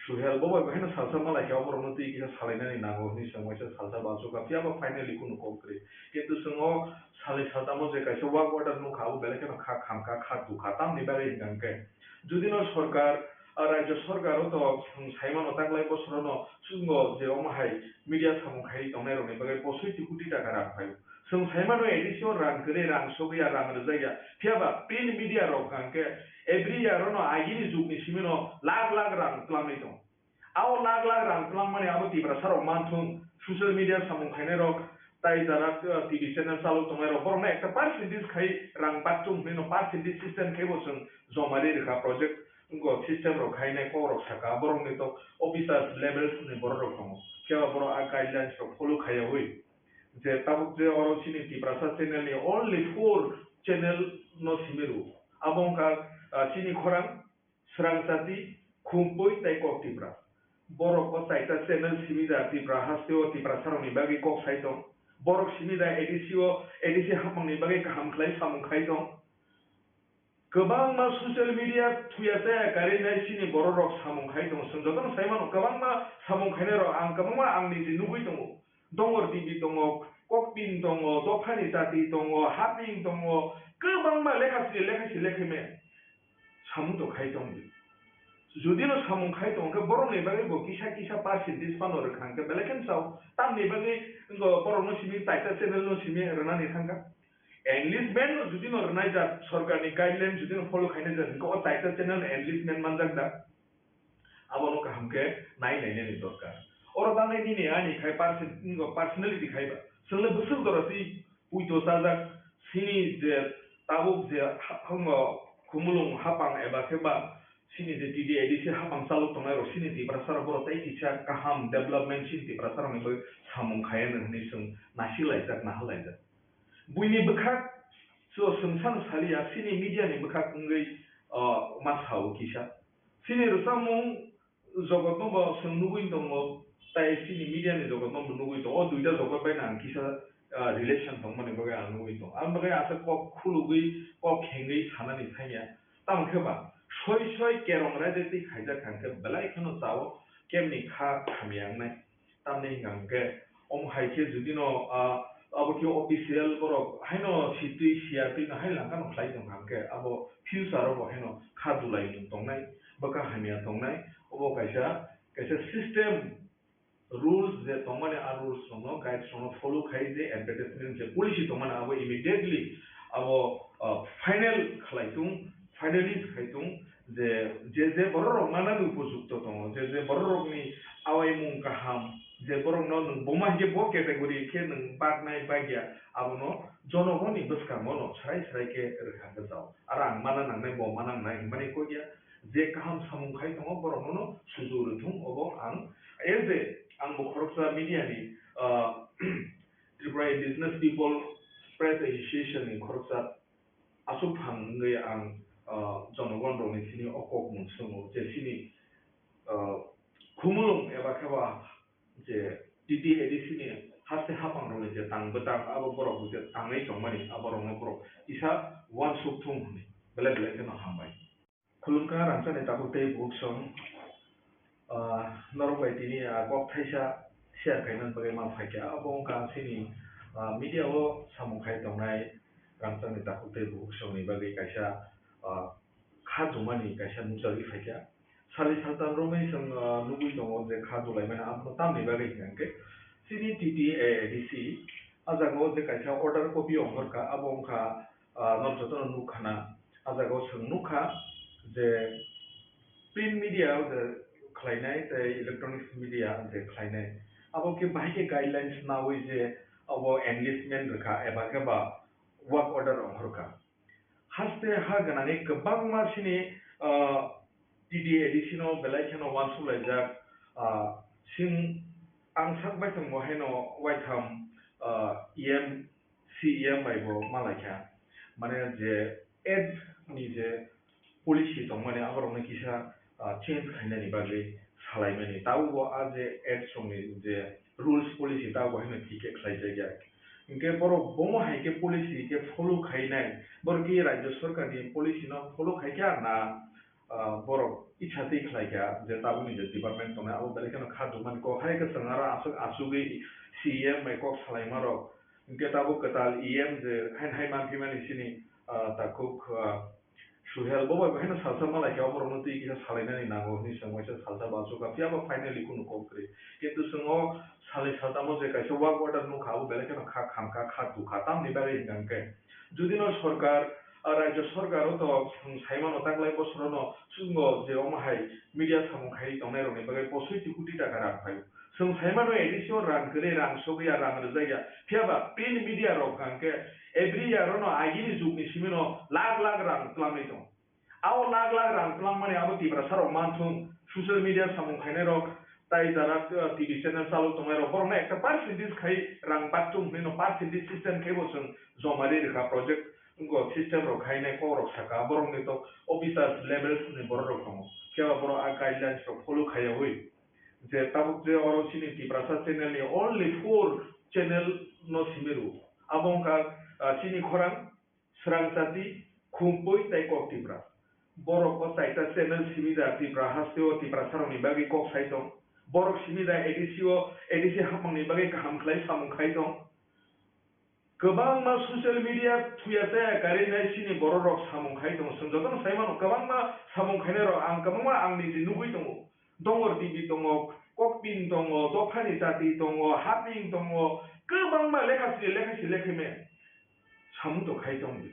Suhel bo bai bo haino salsa ma laikha, oborokno twi kisa salainani nango hwnwi chwng waisa salsa bo achukha, phiya ba finally kunu kok kwrwi. Kintu chwng o salnwi saltamo je kaisa work order nukha, abo belai kheno kha khamkha, kha tukha. Tamni bagwi hwnkha hwnkhe, judino sorkar, ah, rajya sorkar o to chwng saimano taklai bosorono chwngno je omo hai media samung khaiwi tongnairokni bagwi posoi ti koti taka rang phaio. Chwng saimano A D C o rang kwrwi, rang sogwi ya, rang rwjak ya. Phiya ba print media rok hwnkha hwnkhe every year o no agini jugni simi no lakh lakh rang twlangwi tongo. Abo lakh lakh rang twlangmani abo Tiprasa rok manthung, social media samung khainai rok, tai jara, uh, T V channel chalok tongnai rok, borok no ekta percentage khai rang bakchung hinwi no percentage system khai bo chwng joma ri rwkha project, wngkha system rok khainai kok rok saka, borok ni to officers levels ni borok rok tongo, phiya ba borok a guidelines rok follow khaiyawi je tabuk je oro chini Tiprasa channel ni only four channel no simi rwo, abo wngkha, uh, chini khorang, Srang Chati, Khumpui tei Kok Tipra. Borok o chaita channel simi da Tipra haste o Tiprasa rokni bagwi kok sai tong. Borok simi da A D C o, A D C hapmangni bagwi kaham khlai samung khai tong. Kwbangma social media thuya chaya karwi nai chini borok rok samung khai tong. Chwng jotono sai mano, kwbangma samung khainai rok ang kwbangma ang niji nugwi tongo. Dongor T V tongo, Kokpin tongo, Dophani Chati tongo, Haping tongo, kwbangma lekha sini lekha si lekha me samung to khai tong di. Judino samung khai tong khe borokni bagwi bo kisa kisa percentage phano rwkha hwnkhe belai kheno chao. Tamni bagwi wngkha borokno simi taita channel no simi rwnani thangkha. Enlistment no judino rwnai jak, sorkarni guideline judino follow khainai jak hwnkhe o taita channel enlistment manjak da. Abono kaham khe nai nainani dorkar. Oro tangnai nini ani khai perso-, personality khai ba. Chwng le bwswk jora twi puito chajak, chini je tabuk je ha-, hango khumulwng hapang eba khe ba chini je T D A D C hapang chalok tongnai rok chini Tiprasa rok borok tei kisa kaham development chini Tiprasa rokni bagwi samung khai anw hwnwi chwng nasik laijak, nahal laijak. Buini bwkhak so chwng sano saliya, chini media ni bwkhak wngwi, o, ma sao kisa. Chini rwchapmung jogotno bo chwng nugwi tongo, tai chini media ni jogotno bo nugwi tongo. O duita jogot bai no ang kisa, ah, relation tongmani bagwi ang nugwi tongo. Ang bagwi asa kok khulugwi, kok khengwi sanani thangya. Tamo khe ba soi soi kerong raida twi khaijak kha hwnkhe belai kheno chao, kemni kha hamya wngnai. Tamni hwnkha hwnkhe, omo hai khe judino, ah, abo khe official borok haino sitwi siyatwi no hai langkha no khlai tong kha, hwnkhe abo future o bo haino kha dulai mung tongnai, bwkha hamya tongnai, obo kaisa, kaisa system, rules je tongmani, a rules rokno, guides rokno follow khai je advertisement je policy tongmani abo immediately abo, ah, final khlai tung, finalize khai tung, je, je, je borok rok manani upojukto tongo, je, je borok rokni awaimung kaham, je borokno nwng buma hinkhe bo category khe nwng baknai bagya, abono jonogoni bwskango no srai srai khe rwkha bwchao. Aro ang mana nangnai, bo mana nangnai hinmani kok ya, je kaham samung khai tongo borokno no suju rwthung, obo ang as a, ang bo khoroksa media ni, ah, Tripura Indigenous People Press Association ni khoroksa aswk phang wngwi ang, ah, jonogon rokni sini o kok mung swngo je sini, ah, khumulwng eba khe ba je T T A D C ni haste hapang rokni je tang bwtang abo borok je tangwi tongmani abo rokno borok kisa uansuk thung hwnwi belai belai kheno hambai. Khulumkha rangchakni takhuk tei bukhuk song, ah, norok bai tini, ah, kok thaisa share khaina bagwi ma phaikha. Abo wngkha chini, ah, media o samung khai tongnai rangchakni takhuk tei bukhuk songni bagwi kaisa, ah, kha jumani kaisa nukjagwi phaikha. Sali saltam romwi chwng, ah, nugwi tongo je kha dulaimani, abono tamni bagwi hwnkha hwnkhe chini T T A D C a jaga o je kaisa order copy ongkhorkha, abo wngkha, ah, norok jotono nukkhana. A jaga o chwng nukha je print media o je khlainai tei electronics media je khlainai, abo khe bahai khe guidelines naui je abo enlistment rwkha eba khe ba work order ongkhorkha. Haste ha gwnangwi kwbangma chini, ah, T T A D C no belai kheno uansuk laijak, ah, chwng ang sak bai tongbo haino waitham, ah, E M, C E M bai bo ma laikha. Mane je ad ni je policy tongmani aborokno kisa, ah, change khainani bagwi salaimani. Tabukbo a je ad songni je rules policy tabukbo haino thik khe khlaijakya. Hinkhe borok bomo hai khe policy khe follow khainai, borok khe rajya sarkarni policy no follow khaikha na, ah, borok itsa twi khlaikha je tabukni je department tongnai abo belai kheno kha dukmani kok hai khe chwng aro aswk asugwi C E M bai kok salaimarok. Hinkhe tabuk kwtal E M je haino hai manphimani chini, ah, takhuk, ah, Suhel bo bai bo haino salsa ma laikha, oborokno twi kisa salainani nango hwnwi chwng waisa salsa bo achukha, phiya bo finally kunu kok kwrwi. Kintu chwng o salni saltamo je kaisa work order nukha, abo belai kheno kha khamkha, kha tukha, tamni bagwi hwnkha hwnkhe judino sorkar, ah, rajya sorkar o to chwng saimano taklai bosorono chwngno je omo hai media samung khaiwi tongnairokni bagwi posoi ti koti taka rang phaio. Chwng saimano A D C o rang kwrwi, rang sogwi ya, rang rwjak ya. Phiya ba print media rok hwnkha hwnkhe every year ono agini jugni simino lakh lakh rang twlangwi tongo. Abo lakh lakh rang twlangmani abo Tiprasa rok manthung, social media samung khainai rok, tai jara, uh, T V channel chalok tongnai rok, borokno ekta percentage khai rang baktung hwnwi no percentage system khai bo chwng joma ri rwkha project, wngkha system rok khainai kok rok saka, borokni to officers levels ni borok rok tongo. Phiya ba borok a guidelines rok follow khaiyawi. Je tabuk je oro chini Tiprasa channel ni only four channel no simi rwo. Abo wngkha, ah, chini khorang, Srang Chati, Khumpui tei Kok Tipra. Borok o chaita channel simi da Tipra haste o Tiprasa rokni bagwi kok sai tong. Borok simi da A D C o, A D C hapmangni bagwi kaham khlai samung khai tong. Kwbangma social media thuya chaya karwi nai chini borok rok samung khai tongo. Chwng jotono sai mano, kwbangma samung khainai rok ang kwbangma ang niji nugwi tongo. Dongor T V tongo, Kokping tongo, Dophani Chati tongo, Haping tongo, kwbangma lekha sri lekha si lekha me samung to khai tong di.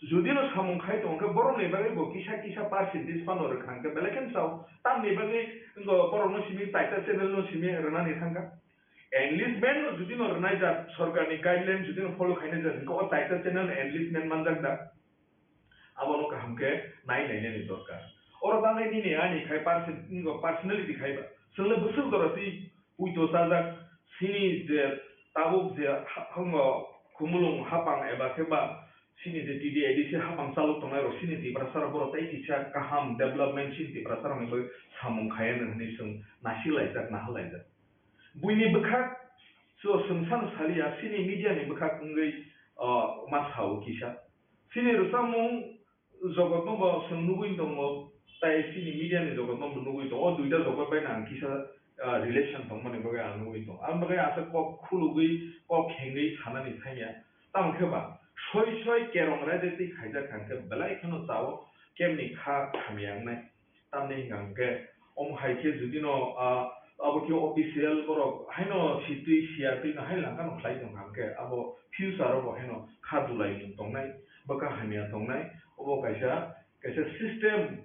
Judino samung khai tong khe borokni bagwi bo kisa kisa percentage phano rwkha hwnkhe belai kheno sao. Tamni bagwi wngkha borokno simi chaita channel no simi rwnani thangkha. Enlistment no judino rwnai jak, sorkarni guideline judino follow khainai jak, hwnkhe o chaita channel enlistment manjak da? Abono kaham khe nai nainani dorkar. Oro bagwi nini ani khai perso-, personality khai ba. Chwng le bwswk jora twi puito chajak, chini je tabuk je ha-, hango khumulwng hapang eba khe ba chini je T D A D C hapang chalok tongnai rok chini Tiprasa rok borok tei kisa kaham development chini Tiprasa rokni bagwi samung khai anw hwnwi chwng nasi laijak, naha laijak. Buini bwkhak so chwng sano saliya, chini media ni bwkhak wngwi, o, ma sao kisa. Chini rwchapmung jogotno bo chwng nugwi tongo, tai chini media ni jogotno bo nugwi tongo. O duita jogot bai no ang kisa ah, relation tongmani bagwi ang nugwi tongo. Ang bagwi aswk kok khulugwi, kok khengwi sanani thangya. Tamo khe ba, soi soi kerong raida twi khaijak kha hwnkhe belai kheno chao, kemni kha hamya wngnai. Tamni hwnkha hwnkhe, omo hai khe judino, ah, abo khe official borok haino sitwi siyatwi no hai langkha no khlai tongkha hwnkhe, abo future o bo haino kha dulai tongnai, bwkha hamya tongnai, obo kaisa, kaisa system,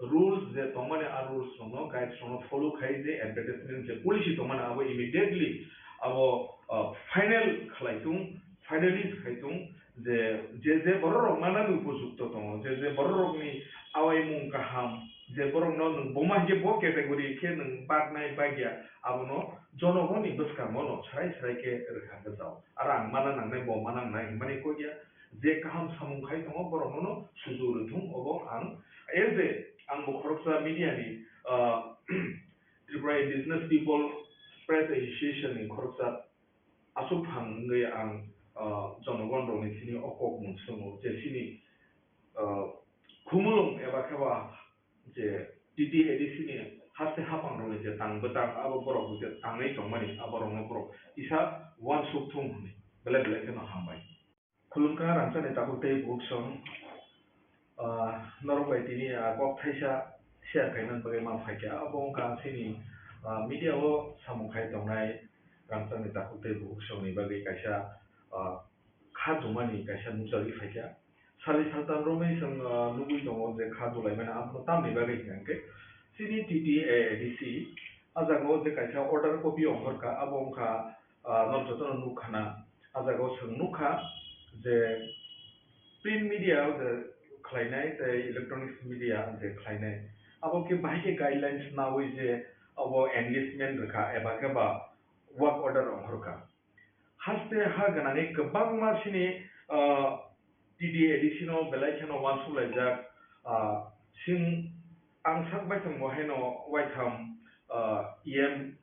rules je tongmani, a rules rokno, guides rokno follow khai je advertisement je policy tongmani, abo immediately abo, ah, final khlai tung, finalize khai tung, je, je, je borok rok manani upojukto tongo, je, je borok rokni awaimung kaham, je borokno nwng buma hinkhe bo category khe nwng baknai bakya, abono jonogoni bwskango no srai srai khe rwkha gajao. Aro ang mana nangnai, bo mana nangnai hinmani kok ya, je kaham samung khai tongo, borokno no sujuk rwthung, obo ang as a, ang bo khoroksa media ni, ah, Tripura Indigenous People Press Association ni khoroksa aswk phang wngwi ang, ah, jonogon rokni thani o kok mung swngo je chini, ah, khumulwng eba khe ba je T T A D C ni haste haphang rokni je tang bwtang abo borok je tangwi tongmani abo rokno borok kisa uansuk thung hwnwi belai belai kheno hambai. Khulumkha rangchakni takhuk tei bukhuk song, ah, norok bai tini, ah, kok thaisa share khaina bagwi ma phaikha. Abo wngkha chini, ah, media o samung khai tongnai rangchakni takhuk tei bukhuk songni bagwi kaisa, ah, kha dumani kaisa nukjagwi phaikha. Salni saltam romwi chwng, ah, nugwi tongo je kha dulaimani abono tamni bagwi hwnkha hwnkhe chini T T A D C ah jagao je kaisa order copy ongkhorkha, abo wngkha, ah, norok jotono nukkhana. Ah jagao chwng nukha je print media o je khlainai tei electronics media je khlainai, abo khe bahai khe guidelines naui je abo engagement rwkha eba khe ba work order ongkhorkha. Haste ha gwnangwi kwbangma chini, ah, T T A D C no belai kheno uansukhlaijak, ah, chwng ang sak bai tongbo haino waitham, ah, E M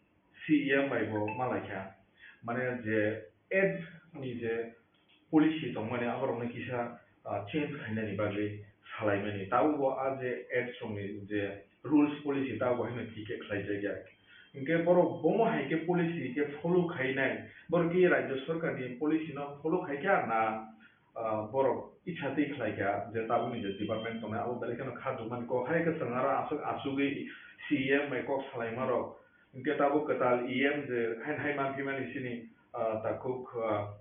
C E M bai bo malaikha, mane je aid ni je policy tongmani aborokno kisa, ah, change khainani bagwi salaimani. Tabukbo a je aid songni je rules policy tabukbo haino thik khe khlaijakya. Hinkhe borok bomo hai khe policy khe follow khainai, borok ki rajya sarkar ni policy no follow khaikha na, ah, borok icha twi khlaikha je tabukni je department tongnai abo belai kheno kha dumani kok hai khe chwng aro aswk achugwi C E M bai kok salaimarok. Hinkhe tabuk kwtal E M je haino hai manphimani chini, ah, takhuk, ah,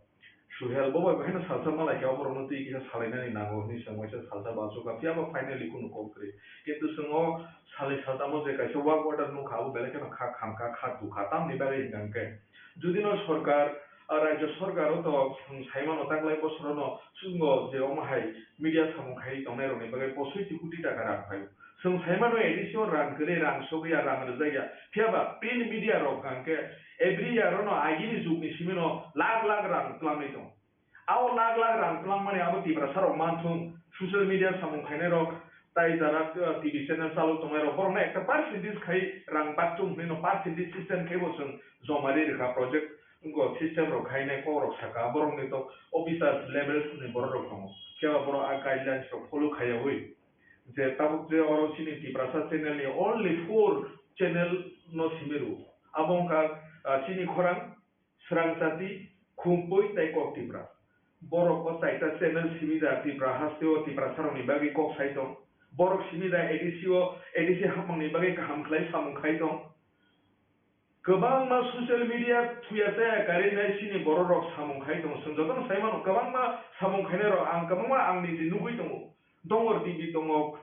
Suhel bo bai haino salsa malaikha, oborokno twi kisa salainani nango hwnwi chwng waisa salsa bo achukha, phiya ba finally kunu kok kwrwi. Kintu chwng o salni saltamo je kaisa work order nukha, abo belai kheno kha khamkha, kha tukha, tamni bagwi hwnkha hwnkhe judino sorkar, ah, rajya sorkar o to chwng saimano taklai bosorono chwngno je omo hai media samung khaiwi tongnairokni bagwi posoi ti koti taka rang phaio. Chwng saimano A D C o rang kwrwi, rang sogwi ya, rang rwjak ya. Phiya ba print media rok hwnkha hwnkhe every year ono agini jugni simi no lakh lakh rang twlangwi tongo. Abo lakh lakh rang twlangmani abo Tiprasa rok manthung, social media samung khainai rok, tai jara, uh, T V channel chalok tongnai rok, borok no ekta percentage khai rang bakchung hwnwi no percentage system khai bo chwng joma ri rwkha project, wngkha system rok khainai kok rok saka, borok ni to officers level ni borok rok tongo. Phiya ba borok a guidelines rok follow khaiyawi. Je tabuk je oro chini Tiprasa channel ni only four channel no simi rwo. Abo wngkha, ah, chini khorang, Srang Chati, Khumpui tei Kok Tipra. Borok o chaita channel simi da Tipra haste o Tiprasa rok ni bagwi kok sai tong. Borok simi da A D C o, A D C hapmang ni bagwi kaham khlai samung khai tong. Kwbangma social media thuya chaya karwi nai chini borok rok samung khai tongo. Chwng jotono sai mano, kwbangma samung khainai rok ang kwbangma ang niji nugwi tongo. Dongor T V tongo,